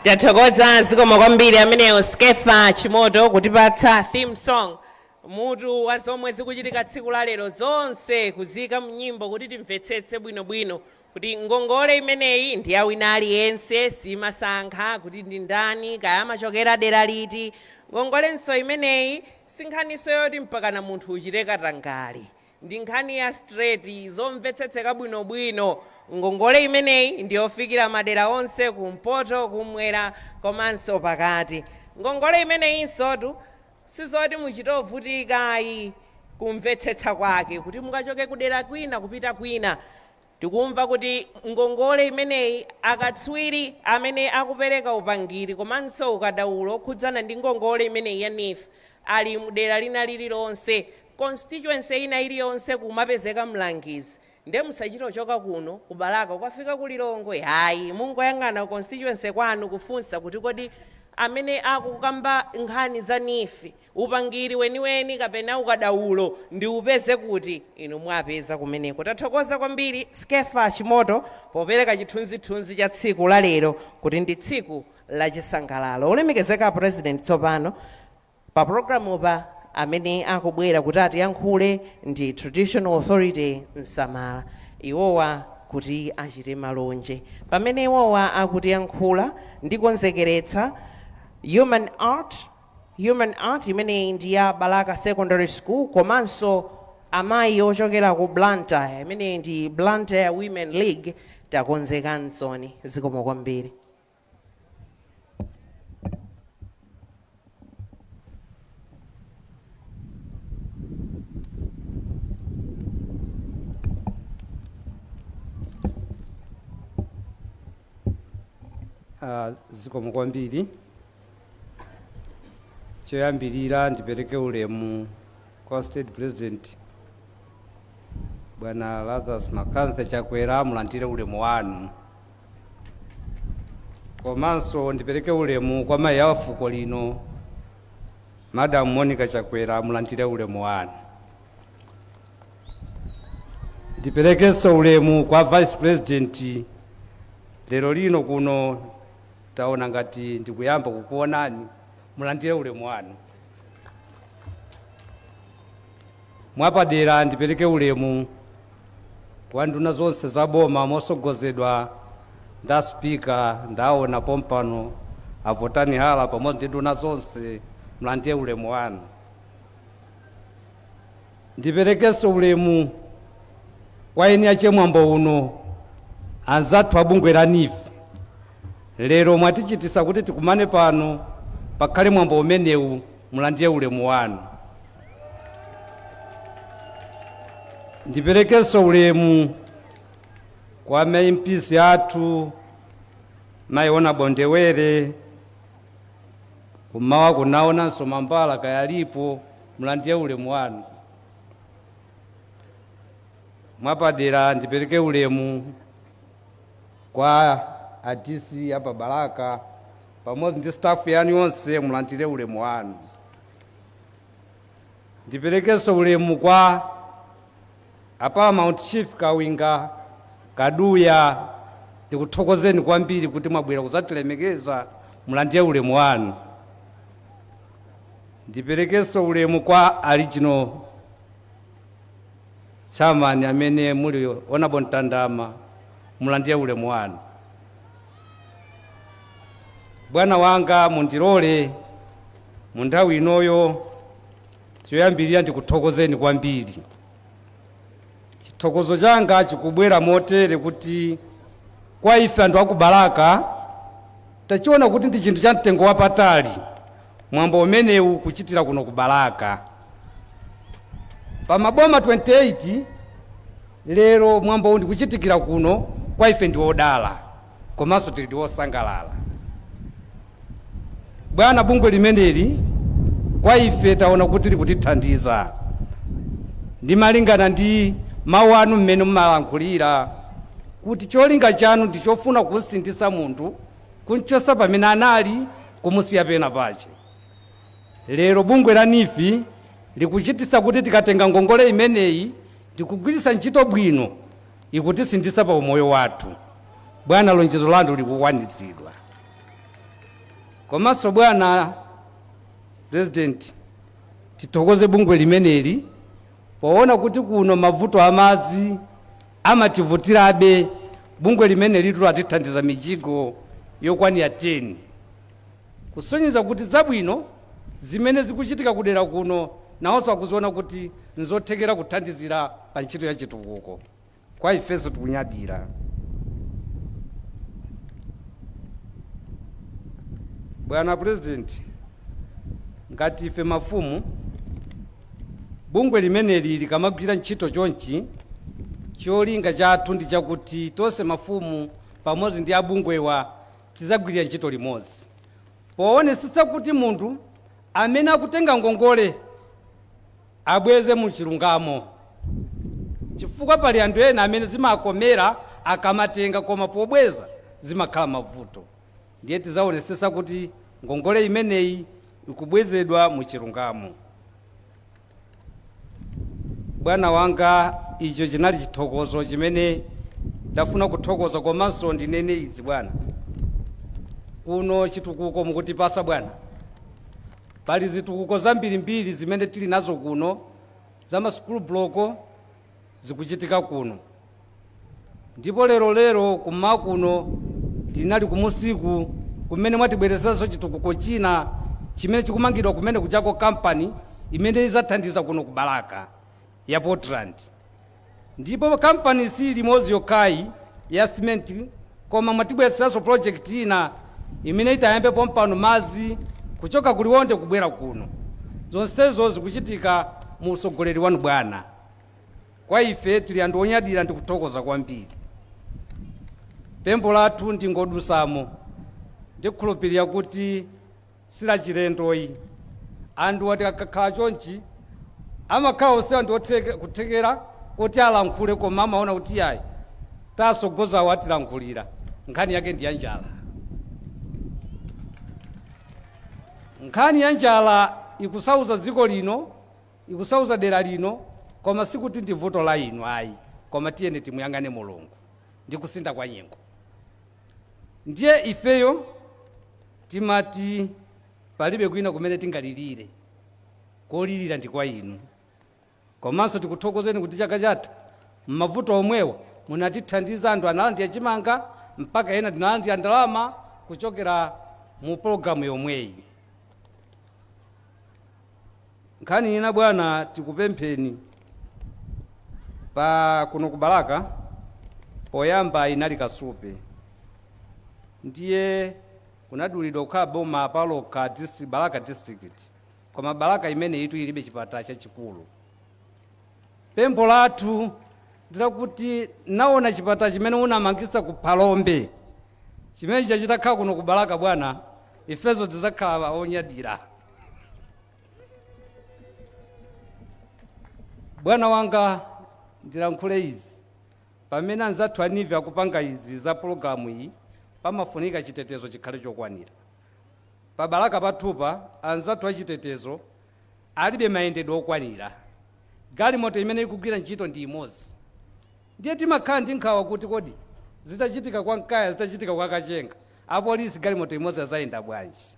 Tathokoza, zikomo kwambiri. Ameneyo Skefa Chimoto kutipatsa theme song, mutu wa zomwe zikuchitika tsiku la lero zonse kuzika mnyimbo kuti timvetsetse bwinobwino kuti ngongole imeneyi ndi ya wina aliyense, simasankha kuti ndi ndani, kaya amachokera dera liti. Ngongolenso imeneyi si nkhaniso yoti mpakana munthu uchite katangale, ndi nkhani ya straight, zomvetsetseka bwinobwino. Ngongole imeneyi ndiyofikira madera onse, kumpoto, kumwera komanso pakati. Ngongole imeneyinsotu sizoti muchitovutika kumvetsetsa kwake kuti mukachoke kudera kwina kupita kwina. Tikumva kuti ngongole imeneyi, akatswiri amene akupereka upangiri komanso ukadaulo okhudzana ndi ngongole imeneyi ya NEEF ali mudera lina lililonse, constituency ina iliyonse kumapezeka mlangizi. Nde musachitochoka kuno kuBalaka ukafika ku Lilongwe, hayi, mungoyang'ana constituency kwanu kufunsa kuti kodi amene akukamba nkhani za NEEF, upangiri weniweni kapena ukadaulo ndi upeze kuti? Inu mwapeza kumeneko. Tathokoza kwambiri Skefa Chimoto popereka chithunzithunzi cha tsiku la lero kuti ndi tsiku lachisangalalo. Olemekezeka President, tsopano pa programu pa amene akubwera kuti atiyankhule ndi Traditional Authority Nsamala, iwowa kuti achite malonje. Pamene iwowa akutiyankhula, ndikonzekeretsa human art. Human art imeneyi ndi ya Balaka Secondary School komanso amayi ochokera ku Blantyre. Imeneyi ndi Blantyre Women League. Takonzekansoni, zikomo kwambiri. Zikomo kwambiri. Choyambirira ndipereke ulemu kwa State President Bwana Lazarus McCarthy Chakwera, mulandire ulemu wanu. Komanso ndipereke ulemu kwa mayi a fuko lino, Madam Monica Chakwera, mulandire ulemu wanu. Ndiperekenso ulemu kwa Vice President. Lero lino kuno taona ngati ndikuyamba kukuonani, mulandire ulemu wanu. Mwapadera ndipereke ulemu kwa nduna zonse za boma mosogozedwa nda Spika, ndaona pompano apotani hala pamodzi ndi nduna zonse, mulandire ulemu wanu. Ndiperekenso ulemu kwa eni achemwambo uno, anzathu abungwe la NEEF. Lero mwatichitisa kuti tikumane pano, pakhale mwambo umenewu, mulandire ulemu wanu. Ndiperekenso ulemu kwa ma MPs athu, mayiona Bondewere kumawa, kunaonanso Mambala kayalipo, mulandire ulemu wanu. Mwapadera ndipereke ulemu kwa a DC apa Balaka pamodzi ndi staff yanu yonse, mulandire ulemu wanu. Ndiperekenso ulemu kwa a Paramount Chief Kawinga Kaduya, ndikuthokozeni kwambiri kuti mwabwera kudzatilemekeza, mulandire ulemu wanu. Ndiperekenso ulemu kwa a Regional Chairman amene muli Honorable Ntandama, mulandire ulemu wanu. Bwana wanga, mundilole mu nthawi inoyo, choyambirira ndikuthokozeni kwambiri. Chithokozo changa chikubwera motere kuti kwa ife anthu aku Balaka tachiona kuti ndi chinthu cha mtengo wapatali mwambo umenewu kuchitira kuno ku Balaka. Pa maboma 28, lero mwambo uwu ndikuchitikira kuno, kwa ife ndi odala komanso tili ndi osangalala. Bwana, bungwe limeneli kwa ife taona kuti likutithandiza, ndi malingana ndi mawu anu mmene mumalankhulira kuti cholinga chanu ndi chofuna kusindisa munthu, kumchosa pamene anali, kumusiya pena pache. Lero bungwe la NEEF likuchitisa kuti tikatenga ngongole imeneyi ndikugwiritsa ntchito bwino, ikutisindisa pa umoyo wathu. Bwana, lonjezo lanu likukwanitsidwa. Komanso bwana President, tithokoze bungwe limeneli poona kuti kuno mavuto amadzi amativutirabe. Bungwe limene litu latithandiza mijigo yokwanira 10, kusonyeza kuti zabwino zimene zikuchitika kudera kuno nawonso akuziona kuti nzothekera kuthandizira pa ntchito ya chitukuko. Kwa ifenso tikunyadira. Bwana President, ngati ife mafumu, bungwe limeneli likamagwira ntchito chonchi, cholinga chathu ndi chakuti tonse mafumu pamodzi ndi abungwewa tidzagwirira ntchito limodzi poonetsetsa kuti munthu amene akutenga ngongole abweze mu chilungamo, chifukwa pali anthu ena amene zimakomera akamatenga, koma pobweza zimakhala mavuto. Ndiye tidzaonetsetsa kuti ngongole imeneyi ikubwezedwa mu chilungamo. Bwana wanga, icho chinali chithokozo chimene ndafuna kuthokoza. Komanso ndinene izi, bwana, kuno chitukuko mukutipasa, bwana. Pali zitukuko zambirimbiri zimene tili nazo kuno, za masukulu block zikuchitika kuno. Ndipo lero lero kuma kuno tinali kumusiku kumene mwatibwerezeranso chitukuko china chimene chikumangidwa kumene kuchako, kampani imene idzathandiza kuno ku Balaka ya Portland. Ndipo kampani si limodzi yokhayi ya cement, koma mwatibweretseranso project ina imene itayambe pompano, madzi kuchoka kuLionde kubwera kuno. Zonsezo zikuchitika mu usogoleri wanu, bwana. Kwa ife tili anthu onyadira ndi kuthokoza kwambiri. Pempho lathu ndingodusamo, ndikhulupirira kuti silachilendoyi. Anthu ati akakhala chonchi amakhala onsewa ndi kuthekera kuti alankhule, koma amaona kuti yayi, tasogozawo atilankhulira. Nkhani yake ndi ya njala. Nkhani ya njala ikusauza dziko lino, ikusauza dera lino, koma sikuti ndi vuto la inu ayi, koma tiyeni timuyang'ane Mulungu ndi kusintha kwa nyengo. Ndiye ifeyo timati palibe kwina kumene tingalirire, kolirira ndi kwa inu. Komanso tikuthokozeni kuti chaka chatha mmavuto omwewa munatithandiza. Anthu analandira chimanga, mpaka ena tinalandira ndalama kuchokera mu pologalamu yomweyi. Nkhani ina, bwana, tikupempheni pa kuno ku Balaka poyamba inali Kasupe, ndiye kunadulidwa kukhala boma palokha, district, Balaka District. Koma Balaka imene itu ilibe chipatala chachikulu. Pempho lathu ndilakuti naona chipatala chimene unamangisa ku Phalombe chimene chachitakhala kuno ku Balaka, bwana, ifezo tidzakhala onyadira. Bwana wanga, ndilankhule izi pamene anzathu a NEEF akupanga izi za pologalamu iyi, pamafunika chitetezo chikhale chokwanira. Pa Balaka pathupa anzathu achitetezo alibe mayendedwe okwanira, galimoto imene ikugwira ntchito ndi imodzi. Ndiye timakhala ndi nkhawa kuti kodi zitachitika kwa Mkaya, zitachitika kwa Kachenga, apolisi galimoto imodzi azayenda bwanji?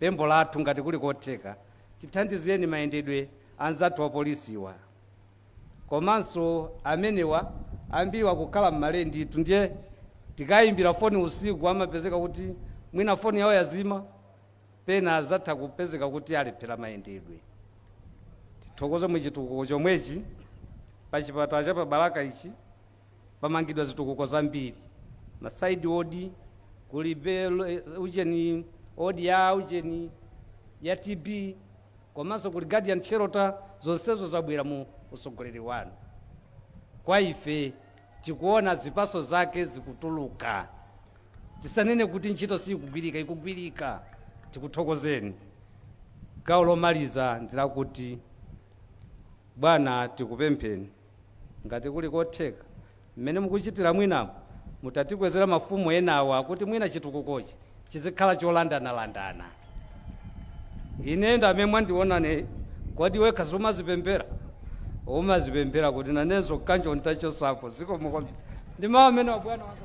Pempho lathu, ngati kuli kotheka, tithandizeni mayendedwe anzathu apolisiwa. Komanso amenewa ambiri akukhala m'malenditu, ndiye tikayimbira foni usiku amapezeka kuti mwina foni yawo yazima, pena azatha kupezeka kuti alephera mayendedwe. Tithokoze muchitukuko chomwechi pa chipatala cha pa Balaka ichi pamangidwa zitukuko zambiri, ma side ward, kuli ucheni ward ya ucheni ya TB, komanso kuli guardian shelter. Zonsezo zabwera mu usogoleri wanu. Kwa ife tikuona zipaso zake zikutuluka. Tisanene kuti ntchito sikugwirika, ikugwirika. Tikuthokozeni. Gawo lomaliza ndilakuti, bwana, tikupempheni ngati kuli kotheka, mmene mukuchitira mwinamo mutatikwezera mafumu enawa kuti mwina chitukukochi chizikhala cholandanalandana. Ine ndamene mwandionane, kodi wekha sumazipemphera? Umazipemphera kuti nanenso kanjo ntachosapo. Zikomo kwambiri. Ndi mawu amene wa, bwana wanga.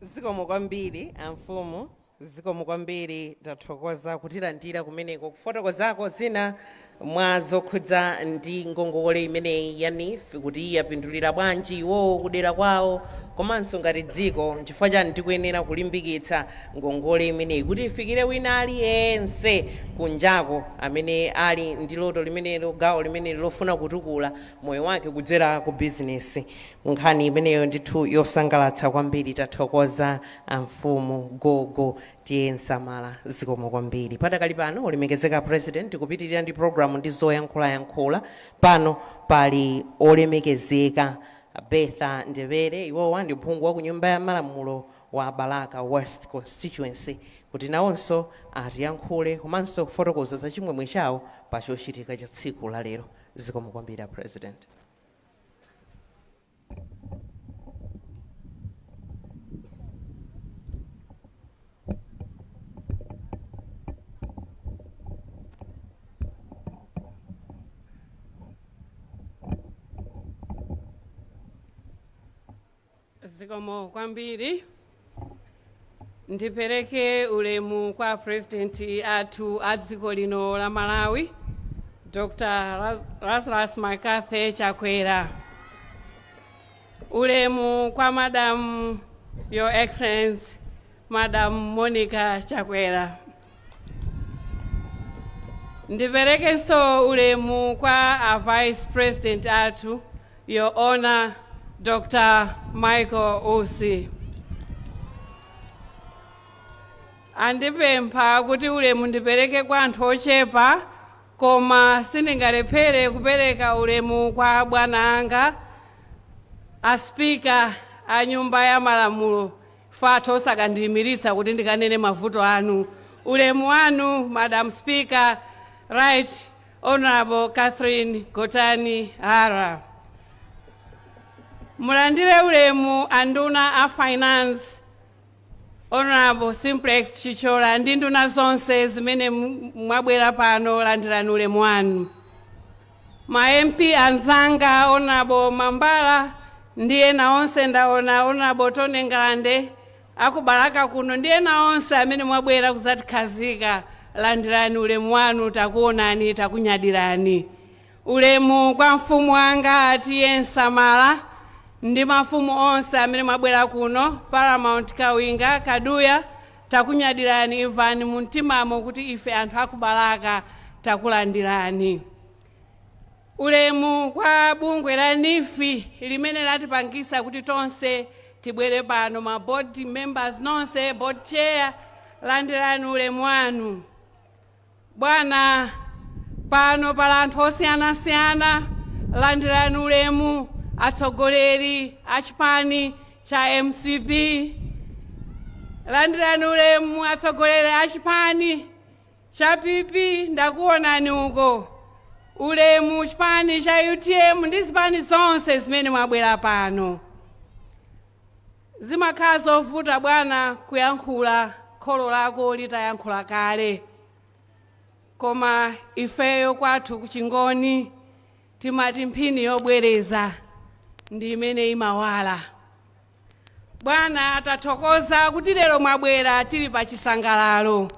Zikomo kwambiri amfumu, zikomo kwambiri, tathokoza kutilandira kumeneko, kufotokozako zina mwa zokhudza ndi ngongole imeneyi ya NEEF, kuti yapindulira bwanji iwowo kudera kwawo, komanso ngati dziko nchifukwa chani tikuyenera kulimbikitsa ngongole imeneyi kuti ifikire wina aliyense kunjako amene ali ndi loto limenelo, gawo limenelo lofuna kutukula moyo wake kudzera ku bizinesi. Nkhani imeneyo ndithu yosangalatsa kwambiri. Tathokoza amfumu gogo tiye Nsamala, zikomo kwambiri. Padakali pano, olemekezeka President, tikupitirira ndi programu ndi zoyankhulayankhula. Pano pali olemekezeka Betha Ndebele, iwowa ndi mphungu wa ku Nyumba ya Malamulo wa Balaka West Constituency, kuti nawonso atiyankhule komanso kufotokoza za chimwemwe chawo pa chochitika cha tsiku la lero. Zikomo kwambiri a President. Zikomo kwambiri. Ndipereke ulemu kwa President athu a dziko lino la Malawi, Dr Lazarus McCarthy Chakwera. Ulemu kwa Madam, Your Excellency Madam Monica Chakwera. Ndiperekenso ulemu kwa a Vice President athu, Your Honor Dr Michael Usi. Andipempha kuti ulemu ndipereke kwa anthu ochepa, koma sindingalephere kupereka ulemu kwa bwana anga, a Speaker a Nyumba ya Malamulo. Fathu osakandiyimiritsa kuti ndikanene mavuto anu. Ulemu wanu, Madam Speaker, Right Honorable Catherine Gotani Hara. Mulandire ulemu anduna a Finance, Honorable Simplex Chithyola, ndi nduna zonse zimene mwabwera pano, landirani ulemu wanu. Ma MP anzanga, Honorable Mambala ndi ena onse, ndaona Honorable Tone Ngalande akubalaka kuno, ndi ena onse amene mwabwera kuzatikhazika, landirani ulemu wanu, takuonani, takunyadirani. Ulemu kwa mfumu anga atiye Nsamala ndi mafumu onse amene mwabwera kuno, Paramount Kawinga Kaduya, takunyadirani. Imvani mu mtimamo kuti ife anthu akubalaka takulandirani. Ulemu kwa bungwe la NEEF limene latipangisa kuti tonse tibwere pano, ma board members nonse, board chair, landirani ulemu wanu. Bwana, pano pala anthu osiyanasiyana, landirani ulemu atsogoleri a chipani cha MCP, landirani ulemu atsogoleri a chipani cha PP, ndakuonani uko. Ulemu chipani cha UTM ndi zipani zonse zimene mwabwera pano. Zimakhala zovuta, bwana, kuyankhula kholo lako litayankhula kale, koma ifeyo kwathu kuchingoni timati mphini yobwereza ndi imene imawala. Bwana, tathokoza kuti lero mwabwera tili pa chisangalalo.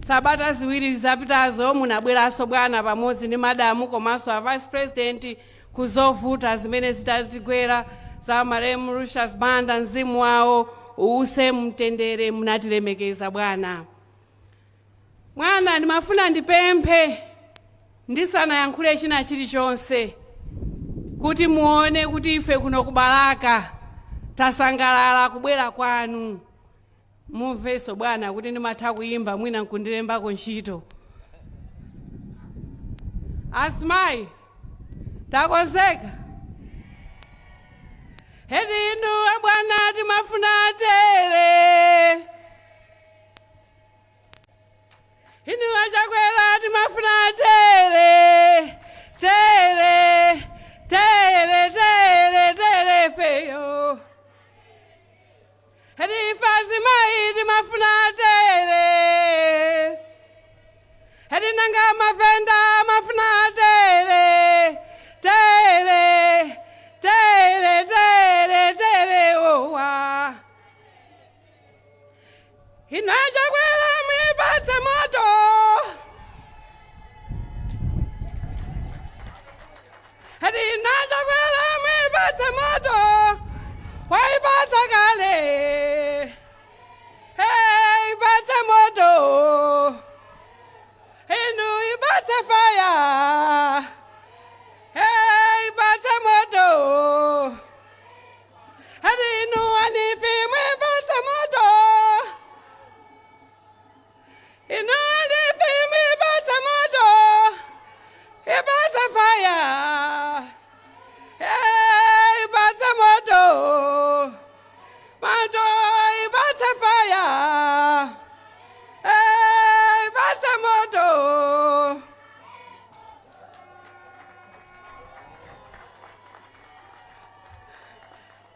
Sabata 2 zapitazo munabweranso, bwana, pamodzi ndi madamu komanso a Vice President, ku zovuta zimene zitatigwera za maremu Lucius Banda, mzimu wawo uuse mtendere. Munatilemekeza, bwana. Mwana, ndimafuna ndipemphe ndisanayankhule china chilichonse kuti muone kuti ife kuno kubalaka tasangalala kubwera kwanu. Mumvenso, bwana, kuti ndimatha kuyimba, mwina nkundilembako ntchito. Asimayi, takonzeka hedi inu abwana, timafuna tere inu achakwera, timafuna tere tere tere tere tere feyo hedi ife azimayi timafuna tere hedi, nanga mavenda mafuna tere tere tere tere tere owa. Ati nachakwera mwipatse moto, waipatsa kale. Hey, ipatse moto, inu ipatse fire. Hey, ipatse moto. Ati inu a NEEF mwipatse moto, inu a NEEF mwipatse moto, ipatse fire. Hey, ipatse moto, moto, ipatse fire. Hey, ipatse moto.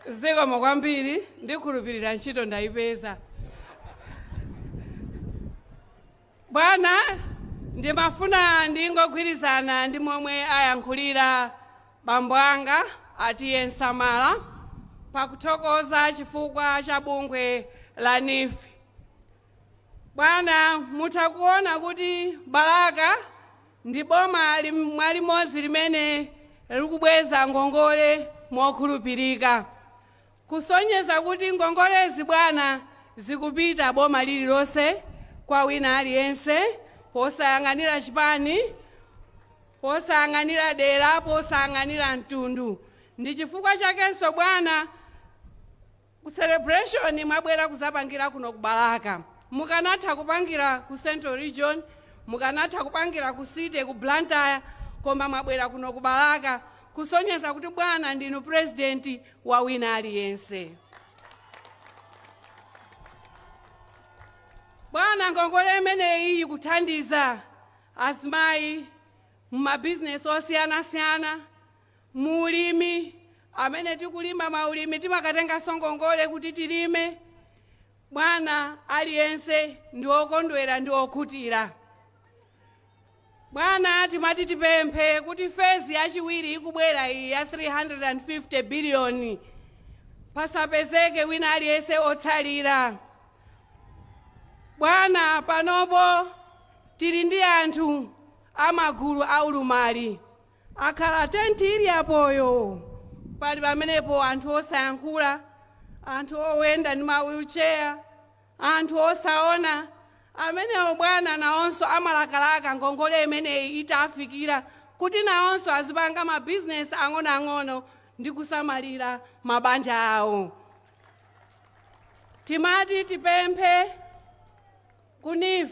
Zikomo kwambiri. Ndikhulupirira ntchito ndayipeza, bwana. Ndimafuna ndingogwirizana ndi momwe ayankhulira bambo anga atiye Nsamala pakuthokoza chifukwa cha bungwe la NEEF. Bwana, mutha kuona kuti Balaka ndi boma mwalimodzi limene likubweza ngongole mokhulupirika, kusonyeza kuti ngongolezi, bwana, zikupita boma lililonse kwa wina aliyense, posayang'anira chipani, posayang'anira dera, posayang'anira mtundu. Ndi chifukwa chakenso, bwana, ku celebration mwabwera kuzapangira kuno ku Balaka. Mukanatha kupangira ku Central Region, mukanatha kupangira ku city, ku Blantyre, koma mwabwera kuno ku Balaka, kusonyeza kuti, bwana, ndinu president wa wina aliyense. Bwana, ngongole imeneyi ikuthandiza azimayi mumabizinesi osiyanasiyana, muulimi. Amene tikulima maulimi timakatenganso ngongole kuti tilime. Bwana, aliyense ndi okondwera ndi okhutira. Bwana, timati tipemphe kuti phase yachiwiri ikubwera iyi ya 350 biliyoni, pasapezeke wina aliyense otsalira. Bwana, panopo tili ndi anthu amagulu aulumali akhala tenti ili apoyo. Pali pamenepo anthu osayankhula, anthu oyenda ndi ma wheelchair, anthu osaona. Amenewo, bwana, nawonso amalakalaka ngongole imeneyi itafikira kuti nawonso azipanga mabizinesi ang'onoang'ono ndi kusamalira mabanja awo. Timati tipemphe ku NEEF,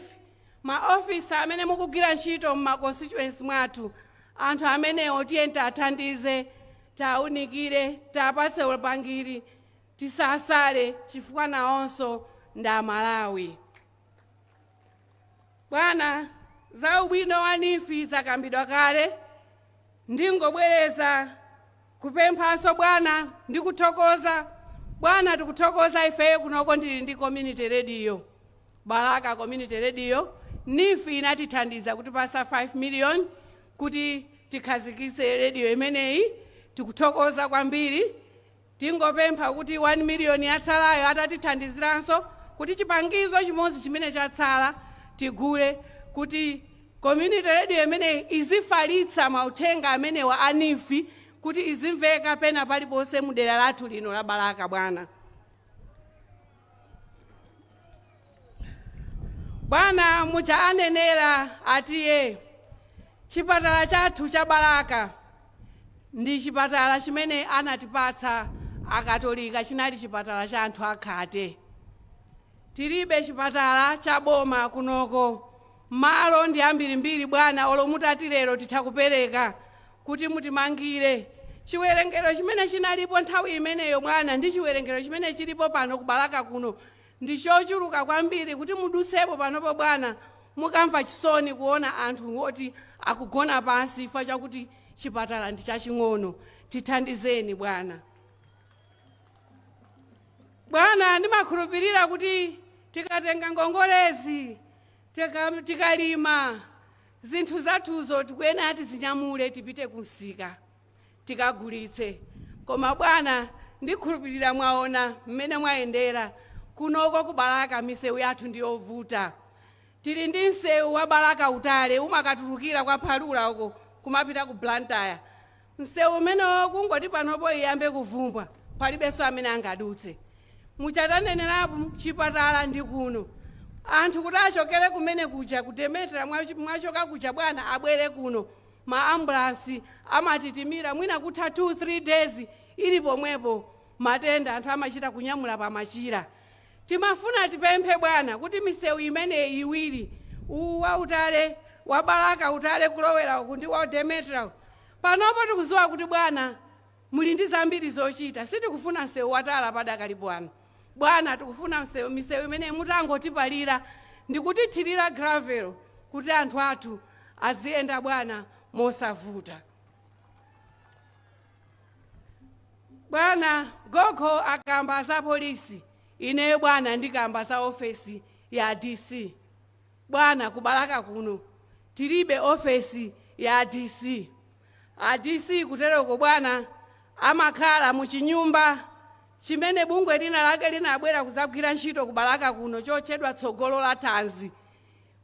maofisa amene mukugwira ntchito mma constituency mwathu, anthu amenewo tiye tiathandize, taunikire, tapatse upangiri, tisasale chifukwa nawonso ndi Amalawi. Bwana, za ubwino wa NEEF zakambidwa kale. Ndingobwereza kupemphanso, bwana, ndi kuthokoza. Bwana, tikuthokoza ifeyo kunoko ndili ndi community radio, Balaka Community Radio. NEEF inatithandiza kutipasa 5 million kuti tikhazikitse radio imeneyi. Tikuthokoza kwambiri. Tingopempha kuti 1 million yatsalayo atatithandiziranso kuti chipangizo chimodzi chimene chatsala tigule, kuti community radio imeneyi izifalitsa mauthenga amenewa a NEEF, kuti izimveka pena paliponse mu dera lathu lino la Balaka. Bwana, muja anenera atiye, chipatala chathu cha Balaka ndi chipatala chimene anatipatsa Akatolika. Chinali chipatala cha anthu akhate. Tilibe chipatala cha boma kunoko. Malo ndi ambirimbiri, bwana. Olo mutati lero, titha kupereka kuti mutimangire. Chiwerengero chimene chinalipo nthawi imeneyo, bwana, ndi chiwerengero chimene chilipo pano ku Balaka kuno ndi chochuluka kwambiri. Kuti mudutsepo panopo, bwana, mukamva chisoni kuona anthu oti akugona pansi chifukwa chakuti chipatala ndi chaching'ono. Tithandizeni, bwana. Bwana, ndimakhulupirira kuti tikatenga ngongolezi, tikalima zinthu zathuzo, tikuyenera tizinyamule tipite kumsika tikagulitse. Koma bwana, ndikhulupirira mwaona mmene mwayendera kunoko ku Balaka, misewu yathu ndiyovuta. Tili ndi msewu wa Balaka Utale, umakatulukira kwa Phalula uko kumapita ku Blantyre. Msewu umenewo kungoti panopo iyambe kuvumbwa, palibenso amene angadutse. Muchatanenerapo chipatala ndi kuno, anthu kuti achokere kumene kuja kudemetera mwachoka kuja bwana abwere kuno, maambulansi amatitimira mwina kutha 2 3 days ili pomwepo. Matenda anthu amachita kunyamula pamachira. Timafuna tipemphe bwana kuti misewu imeneyi iwiri, uwu wautale wa Balaka utale kulowera uku ndi wa Demetra, panopo tikuziwa kuti bwana muli ndi zambiri zochita. Sitikufuna msewu watala padakali bwana. Bwana, tikufuna misewu imene mutangotipalira ndikutithirira gravel kuti anthu athu aziyenda bwana mosavuta. Bwana, gogo akamba za polisi, ineyo bwana ndikamba za ofesi ya DC. Bwana, kubalaka kuno tilibe ofesi ya DC. A DC kutereko bwana amakhala muchinyumba chimene bungwe lina lake linabwera kuzagwira ntchito kubalaka kuno chotchedwa Tsogolo la Thanzi.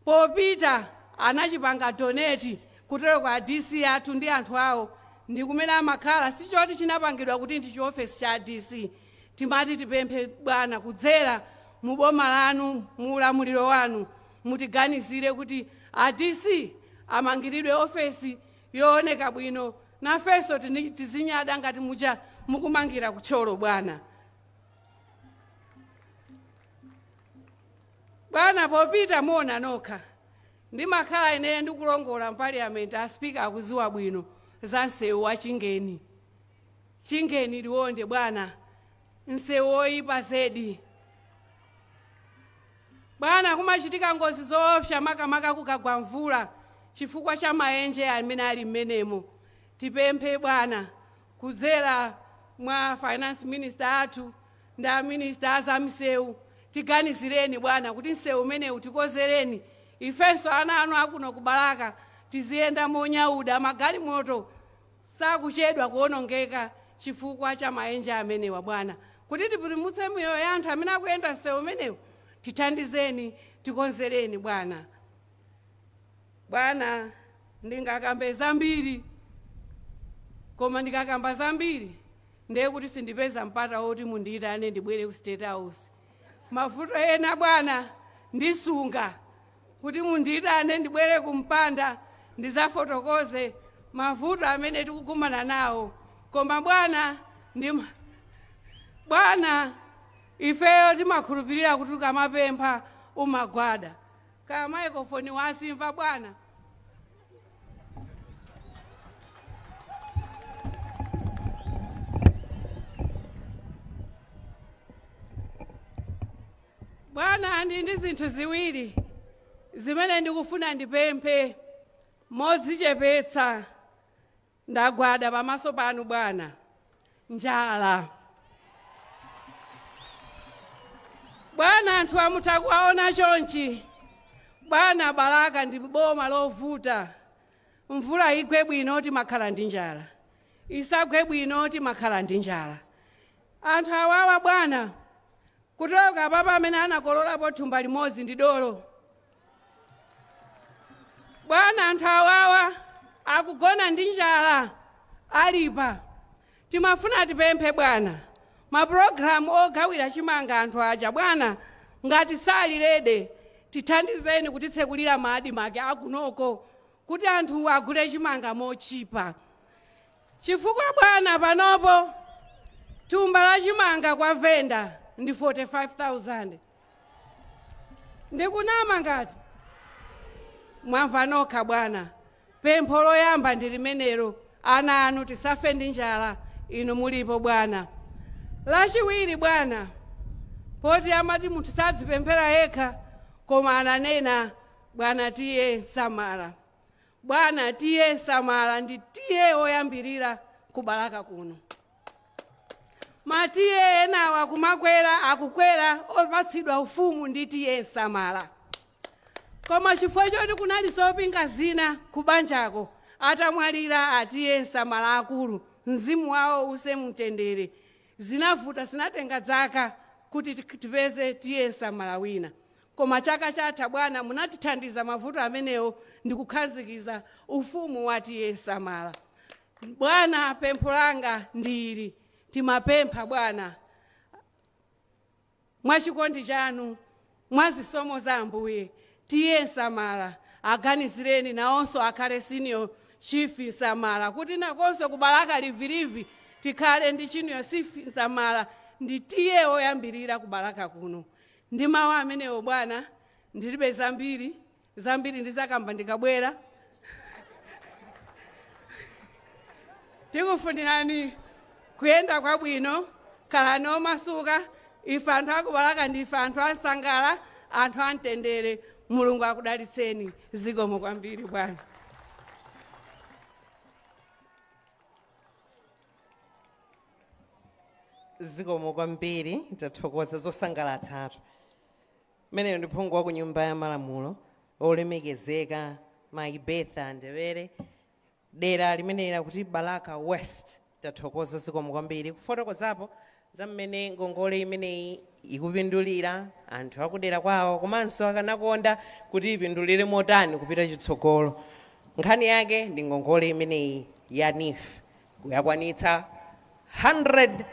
Popita anachipanga donate kutereko a DC athu ndi anthu awo ndi kumene amakhala. Sichoti chinapangidwa kuti ndi chiofesi cha DC. Timati tipemphe bwana, kudzera mu boma lanu, mu ulamuliro wanu, mutiganizire kuti a DC amangiridwe ofesi yooneka bwino, nafenso tizinyada ngati muja mukumangira kutcholo bwana. Bwana, popita muona nokha, ndimakhala ineyo ndikulongola mpaliyamenti, a Speaker akuziwa bwino za msewu wa Chingeni, Chingeni Liwonde. Bwana, msewu woyipa zedi bwana, kumachitika ngozi zoopsa makamaka kukagwa mvula chifukwa cha maenje amene ali mmenemo. Tipemphe bwana, kudzera mwa finance minister athu ndi a minister azamisewu, tiganizireni bwana kuti msewu umenewu tikozereni, ifenso ana anu akuno kubalaka tiziyenda monyauda. Magalimoto sakuchedwa kuonongeka chifukwa cha maenje amenewa bwana. Kuti tipulumutse miyoyo ya anthu amene akuyenda msewu umenewu, tithandizeni, tikonzereni bwana. Bwana, ndingakambe zambiri, koma ndikakamba zambiri ndiye kuti sindipeza mpata woti mundiyitane ndibwere ku State House. Mavuto ena bwana ndisunga kuti mundiyitane ndibwere kumpanda ndizafotokoze mavuto amene tikukumana nawo. Koma bwana, ndi bwana, ifeyo timakhulupirira kuti ukamapempha umagwada. Kaya microphone wasimva bwana. Bwana, ndi zinthu ziwiri zimene ndikufuna ndipemphe modzichepetsa, ndagwada pamaso panu bwana. Njala bwana, anthu amutha kuwaona chonchi bwana. Balaka ndi boma lovuta. Mvula igwe bwino timakhala ndi njala, isagwe bwino timakhala ndi njala. Anthu awawa bwana, kutoka papa amene anakololapo thumba limodzi ndi dolo bwana. Anthu awawa akugona ndi njala alipa. Timafuna tipemphe bwana, mapulogalamu ogawira chimanga anthu aja bwana, ngati sali ready, tithandizeni kutitsekulira ma ADMARC akunoko kuti anthu agule chimanga mochipa, chifukwa bwana panopo thumba la chimanga kwa venda ndi 45,000. Ndikunama ngati? Mwamva nokha bwana. Pempho loyamba ndi limenelo, ana anu tisafe ndi njala inu mulipo bwana. Lachiwiri bwana, poti amati munthu sadzipemphera yekha, koma ananena bwana tiye Nsamala. Bwana, tiye Nsamala ndi tiye woyambirira kubalaka kuno. Matiye enawa kumakwera akukwera opatsidwa ufumu ndi tiye Nsamala, koma chifukwa choti kunali zopinga zina kubanjako, atamwalira atiye Nsamala akulu, mzimu wawo use mtendere, zinavuta, zinatenga zaka kuti tipeze tiye Nsamala wina. Koma chaka chatha bwana munatithandiza mavuto amenewo ndi kukhazikiza ufumu wa tiye Nsamala. Bwana, pempho langa ndili, timapempha bwana, mwachikondi chanu, mwa zisomo za Ambuye, tiye Nsamala aganizireni nawonso akhale senior chief Nsamala, kuti nakonso kuBalaka Rivirivi tikhale ndi senior chief Nsamala, ndi tiye oyambirira kuBalaka kuno. Ndi mawu amenewo bwana, ndilibe zambiri zambiri, ndizakamba ndikabwera. Tikufunirani kuyenda kwabwino, khalani omasuka. Ife anthu akuBalaka ndife anthu ansangala, anthu amtendere. Mulungu akudalitseni. Zikomo kwambiri bwana. Zikomo kwambiri, tathokoza, zosangalatsatu. Mmeneyo ndi phungu wa ku Nyumba ya Malamulo olemekezeka Mayi Betha Ndewere, dera limeneli kuti Balaka West. Tathokoza, zikomo kwambiri kufotokozapo za mmene ngongole imeneyi ikupindulira anthu akudera kwawo, komanso akanakonda kuti ipindulire motani kupita chitsogolo. Nkhani yake ndi ngongole imeneyi ya NEEF, kuyakwanitsa 100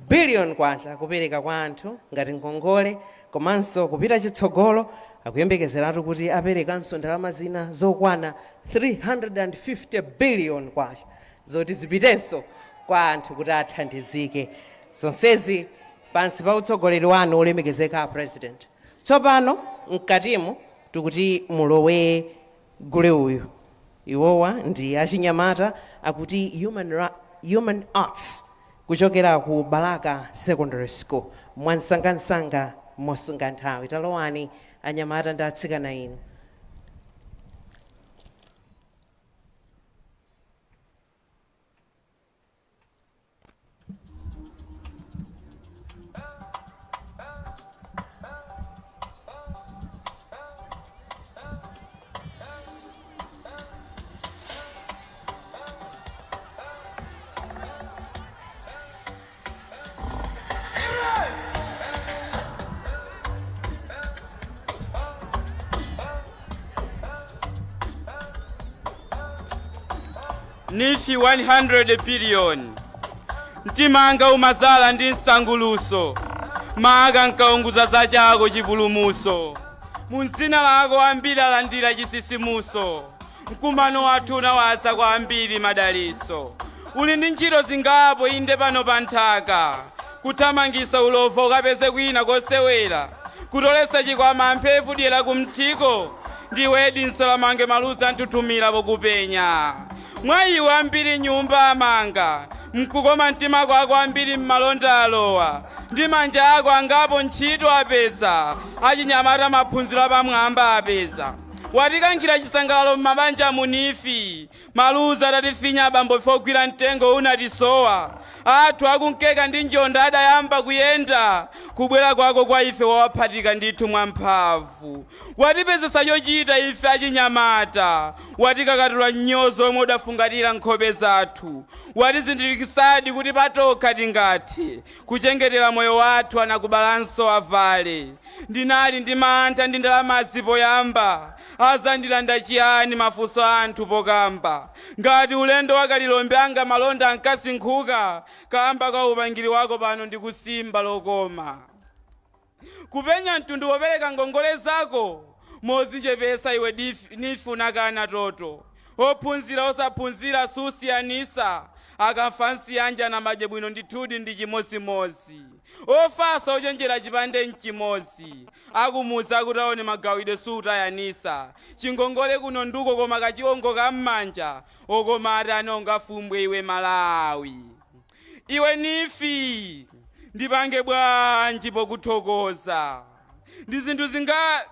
billion kwacha kupereka kwa anthu ngati ngongole, komanso kupita chitsogolo akuyembekezeratu kuti aperekanso ndalama zina zokwana 350 billion kwacha zoti zipitenso kwa anthu kuti athandizike. Zonsezi pansi pa utsogoleri wanu olemekezeka a President. Tsopano mkatimu tikuti mulowe gule uyu. Iwowa ndi achinyamata akuti Human Arts kuchokera ku Balaka Secondary School. Mwansangansanga, mosunga nthawi, talowani anyamata ndi atsikana inu. NEEF 100 billion, mtimanga umazala ndi msanguluso, maka nkaunguza zachako chipulumuso. Mu dzina lako ambiri alandira chisisimuso, mkumano wathu unawaza kwa ambiri madaliso. Uli ndi ntchito zingapo inde pano pa nthaka, kuthamangisa ulova ukapeze kwina kosewera, kutolesa chikwama amphevu dyera kumthiko. Ndiwe dinso lamange maluzi anthuthumira pokupenya. Mwa iwe ambiri nyumba amanga, mkukoma mtima kwako ambiri mmalonda alowa, ndi manja ako angapo ntchito apeza, achinyamata maphunziro apamwamba apeza. Watikankhira chisangalalo m'mabanja mu NEEF. Maluzi atatifinya abambo fogwira mtengo unatisowa, athu akunkeka ndi njonda adayamba kuyenda. Kubwera kwako kwa ife wawaphatika ndithu mwamphamvu. Watipezesa chochita ife achinyamata, watikakatula mnyozo omwe udafungatira nkhope zathu. Watizindikisadi kuti patokha tingathe kuchengetera moyo wathu, anakubalanso avale. Ndinali ndi mantha ndi ndalamazi poyamba, azandilanda chiyani, mafunso a anthu pokamba. Ngati ulendo wakalilombe anga malonda ankasinkhuka, kamba ka upangiri wako pano ndikusimba lokoma. Kupenya mtundu wopereka ngongole zako mozichepesa, iwe NEEF unakana toto. Ophunzira osaphunzira susiyanisa, akamfa nsiyanja namadye bwino ndithudi ndi chimozimozi. Ofasa ochenjera chipande mchimozi, akumuza akutaone magawidwe sutayanisa. Chingongole kuno nduko koma kachiwongo kam'manja okoma atani ongafumbwe iwe Malawi. Iwe NEEF, ndipange bwanji pokuthokoza? Ndi zinthu zinga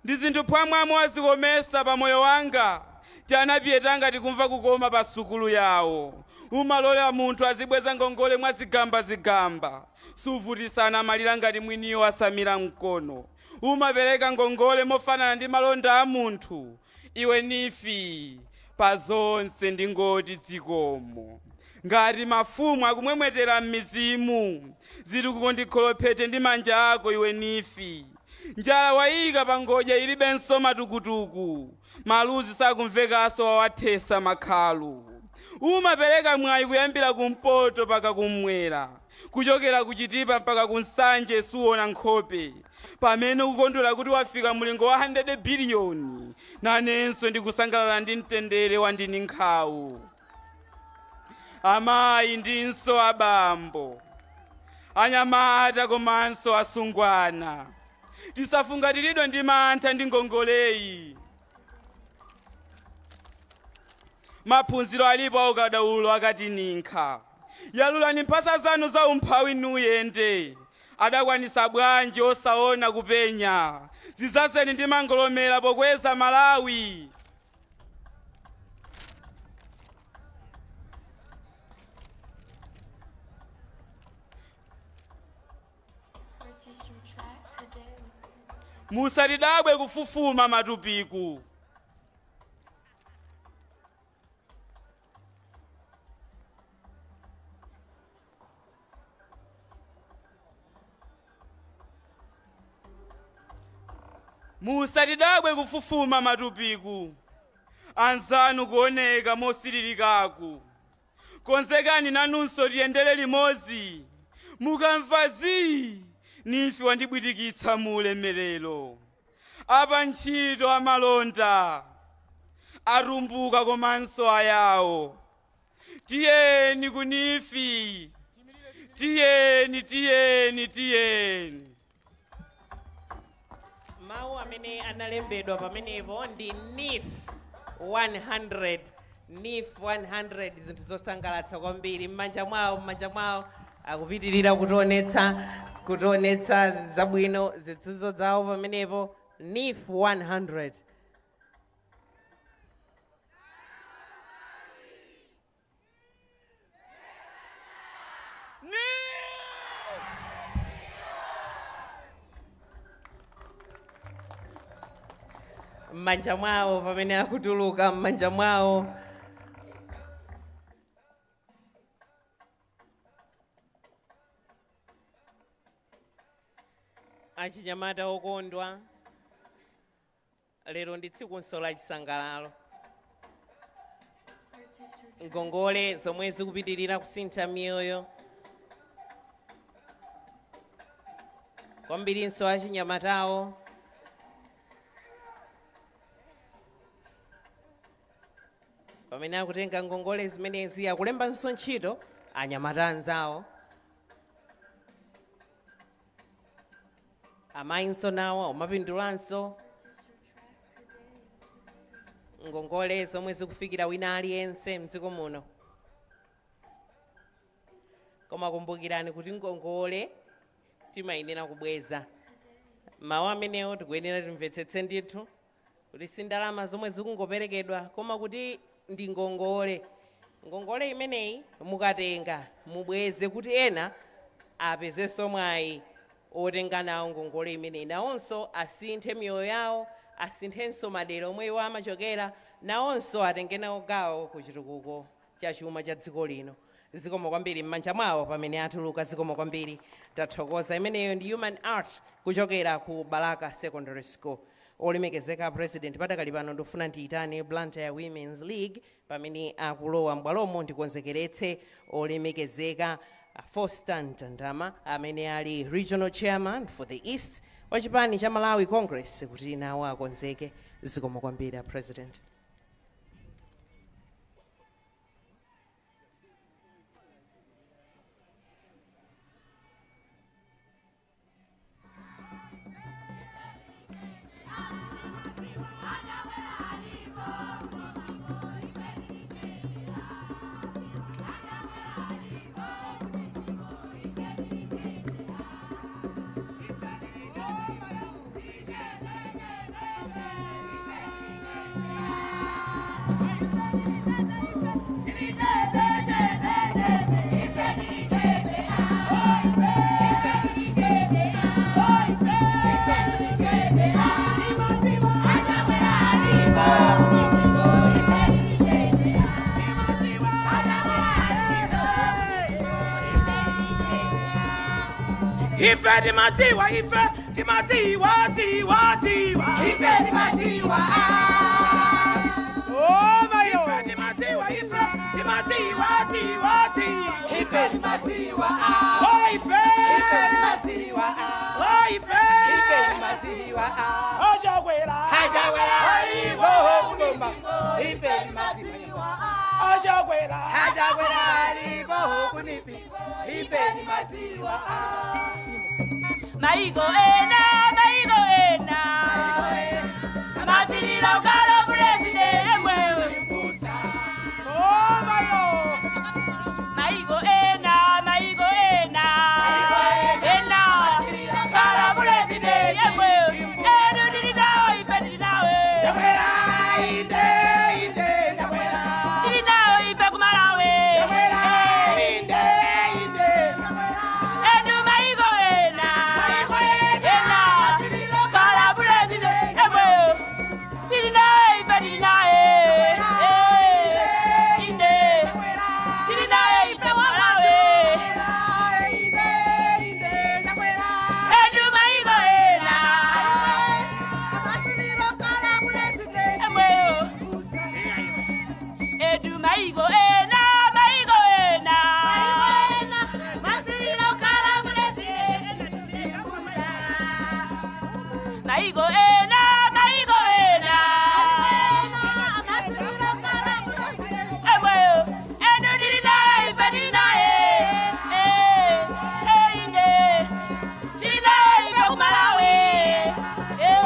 ndi zinthu phwamwamwe wazikomesa pa moyo wanga. Tianapiye tanga tikumva kukoma pa sukulu yawo. Umalola munthu azibweza ngongole mwa zigambazigamba, suvutisana malira ngati mwiniyo asamira mkono. Umapereka ngongole mofanana ndi malonda a munthu. Iwe NEEF, pa zonse ndingoti dzikomo. Ngati mafumu akumwemwetera m'mizimu, zitukuko ndikholophete ndi manja ako iwe NEEF. Njala wayika pa ngodya ilibenso matukutuku, maluzi sakumvekanso wawathesa makhalu. Umapereka mwayi kuyambira kumpoto mpaka kummwera, kuchokera kuchitipa mpaka kunsanje, suona nkhope pamene ukukondwera kuti wafika mulingo wa 100 biliyoni. Nanenso ndikusangalala ndi mtendere wandini nkhawu. Amayi ndinso abambo, anyamata komanso asungwana, tisafungatiridwe ndi mantha ndi ngongoleyi. Maphunziro alipo aukadaulo akatininkha. Yalulani mphasa zanu za umphawi nuyende. Adakwanisa bwanji osaona kupenya? Zizazeni ndi mangolomera pokweza Malawi. Musatidabwe kufufuma matupiku. Musatidabwe kufufuma matupiku anzanu kuoneka mosiririkaku. Konzekani nanunso tiyendere limodzi. Mukamva zii, NEEF wandibwitikitsa mu ulemerero. Apa ntchito, amalonda, atumbuka komanso ayawo, tiyeni ku NEEF, tiyeni, tiyeni, tiyeni. Mawu amene analembedwa pamenepo ndi NEEF 100, NEEF 100. Zinthu zosangalatsa kwambiri. M'manja mwawo, m'manja mwawo, akupitirira kutionetsa zabwino, zitsuzo zawo pamenepo, NEEF 100. M'manja mwawo pamene akutuluka, m'manja mwawo. Achinyamata okondwa, lero ndi tsikunso la chisangalalo. Ngongole zomwe zikupitirira kusintha miyoyo kwambirinso achinyamatawo. Pamene akutenga ngongole zimenezi, akulembanso ntchito anyamata anzawo. Amayinso nawo amapindulanso. Ngongole zomwe zikufikira wina aliyense mdziko muno. Koma kumbukirani kuti ngongole timayenera kubweza. Mawu amenewo tikuyenera timvetsetse ndithu kuti si ndalama zomwe zikungoperekedwa, koma kuti ndi ngongole. Ngongole imeneyi mukatenga, mubweze kuti ena apezenso mwayi otenga nawo ngongole imeneyi, nawonso asinthe miyoyo yawo, asinthenso madera omwe iwo amachokera, nawonso atenge nawo gawo ku chitukuko cha chuma cha dziko lino. Zikomo kwambiri. M'manja mwawo pamene atuluka. Zikomo kwambiri, tathokoza. Imeneyo ndi Human Art kuchokera ku Balaka Secondary School. Olemekezeka President, padakali pano ndikufuna ndiyitane Blantyre Women's League pamene akulowa m'bwalomo, ndikonzekeretse olemekezeka Foster Mtandama amene ali regional chairman for the East wa chipani cha Malawi Congress kuti nawo akonzeke. Zikomo kwambiri, a President. Ife timadziwa, ife timadziwa, dziwa, dziwa. Ife timadziwa. Oh my, ife timadziwa, ife timadziwa. timadziwa dziwa dziwa ife timadziwa. Oh, ife ife timadziwa. Oh, ife ife timadziwa. Achakwera, achakwera aliko kuboma. Ife timadziwa. Achakwera, achakwera aliko ku NEEF. Ife timadziwa. Maiko ena, maiko ena, masilila ukala president mwewe mbusa. Maiko ena, maiko ena, ena kala president mwewe. Enu tili nawe, ife tili nawe. Chakwera, inde inde Chakwera. Tili nawe ife kumalawe. Chakwera, inde inde. Enu maiko ena, maiko ena, ena kala president mwewe. Tili nawe ife tili nawe. Eh, inde tili nawe ife kumalawe. Enu maiko ena, mwewe. Edu maiko ena, maiko ena. Maiko ena, maiko ena. Emweyo, enu tili naye, ife tili naye. Eh, eh, ine. Tili naye ife kumalawe. Eh,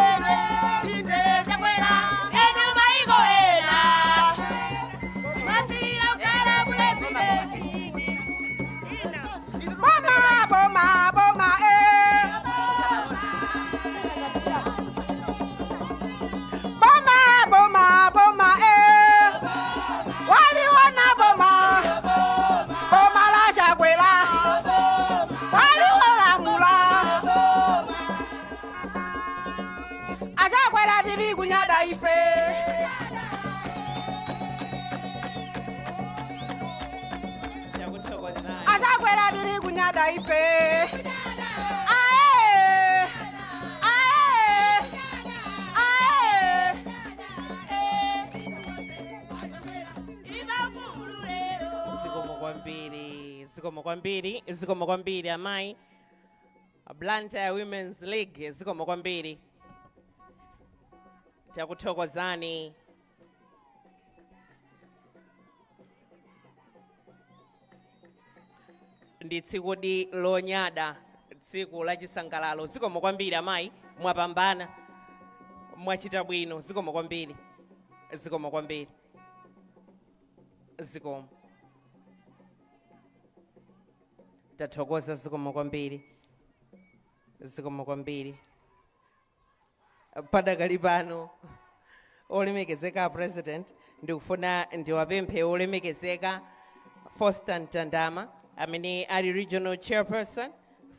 ine. Enu maiko ena. Boma, boma, boma, eh. Boma, boma, boma, eh. Waliwona boma, boma la Chakwera. Waliwolamula. Achakwera tili kunyada ife. Achakwera tili kunyada ife. Ae, ae, ae. Zikomo kwambiri, zikomo kwambiri, zikomo kwambiri amayi. Blantyre Women's League, zikomo kwambiri, takuthokozani. Ndi tsikudi lonyada, tsiku lachisangalalo. Zikomo kwambiri amayi, mwapambana, mwachita bwino. Zikomo kwambiri, zikomo kwambiri, zikomo, tathokoza. Zikomo kwambiri, zikomo kwambiri. Padakali pano, olemekezeka President, ndikufuna ndiwapemphe olemekezeka Foster Ntandama amene ali regional chairperson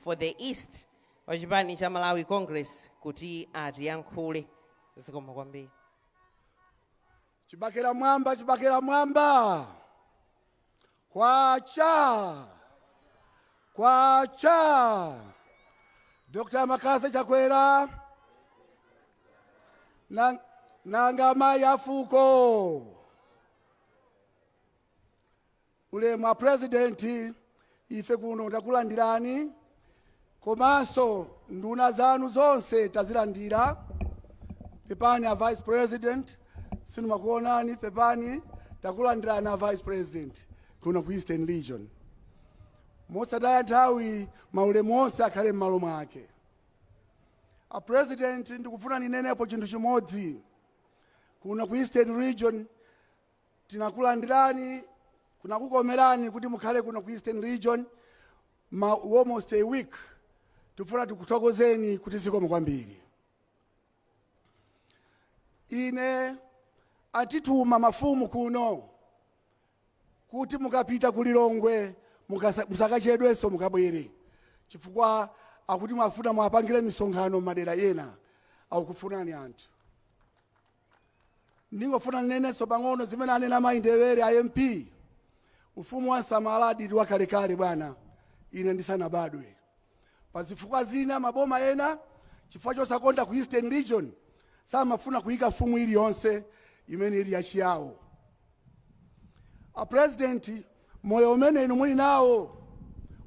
for the East wa chipani cha Malawi Congress kuti atiyankhule. Zikomo kwambiri. Chibakera mwamba, chibakera mwamba, kwacha kwacha. Dr. Makasa Chakwera nanga mayi afuko, ulemu wa President, ife kuno takulandirani, komanso nduna zanu zonse tazilandira. Pepani a Vice President, sinumakuonani, pepani. Takulandirani a Vice President kuno ku Eastern Region. Mosataya nthawi, maulemu onse akhale m'malo mwake. A President, ndikufuna ninenepo chinthu chimodzi. Kuno ku Eastern Region tinakulandirani, kunakukomerani kuti mukhale kuno ku Eastern Region ma almost a week. Tifuna tikuthokozeni kuti zikomo kwambiri. Ine atituma mafumu kuno kuti mukapita ku Lilongwe musakachedwenso, mukabwere, chifukwa akuti mwafuna mwapangire misonkhano madera ena, akukufunani anthu. Ndingofuna ninenenso pang'ono zimene anena mayi Ndewere a MP. Ufumu wa Nsamala ndi wakalekale bwana, ine ndisanabadwe. Pa zifukwa zina, maboma ena chifukwa chosakonda ku Eastern Region samafuna kuyika mfumu iliyonse imene ili yachiyawo. A President, moyo umene inu muli nawo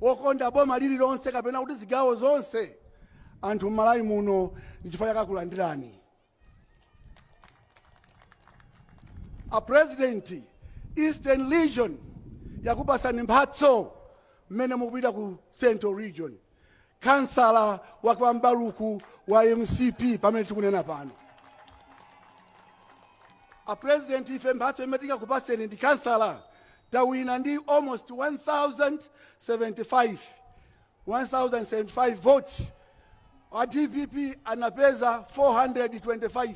wokonda boma lililonse kapena kuti zigawo zonse, anthu m'Malawi muno ndi chifukwa chake akulandirani. A President, Eastern Region yakupasani mphatso mmene mukupita ku Central Region, kansala wa kwa Mbaluku wa MCP pamene tikunena pano. A President, ife mphatso imene tingakupatseni ndi kansala. Tawina ndi almost 1075 1075 votes. A DPP anapeza 425,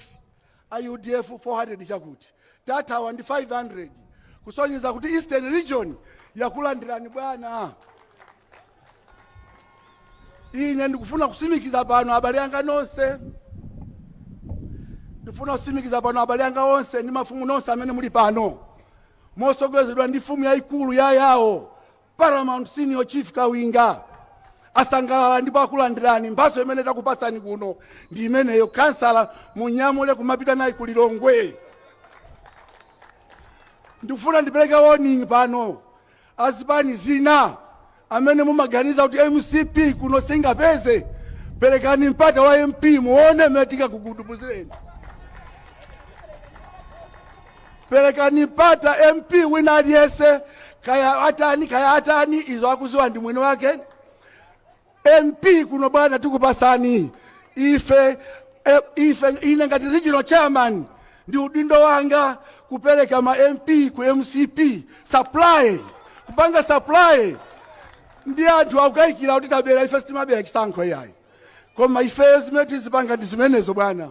a UDF 400 chakuti, tathawa ndi 500, kusonyeza kuti Eastern Region yakulandirani bwana. Ine ndikufuna kusimikiza pano abale anga nonse, ndifuna kusimikiza pano abale anga onse ndi mafumu nonse amene muli pano, mosogozedwa ndi mfumu yayikulu ya Yawo, Paramount Senior Chief Kawinga, asangalala ndipo akulandirani. Mphatso imene takupatsani kuno ndi imeneyo. Kansala munyamule kumapita naye ku Lilongwe. Ndikufuna ndipereke warning pano, azipani zina amene mumaganiza kuti MCP kuno singapeze, perekani mpata wa MP muone mmene tingakugudubuzireni. Perekani mpata MP wina aliyense, kaya atani kaya atani, izo akuziwa ndi mwini wake. MP kuno bwana tikupasani ife. Ife, ine ngati regional chairman, ndi udindo wanga kupereka ma MP ku MCP, supply, kupanga supply. Ndi anthu akukayikira kuti tabera. Ife sitimabera chisankho iyayi, koma ife zimene tizipanga ndi zimenezo bwana.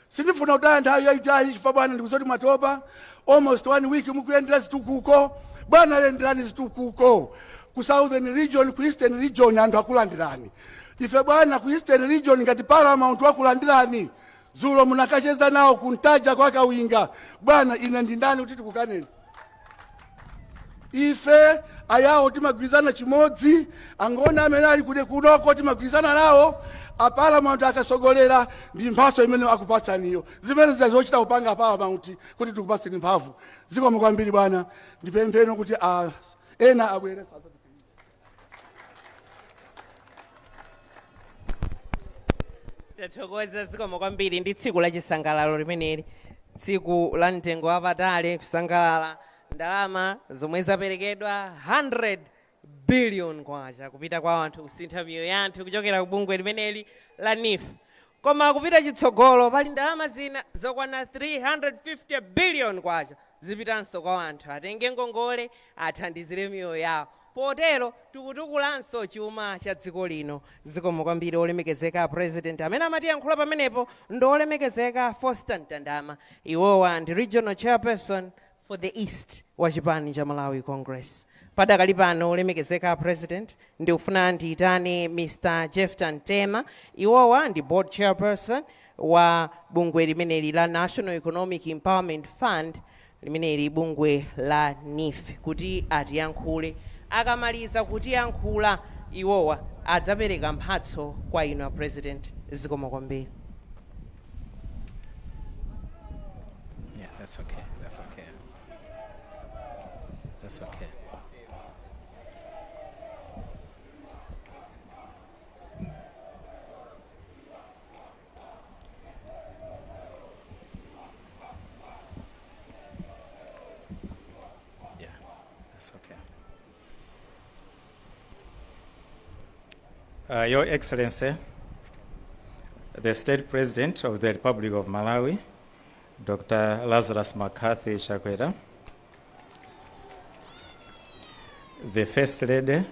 Sindifuna kutaya nthawi yayitali chifukwa bwana ndikuzoti mwatopa, almost one week mukuyendera zitukuko. Bwana, lenderani zitukuko ku Southern Region, ku Eastern Region, anthu akulandirani. Ife bwana ku Eastern Region ngati paramount wakulandirani, dzulo munakacheza nawo kuntaja kwa Kawinga. Bwana, ine ndi ndani kuti tikukaneni? Ife Ayawo timagwirizana chimodzi, Angoni amene ali kude kunoko timagwirizana nawo. A paramount akasogolera, ndi mphatso imene akupatsaniyo, zimene zija zochita kupanga paramount kuti tikupatseni mphamvu. Zikomo kwambiri bwana. Ndipempheno kuti ena abwere. Tathokoza, zikomo kwambiri. Ndi tsiku la chisangalalo limeneli, tsiku la mtengo wapatali, kusangalala ndalama zomwe zaperekedwa, 100 billion kwacha kupita kwa anthu, kusintha miyoyo ya anthu kuchokera ku bungwe limeneli la NEEF. Koma kupita chitsogolo pali ndalama zina zokwana 350 billion kwacha zipitanso kwa anthu, atenge ngongole athandizire miyoyo yawo. Potero tikutukulanso chuma cha dziko lino. Zikomo kwambiri olemekezeka President. Amene amatiyankhula pamenepo ndi olemekezeka Foster Mtandama. Iwowa ndi regional chairperson for the East wa chipani cha Malawi Congress. Padakali pano, olemekezeka President, ndikufuna ndiyitane Mr Jefton Tema. Iwowa ndi board chairperson wa bungwe limeneli la National Economic Empowerment Fund, limeneli bungwe la NEEF, kuti atiyankhule. Akamaliza kutiyankhula iwowa, adzapereka mphatso kwa inu a President. Zikomo kwambiri. Yeah, that's okay. That's okay. That's okay. Yeah, that's okay. Your Excellency, the State President of the Republic of Malawi, Dr. Lazarus McCarthy Chakwera, the First Lady,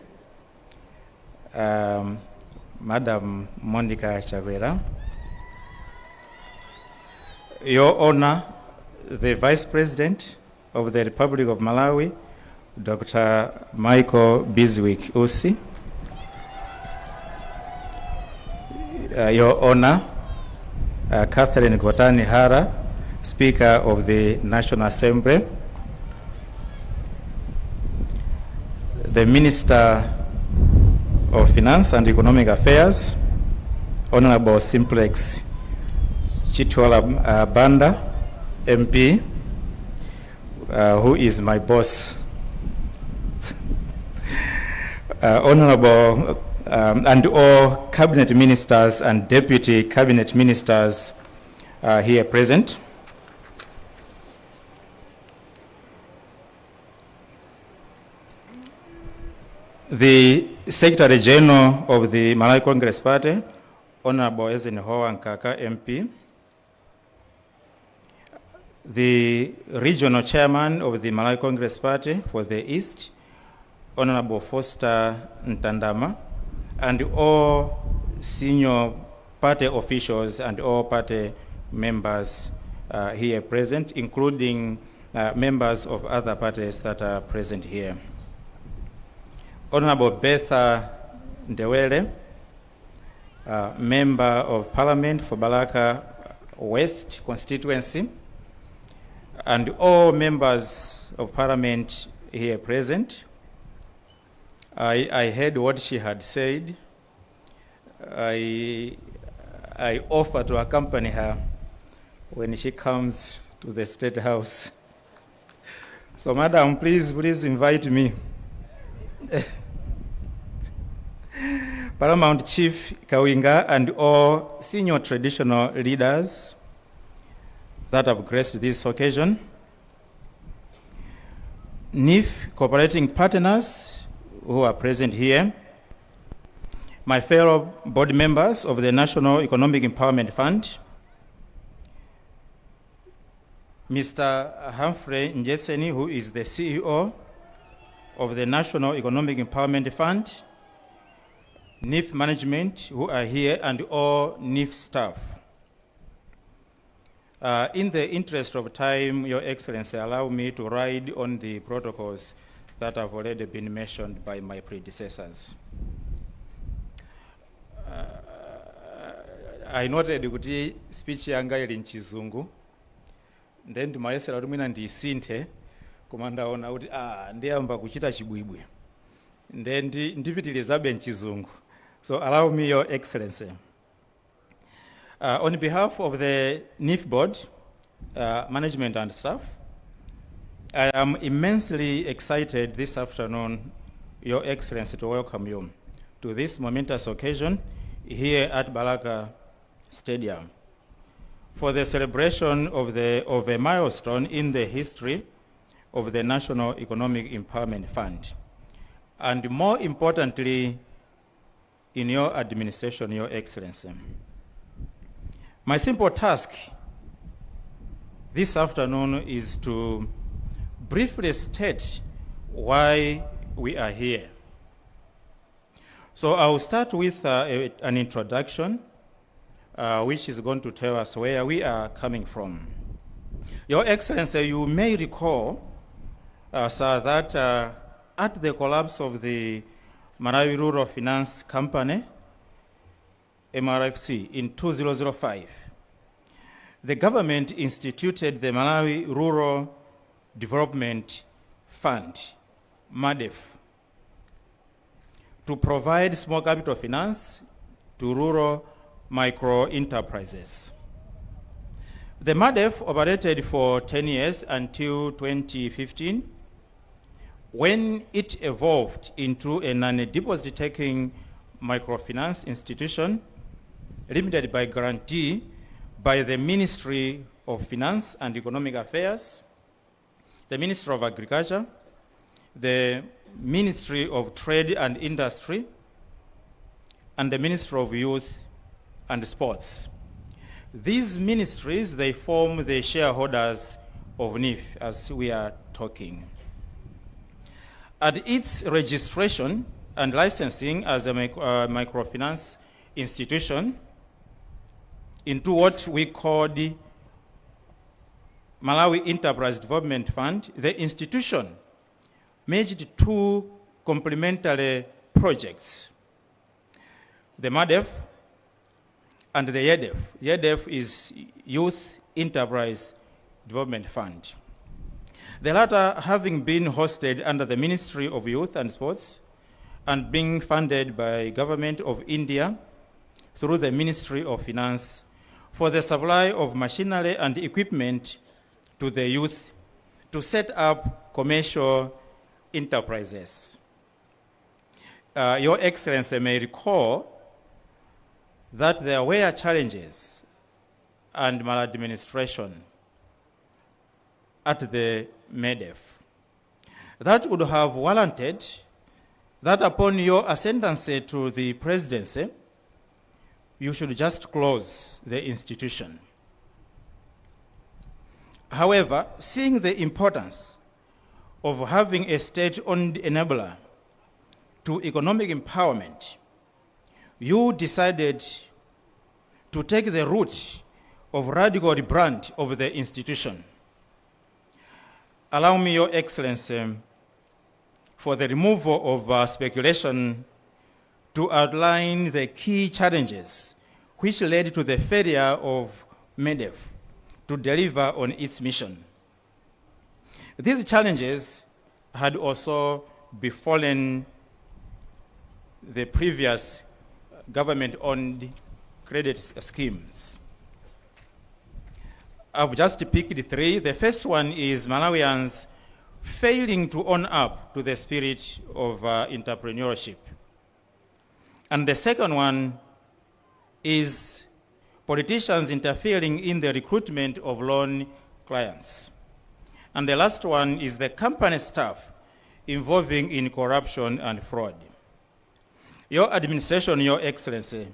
Madam Monica Chakwera, Your Honor, the Vice President of the Republic of Malawi, Dr. Michael Bizwick Usi, Your Honor, Catherine Gotani Hara, Speaker of the National Assembly, the Minister of Finance and Economic Affairs, Honorable Simplex Chithyola Banda, MP, who is my boss. Honorable and all cabinet ministers and deputy cabinet ministers here present. The Secretary General of the Malawi Congress Party, Honorable Eisenhower Mkaka MP, the Regional Chairman of the Malawi Congress Party for the East, Honorable Foster Ntandama, and all senior party officials and all party members here present, including members of other parties that are present here. Honorable Bertha Ndewere, Member of Parliament for Balaka West constituency, and all members of Parliament here present. I heard what she had said. I offer to accompany her when she comes to the State House. So, Madam, please, please invite me. Paramount Chief Kawinga and all senior traditional leaders that have graced this occasion, NEEF cooperating partners who are present here, my fellow board members of the National Economic Empowerment Fund, Mr. Humphrey Mdyetseni, who is the CEO of the National Economic Empowerment Fund, NEEF management who are here, and all NEEF staff. In the interest of time, Your Excellency, allow me to ride on the protocols that have already been mentioned by my predecessors. I noted kuti speech yanga ili mchizungu, then ndimayesera kuti mwina ndiyisinthe, koma ndaona kuti ndiyamba kuchita chibwibwi, then ndipitirizabe mchizungu. So allow me, Your Excellency. On behalf of the NEEF board, management and staff, I am immensely excited this afternoon, Your Excellency, to welcome you to this momentous occasion here at Balaka Stadium for the celebration of a milestone in the history of the National Economic Empowerment Fund, and more importantly, in your administration, Your Excellency. My simple task this afternoon is to briefly state why we are here. So I will start with an introduction, which is going to tell us where we are coming from. Your Excellency, you may recall, sir, that at the collapse of the Malawi Rural Finance Company, MRFC, in 2005, the government instituted the Malawi Rural Development Fund, MARDEF, to provide small capital finance to rural micro enterprises. The MARDEF operated for 10 years until 2015, when it evolved into a non-deposit taking microfinance institution limited by guarantee by the Ministry of Finance and Economic Affairs, the Ministry of Agriculture, the Ministry of Trade and Industry, and the Ministry of Youth and Sports. These ministries, they form the shareholders of NEEF as we are talking. At its registration and licensing as a microfinance institution into what we call the Malawi Enterprise Development Fund, the institution merged two complementary projects, the MARDEF and the YEDEF. YEDEF is Youth Enterprise Development Fund. The latter having been hosted under the Ministry of Youth and Sports and being funded by Government of India through the Ministry of Finance for the supply of machinery and equipment to the youth to set up commercial enterprises. Your Excellency may recall that there were challenges and maladministration at the MEDEF that would have warranted that upon your ascendancy to the presidency, you should just close the institution. However, seeing the importance of having a state-owned enabler to economic empowerment, you decided to take the route of radical rebrand of the institution. Allow me, Your Excellency, for the removal of speculation to outline the key challenges which led to the failure of MEDEF to deliver on its mission. These challenges had also befallen the previous government-owned credit schemes. I've just picked three. The first one is Malawians failing to own up to the spirit of entrepreneurship. And the second one is politicians interfering in the recruitment of loan clients. And the last one is the company staff involving in corruption and fraud. Your administration, Your Excellency,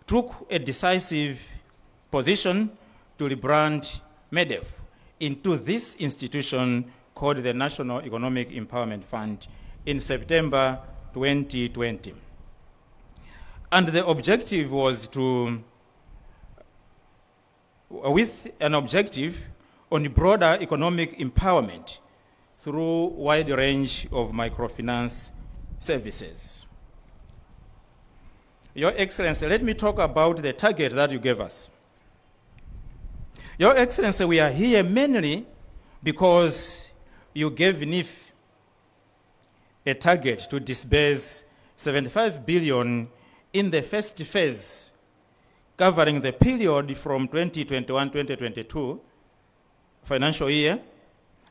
took a decisive position to rebrand MEDEF into this institution called the National Economic Empowerment Fund in September 2020. And the objective was to, with an objective on broader economic empowerment through wide range of microfinance services. Your Excellency, let me talk about the target that you gave us. Your Excellency, we are here mainly because you gave NEEF a target to disburse 75 billion in the first phase, covering the period from 2021-2022 financial year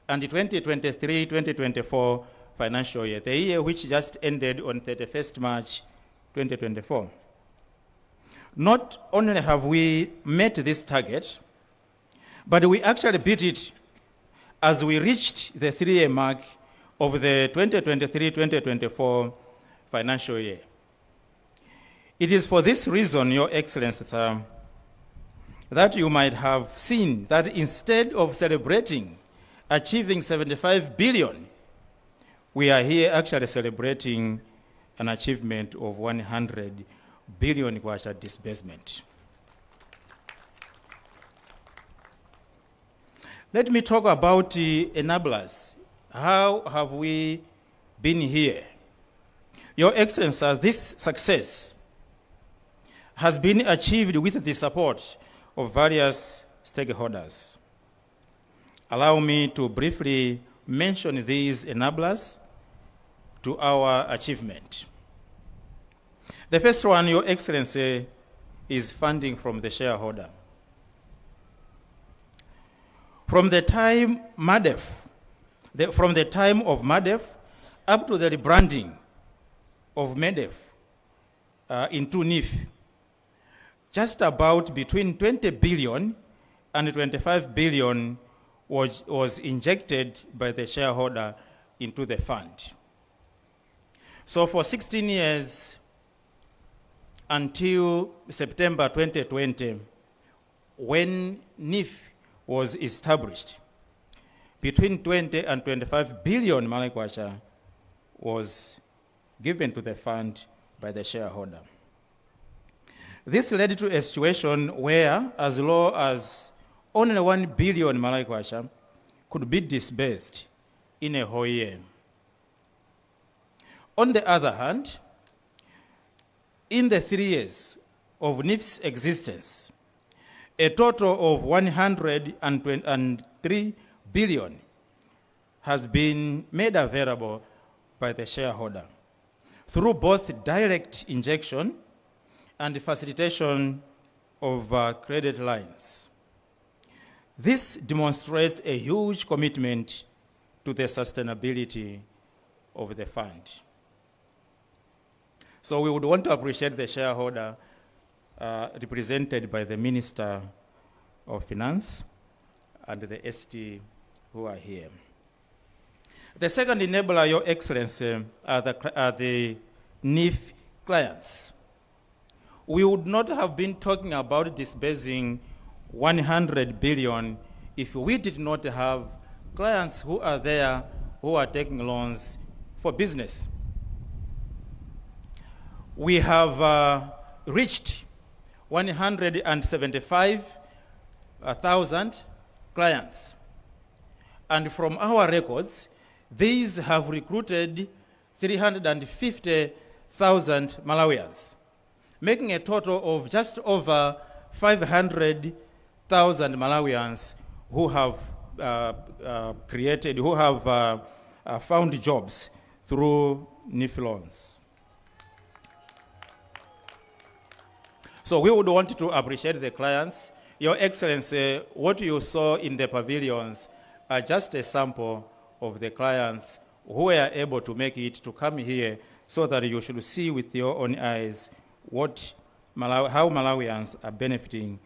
and 2023-2024 financial year, the year which just ended on 31st March 2024. Not only have we met this target, but we actually beat it as we reached the 3-year mark of the 2023-2024 financial year. It is for this reason, Your Excellency, sir, that you might have seen that instead of celebrating achieving 75 billion, we are here actually celebrating an achievement of 100 billion kwacha disbursement. Let me talk about the enablers. How have we been here? Your Excellency, this success has been achieved with the support of various stakeholders. Allow me to briefly mention these enablers to our achievement. The first one, Your Excellency, is funding from the shareholder. From the time MARDEF, from the time of MARDEF up to the rebranding of MEDEF into NEEF, just about between 20 billion and 25 billion was injected by the shareholder into the fund. So for 16 years until September 2020, when NEEF was established, between 20 and 25 billion Malawi kwacha was given to the fund by the shareholder. This led to a situation where as low as only 1 billion Malawi kwacha could be disbursed in a whole year. On the other hand, in the 3 years of NEEF's existence, a total of 103 billion has been made available by the shareholder through both direct injection and facilitation of credit lines. This demonstrates a huge commitment to the sustainability of the fund. So we would want to appreciate the shareholder represented by the Minister of Finance and the ST who are here. The second enabler, Your Excellency, are the NEEF clients. We would not have been talking about disbursing 100 billion if we did not have clients who are there who are taking loans for business. We have reached 175,000 clients. And from our records, these have recruited 350,000 Malawians, making a total of just over 500,000 Malawians who have created, who have found jobs through NEEF loans. So we would want to appreciate the clients. Your Excellency, what you saw in the pavilions are just a sample of the clients who were able to make it to come here so that you should see with your own eyes how Malawians are benefiting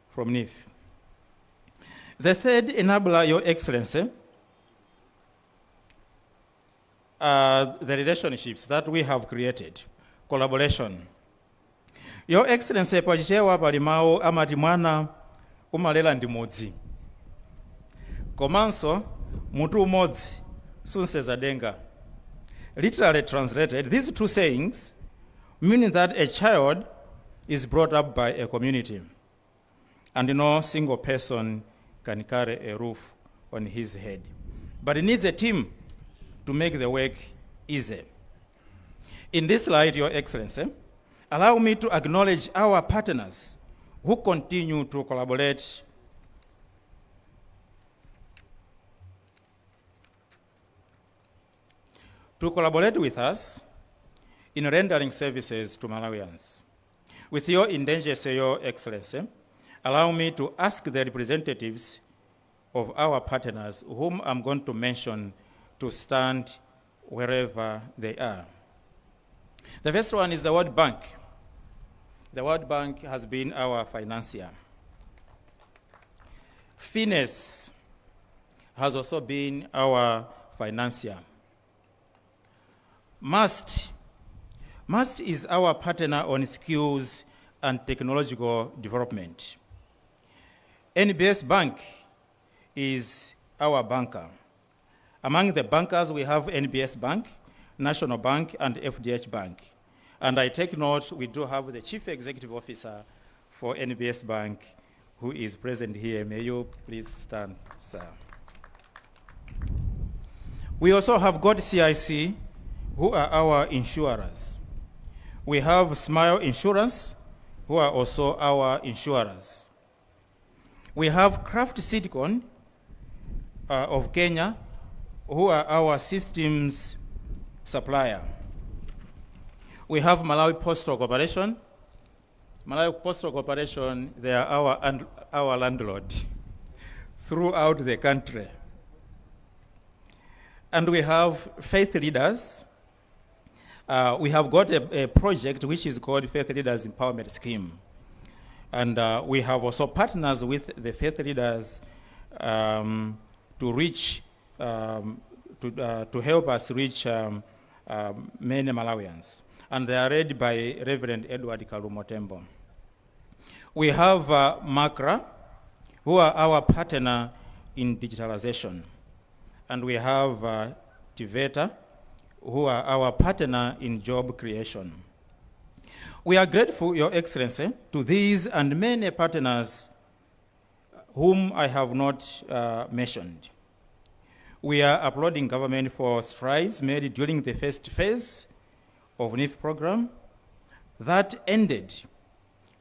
from NEEF. The third enabler, Your Excellency, are the relationships that we have created, collaboration. Your Excellency, pachichewa pali mawu amati mwana umalera ndi mudzi. Komanso mutu umodzi susenza denga. Literally translated, these two sayings mean that a child is brought up by a community and no single person can carry a roof on his head. But it needs a team to make the work easy. In this light, Your Excellency, allow me to acknowledge our partners who continue to collaborate with us in rendering services to Malawians. With your indulgence, Your Excellency, allow me to ask the representatives of our partners, whom I'm going to mention, to stand wherever they are. The first one is the World Bank. The World Bank has been our financier. Finesse has also been our financier. MUST. MUST is our partner on skills and technological development. NBS Bank is our banker. Among the bankers, we have NBS Bank, National Bank, and FDH Bank. And I take note, we do have the Chief Executive Officer for NBS Bank, who is present here. May you please stand, sir. We also have got CIC, who are our insurers. We have Smile Insurance, who are also our insurers. We have Kraft Citcon of Kenya, who are our systems supplier. We have Malawi Postal Corporation. Malawi Postal Corporation, they are our landlord throughout the country. And we have faith leaders. We have got a project which is called Faith Leaders Empowerment Scheme. And we have also partners with the faith leaders to help us reach many Malawians. And they are led by Reverend Edward Kalumo Tembo. We have MACRA, who are our partner in digitalization. And we have TEVETA, who are our partner in job creation. We are grateful, Your Excellency, to these and many partners whom I have not mentioned. We are applauding government for strides made during the first phase of NEEF program that ended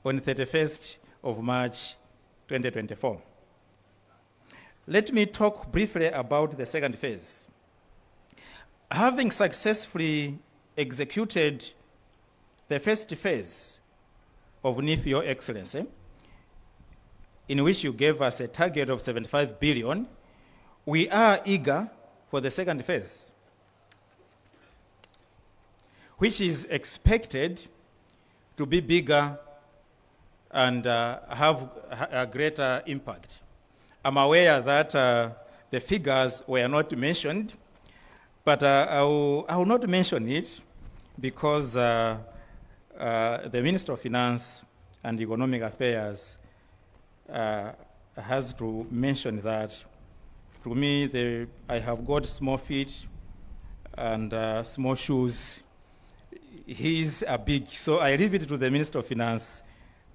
on 31st of March 2024. Let me talk briefly about the second phase. Having successfully executed the first phase of NEEF, Your Excellency, in which you gave us a target of 75 billion, we are eager for the second phase, which is expected to be bigger and have a greater impact. I'm aware that the figures were not mentioned, but I will not mention it because the Minister of Finance and Economic Affairs has to mention that. To me, I have got small feet and small shoes. He's a big, so I leave it to the Minister of Finance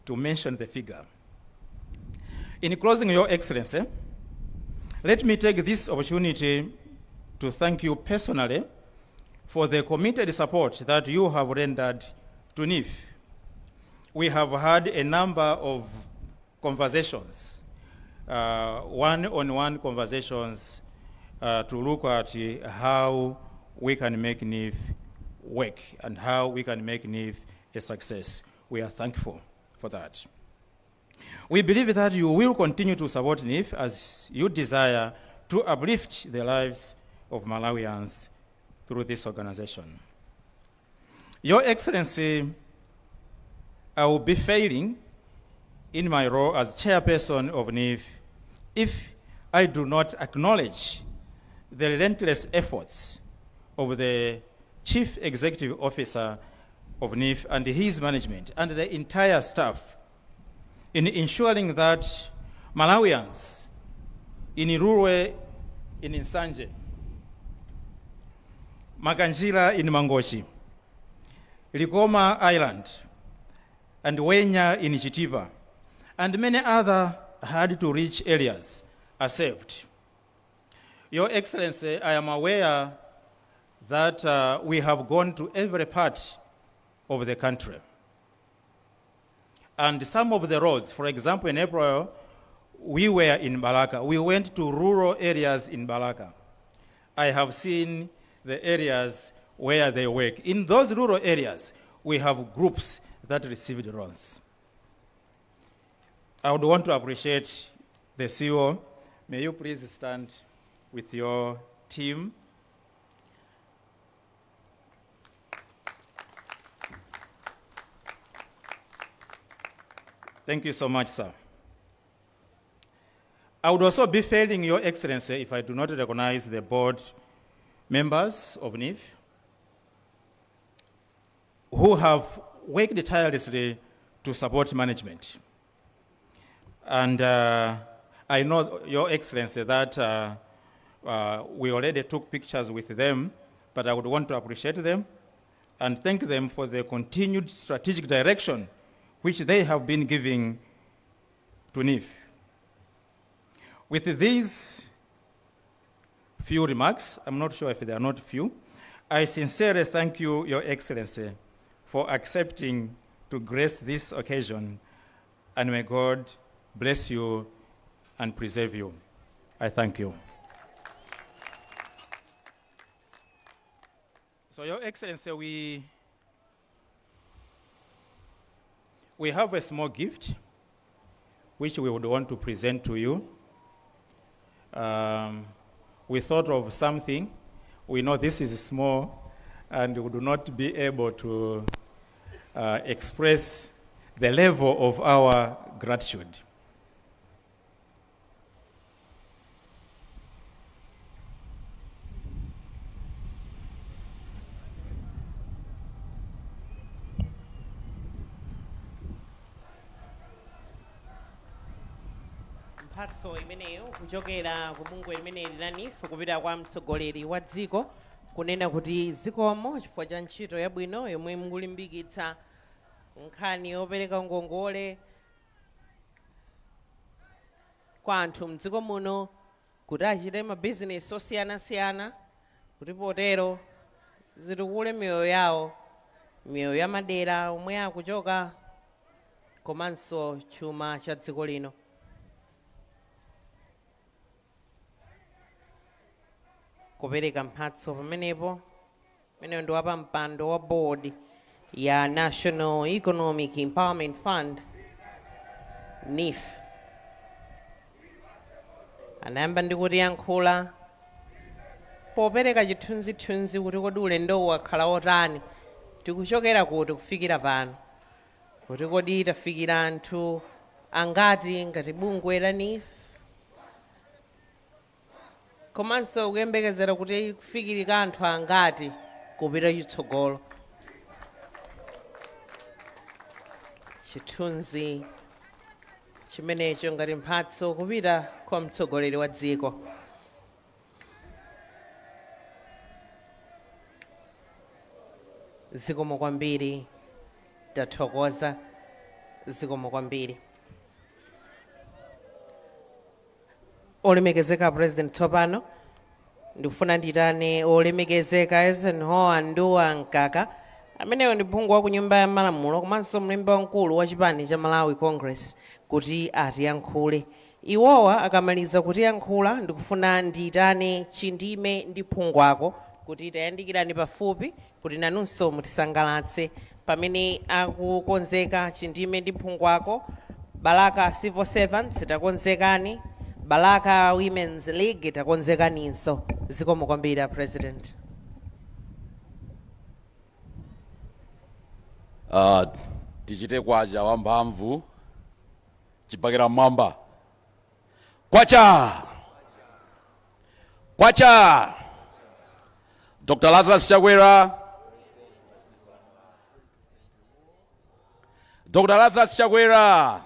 to mention the figure. In closing, Your Excellency, let me take this opportunity to thank you personally for the committed support that you have rendered to NEEF. We have had a number of conversations, one-on-one conversations, to look at how we can make NEEF work and how we can make NEEF a success. We are thankful for that. We believe that you will continue to support NEEF as you desire to uplift the lives of Malawians through this organization. Your Excellency, I will be failing in my role as chairperson of NEEF if I do not acknowledge the relentless efforts of the Chief Executive Officer of NEEF and his management and the entire staff in ensuring that Malawians in Ruwe, in Nsanje, Makanjira in Mangochi, Likoma Island, and Wenya in Chitipa, and many other hard to reach areas are served. Your Excellency, I am aware that we have gone to every part of the country. And some of the roads, for example, in April, we were in Balaka. We went to rural areas in Balaka. I have seen the areas where they work. In those rural areas, we have groups that received loans. I would want to appreciate the CEO. May you please stand with your team. Thank you so much, sir. I would also be failing Your Excellency if I do not recognize the board members of NEEF who have worked tirelessly to support management. And I know, Your Excellency, that we already took pictures with them, but I would want to appreciate them and thank them for the continued strategic direction which they have been giving to NEEF. With these few remarks, I'm not sure if they are not few, I sincerely thank you, Your Excellency, for accepting to grace this occasion, and may God bless you and preserve you. I thank you. So, Your Excellency, we have a small gift which we would want to present to you. We thought of something. We know this is small and we would not be able to express the level of our gratitude. Mphatso imeneyo kuchokera ku bungwe limeneli la NEEF kupita kwa mtsogoleri wa dziko, kunena kuti zikomo chifukwa cha ntchito yabwino yomwe mukulimbikitsa, nkhani yopereka ngongole kwa anthu mdziko muno kuti achite mabizinesi osiyanasiyana, kuti potero zitukule miyoyo yawo, miyoyo ya madera omwe akuchoka, komanso chuma cha dziko lino. Kupereka mphatso pamenepo, pameneyo ndi wapa mpando wa board ya National Economic Empowerment Fund, NEEF. Anayamba ndi kutiyankhula popereka chithunzithunzi kuti kodi ulendowu wakhala otani. tikuchokera kuti kufikira pano, kuti kodi tafikira anthu angati ngati bungwe la NEEF, komanso kuyembekezera kuti kufikirika anthu angati kupita chitsogolo. Chithunzi chimenecho ngati mphatso kupita kwa mtsogoleri wa dziko. Zikomo kwambiri, tathokoza, zikomo kwambiri. Olemekezeka President, tsopano ndikufuna nditane olemekezeka Eisenhower Nduwa Mkaka, ameneyo ndi phungu wa ku Nyumba ya Malamulo komanso mlembi wamkulu wa chipani cha Malawi Congress, kuti atiyankhule. Iwowa akamaliza kutiyankhula, ndikufuna ndiyitane Chindime ndi Phungwako kuti tayandikirani pafupi kuti nanunso mutisangalatse. Pamene akukonzeka Chindime ndi Phungwako, Balaka Civil Servants takonzekani, Balaka Women's League takonzekaninso. Zikomo kwambiri a President. Tichite kwacha wamphamvu chibakera mmwamba. Kwacha kwacha! Dr Lazarus Chakwera, Dr Lazarus Chakwera.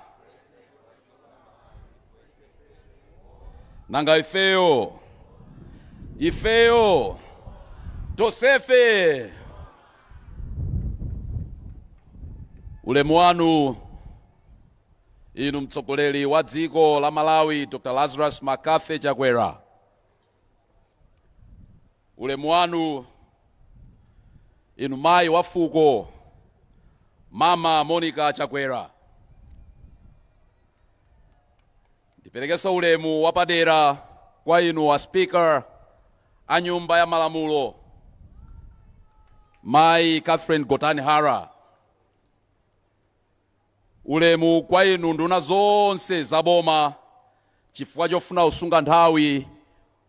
Nanga ifeyo, ifeyo tosefe, ulemu wanu inu mtsogoleri wa dziko la Malawi Dr Lazarus McCarthy Chakwera, ulemu wanu inu mayi wa fuko Mama Monica Chakwera. Ndiperekenso ulemu wapadera kwa inu a Speaker a Nyumba ya Malamulo Mayi Catherine Gotani Hara. Ulemu kwa inu nduna zonse za boma. Chifukwa chofuna kusunga nthawi,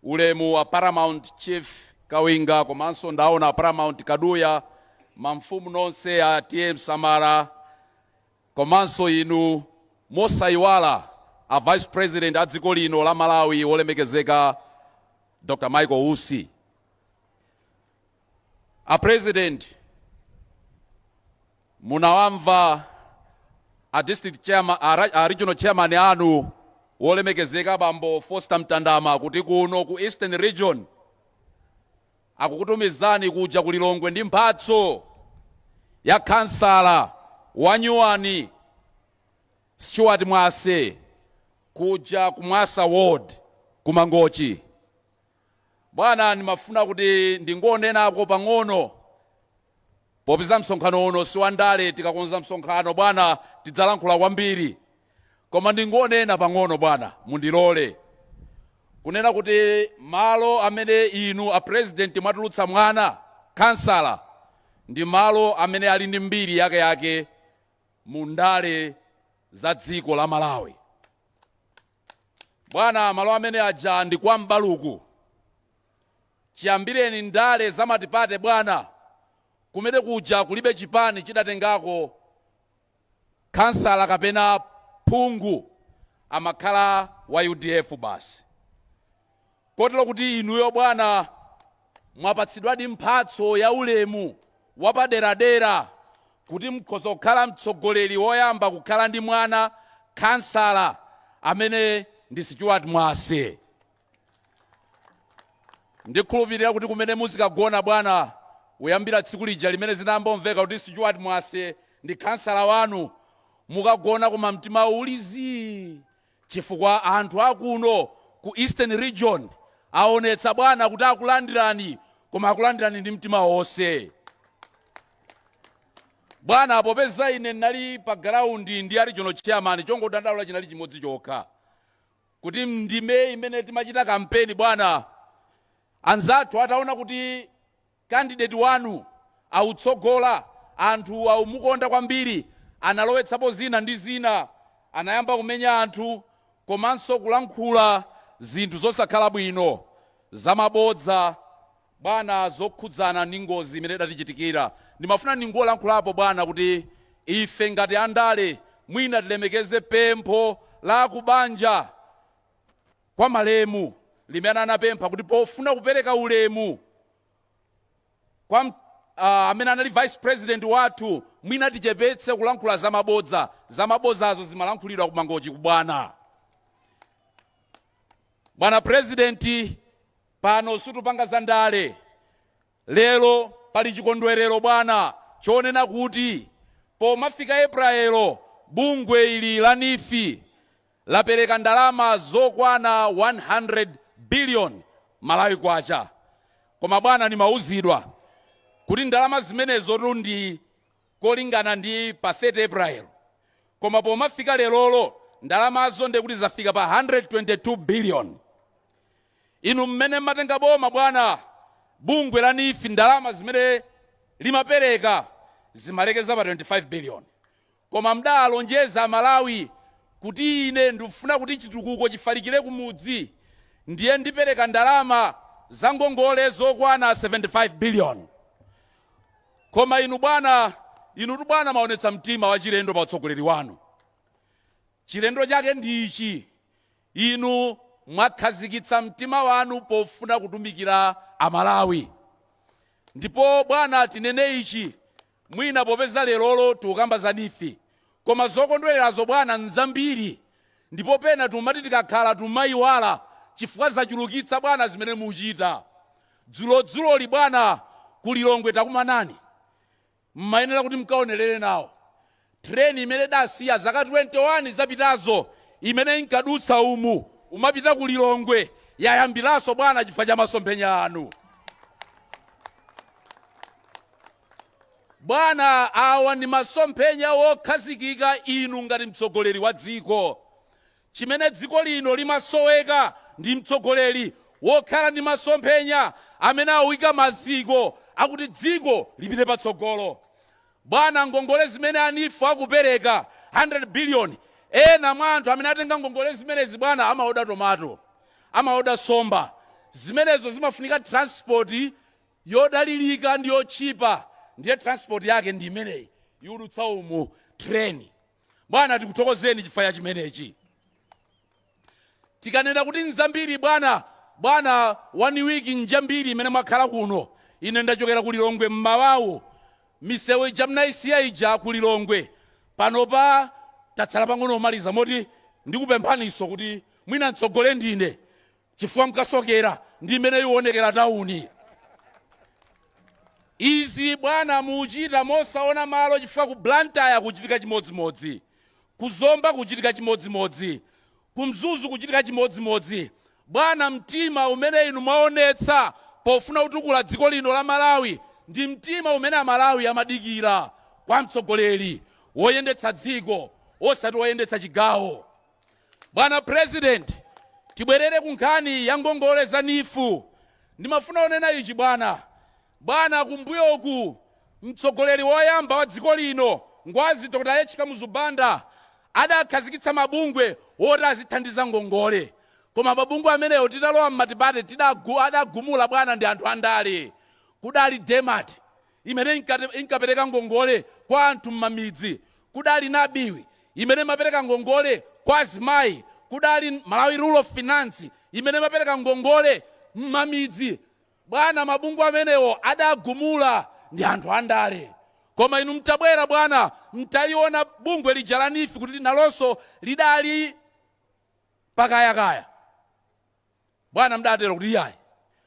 ulemu wa Paramount Chief Kawinga, komanso ndaona Paramount Kaduya, mamfumu nonse a TM Samara, komanso inu mosayiwala a Vice President a dziko lino la Malawi wolemekezeka Dr Michael Usi. A President, munawamva a district chairman, a regional chairman anu wolemekezeka bambo Foster Mtandama kuti kuno ku Eastern Region akukutumizani kuja ku Lilongwe ndi mphatso ya khansala wanyuwani Stuart Mwase kuja ku Mwasa Ward ku Mangochi. Bwana, ndimafuna kuti ndingonenako pang'ono popeza msonkhano uno si wandale. Tikakonza msonkhano bwana tidzalankhula kwambiri, koma ndingonena pang'ono bwana, mundilole kunena kuti malo amene inu a President mwatulutsa mwana kansala ndi malo amene ali ndi mbiri yakeyake mu ndale za dziko la Malawi. Bwana, malo amene aja ndi kwa Mbaluku. Chiyambireni ndale za matipate bwana, kumene kuja kulibe chipani chidatengako khansala kapena phungu, amakhala wa UDF basi. Kotero kuti inuyo bwana mwapatsidwadi mphatso ya ulemu wapaderadera kuti mukhoza kukhala mtsogoleri woyamba kukhala ndi mwana khansala amene ndi Stuart Mwase. Ndikhulupirira kuti kumene muzikagona bwana, kuyambira tsiku lija limene zinayambomveka kuti Stuart Mwase ndi khansala wanu, mukagona koma mtima uli zii, chifukwa anthu akuno ku Eastern Region aonetsa bwana kuti akulandirani, koma akulandirani ndi mtima wonse. Bwana, popeza ine ndinali pa ground ndi a regional chairman, chongodandaula chinali chimodzi chokha, kuti ndime imene timachita kampeni bwana, anzathu ataona kuti candidate wanu autsogola, anthu aumukonda kwambiri, analowetsapo zina ndi zina, anayamba kumenya anthu komanso kulankhula zinthu zosakhala bwino zamabodza. Bwana, zokhudzana ndi ngozi imene idatichitikira, ndimafuna ndingolankhulapo, bwana, kuti ife ngati andale mwina tilemekeze pempho la kubanja kwa malemu limene anapempha kuti pofuna kupereka ulemu kwa amene anali vice president wathu, mwina tichepetse kulankhula zamabodza. Zamabodzazo zimalankhulidwa kumangochi kubwana. Bwana President, pano situpanga za ndale. Lero pali chikondwerero, bwana, chonena kuti pomafika Eprelo bungwe ili la NEEF lapereka ndalama zokwana 100 billion Malawi kwacha. Koma bwana, nimauzidwa kuti ndalama zimenezo tu ndi kolingana ndi pa 30 April, koma pomafika lerolo ndalamazo ndekuti zafika pa 122 billion. Inu mmene mmatenga boma, bwana, bungwe la NEEF ndalama zimene limapereka zimalekeza pa 25 billion, koma mdalonjeza Malawi kuti ine ndikufuna kuti chitukuko chifalikire kumudzi, ndiye ndipereka ndalama za ngongole zokwana 75 billion. Koma inu bwana, inutu bwana, maonetsa mtima wa chilendo pa utsogoleri wanu. Chilendo chake ndi ichi: inu mwakhazikitsa mtima wanu pofuna kutumikira Amalawi. Ndipo bwana, tinene ichi, mwina popeza lerolo tikukamba za NEEF, koma zokondwererazo, bwana, nzambiri, ndipo pena tumati tikakhala tumayiwala chifukwa zachulukitsa, bwana, zimene muchita. Dzulodzuloli, bwana, kulilongwe takumanani, mmayenera kuti mkaonerere nawo treni imene idasiya zaka 21 zapitazo, imene inkadutsa umu umapita ku Lilongwe, yayambiranso, bwana, chifukwa cha masomphenya anu. Bwana, awa ndi masomphenya wokhazikika inu ngati mtsogoleri wa dziko. Chimene dziko lino limasoweka ndi mtsogoleri wokhala ndi masomphenya amene awika maziko akuti dziko lipite patsogolo. Bwana, ngongole zimene a NEEF akupereka 100 billion, ena mwa anthu amene atenga ngongole zimenezi, bwana, amaoda tomato, amaoda somba. Zimenezo zimafunika transport yodalirika ndi yotchipa, ndiye transport yake ndi imeneyi iwudutsa umu, train. Bwana, tikuthokozeni chifukwa cha chimenechi. Tikanena kuti nzambiri, bwana, bwana, one week njambiri imene mwakhala kuno. Ine ndachokera ku Lilongwe mmawawu. Misewu ija mnayisiya ija ku Lilongwe, panopa tatsala pang'ono kumaliza, moti ndikupemphaninso kuti mwina mtsogole ndine, chifukwa mkasokera ndi imene ionekera tawuni. Izi, bwana, muchita mosaona malo, chifukwa ku Blantyre kuchitika chimodzimodzi, ku Zomba kuchitika chimodzimodzi, ku Mzuzu kuchitika chimodzimodzi. Bwana, mtima umene inu mwaonetsa pofuna kutukula dziko lino la Malawi ndi mtima umene Amalawi amadikira kwa mtsogoleri woyendetsa dziko, osati woyendetsa chigawo. Bwana President, tibwerere ku nkhani ya ngongole za NEEF. Ndimafuna onena ichi, bwana. Bwana, kumbuyoku mtsogoleri woyamba wa dziko lino, Ngwazi Dr H Kamuzu Banda, adakhazikitsa mabungwe woti azithandiza ngongole, koma mabungwe amenewo titalowa mmatipate adagumula, bwana, ndi anthu andale. Kudali DEMAT imene inkapereka ngongole kwa anthu m'mamidzi, kudali NABW imene imapereka ngongole kwa azimayi, kudali Malawi Rural Finance imene imapereka ngongole m'mamidzi. Bwana, mabungwe amenewo adagumula ndi anthu andale. Koma inu mtabwera, bwana, mtaliona bungwe lija la NEEF kuti nalonso lidali pakayakaya, bwana, mdatero kuti iyayi,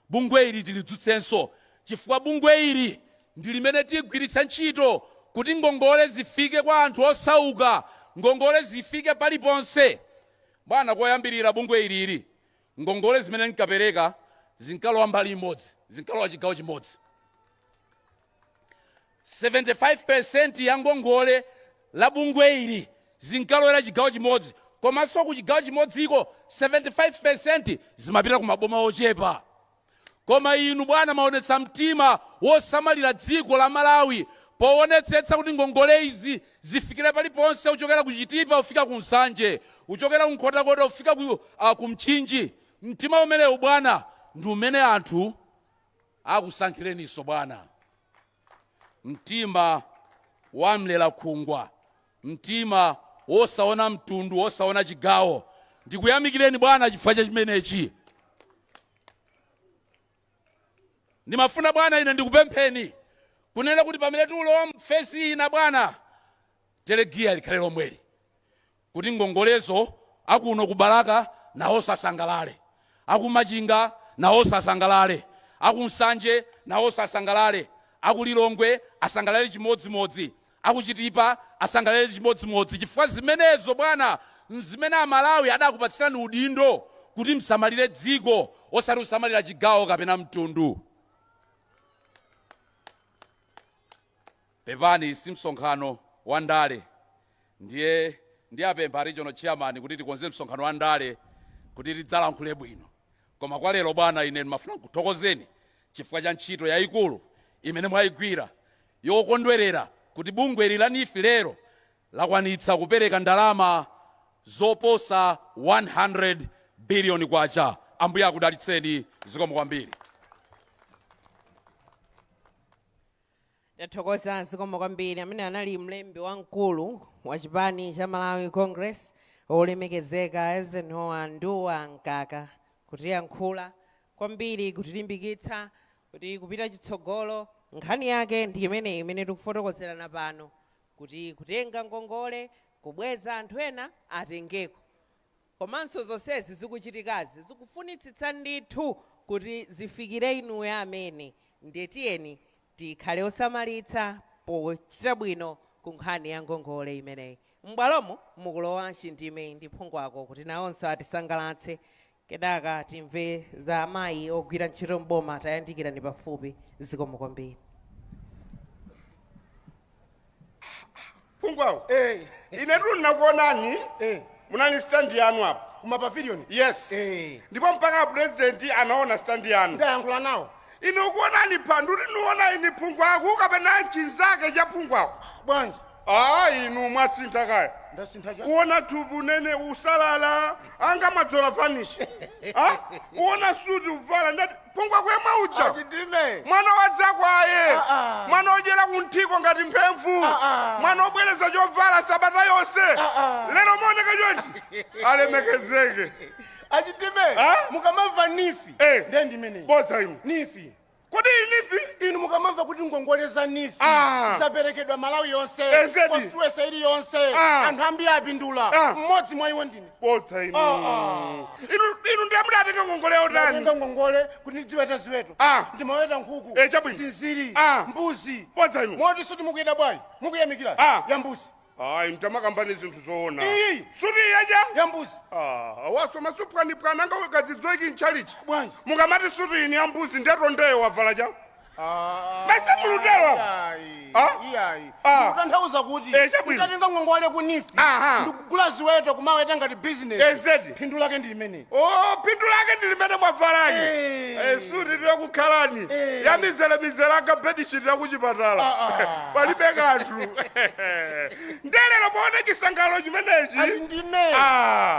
bungwe ili tilidzutsenso, chifukwa bungwe ili ndi limene tigwiritsa ntchito kuti ngongole zifike kwa anthu osauka, ngongole zifike paliponse. Bwana, koyambirira bungwe ilili ngongole zimene nkapereka zinkalowa mbali imodzi, zinkalowa chigawo chimodzi. 75% ya ngongole la bungwe ili zinkalowera chigawo chimodzi, komanso ku chigawo chimodziko 75% zimapita ku maboma ochepa. Koma inu, bwana, maonetsa mtima wosamalira dziko la Malawi poonetsetsa kuti ngongole izi zifikire paliponse, uchokera ku Chitipa ufika ku Nsanje, uchokera ku Nkhotakota ufika ku Mchinji. Mtima umenewu, bwana, ndi umene anthu Akusankhireninso bwana. Mtima wa mlerakhungwa, mtima wosaona mtundu, wosaona chigawo. Ndikuyamikireni bwana chifukwa cha chimenechi. Ndimafuna bwana ine ndikupempheni kunena kuti pamene tikulowa m'phase ina bwana, tere giya likhale lomweli kuti ngongolezo akuno ku Balaka nawonso asangalale, aku Machinga nawonso asangalale, aku Nsanje nawonso asangalale, aku Lilongwe asangalale chimodzimodzi, aku Chitipa asangalale chimodzimodzi, chifukwa zimenezo bwana nzimene Amalawi adakupatsirani udindo kuti msamalire dziko osati kusamalira chigawo kapena mtundu. Pepani, si msonkhano wa ndale, ndiye ndiyapempha regional chairman kuti tikonze msonkhano wa ndale kuti tidzalankhule bwino. Koma kwa lero bwana, ine ndimafuna kuthokozeni chifukwa cha ntchito yayikulu imene mwayigwira yokondwerera kuti bungweli la NEEF lero lakwanitsa kupereka ndalama zoposa 100 billion kwacha. Ambuye akudalitseni. Zikomo kwambiri. Tathokoza, zikomo kwambiri. Amene anali mlembi wamkulu wa chipani cha Malawi Congress, olemekezeka Eisenhower Nduwa Mkaka, kutiyankhula kwambiri, kutilimbikitsa kuti kupita chitsogolo. Nkhani yake ndi imeneyi imene tikufotokozerana pano, kuti kutenga ngongole, kubweza, anthu ena atengeko, komanso zonsezi zikuchitikazi zikufunitsitsa ndithu kuti zifikire inuyo amene. Ndiye tiyeni tikhale osamalitsa pochita bwino ku nkhani ya ngongole imeneyi. M'bwalomo mukulowa Chindime ndi phungwako kuti nawonso atisangalatse, kenaka timve za amayi ogwira ntchito mboma. Tayandikirani pafupi. Zikomo kwambiri. Phungwawo, ine tu nakuonani munali stand yanu apo kuma pavilion. Yes, ndipo mpaka president anaona stand yanu. Ndayankhula nawo. Ine ukuonani pha nduti niona ini phungwako kapena chinzake cha phungwako? Bwanji? Ah, inu mwasintha kaya. Ndasintha cha? Uona thupi unene usalala anga madzola vanish. Ah, uona suti uvala, ndati phungwako yemwe uja. Achindime. Mwana wadzakwaye. Ah, ah. Mwana odyera kunthiko ngati mphemvu. Ah, ah. Mwana obwereza chovala sabata yonse. Ah, ah. Lero maoneka chonchi, alemekezeke. Achindime, mukamamva NEEF, ndiye ndimeneyi. Bodza inu. NEEF. Kodi NEEF? Inu mukamamva kuti ngongole za NEEF zaperekedwa Malawi yonse, Enzedi. constituency iliyonse, anthu ambiri apindula, mmodzi mwa iwo ndine. Bodza inu. Ah, ah. Inu ndiye mudatenga ngongole yotani? Ndatenga ngongole kuti ndidziweta ziweto. Ndimaweta nkhuku, Chabwino. zinziri, mbuzi. Bodza inu. Moti suti mukuyenda bwanji mukuyamikira ya mbuzi. Ayi, mtamakambani zinthu zoona. Iyi. Suti yaja? Ya mbuzi. Ah, wasoma supwanipwana anga ukadzidzoiki nchalichi. Bwanji? Mukamati suti ini ya mbuzi, ndetondeyo wavala cha? Masemulutero. Iyayi, ndikutanthauza kuti Chabwino. nditatenga ngongole ku NEEF ndikugula ziweto kumaweta ngati business, Enzedi. phindu lake ndi limene. Oh, phindu lake ndi limene mwabvalani. Suti liyokukhalani ya mizere mizere anga bedsheet ya kuchipatala, palibe kanthu. Ndelero poona chisangalalo chimenechi. Ndime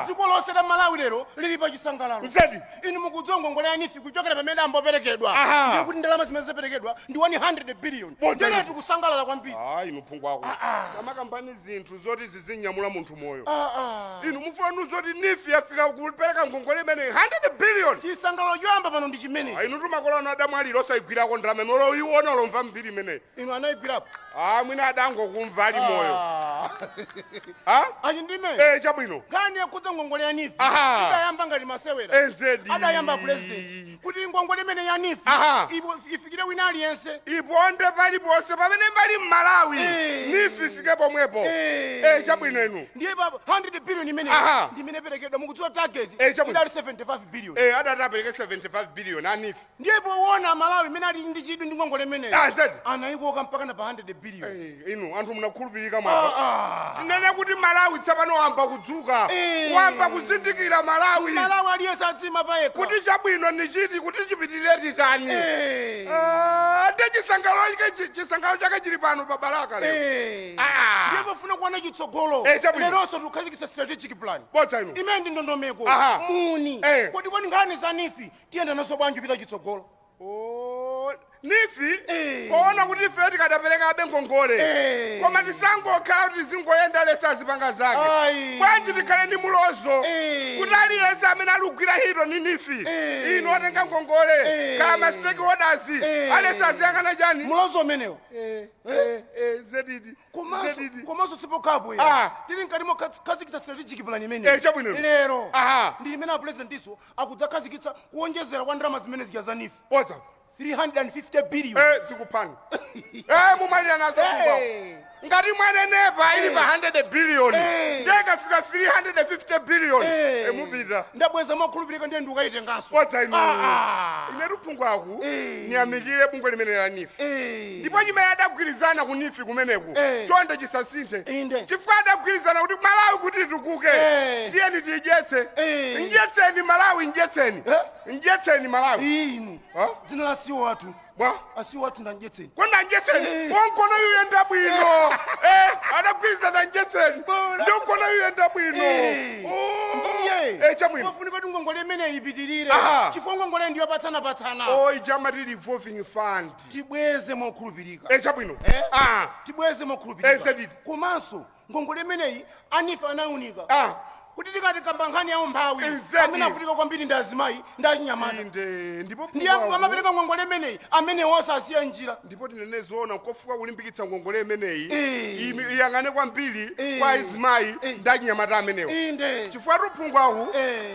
dziko lonse la Malawi lero lili pa chisangalalo. Nzedi. Inu mukudziwa ngongole ya NEEF kuchokera pamene amboperekedwa, ndiye kuti ndalama zimene zaperekedwa ndi 100 billion. Bodza. Ndere tikusangalala kwambiri. Ah, inu phungwako, amakambani zinthu zoti zizinyamula munthu moyo. Inu mufuna zoti NEEF yafika kupereka ngongole imene 100 billion? Chisangalalo choyamba pano ndi chimene. Inu tumakolo adamwalira osayigwirako ndalama imene, iwona lomva mbiri imeneyi. Inu anayigwirapo? Ah, mwina adangokumva ali moyo. Achindime. Chabwino. Nkhani yakhudza ngongole ya NEEF idayamba ngati masewera. Enzedi. Adayamba president kuti ngongole imene ya NEEF ifikire wina aliyense. Iponde paliponse pamene pali Mmalawi. NEEF ifike pomwepo. Chabwino inu. Ndiye pa 100 billion imene ndimene perekedwa, mukudziwa target Chabwino. idali 75 billion. Adati apereke 75 billion a NEEF. Ndiye poona Malawi imene ali ndi chidwi ndi ngongole imeneyi, Ah, zedi. anayikoka mpaka na pa 100 billion. Inu anthu munakhulupirika mwa tinene kuti Malawi tsapano wamba kudzuka, wamba kuzindikira Malawi. Malawi aliyense adzima payekha. Kuti chabwino ni chiti, kuti chipitirire titani. Ah, ndiye chisangalalo chake chili pano pa Balaka lero. Ndiye pofuna kuona chitsogolo, Chabwino. leronso tikukhazikitsa strategic plan. Bodza inu. Imene ndi ndondomeko muni. Kodi nkhani za NEEF tiyenda naso bwanji kupita chitsogolo? Oh, NEEF poona kuti ife tikadapereka abe ngongole, koma tisangokhala kuti zingoyenda lesa azipanga zake. Bwanji tikhale ndi mulozo kuti aliyense amene alugwira hito ni NEEF, inu otenga ngongole kama stakeholders, alese aziyang'ana chani? Mulozo umenewo. Zedidi. Komanso sipokhapo, tili mkati mokhazikitsa strategic plan imene Chabwino. lero ndi limene a president iso akudzakhazikitsa kuwonjezera kwa ndalama zimene zija za NEEF. Bodza. 350 billion. Zikuphani. Mumalira nazo kubwa. Ngati mwanenepa ili pa 100 billion, ndekafika 350 billion, mupita. Ndabweza mokhulupirika, ndiye ndikayitenganso. Bodza inu. Ine luphungwaku niyamikire bungwe limene la NEEF, ndipo chimene adagwirizana ku NEEF kumeneku, chonde chisasinthe, chifukwa adagwirizana kuti Malawi kuti itukuke, tiyeni tiyidyetse. Ndyetseni Malawi, ndyetseni, ndyetseni Malawi. Inu, dzina la siwo wathu. Bwa? Asiwo wathu ndandyetseni. Kona ndyetseni konkono yuyenda bwino. Adagwirizana ndyetseni, ndonkono yuyenda bwino. Ndiye Chabwino. Wafunika kuti ngongole imene ipitirire, chifukwa ngongole ndiyo patsana-patsana. Oh, ijamati revolving fund. Tibweze mokhulupirika. Chabwino. Tibweze mokhulupirika. Zedidi. Komanso ngongole imeneyi a NEEF anawunika kuti tikati kamba nkhani yawo mphawi, amene afunika kwambiri ndi azimayi ndi achinyamata. Inde, ndipo Ndiye amapereka ngongole imeneyi amene wonse asiya njira. Ndipo tinene zoona, kofuka kulimbikitsa ngongole imeneyi iyang'ane kwambiri kwa azimayi ndi achinyamata amenewo. Chifukwa tuphungwaku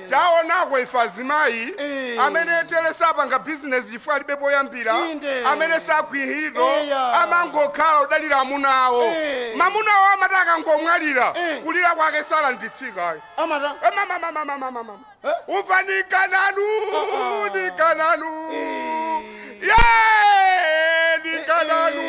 taonako ife azimayi amene tere sapanga bizinesi chifukwa alibe poyambira, amene sakwihito, amangokhala udalira amuna awo. Mamuna awo amati akangomwalira, kulira kwake salanditsika. Amata. Mamamamamamama, umva, nikananu, nikananu, ye nikananu,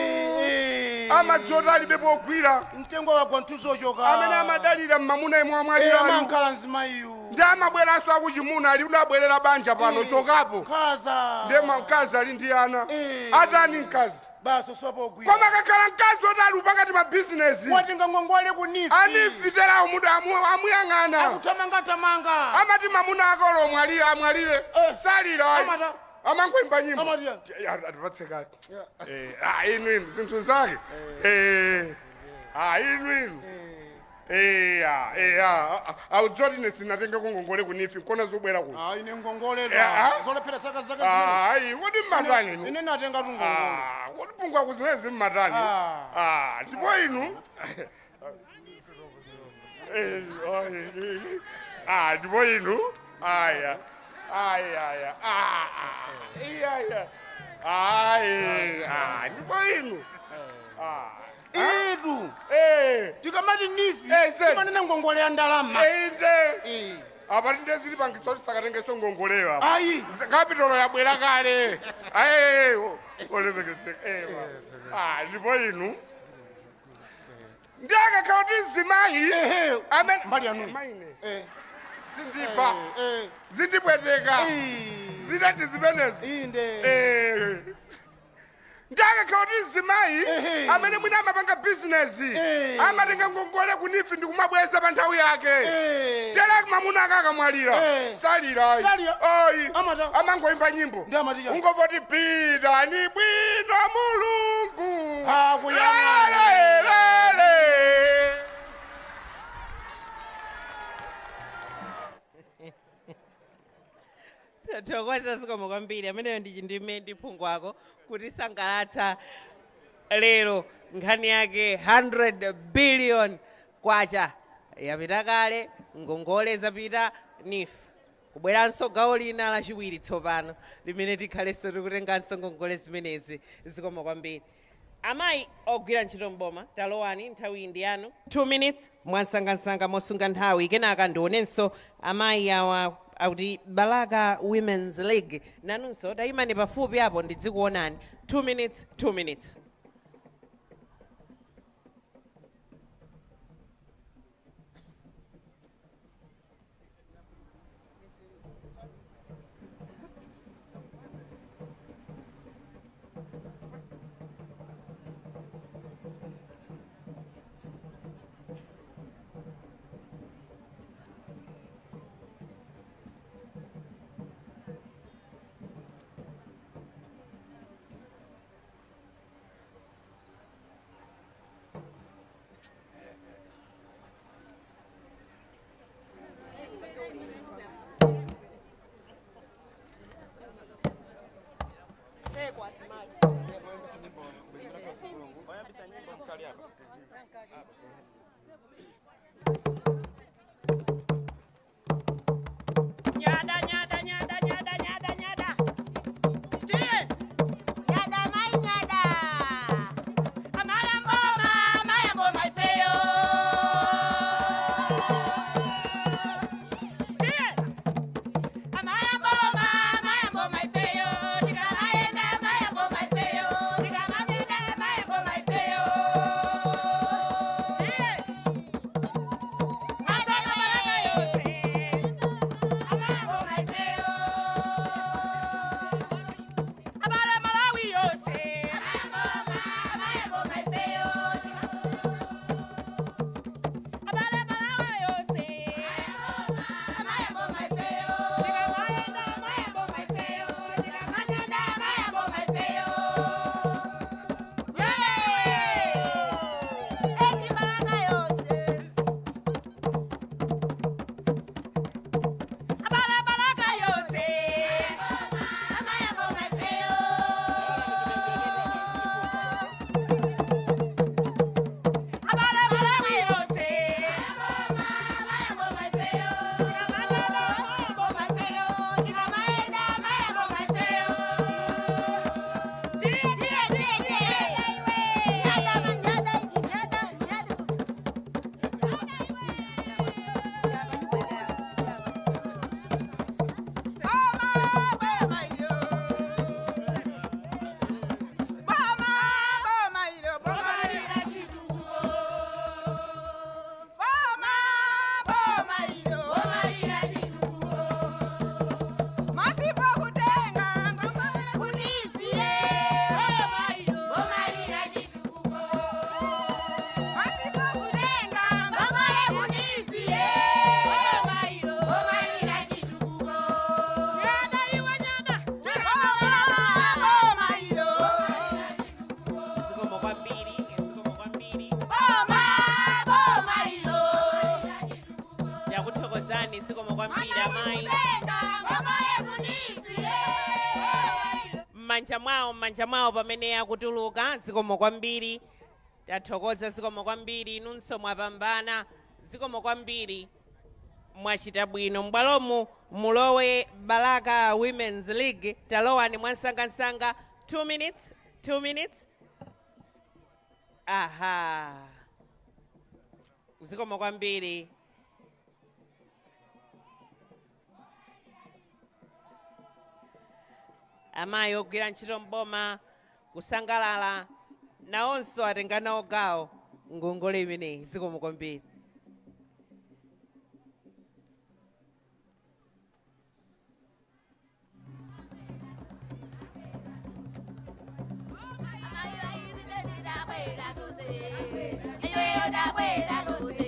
amadzota alibe pogwira. Mtengo wagwa nthuzochoka. Amene amadalira mmamuna imwe amwalirayo. Amankhala mzimayiyu. Ndi amabweranso akuchimuna ali unabwerera banja pano, chokapo. Khaza. Ndiye mkazi ali ndi ana, atani mkazi? Basi, sopogwira. Koma kakhala mkazi otali pakati ma bizinesi, watenga ngongole ku NEEF, a NEEF terawo munthu amuyang'ana. Akuthamangathamanga. Amati mamuna akolo amwalire, amwalire, salira. Amata. Amangoimba nyimbo. Amati. Atipatse kake. Inu, inu zinthu zake. Inu, inu. Audzoti ine sinatengeko ngongole ku NEEF, nkona zobwera kuno. Ah, ine ngongole zolephera zaka zaka. Ayi, kodi mmatani inu? Ine natenga tu ngongole. Kodi pungwa kuzimene mmatani? Ndipo inu, ndipo inu, aya aya aya, iya iya, ayi, ndipo inu. Itu tikamati NEEF, timanena ngongole ya ndalama. Inde, apa tinde zili pangitso tisakatengeso ngongoleyo apa. Ayi. Kapitolo yabwera kale. Ayi, olemekezeka. Ndipo inu, ndiyakakhala kuti mzimayi amene Mbali yanu. Maine zindipa, zindipweteka, zidati zimenezi. Ndiyakakhala kuti mzimayi amene mwina amapanga bizinesi, amatenga ngongole ku NEEF ndi kumabweza pa nthawi yake, tera mamuna ake akamwalira, salira. Salira. Ayi. Amata. Amangoimba nyimbo. Ndi amati chani? Ungovoti pitani bwino Mulungu. Akuyang'ana. Lelelele. Tathokoza, zikomo kwambiri. Ameneyo ndi ndime ndiphungwako kutisangalatsa lero. Nkhani yake 100 billion kwacha yapita kale, ngongole zapita NEEF, kubweranso gawo lina lachiwiri tsopano limene tikhalenso tikutenganso ngongole zimenezi. Zikomo kwambiri. Amayi ogwira ntchito mboma, talowani, nthawi iyi ndi yanu, 2 minutes, mwansangansanga, mosunga nthawi. Kenaka ndionenso amayi awa akuti Balaka Women's League, nanunso tayimani pafupi apo ndidzikuonani. 2 minutes, 2 minutes. Nyada, nyada, nyada, nyada, nyada, nyada. Tiye. Nyada mai nyada. Amaya ngoma, amaya ngoma ifeyo. Tiye. Amaya ngoma, amaya ngoma ifeyo. Tikamaenda, amaya ngoma ifeyo. Tikamapinda, amaya ngoma ifeyo. Tiye. Masaka malaka yose. Amaya ngoma ifeyo. Abala Malawi yose. Amaya ngoma ifeyo. Abala Malawi yose. Amaya ngoma ifeyo. Tikamaenda, amaya ngoma ifeyo. Tikamapinda, amaya ngoma ifeyo. Eti malaka yose. Abala Balaka yose. Amaya ngoma ifeyo. Abala Malawi yose. Amaya ngoma ifeyo. Ngoma ifeyo. Tikamaenda, amaya ngoma ifeyo. Tiye, Tiye, tiye, tiye. Nyada, nyada, nyada, nyada. Nyada iwe nyada. Zikomo kwambiri, zikomo kwambiri. Ndakuthokozani zikomo kwambiri amayi. M'manja mwawo, m'manja mwawo pamene akutuluka, zikomo kwambiri. Tathokoza zikomo kwambiri, inunso mwapambana, zikomo kwambiri. Mwachita bwino. M'bwalomu mulowe Balaka Women's League. Talowani mwansangansanga. 2 minutes, 2 minutes. Aha, zikomo kwambiri. Amayi ogwira ntchito mboma kusangalala nawonso atenga nawo gawo ngongole imeneyi. Zikomo kwambiri. Ifeyo tabwera rose.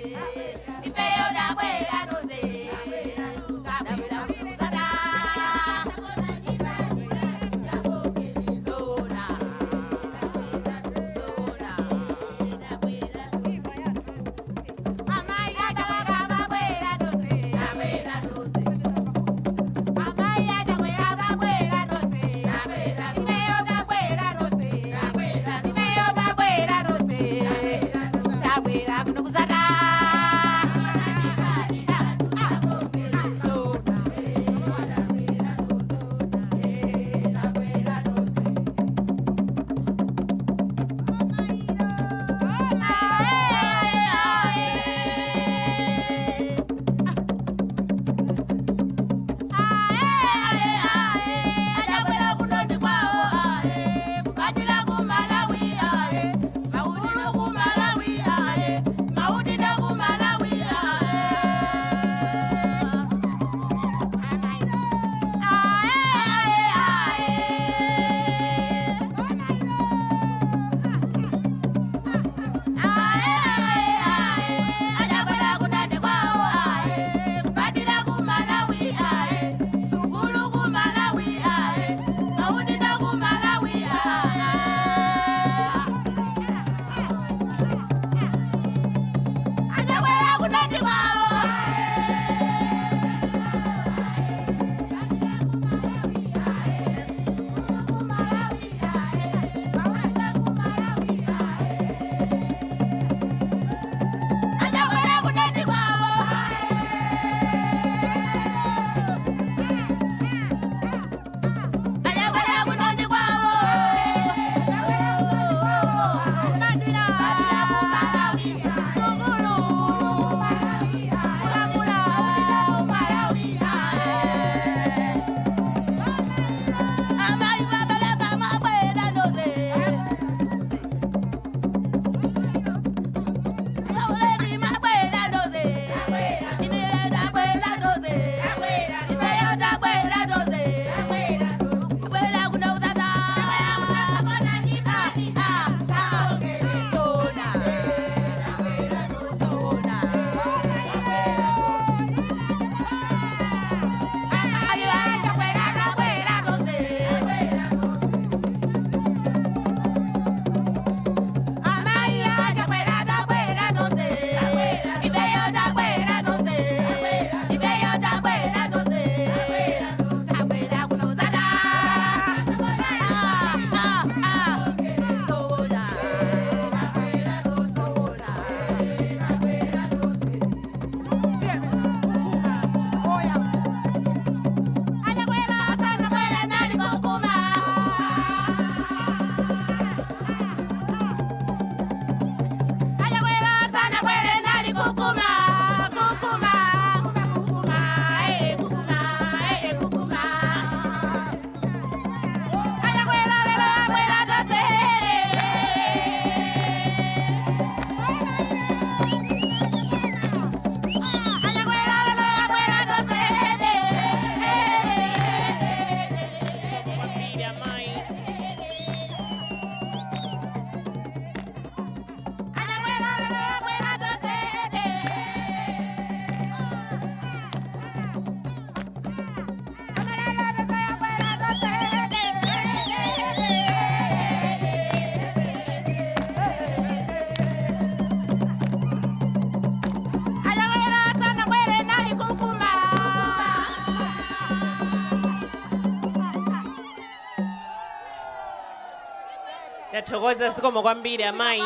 Tathokoza, zikomo kwambiri amayi,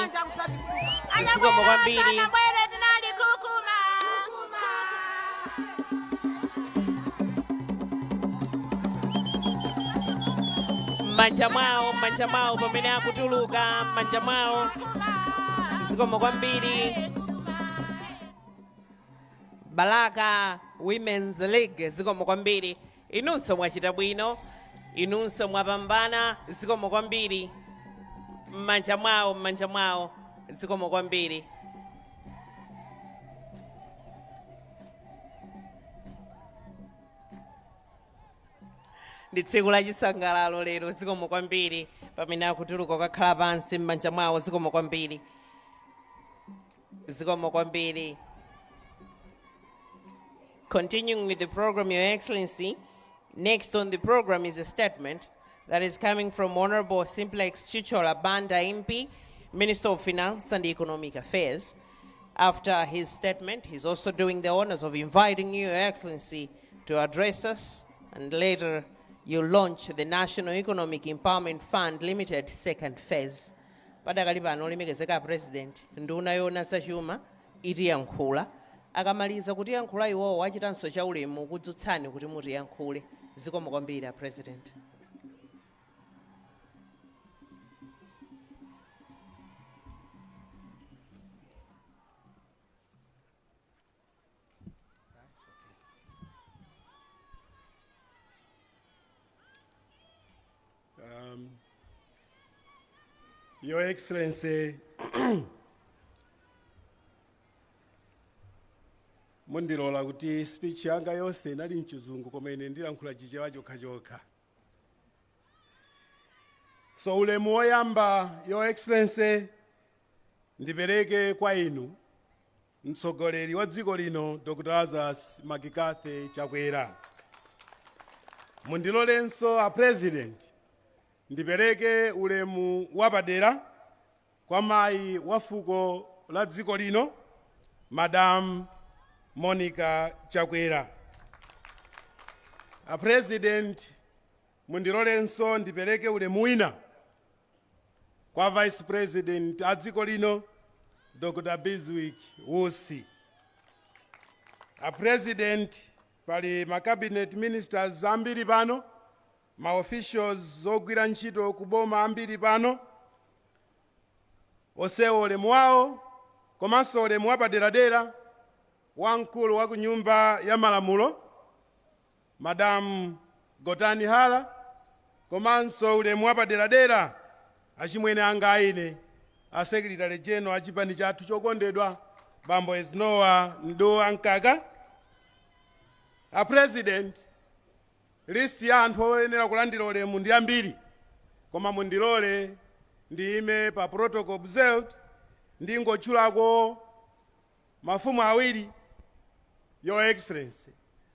zikomo kwambiri. M'manja mwawo, m'manja mwawo pamene akutuluka, m'manja mwawo, zikomo kwambiri. Balaka Women's League, zikomo kwambiri. Inunso mwachita bwino, inunso mwapambana, zikomo kwambiri. M'manja mwawo, m'manja mwawo, zikomo kwambiri. Ndi tsiku la chisangalalo lero. Zikomo kwambiri. Pamene akutuluka kukakhala pansi, m'manja mwawo, zikomo kwambiri, zikomo kwambiri. Continuing with the program, Your Excellency, next on the program is a statement that is coming from Honorable Simplex Chithyola Banda MP, Minister of Finance and Economic Affairs. After his statement, he's also doing the honors of inviting you, Your Excellency, to address us, and later you launch the National Economic Empowerment Fund Limited second phase. Padakali pano, olemekezeka President, nduna yoona zachuma itiyankhula. Akamaliza kutiyankhula iwowo, achitanso chaulemu kudzutsani kuti mutiyankhule. Zikomo kwambiri a President. Your Excellency, mundilola kuti speech yanga yonse inali mchizungu, koma ine ndilankhula Chichewa chokhachokha. So ulemu woyamba, Your Excellency, ndipereke kwa inu mtsogoleri wa dziko lino, Dr. Lazarus McCarthy Chakwera. Mundilolenso a President ndipereke ulemu wapadera kwa mayi wa fuko la dziko lino, Madam Monica Chakwera. A President, mundilolenso ndipereke ulemu wina kwa Vice President a dziko lino, Dr. Bizwick Usi. A President, pali ma cabinet ministers ambiri pano, ma officials ogwira ntchito kuboma ambiri pano, onsewo ulemu wawo, komanso ulemu wapaderadera wamkulu wa ku Nyumba ya Malamulo, Madam Gotani Hara, komanso ulemu wapaderadera achimwene anga aine a Secretary General a chipani chathu chokondedwa, Bambo Eisenhower Mdowa Mkaka. A President, list ya anthu oyenera kulandira ulemu ndi ambiri, koma mundilole ndiyime pa protocol observed, ndingotchulako mafumu awiri, Your Excellency,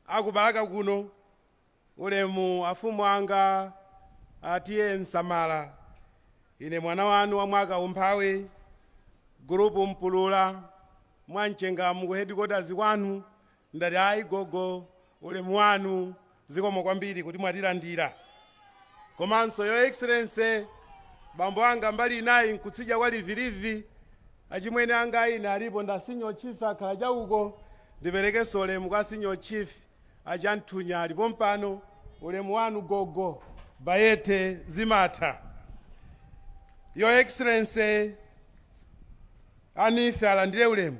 akubalaka kuno. Ulemu afumu anga atiye Nsamala, ine mwana wanu wa mwaka umphawi, group Mpulula Mwamchengamu, ku headquarters kwanu, ndati ayi gogo, ulemu wanu, zikomo kwambiri kuti mwatilandira. Komanso, Your Excellency, bambo anga mbali inayi nkutsidya kwa Livilivi, achimwene anga ayine alipo nda Senior Chief akhala chauko. Ndiperekenso ulemu kwa Senior Chief Achanthunya alipo mpano. Ulemu wanu gogo Bayete zimatha. Your Excellency, anife alandire ulemu.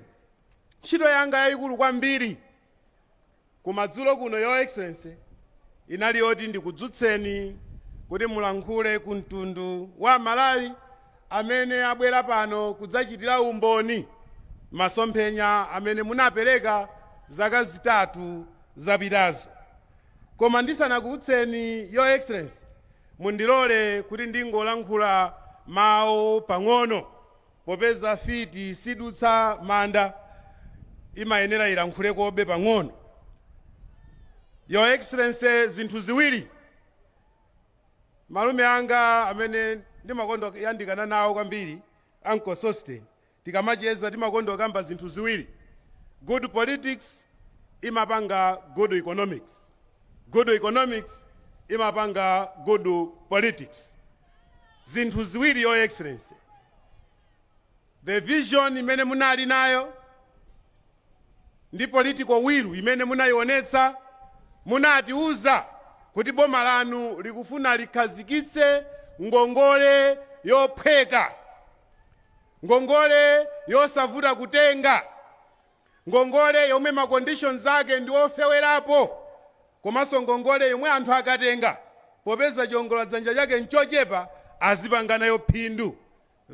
Ntchito yanga yayikulu kwambiri kumadzulo kuno, Your Excellency, inali yoti ndikudzutseni kuti mulankhule ku mtundu wa Malawi amene abwera pano kudzachitira umboni masomphenya amene munapereka zaka 3 zapitazo. Koma ndisanakuutseni, Your Excellency, mundilole kuti ndingolankhula mawu pang'ono, popeza fiti sidutsa manda, imayenera ilankhule pang'ono. Your Excellency, zinthu ziwiri malume anga amene ndimakonda kuyandikana nawo kwambiri, Uncle Sosten, tikamacheza timakonda kukamba zinthu ziwiri: good politics imapanga good economics, good economics imapanga good politics. Zinthu ziwiri, Your Excellency: the vision imene munali nayo ndi political will imene munayionetsa. Munatiuza kuti boma lanu likufuna likhazikitse ngongole yophweka, ngongole yosavuta kutenga, ngongole yomwe ma conditions ake ndi ofewerapo, komanso ngongole yomwe anthu akatenga, popeza chiongola dzanja chake nchochepa, azipanga nayo phindu.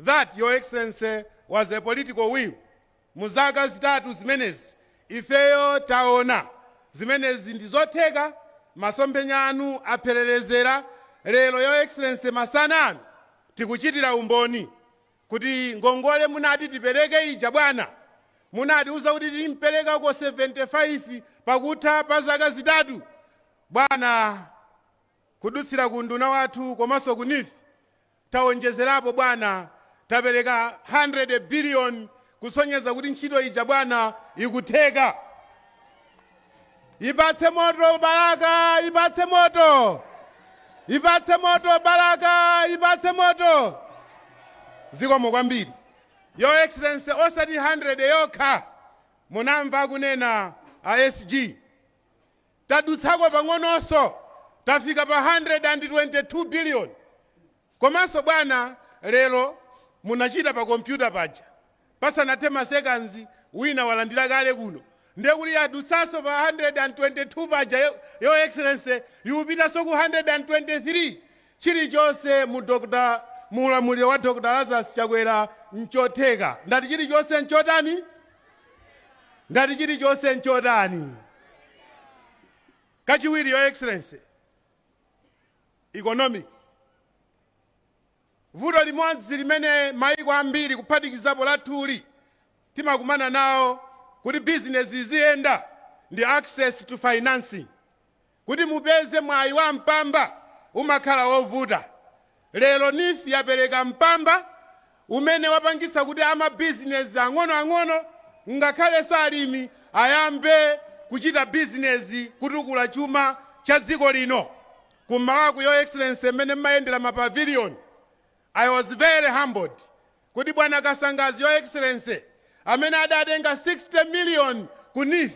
That, Your Excellency, was a political will. Mu zaka 3 zimenezi ifeyo taona zimenezi ndi zotheka, masomphenya anu aphererezera. Lero, Your Excellency, masana anu tikuchitira umboni kuti ngongole munati tipereke ija, bwana, munatiuza kuti timperekako 75 pakutha pa zaka 3, bwana, kudutsira ku nduna wathu komanso ku NEEF taonjezerapo, bwana, tapereka 100 billion, kusonyeza kuti ntchito ija, bwana, ikutheka. Ipatse moto Balaka, ipatse moto, ipatse moto Balaka, ipatse moto! Zikomo kwambiri, Your Excellency. Osati 100 yokha, munamva kunena a SG, tadutsako pang'ononso, tafika pa 122 billion. Komanso bwana, lero munachita pa kompyuta paja, pasanathe ma seconds wina walandira kale kuno, ndiye kuti yadutsanso pa 122 paja. Your Excellency, yupitanso ku 123. Chilichonse mu Dr. muulamuliro wa Dr. Lazarus Chakwera nchotheka. Ndati chilichonse nchotani? Ndati chilichonse nchotani? Kachiwiri, Your Excellency, economics. Vuto limodzi limene maiko ambiri, kuphatikizapo lathuli, timakumana nawo kuti bizinesi iziyenda ndi access to financing. Kuti mupeze mwayi wa mpamba umakhala wovuta. Lero NEEF yapereka mpamba umene wapangitsa kuti amabizinesi ang'onoang'ono, ngakhalenso alimi, ayambe kuchita bizinesi kutukula chuma cha dziko lino. Kummawaku, Your Excellency, mmene mmayendera ma pavilion, I was very humbled kuti bwana Kasangazi, Your Excellency, amene adatenga 60 million ku NEEF,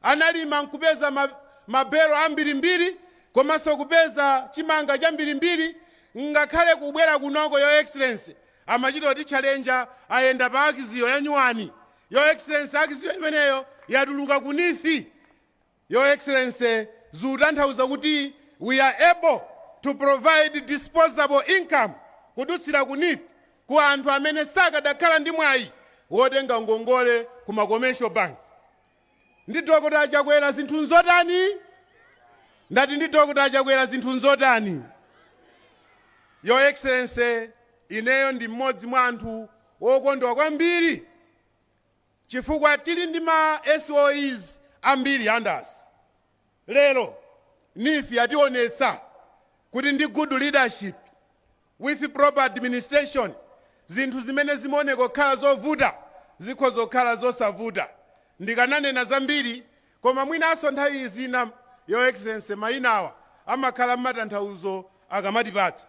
analima nkupeza mabelo ambirimbiri komanso kupeza chimanga chambirimbiri. Ngakhale kubwera kunoko, Your Excellency, amachita kuti challenge, ayenda pa Axio ya nyuwani. Your Excellency, Axio imeneyo yatuluka ku NEEF. Your Excellency, zikutanthauza kuti we are able to provide disposable income kudutsira ku NEEF ku anthu amene sakadakhala ndi mwayi wotenga ngongole ku ma commercial banks. Ndi Dr. Chakwera zinthu nzotani? Ndati ndi Dr. Chakwera zinthu nzotani? Your Excellency, ineyo ndi mmodzi mwa anthu wokondwa kwambiri chifukwa tili ndi ma SOEs ambiri andas. Lero NEEF yationetsa kuti ndi good leadership with proper administration, zinthu zimene zimaoneka kukhala zovuta zikhoza kukhala zosavuta. Ndikananena zambiri, koma mwinanso nthawi zina, Your Excellency, mayinawa amakhala mmatanthauzo akamatipatsa.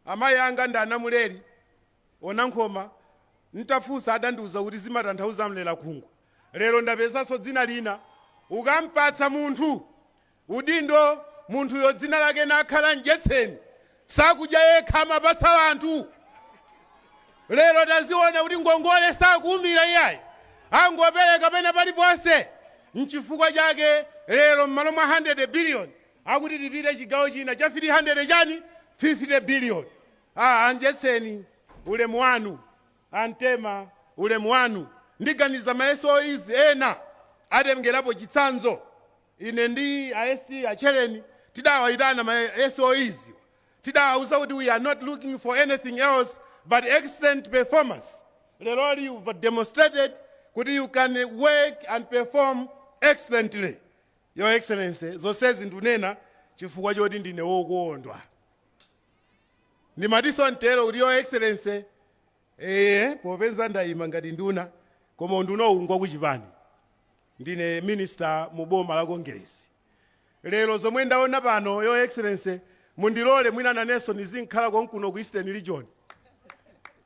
Amayi anga ndi anamuleri onankhoma, ntafunsa adandiuza kuti zimatanthauza mlera khungu. Lero ndapezanso dzina lina. Ukampatsa munthu udindo, munthuyo dzina lake nakhala Mdyetseni, sakudya yekha, amapatsa anthu. Lero taziona kuti ngongole sakuumira iyayi, angopereka pena paliponse. Nchifukwa chake lero m'malo mwa 100 billion akuti tipite chigawo china cha 300 chani, 50 billion. Ah, Andyetseni, ulemu wanu. Antema, ulemu wanu. Ndiganiza ma SOEs ena atengerapo chitsanzo. Ine ndi a ST achereni tidawayitana ma SOEs, tidawauza kuti we are not looking for anything else but excellent performance. Leroli you've demonstrated kuti you can work and perform excellently. Your Excellency, zonsezi ndikunena chifukwa choti ndine wokondwa. Ndimatinso mtero kuti, Your Excellency, popeza ndayima ngati nduna, koma unduna uwu ngwakuchipani, ndine minister mu boma la Kongeresi. Lero zomwe ndaona pano, Your Excellency, Mundilole mwina nanenso nizinkhala konkuno ku Eastern Region,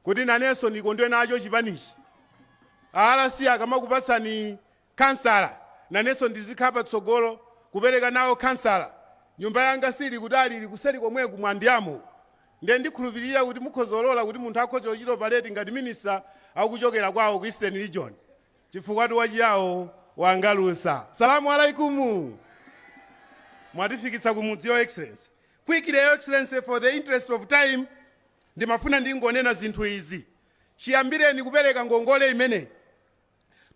kuti nanenso nikondwe nacho chipanichi. RC akamakupasani kansala, nanenso ndizikhala patsogolo kupereka nawo kansala. Nyumba yanga sili kutali, ili kuseri komweku mwandiyamo. Ndiye ndikhulupirira kuti mukhozolola kuti munthu akhoza kuchita operate ngati minister akuchokera kwawo ku Eastern Region, chifukwa wachiyawo wangalusa. Salamu alaikumu. Mwatifikitsa kumudzi, Your Excellency. Quickly, Your Excellency, for the interest of time, ndimafuna ndingonena zinthu izi. Chiyambireni kupereka ngongole imeneyi,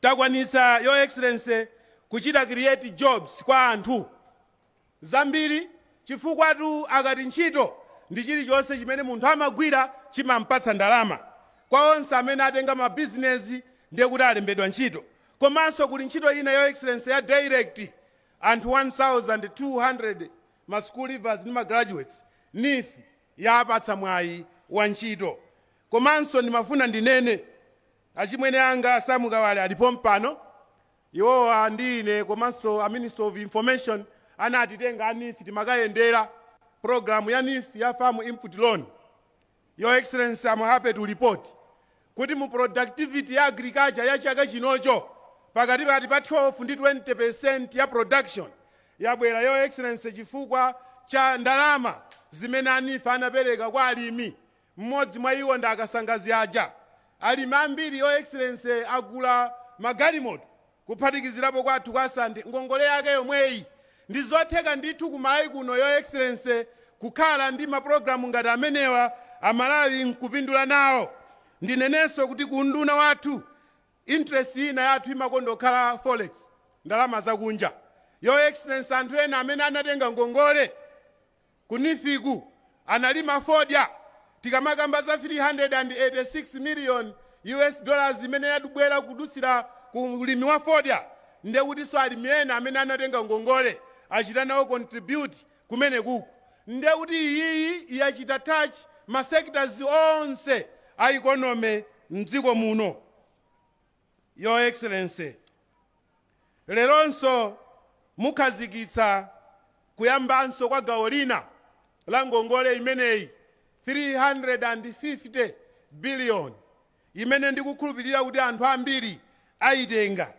takwanisa, Your Excellency, kuchita create jobs kwa anthu zambiri, chifukwa tu akati ntchito ndi chilichonse chimene munthu amagwira chimampatsa ndalama. Kwa onse amene atenga mabizinesi, ndiye kuti alembedwa ntchito. Komanso kuli ntchito ina, Your Excellency, ya direct, anthu 1200 ma school leavers ndi ma graduates, NEEF yapatsa mwayi wa ntchito. Komanso ndimafuna ndinene, achimwene anga asamukawale alipo mpano. Iwowa ndi ine komanso a Minister of Information anatitenga a NEEF, timakayendera program ya NEEF ya farm input loan. Your Excellency, I'm happy to report kuti mu productivity ya agriculture ya chaka chinocho, pakati pati pa 12 ndi 20% ya production yabwera, Your Excellency, chifukwa cha ndalama zimene a NEEF anapereka kwa alimi. Mmodzi mwa iwo ndi akasangazi aja. Alimi ambiri, Your Excellency, agula magalimoto, kuphatikizirapo kwathu kwa Sande, ngongole yake yomweyi. Ndi zotheka ndithu kumalawi kuno, Your Excellency, kukhala ndi mapulogalamu ngati amenewa, Amalawi nkupindula nawo. Ndinenenso kuti ku nduna wathu, interest ina yathu imakonda kukhala forex, ndalama zakunja. Your Excellency, anthu ena amene anatenga ngongole ku NEEF-ku analima fodya. Tikamakamba za 386 million US dollars imene yadubwera kudutsira ku ulimi wa fodya, ndiye kutinso alimi ena amene anatenga ngongole achita nawo contribute kumene kuku. Ndiye kuti iyiyi yachita touch ma sectors onse a economy mdziko muno. Your Excellency, leronso mukhazikitsa kuyambanso kwa gawo lina la ngongole imeneyi, 350 billion, imene ndikukhulupirira kuti anthu ambiri ayitenga.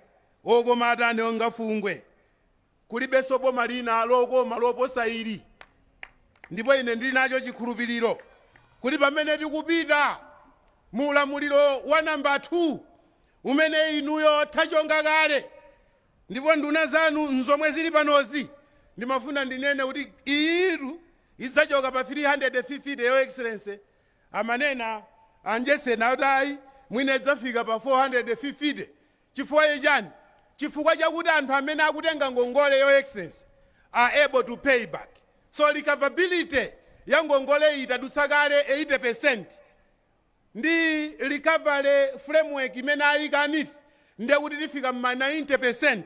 Okoma atani onga fungwe, kulibenso boma lina lokoma loposa ili. Ndipo ine ndili nacho chikhulupiriro kuti pamene tikupita mu ulamuliro wa namba 2, umene inuyo tachonga kale ndipo nduna zanu nzomwe zili panozi, ndimafuna ndinene kuti iyitu idzachoka pa 350. Your Excellency, amanena anjesena kuti ayi, mwina idzafika pa 450. Chifukwa chani? Chifukwa chakuti anthu amene akutenga ngongole, Your Excellency, are able to pay back. So recoverability ya ngongole iyi itadutsa kale 80%. Ndi recovery framework imene ayika a NEEF, ndiye kuti tifika ma 90%.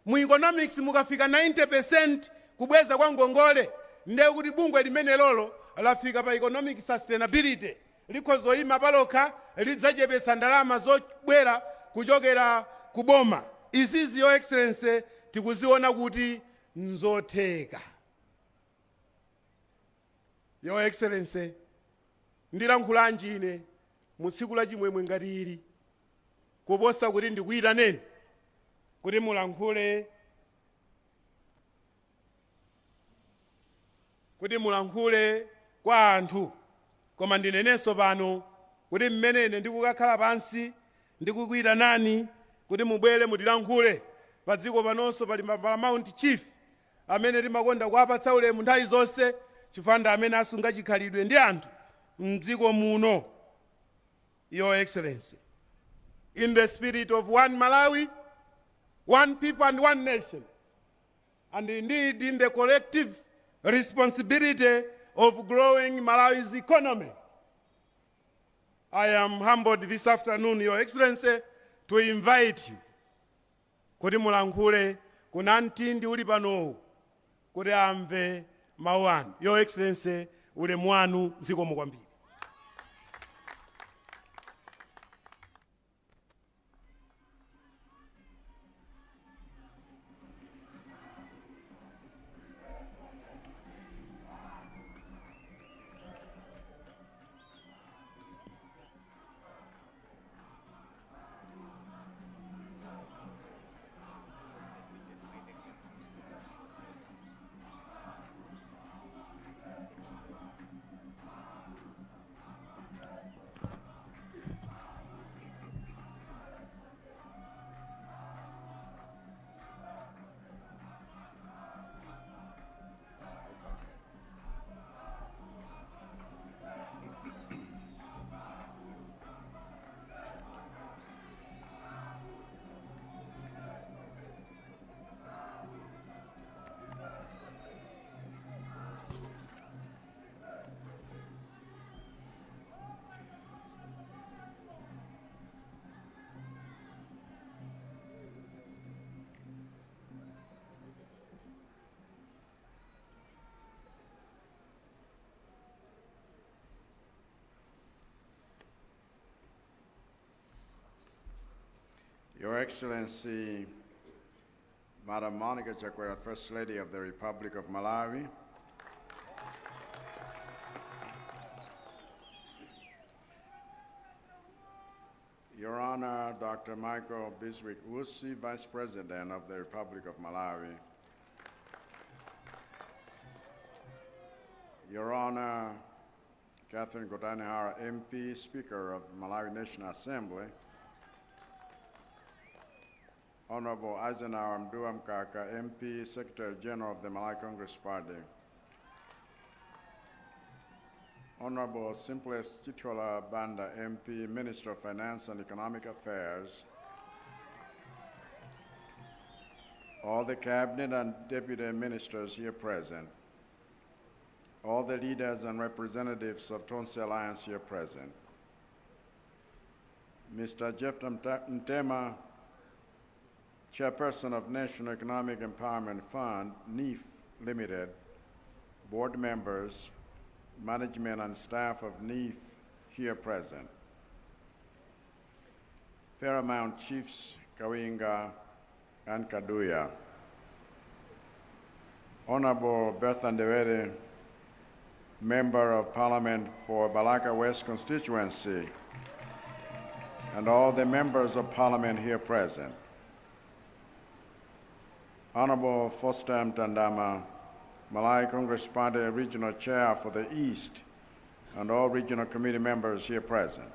Mu economics, mukafika 90% kubweza kwa ngongole, ndiye kuti bungwe limene lolo lafika pa economic sustainability, likhozoyima palokha, lidzachepetsa ndalama zobwera kuchokera ku boma. Izizi, Your Excellency, tikuziona kuti nzotheka. Your Excellency, ndilankhulanji ine mu tsiku la chimwemwe ngati ili kuposa kuti ndikuyitaneni kuti mulankhule kwa anthu? Koma ndinenenso pano kuti mmene ine ndikukakhala pansi ndikukuyitanani kuti mubwere mutilankhule, pa dziko panonso pali Paramount Chief amene timakonda kuwapatsa ulemu nthawi zonse, chifukwa ndi amene asunga chikhalidwe ndi anthu mdziko muno. Your Excellency, in the spirit of one Malawi, one people and one nation, and indeed in the collective responsibility of growing Malawi's economy, I am humbled this afternoon, Your Excellency, to invite you kuti mulankhule kuna mtindi uli panowu, kuti amve mawu anu. Your Excellency, ulemu wanu, zikomo kwambiri. Your Excellency, Madam Monica Chakwera, First Lady of the Republic of Malawi, Your Honor, Dr. Michael Bizwick Usi, Vice President of the Republic of Malawi, Your Honor, Catherine Gotani Hara, MP, Speaker of the Malawi National Assembly, Honorable Eisenhower Mduwa Mkaka, MP, Secretary General of the Malawi Congress Party, Honorable Simplex Chithyola Banda, MP, Minister of Finance and Economic Affairs, all the Cabinet and Deputy Ministers here present, all the leaders and representatives of Tonse Alliance here present, Mr. Jeff Mtema, Chairperson of National Economic Empowerment Fund, NEEF Limited, board members, management and staff of NEEF here present, Paramount Chiefs Kawinga and Kaduya, Honorable Bertha Ndewere, Member of Parliament for Balaka West Constituency, and all the members of Parliament here present, Honorable Foster Mtandama, Malawi Congress Party Regional Chair for the East, and all regional committee members here present,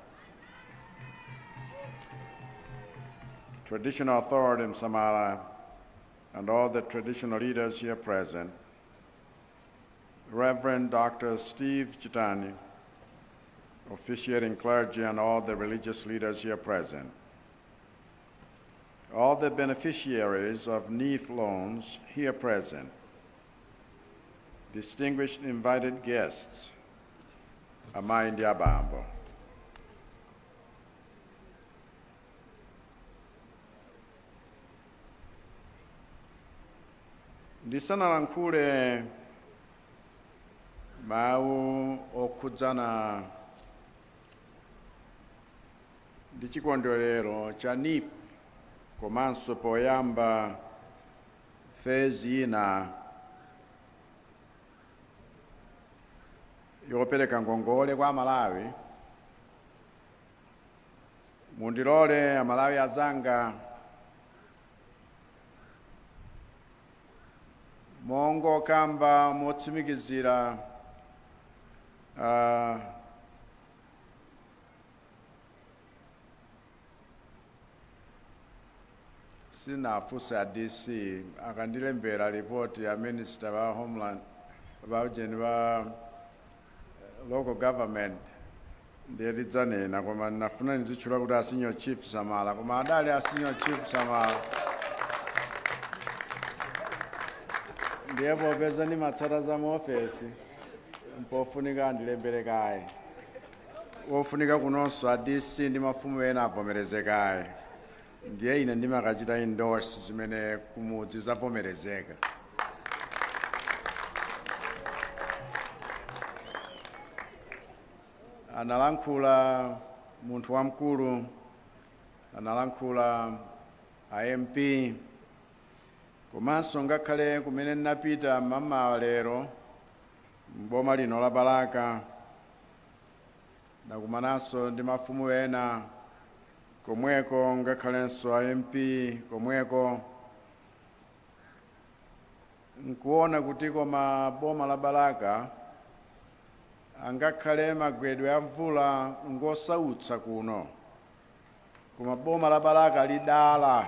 Traditional Authority Msamala, and all the traditional leaders here present, Reverend Dr. Steve Chitani, officiating clergy, and all the religious leaders here present, all the beneficiaries of NEEF loans here present, distinguished invited guests, Amayi ndi abambo. Ndisanalankhule mawu okhudzana ndi chikondwerero cha NEEF komanso poyamba phase ina yopereka ngongole kwa Malawi, mundilole Amalawi azanga mongokamba motsimikizira sinafunsa DC akandilembera ripoti ya Minister wa Homeland vaujeni va local government, ndiye tidzanena, koma ndinafuna ndizitchula kuti a Senior Chief Samala, koma adali a Senior Chief Samala. Ndiye popeza ndimatsata za muofesi, mpofunika andilembere kaye, wofunika kunonso a DC ndi mafumu ena avomereze kaye, ndiye ine ndimakachita endorse zimene kumudzi zavomerezeka. Analankhula munthu wamkulu, analankhula a MP, komanso ngakhale kumene ndinapita mmamawa lero mboma lino la Balaka, ndakumananso ndi mafumu ena komweko, ngakhalenso a MP komweko, nkuona kuti koma boma la Balaka angakhale magwedwe a mvula ngosautsa kuno, koma boma la Balaka lidala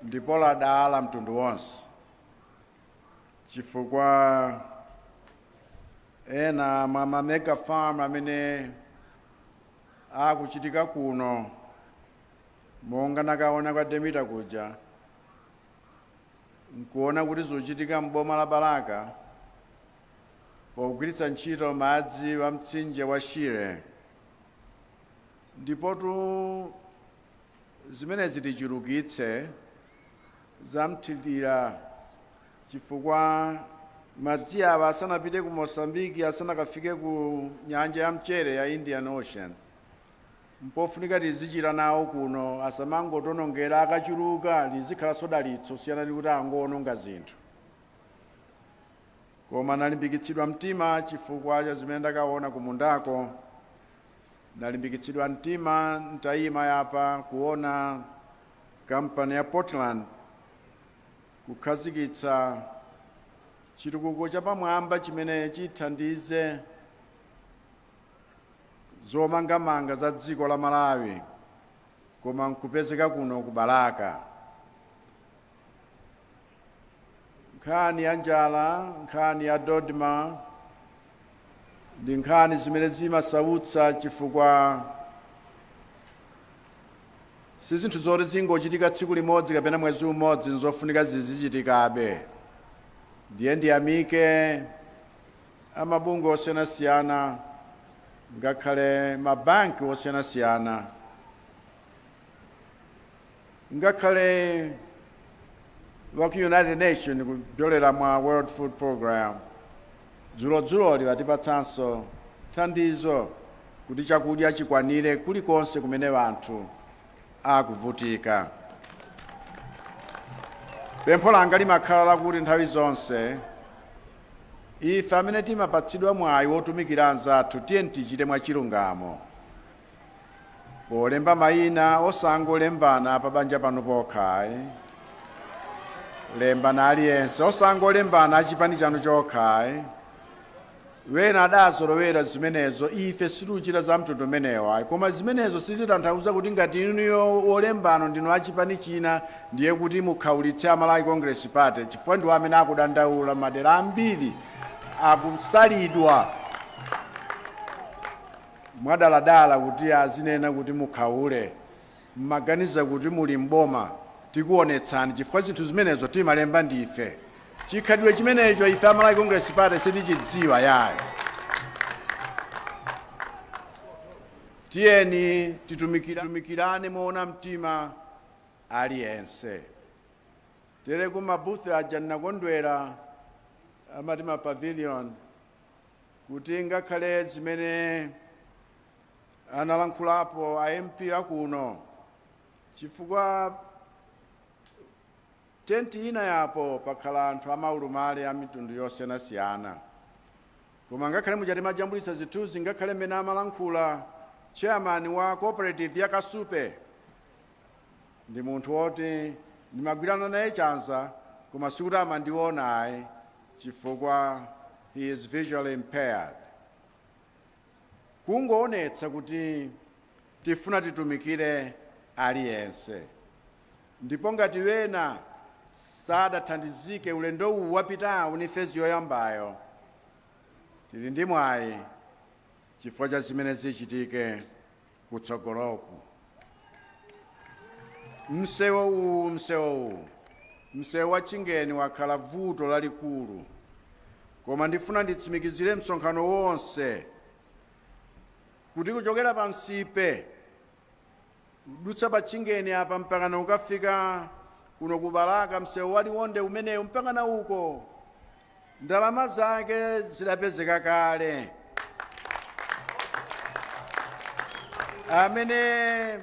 ndipo ladala mtundu wonse, chifukwa ena mwa ma mega farm amene akuchitika kuno, monga nakaona kwa Demeter kuja, nkuona kuti zochitika mboma la Balaka pogwiritsa ntchito madzi wa mtsinje wa Shire. Ndipotu zimenezi tichulukitse zamthirira, chifukwa madzi awa asanapite ku Mozambiki, asanakafike ku nyanja ya mchere ya Indian Ocean, Mpofunika tizichita nawo kuno, asamangotonongera. Akachuluka lizikhalanso dalitso, siyana ndi kuti angoononga zinthu. Koma nalimbikitsidwa mtima chifukwa cha zimene ndakaona kumundako. Nalimbikitsidwa mtima ntayima yapa kuona kampani ya Portland kukhazikitsa chitukuko chapamwamba chimene chithandize zomangamanga za dziko la Malawi, koma nkupezeka kuno ku Balaka. Nkhani ya njala, nkhani ya DoDMA ndi nkhani zimene zimasautsa, chifukwa si zinthu zoti zingochitika tsiku limodzi kapena mwezi umodzi, nzofunika zizichitikabe. Ndiye ndiyamike amabungwe osiyanasiyana, ngakhale mabanki osiyanasiyana, ngakhale wa ku United Nation kupyolera mwa World Food Program. Dzulodzuloli watipatsanso thandizo kuti chakudya chikwanire kulikonse kumene anthu akuvutika. Pempho langa limakhala lakuti nthawi zonse ife amene timapatsidwa mwayi wotumikira anzathu, tiye tichite mwachilungamo polemba mayina. Osangolembana pa banja pano pokha ayi, lembana aliyense. Osangolembana achipani chanu chokha ayi. Wena adazolowera zimenezo. Ife situchita za mtundu umenewo ayi. Koma zimenezo sizitanthauza kuti ngati inuyo wolembano ndinu achipani china, ndiye kuti mukhaulitse a Malawi Congress Party, chifukwa ndiwo amene akudandaula. Madera ambiri akusalidwa mwadaladala kuti azinena kuti mukhaule. Mmaganiza kuti muli mboma, tikuonetsani, chifukwa zinthu zimenezo timalemba ndife. Chikhalidwe chimenecho ife a Malawi Congress Party sitichidziwa yayi. Tiyeni titumikirane moona mtima aliyense. Tere ku ma booth aja ndinakondwera, amati ma pavilion, kuti ngakhale zimene analankhulapo a MP akuno, chifukwa tenti ina yapo pakhala anthu amaulumali a mitundu yosiyanasiyana. Koma ngakhale muchati majambulitsa zithunzi, ngakhale mmene amalankhula chairman wa cooperative ya Kasupe, ndi munthu woti ndimagwirana naye chanza, koma sikuti amandiona ayi, chifukwa he is visually impaired. Kungoonetsa kuti tifuna titumikire aliyense. Ndipo ngati wena sadathandizike ulendo uwu wapitawu ni phase yoyambayo, tili ndi mwayi chifukwa cha zimene zichitike kutsogoloku. Msewu uwu, msewu wa Chingeni, wakhala vuto lalikulu. Koma ndifuna nditsimikizire msonkhano wonse kuti kuchokera pa Msipe, kudutsa pa Chingeni apa, mpakana ukafika kuno ku Balaka, msewu wa Liwonde umenewu mpakana uko, ndalama zake zidapezeka kale. Amene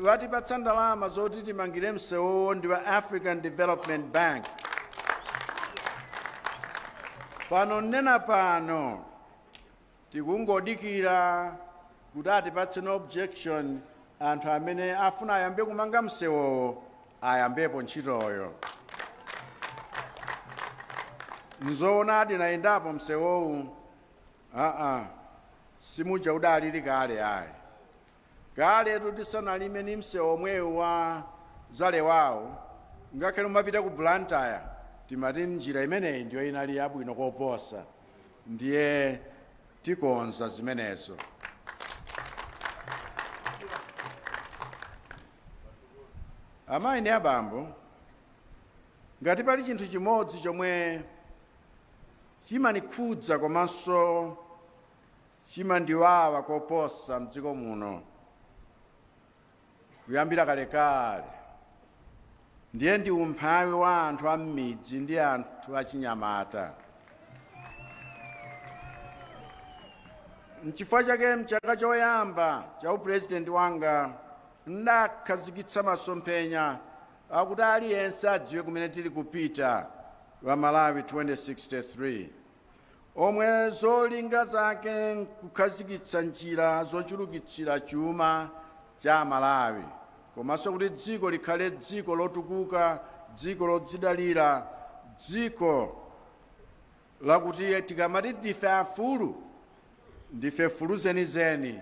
watipatsa ndalama zoti timangire msewuwo ndi wa African Development Bank. Pano nena pano tikungodikira kuti atipatse no objection, anthu amene afuna ayambe kumanga msewowo ayambepo ntchitoyo. Nzoonadi, nayendapo msewowu. Aa, simuja udalili kale ayi. Kale tisanalime ni msewu omwewu wa Zalewawo, ngakhale umapita ku Blantyre, timati njira imeneyi ndiyo inali yabwino koposa. Ndiye tikonza zimenezo. Amayi ndi abambo, ngati pali chinthu chimodzi chomwe chimanikhudza komanso chimandiwawa koposa mdziko muno kuyambira kalekale, ndiye ndi umphawi wa anthu a m'midzi ndi anthu achinyamata. Nchifukwa chake mchaka choyamba cha upurezidenti wanga ndakhazikitsa masomphenya akuti aliyense adziwe kumene tili kupita wa Malawi 2063, omwe zolinga zake nkukhazikitsa njira zochulukitsira chuma cha Malawi, komanso kuti dziko likhale dziko lotukuka, dziko lodzidalira, dziko lakuti tikamati ndife afulu, ndife fulu zenizeni,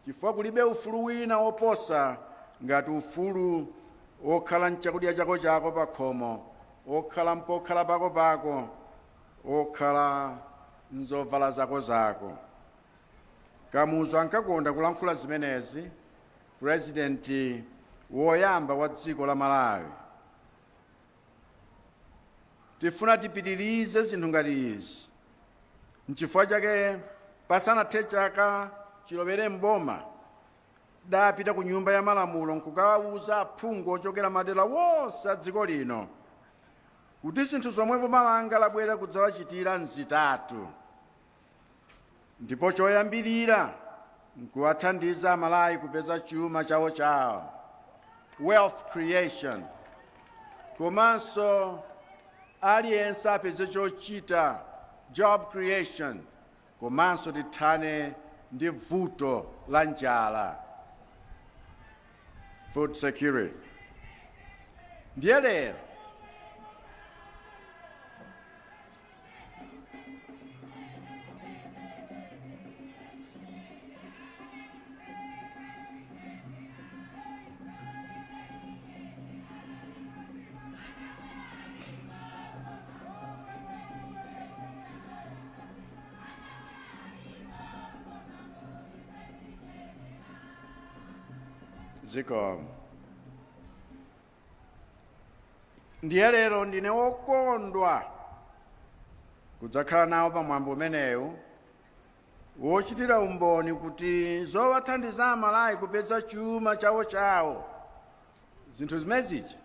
chifukwa kulibe ufulu wina woposa ngati ufulu wokhala mchakudya chako chako pa khomo, wokhala mpokhala pako pako, wokhala nzovala zako zako. Kamuzu ankakonda kulankhula zimenezi, purezidenti woyamba wa dziko la Malawi. Tifuna tipitirize zinthu ngati izi. Nchifukwa chake pasanathe chaka chilowere mboma dapita ku nyumba ya malamulo nkukawauza aphungu ochokera madera wonse a dziko lino kuti zinthu zomwe boma langa labwera kudzawachitira nzitatu, ndipo choyambirira nkuwathandiza Amalawi kupeza chuma chawo chawo, wealth creation, komanso aliyense apeze chochita, job creation, komanso tithane ndi vuto la njala, food security. Ndiye lero zikomo. Ndiye lero ndine wokondwa kudzakhala nawo pamwambo umenewu wochitira umboni kuti zowathandiza Amalawi kupeza chuma chawo chawo, zinthu zimenezija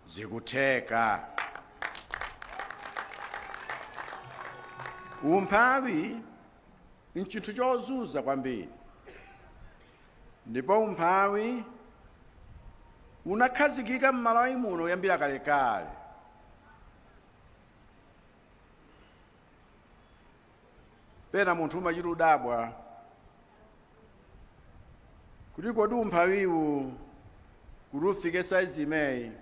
zikutheka. Umphawi nchinthu chozunza kwambiri, ndipo umphawi unakhazikika m'Malawi muno kuyambira kalekale. Pena munthu umachita udabwa kuti kodi umphawiwu kuti ufike saizi imeyi,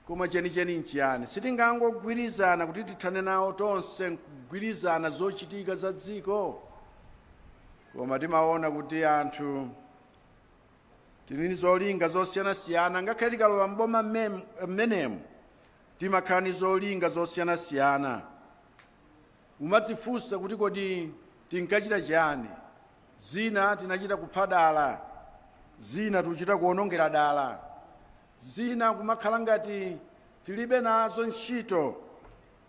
koma chenicheni nchiyani? Sitingangogwirizana kuti tithane nawo tonse nkugwirizana zochitika za dziko, koma timaona kuti anthu tili ndi zolinga zosiyanasiyana. Ngakhale tikalowa mboma mmenemu timakhala ndi zolinga zosiyanasiyana. Umadzifunsa kuti kodi tinkachita chiyani? Zina tinachita kupha dala, zina tikuchita kuonongera dala, zina kumakhala ngati tilibe nazo ntchito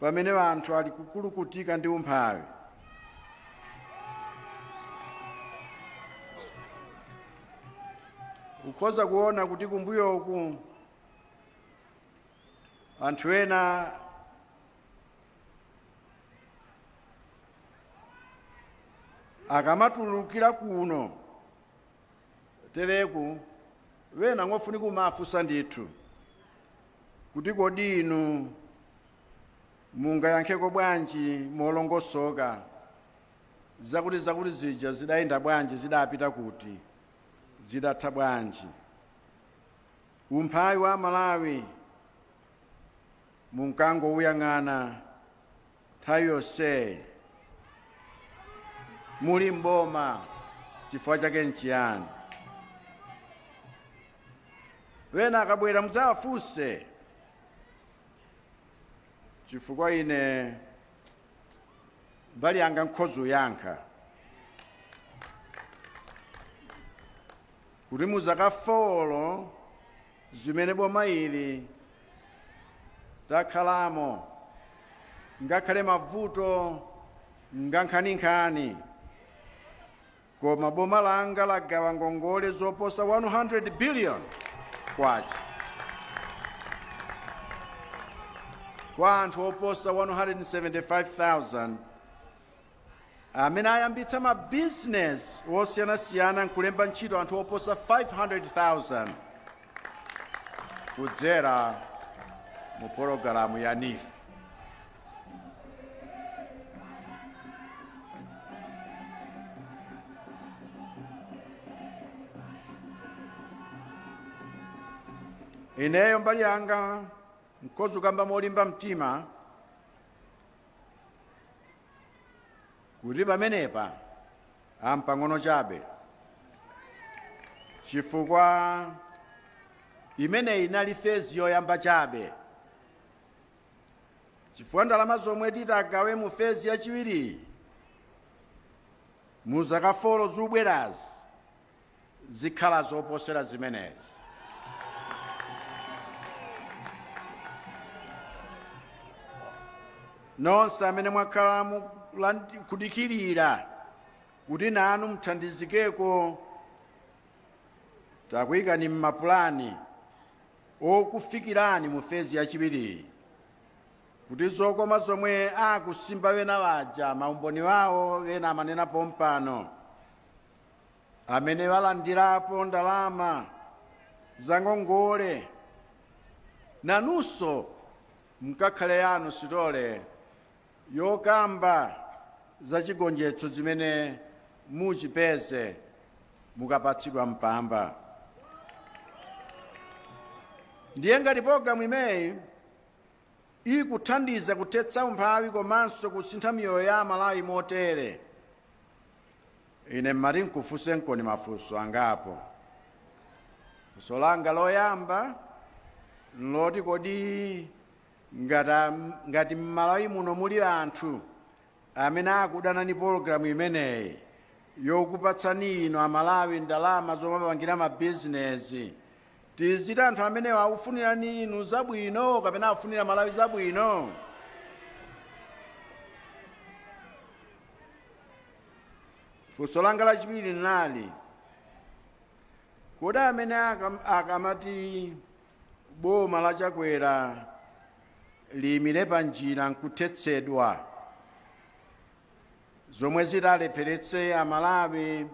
pamene anthu ali kukulukutika ndi umphawi. Ukhoza kuona kuti kumbuyoku anthu ena akamatulukira kuno tereku, wena ngofunika umafunsa ndithu kuti kodi inu mungayankheko bwanji molongosoka zakuti zakuti zija zidayenda bwanji, zidapita kuti, zidatha bwanji? Umphawi wa Malawi munkangouyang'ana nthawi yonseyi muli mboma, chifukwa chake nchiyani? Wena akabwera mudzawafunse, chifukwa ine mbali yanga nkhoza kuyankha kuti muzaka 4 zimene boma ili takhalamo, ngakhale mavuto ngankhaninkhani, koma boma langa lagawa ngongole zoposa 100 billion kwacha kwa anthu oposa 175,000. amene ayambitsa mabizinesi osiyanasiyana nkulemba ntchito anthu oposa 500,000 kudzera mu pologalamu ya NEEF. Ineyo mbali yanga nkhoza kukamba molimba mtima kuti pamenepa ampang'ono chabe, chifukwa imeneyi inali phase yoyamba chabe, chifukwa ndalama zomwe titagawe mu phase yachiwiri mu zaka 4 zikubwerazi zikhala zoposera zimenezi. Nonse amene mwakhala kudikirira kuti nanu muthandizikeko, takuyikani m'mapulani okufikirani mu phase yachiwiri, kuti zokoma zomwe akusimba wena waja maumboni wawo wena amanena pompano, amene walandirapo ndalama za ngongole, nanunso mkakhale yanu sitole yokamba za chigonjetso zimene muchipeze mukapatsidwa mpamba. Ndiye ngati pologalamu imeneyi ikuthandiza kuthetsa umphawi komanso kusintha miyoyo ya Amalawi motere, ine mmati nkufunsenkoni mafunso angapo. Funso langa loyamba nloti, kodi ngati m'Malawi muno muli anthu amene akudana ndi pologalamu imeneyi yokupatsani inu Amalawi ndalama zomapangira mabizinesi, tiziti anthu amenewo akufunirani inu zabwino kapena akufunira Malawi zabwino? Funso langa lachiwiri linali, kodi amene akamati boma la Chakwera liyimire pa njira nkuthetsedwa, zomwe zitalepheretse Amalawi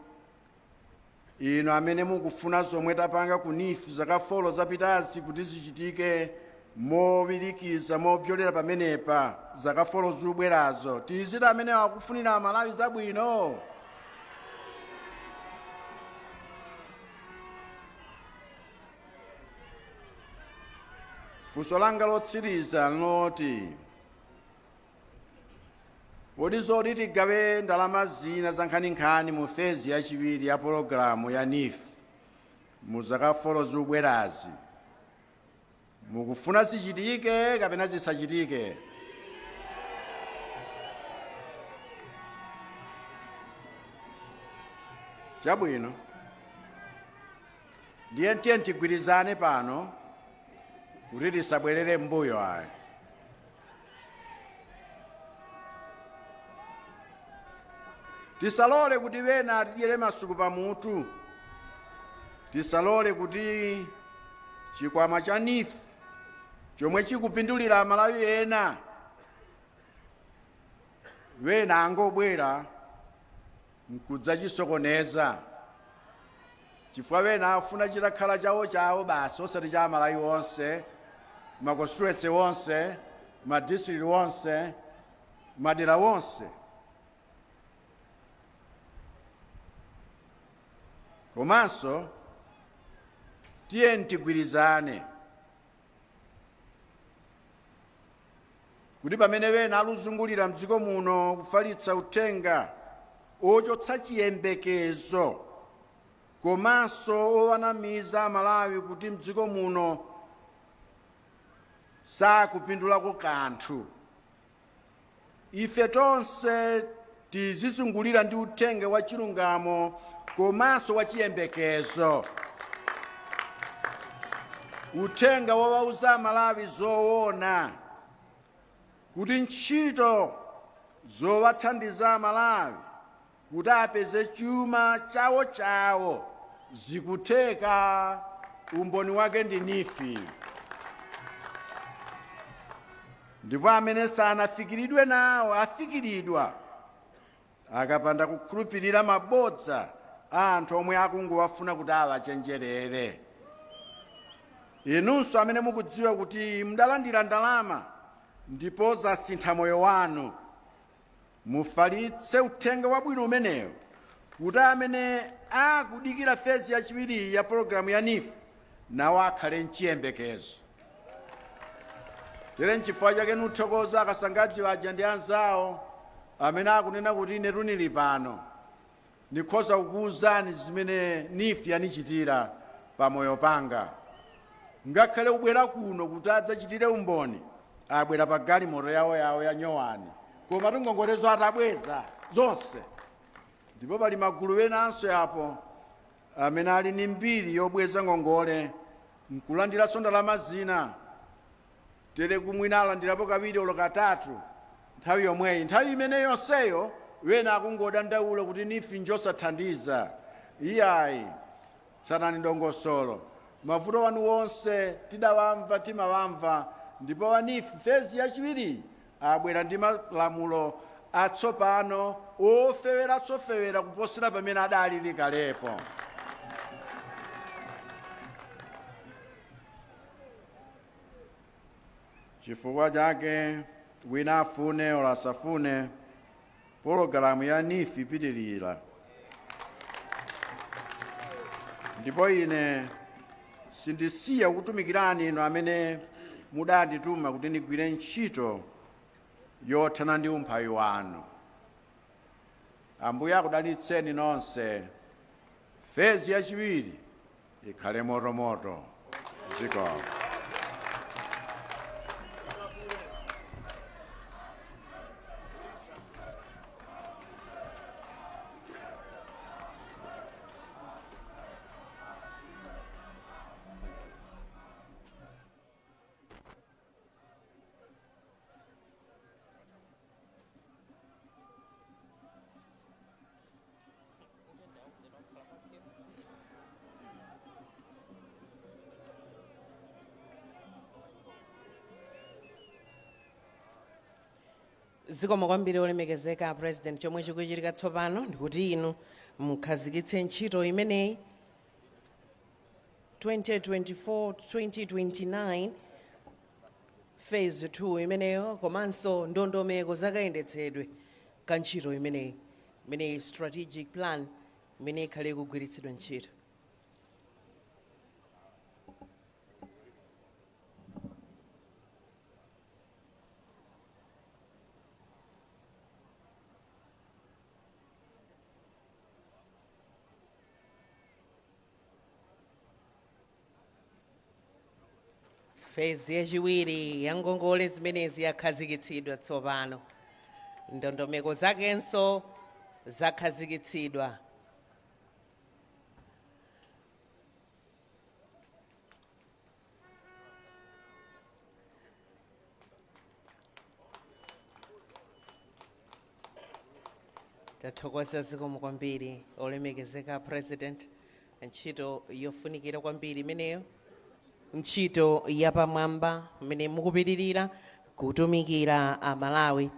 inu amene mukufuna zomwe tapanga ku NEEF zaka 4 zapitazi kuti zichitike mowirikiza mopyolera pamenepa zaka 4 zikubwerazo, tiziti amene akufunira Amalawi zabwino? Funso langa lotsiriza loti, kodi zoti tigawe ndalama zina za nkhaninkhani mu phase yachiwiri ya pologalamu ya NEEF mu zaka 4 zikubwerazi mukufuna zichitike kapena zisachitike? Chabwino, ndiye tiye tigwirizane pano kuti tisabwerere mbuyo ayi. Tisalole kuti wena atidyere masuku pamutu. Tisalole kuti chikwama cha NEEF chomwe chikupindulira Amalawi ena, wena angobwera nkudzachisokoneza, chifukwa wena afuna chitakhala chawo chawo basi, osati cha Amalawi onse, ma constituency onse, ma district onse, madera onse. Komanso tiye tigwirizane kuti pamene wena aluzungulira mdziko muno kufalitsa uthenga ochotsa chiyembekezo komanso owanamiza Amalawi kuti mdziko muno sakupindulako kanthu, ife tonse tizizungulira ndi uthenga wa chilungamo komanso wa chiyembekezo, uthenga wowauza Amalawi zoona kuti ntchito zowathandiza Amalawi kuti apeze chuma chawo chawo zikutheka, umboni wake ndi NEEF. Ndipo amene sanafikiridwe nawo afikiridwa. Akapanda kukhulupirira mabodza a anthu omwe akungowafuna kuti awachenjerere. Inunso amene mukudziwa kuti mudalandira ndalama ndipo zasintha moyo wanu, mufalitse uthenga wabwino umenewo kuti amene akudikira phase yachiwiri ya pologalamu ya NEEF nawo akhale mchiyembekezo. Tere nchifukwa chake nuthokoza akasangadzi aja ndi anzawo amene akunena kuti ine tunili pano, ndikhoza kukuwuzani zimene NEEF yanichitira pamoyo panga. Ngakhale kubwera kuno kuti adzachitire umboni, abwera pa galimoto yawo yawo ya nyowani, koma tingongolezo atabweza zonse. Ndipo pali magulu enanso apo amene ali ndi mbiri yobweza ngongole nkulandiranso ndalama zina, tere kumwina alandirapo kawiri olo katatu nthawi yomweyi. Nthawi imene yonseyo wena akungodandaula kuti NEEF njosathandiza. Iyayi, tsatani dongosolo. Mavuto wanu wonse tidawamva, timawamva, ndipo wa NEEF phase yachiwiri abwera ndi malamulo atsopano ofeweratsofewera kuposera pamene adalili kalepo. Chifukwa chake wina afune olo asafune, pologalamu ya NEEF ipitirira, ndipo ine sindisiya kutumikirani inu amene mudandituma kuti ndigwire ntchito yothana ndi umphawi wanu. Ambuye akudalitseni nonse. Phase yachiwiri ikhale motomoto. Zikomo. Zikomo kwambiri olemekezeka President. Chomwe chikuchitika tsopano ndikuti inu mukhazikitse ntchito imeneyi 2024 2029 phase 2 imeneyo, komanso ndondomeko zakayendetsedwe ka ntchito imeneyi, imeneyi strategic plan imene ikhale ikugwiritsidwa ntchito. Phase yachiwiri ya ngongole zimenezi yakhazikitsidwa tsopano, ndondomeko zakenso zakhazikitsidwa. Tathokoza, zikomo kwambiri olemekezeka President. Ntchito yofunikira kwambiri imeneyo, ntchito yapamwamba mmene mukupitirira kutumikira Amalawi.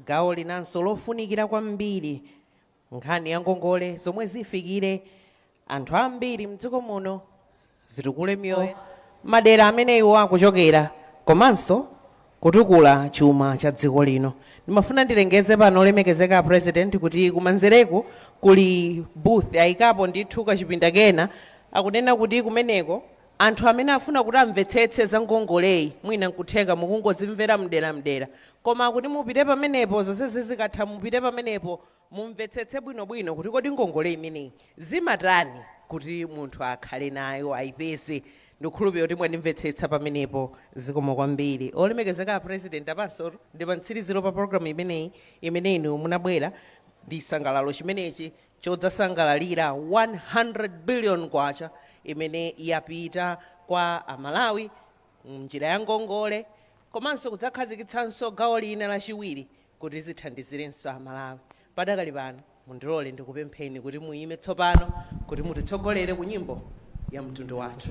Gawo linanso lofunikira kwambiri, nkhani ya ngongole zomwe zifikire anthu ambiri mdziko muno, zitukule miyoyo madera amene iwo akuchokera komanso kutukula chuma cha dziko lino. Ndimafuna ndilengeze pano olemekezeka President kuti kumanzereku kuli booth ayikapo ndithu kachipinda kena, akunena kuti kumeneko anthu amene afuna kuti amvetsetse za ngongoleyi, mwina nkutheka mukungozimvera mderamdera, koma kuti mupite pamenepo zonsezi zikatha, mupite pamenepo mumvetsetse bwinobwino kuti kodi ngongole imeneyi zimatani kuti munthu akhale nayo, ayipeze. Ndikukhulupirira kuti mwandimvetsetsa pamenepo. Zikomo kwambiri olemekezeka President. Apanso ndi pa mtsiriziro pa programu imeneyi imene inu munabwera ndi sangalalo chimenechi chodzasangalalira 100 billion kwacha imene yapita kwa Amalawi mnjira ya ngongole, komanso kudzakhazikitsanso gawo lina lachiwiri kuti zithandizirenso Amalawi. Padakali pano mundilole ndikupempheni kuti muyime tsopano kuti mutitsogolere ku nyimbo ya mtundu wathu.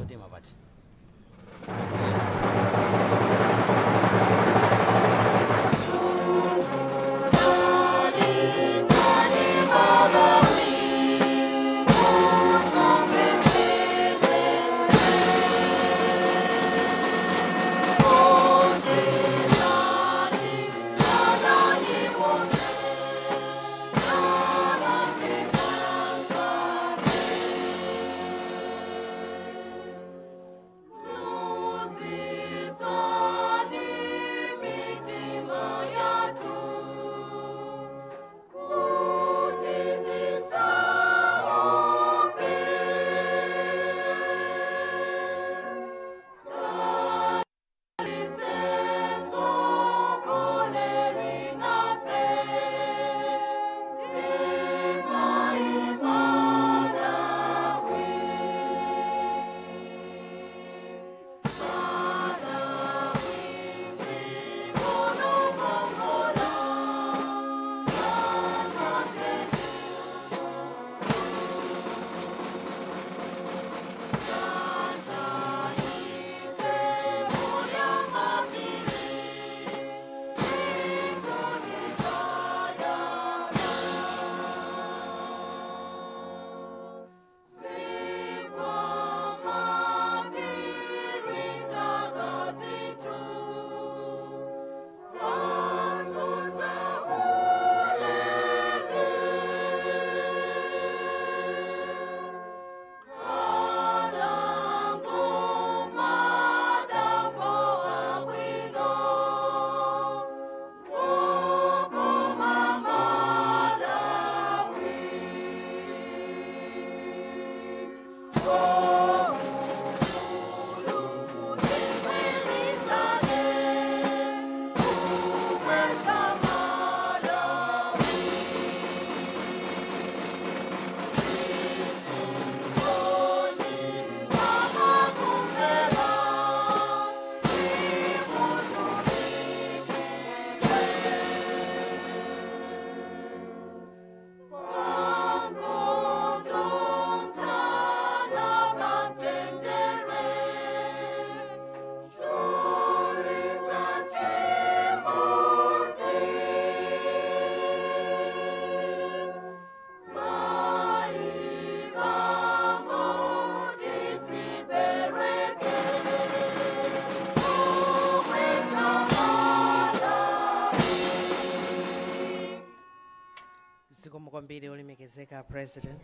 Kwambiri, olemekezeka President.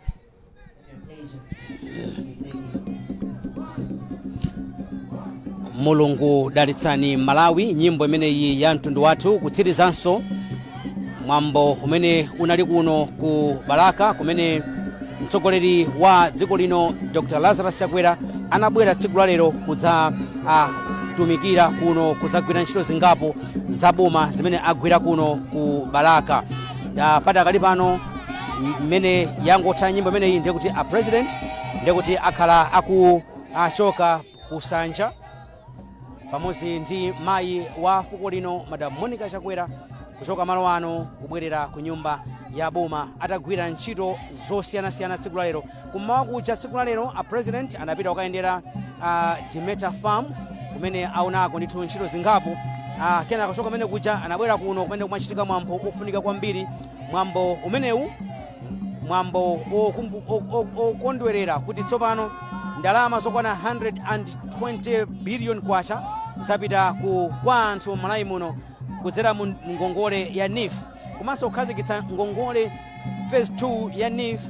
Mulungu dalitsani Malawi, nyimbo imeneyi ya mtundu wathu, kutsirizanso mwambo umene unali kuno ku Balaka, kumene mtsogoleri wa dziko lino Dr Lazarus Chakwera anabwera tsiku la lero kudza tumikira kuno, kudzagwira ntchito zingapo za boma zimene agwira kuno ku Balaka. Padakali pano, mmene yangotha nyimbo imeneyi, ndiye kuti a President ndiye kuti akhala akuachoka kusanja pamodzi ndi mayi wa fuko lino, Madam Monica Chakwera, kuchoka malo ano kubwerera ku nyumba ya boma, atagwira ntchito zosiyanasiyana tsiku la lero. Kummawa kucha tsiku la lero, a President anapita kukayendera Demeter Farm, kumene aonako ndithu ntchito zingapo. Kenaka kuchoka kumene kuja anabwera kuno kumene kumachitika mwambo ofunika kwambiri, mwambo umenewu, mwambo okondwerera kuti tsopano ndalama zokwana 120 billion kwacha zapita kwa anthu m'Malawi muno kudzera mu ngongole ya NEEF, komanso kukhazikitsa ngongole phase 2 ya NEEF,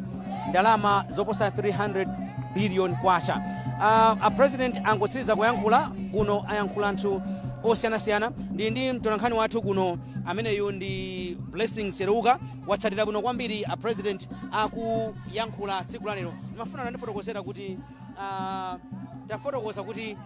ndalama zoposa 300 billion kwacha. A President angotsiriza kuyankhula kuno, ayankhula anthu osiyanasiyana. Ndi mtolankhani wathu kuno, ameneyu ndi Blessing Sereuka, watsatira bwino kwambiri a President akuyankhula tsiku la lero. Ndimafuna nandifotokozera kuti tafotokoza kuti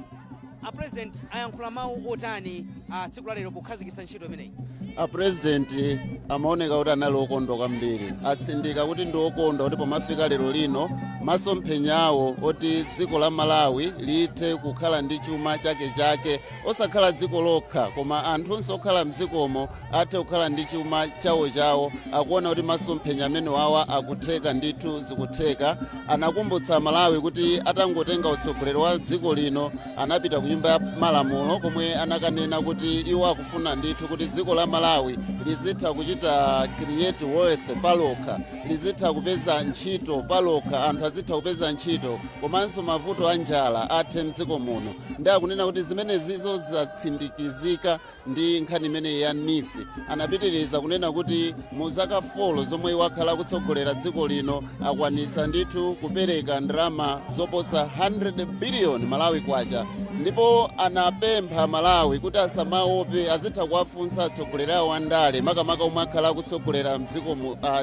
a President ayankhula mawu otani tsiku la lero pokhazikitsa ntchito imeneyi. A President amaoneka kuti anali okondwa kwambiri. Atsindika kuti ndi okondwa kuti pomafika lero lino, masomphenya awo oti dziko la Malawi lithe kukhala ndi chuma chakechake, osakhala dziko lokha koma anthunso okhala mdzikomo athe kukhala ndi chuma chawochawo, akuona kuti masomphenya amene wawa akutheka ndithu, zikutheka. Anakumbutsa Malawi kuti atangotenga utsogoleri wa dziko lino, anapita ku Nyumba ya Malamulo komwe anakanena kuti iwo akufuna ndithu kuti dziko la Malawi lizitha kuchita create wealth palokha, lizitha kupeza ntchito palokha, anthu azitha kupeza ntchito, komanso mavuto a njala athe mdziko muno. Ndi akunena kuti zimenezizo zatsindikizika ndi nkhani imeneyi ya NEEF. Anapitiriza kunena kuti mu zaka 4 zomwe iwo akhala akutsogolera dziko lino, akwanitsa ndithu kupereka ndalama zoposa 100 billion Malawi kwacha, ndipo anapempha Malawi kuti asamaope, azitha kuwafunsa atsogoleri awo andale, makamaka omwe akhala akutsogolera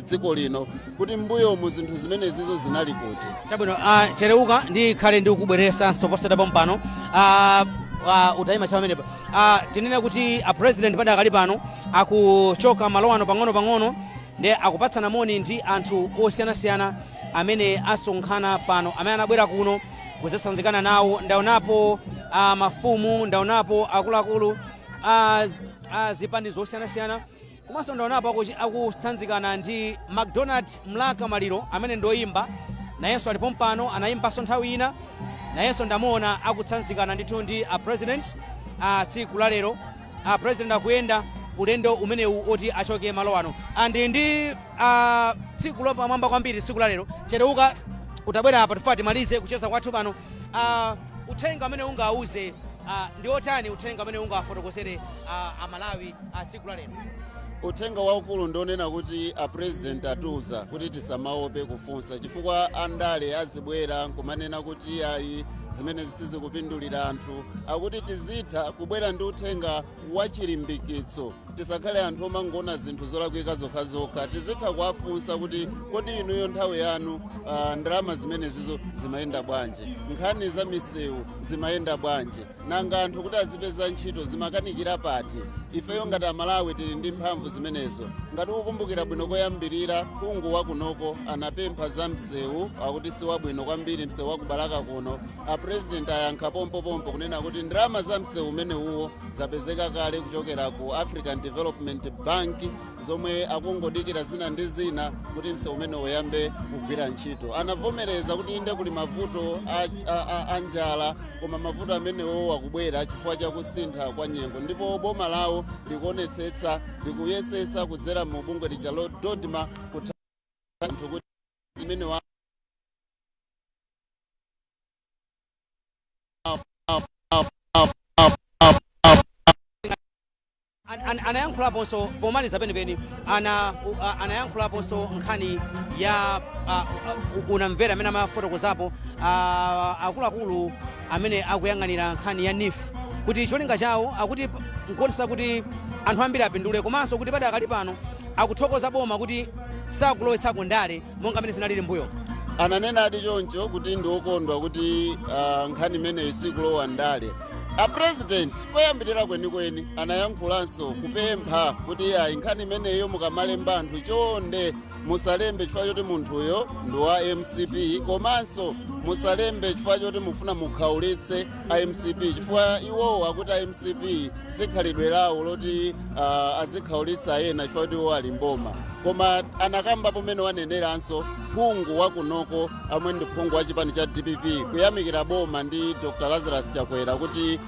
dziko lino, kuti mbuyomu zinthu zimenezizo zinali kuti. Chabwino, Chereuka, ndikhale ndikubweresanso posachedwa pompano. Utayima cha pamenepa, tinene kuti a President padakali pano akuchoka malo ano pang'ono pang'ono, ndi akupatsana moni ndi anthu osiyanasiyana amene asonkhana pano, amene anabwera kuno kudzatsanzikana nawo. Ndaonapo mafumu, ndaonapo akuluakulu a zipani zosiyanasiyana, komanso ndaonapo akutsanzikana ndi McDonald Mlaka Maliro, amene ndoyimba, nayenso alipo mpano, anayimbanso nthawi ina, nayenso ndamuona akutsanzikana ndithu ndi a President a tsiku la lero. A President akuyenda ulendo umenewu oti achoke malo ano andi ndi tsiku lopamwamba kwambiri tsiku la lero. Chereuka, utabwera apa, tifuna timalize kucheza kwathu pano. Uthenga amene ungawuze ndi otani? Uthenga amene ungawafotokozere Amalawi a tsiku la lero? Uthenga waukulu ndionena kuti a President atiuza kuti tisamaope kufunsa, chifukwa andale azibwera nkumanena kuti ayi, zimene sizikupindulira anthu. Akuti tizitha kubwera ndi uthenga wachilimbikitso, tisakhale anthu omangona zinthu zolakwika zokhazokha. Tizitha kuwafunsa kuti kodi inuyo nthawi yanu ndalama zimenezizo zimayenda bwanji? Nkhani za misewu zimayenda bwanji? Nanga anthu kuti azipeza ntchito zimakanikira pati? Ifeyo ngati Amalawi tili ndi mphamvu zimenezo. Ngati ukukumbukira bwino, koyambirira phungu wakunoko anapempha za msewu, akuti si wabwino kwambiri msewu wa kuBalaka kuno. A President ayankha pompopompo kunena kuti ndalama za msewu umenewuwo zapezeka kale kuchokera ku African Development Bank, zomwe akungodikira zina ndi zina kuti msewu umene uyambe kugwira ntchito. Anavomereza kuti inde, kuli mavuto a njala, koma mavuto amenewo akubwera chifukwa cha kusintha kwa nyengo, ndipo boma lawo likuonetsetsa, likuyesesa kudzera mu bungwe lija la DoDMA kutha anthu kuti imene wa Anayankhula. Anayankhulaponso pomaliza penipeni, anayankhulaponso nkhani ya unamvera amene amafotokozapo akuluakulu amene akuyang'anira nkhani ya NEEF kuti cholinga chawo akuti nkuonesa kuti anthu ambiri apindule, komanso kuti padakali pano akuthokoza boma kuti sakulowetsako ndale monga amene zinalili mbuyo. Ananena adi choncho kuti ndi okondwa kuti nkhani imeneyi sikulowa ndale. A President koyambirira kwenikweni anayankhulanso kupempha kuti ayi, nkhani imeneyo mukamalemba anthu chonde musalembe chifukwa choti munthuyo ndi wa MCP, komanso musalembe chifukwa choti mufuna mukhaulitse a MCP, chifukwa iwowo akuti a MCP sikhalidwe lawo loti azikhaulitsa ena chifukwa choti iwo ali mboma. Koma anakamba pamene waneneranso phungu wakunoko amwe ndi phungu wa chipani cha DPP kuyamikira boma ndi Dr Lazarus Chakwera kuti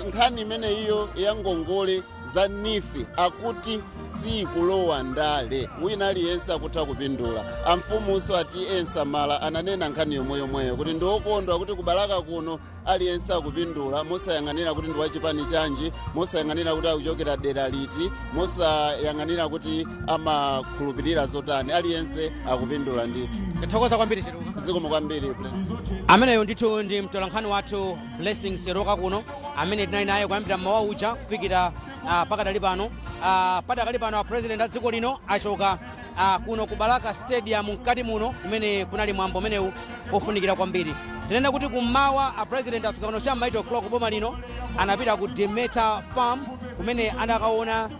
nkhani imeneyiyo ya ngongole za NEEF akuti sikulowa ndale, wina aliyense akutha kupindula. Amfumunso ati ensamala ananena nkhani yomweyomweyo kuti ndi okondwa kuti kuBalaka kuno aliyense akupindula, mosayang'anira kuti ndi wachipani chanji, mosayang'anira kuti akuchokera dera liti, mosayang'anira kuti amakhulupirira zotani, aliyense akupindula ndithu. Tathokoza kwambiri, Cheruka. Zikomo kwambiri, Blessings. Ameneyo ndithu ndi mtolankhani wathu Blessings Cheruka kuno amene tinali naye kuyambira mmawa uja kufikira pakadali pano. Padakali pano a President a dziko lino achoka kuno ku Balaka Stadium mkati muno kumene kunali mwambo umenewu ofunikira kwambiri. Tinena kuti kummawa a President afika kuno cham'ma 8 o'clock boma lino, anapita ku Demeter Farm kumene anakaona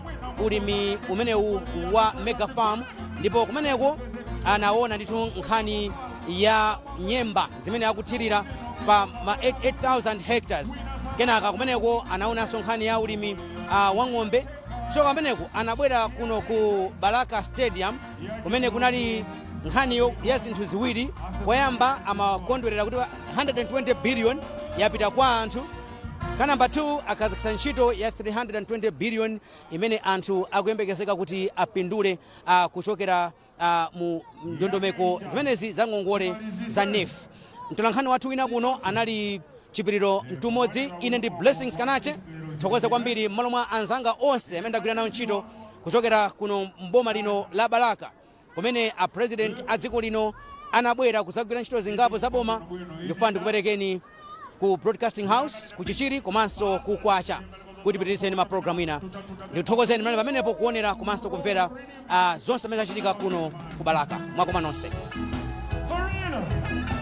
ulimi umenewu wa mega farm, ndipo kumeneko anaona ndithu nkhani ya nyemba zimene akuthirira pa ma 8000 hectares. Kenaka kumeneko anaonanso nkhani ya ulimi wa ng'ombe. Kuchoka kumeneko anabwera kuno ku Balaka Stadium kumene kunali nkhani ya zinthu ziwiri. Koyamba amakondwerera kuti 120 billion yapita kwa anthu. Ka namba 2, akhazikitsa ntchito ya 320 billion imene anthu akuyembekezeka kuti apindule kuchokera mu ndondomeko zimenezi za ngongole za NEEF. Mtolankhani wathu wina kuno anali Chipiriro Mtumodzi. Ine ndi Blessings Kanache. Thokoze kwambiri m'malo mwa anzanga onse amene ndagwira nawo ntchito kuchokera kuno mboma lino la Balaka kumene a President a dziko lino anabwera kuzagwira ntchito zingapo za boma. Ndikufuna ndikuperekeni ku Broadcasting House ku Chichiri komanso ku Kwacha kuti pitirizeni ma program ina. Ndikuthokozeni mnali pamenepo kuonera komanso kumvera zonse zimene zachitika kuno ku Balaka. Mwakoma nonse. For real.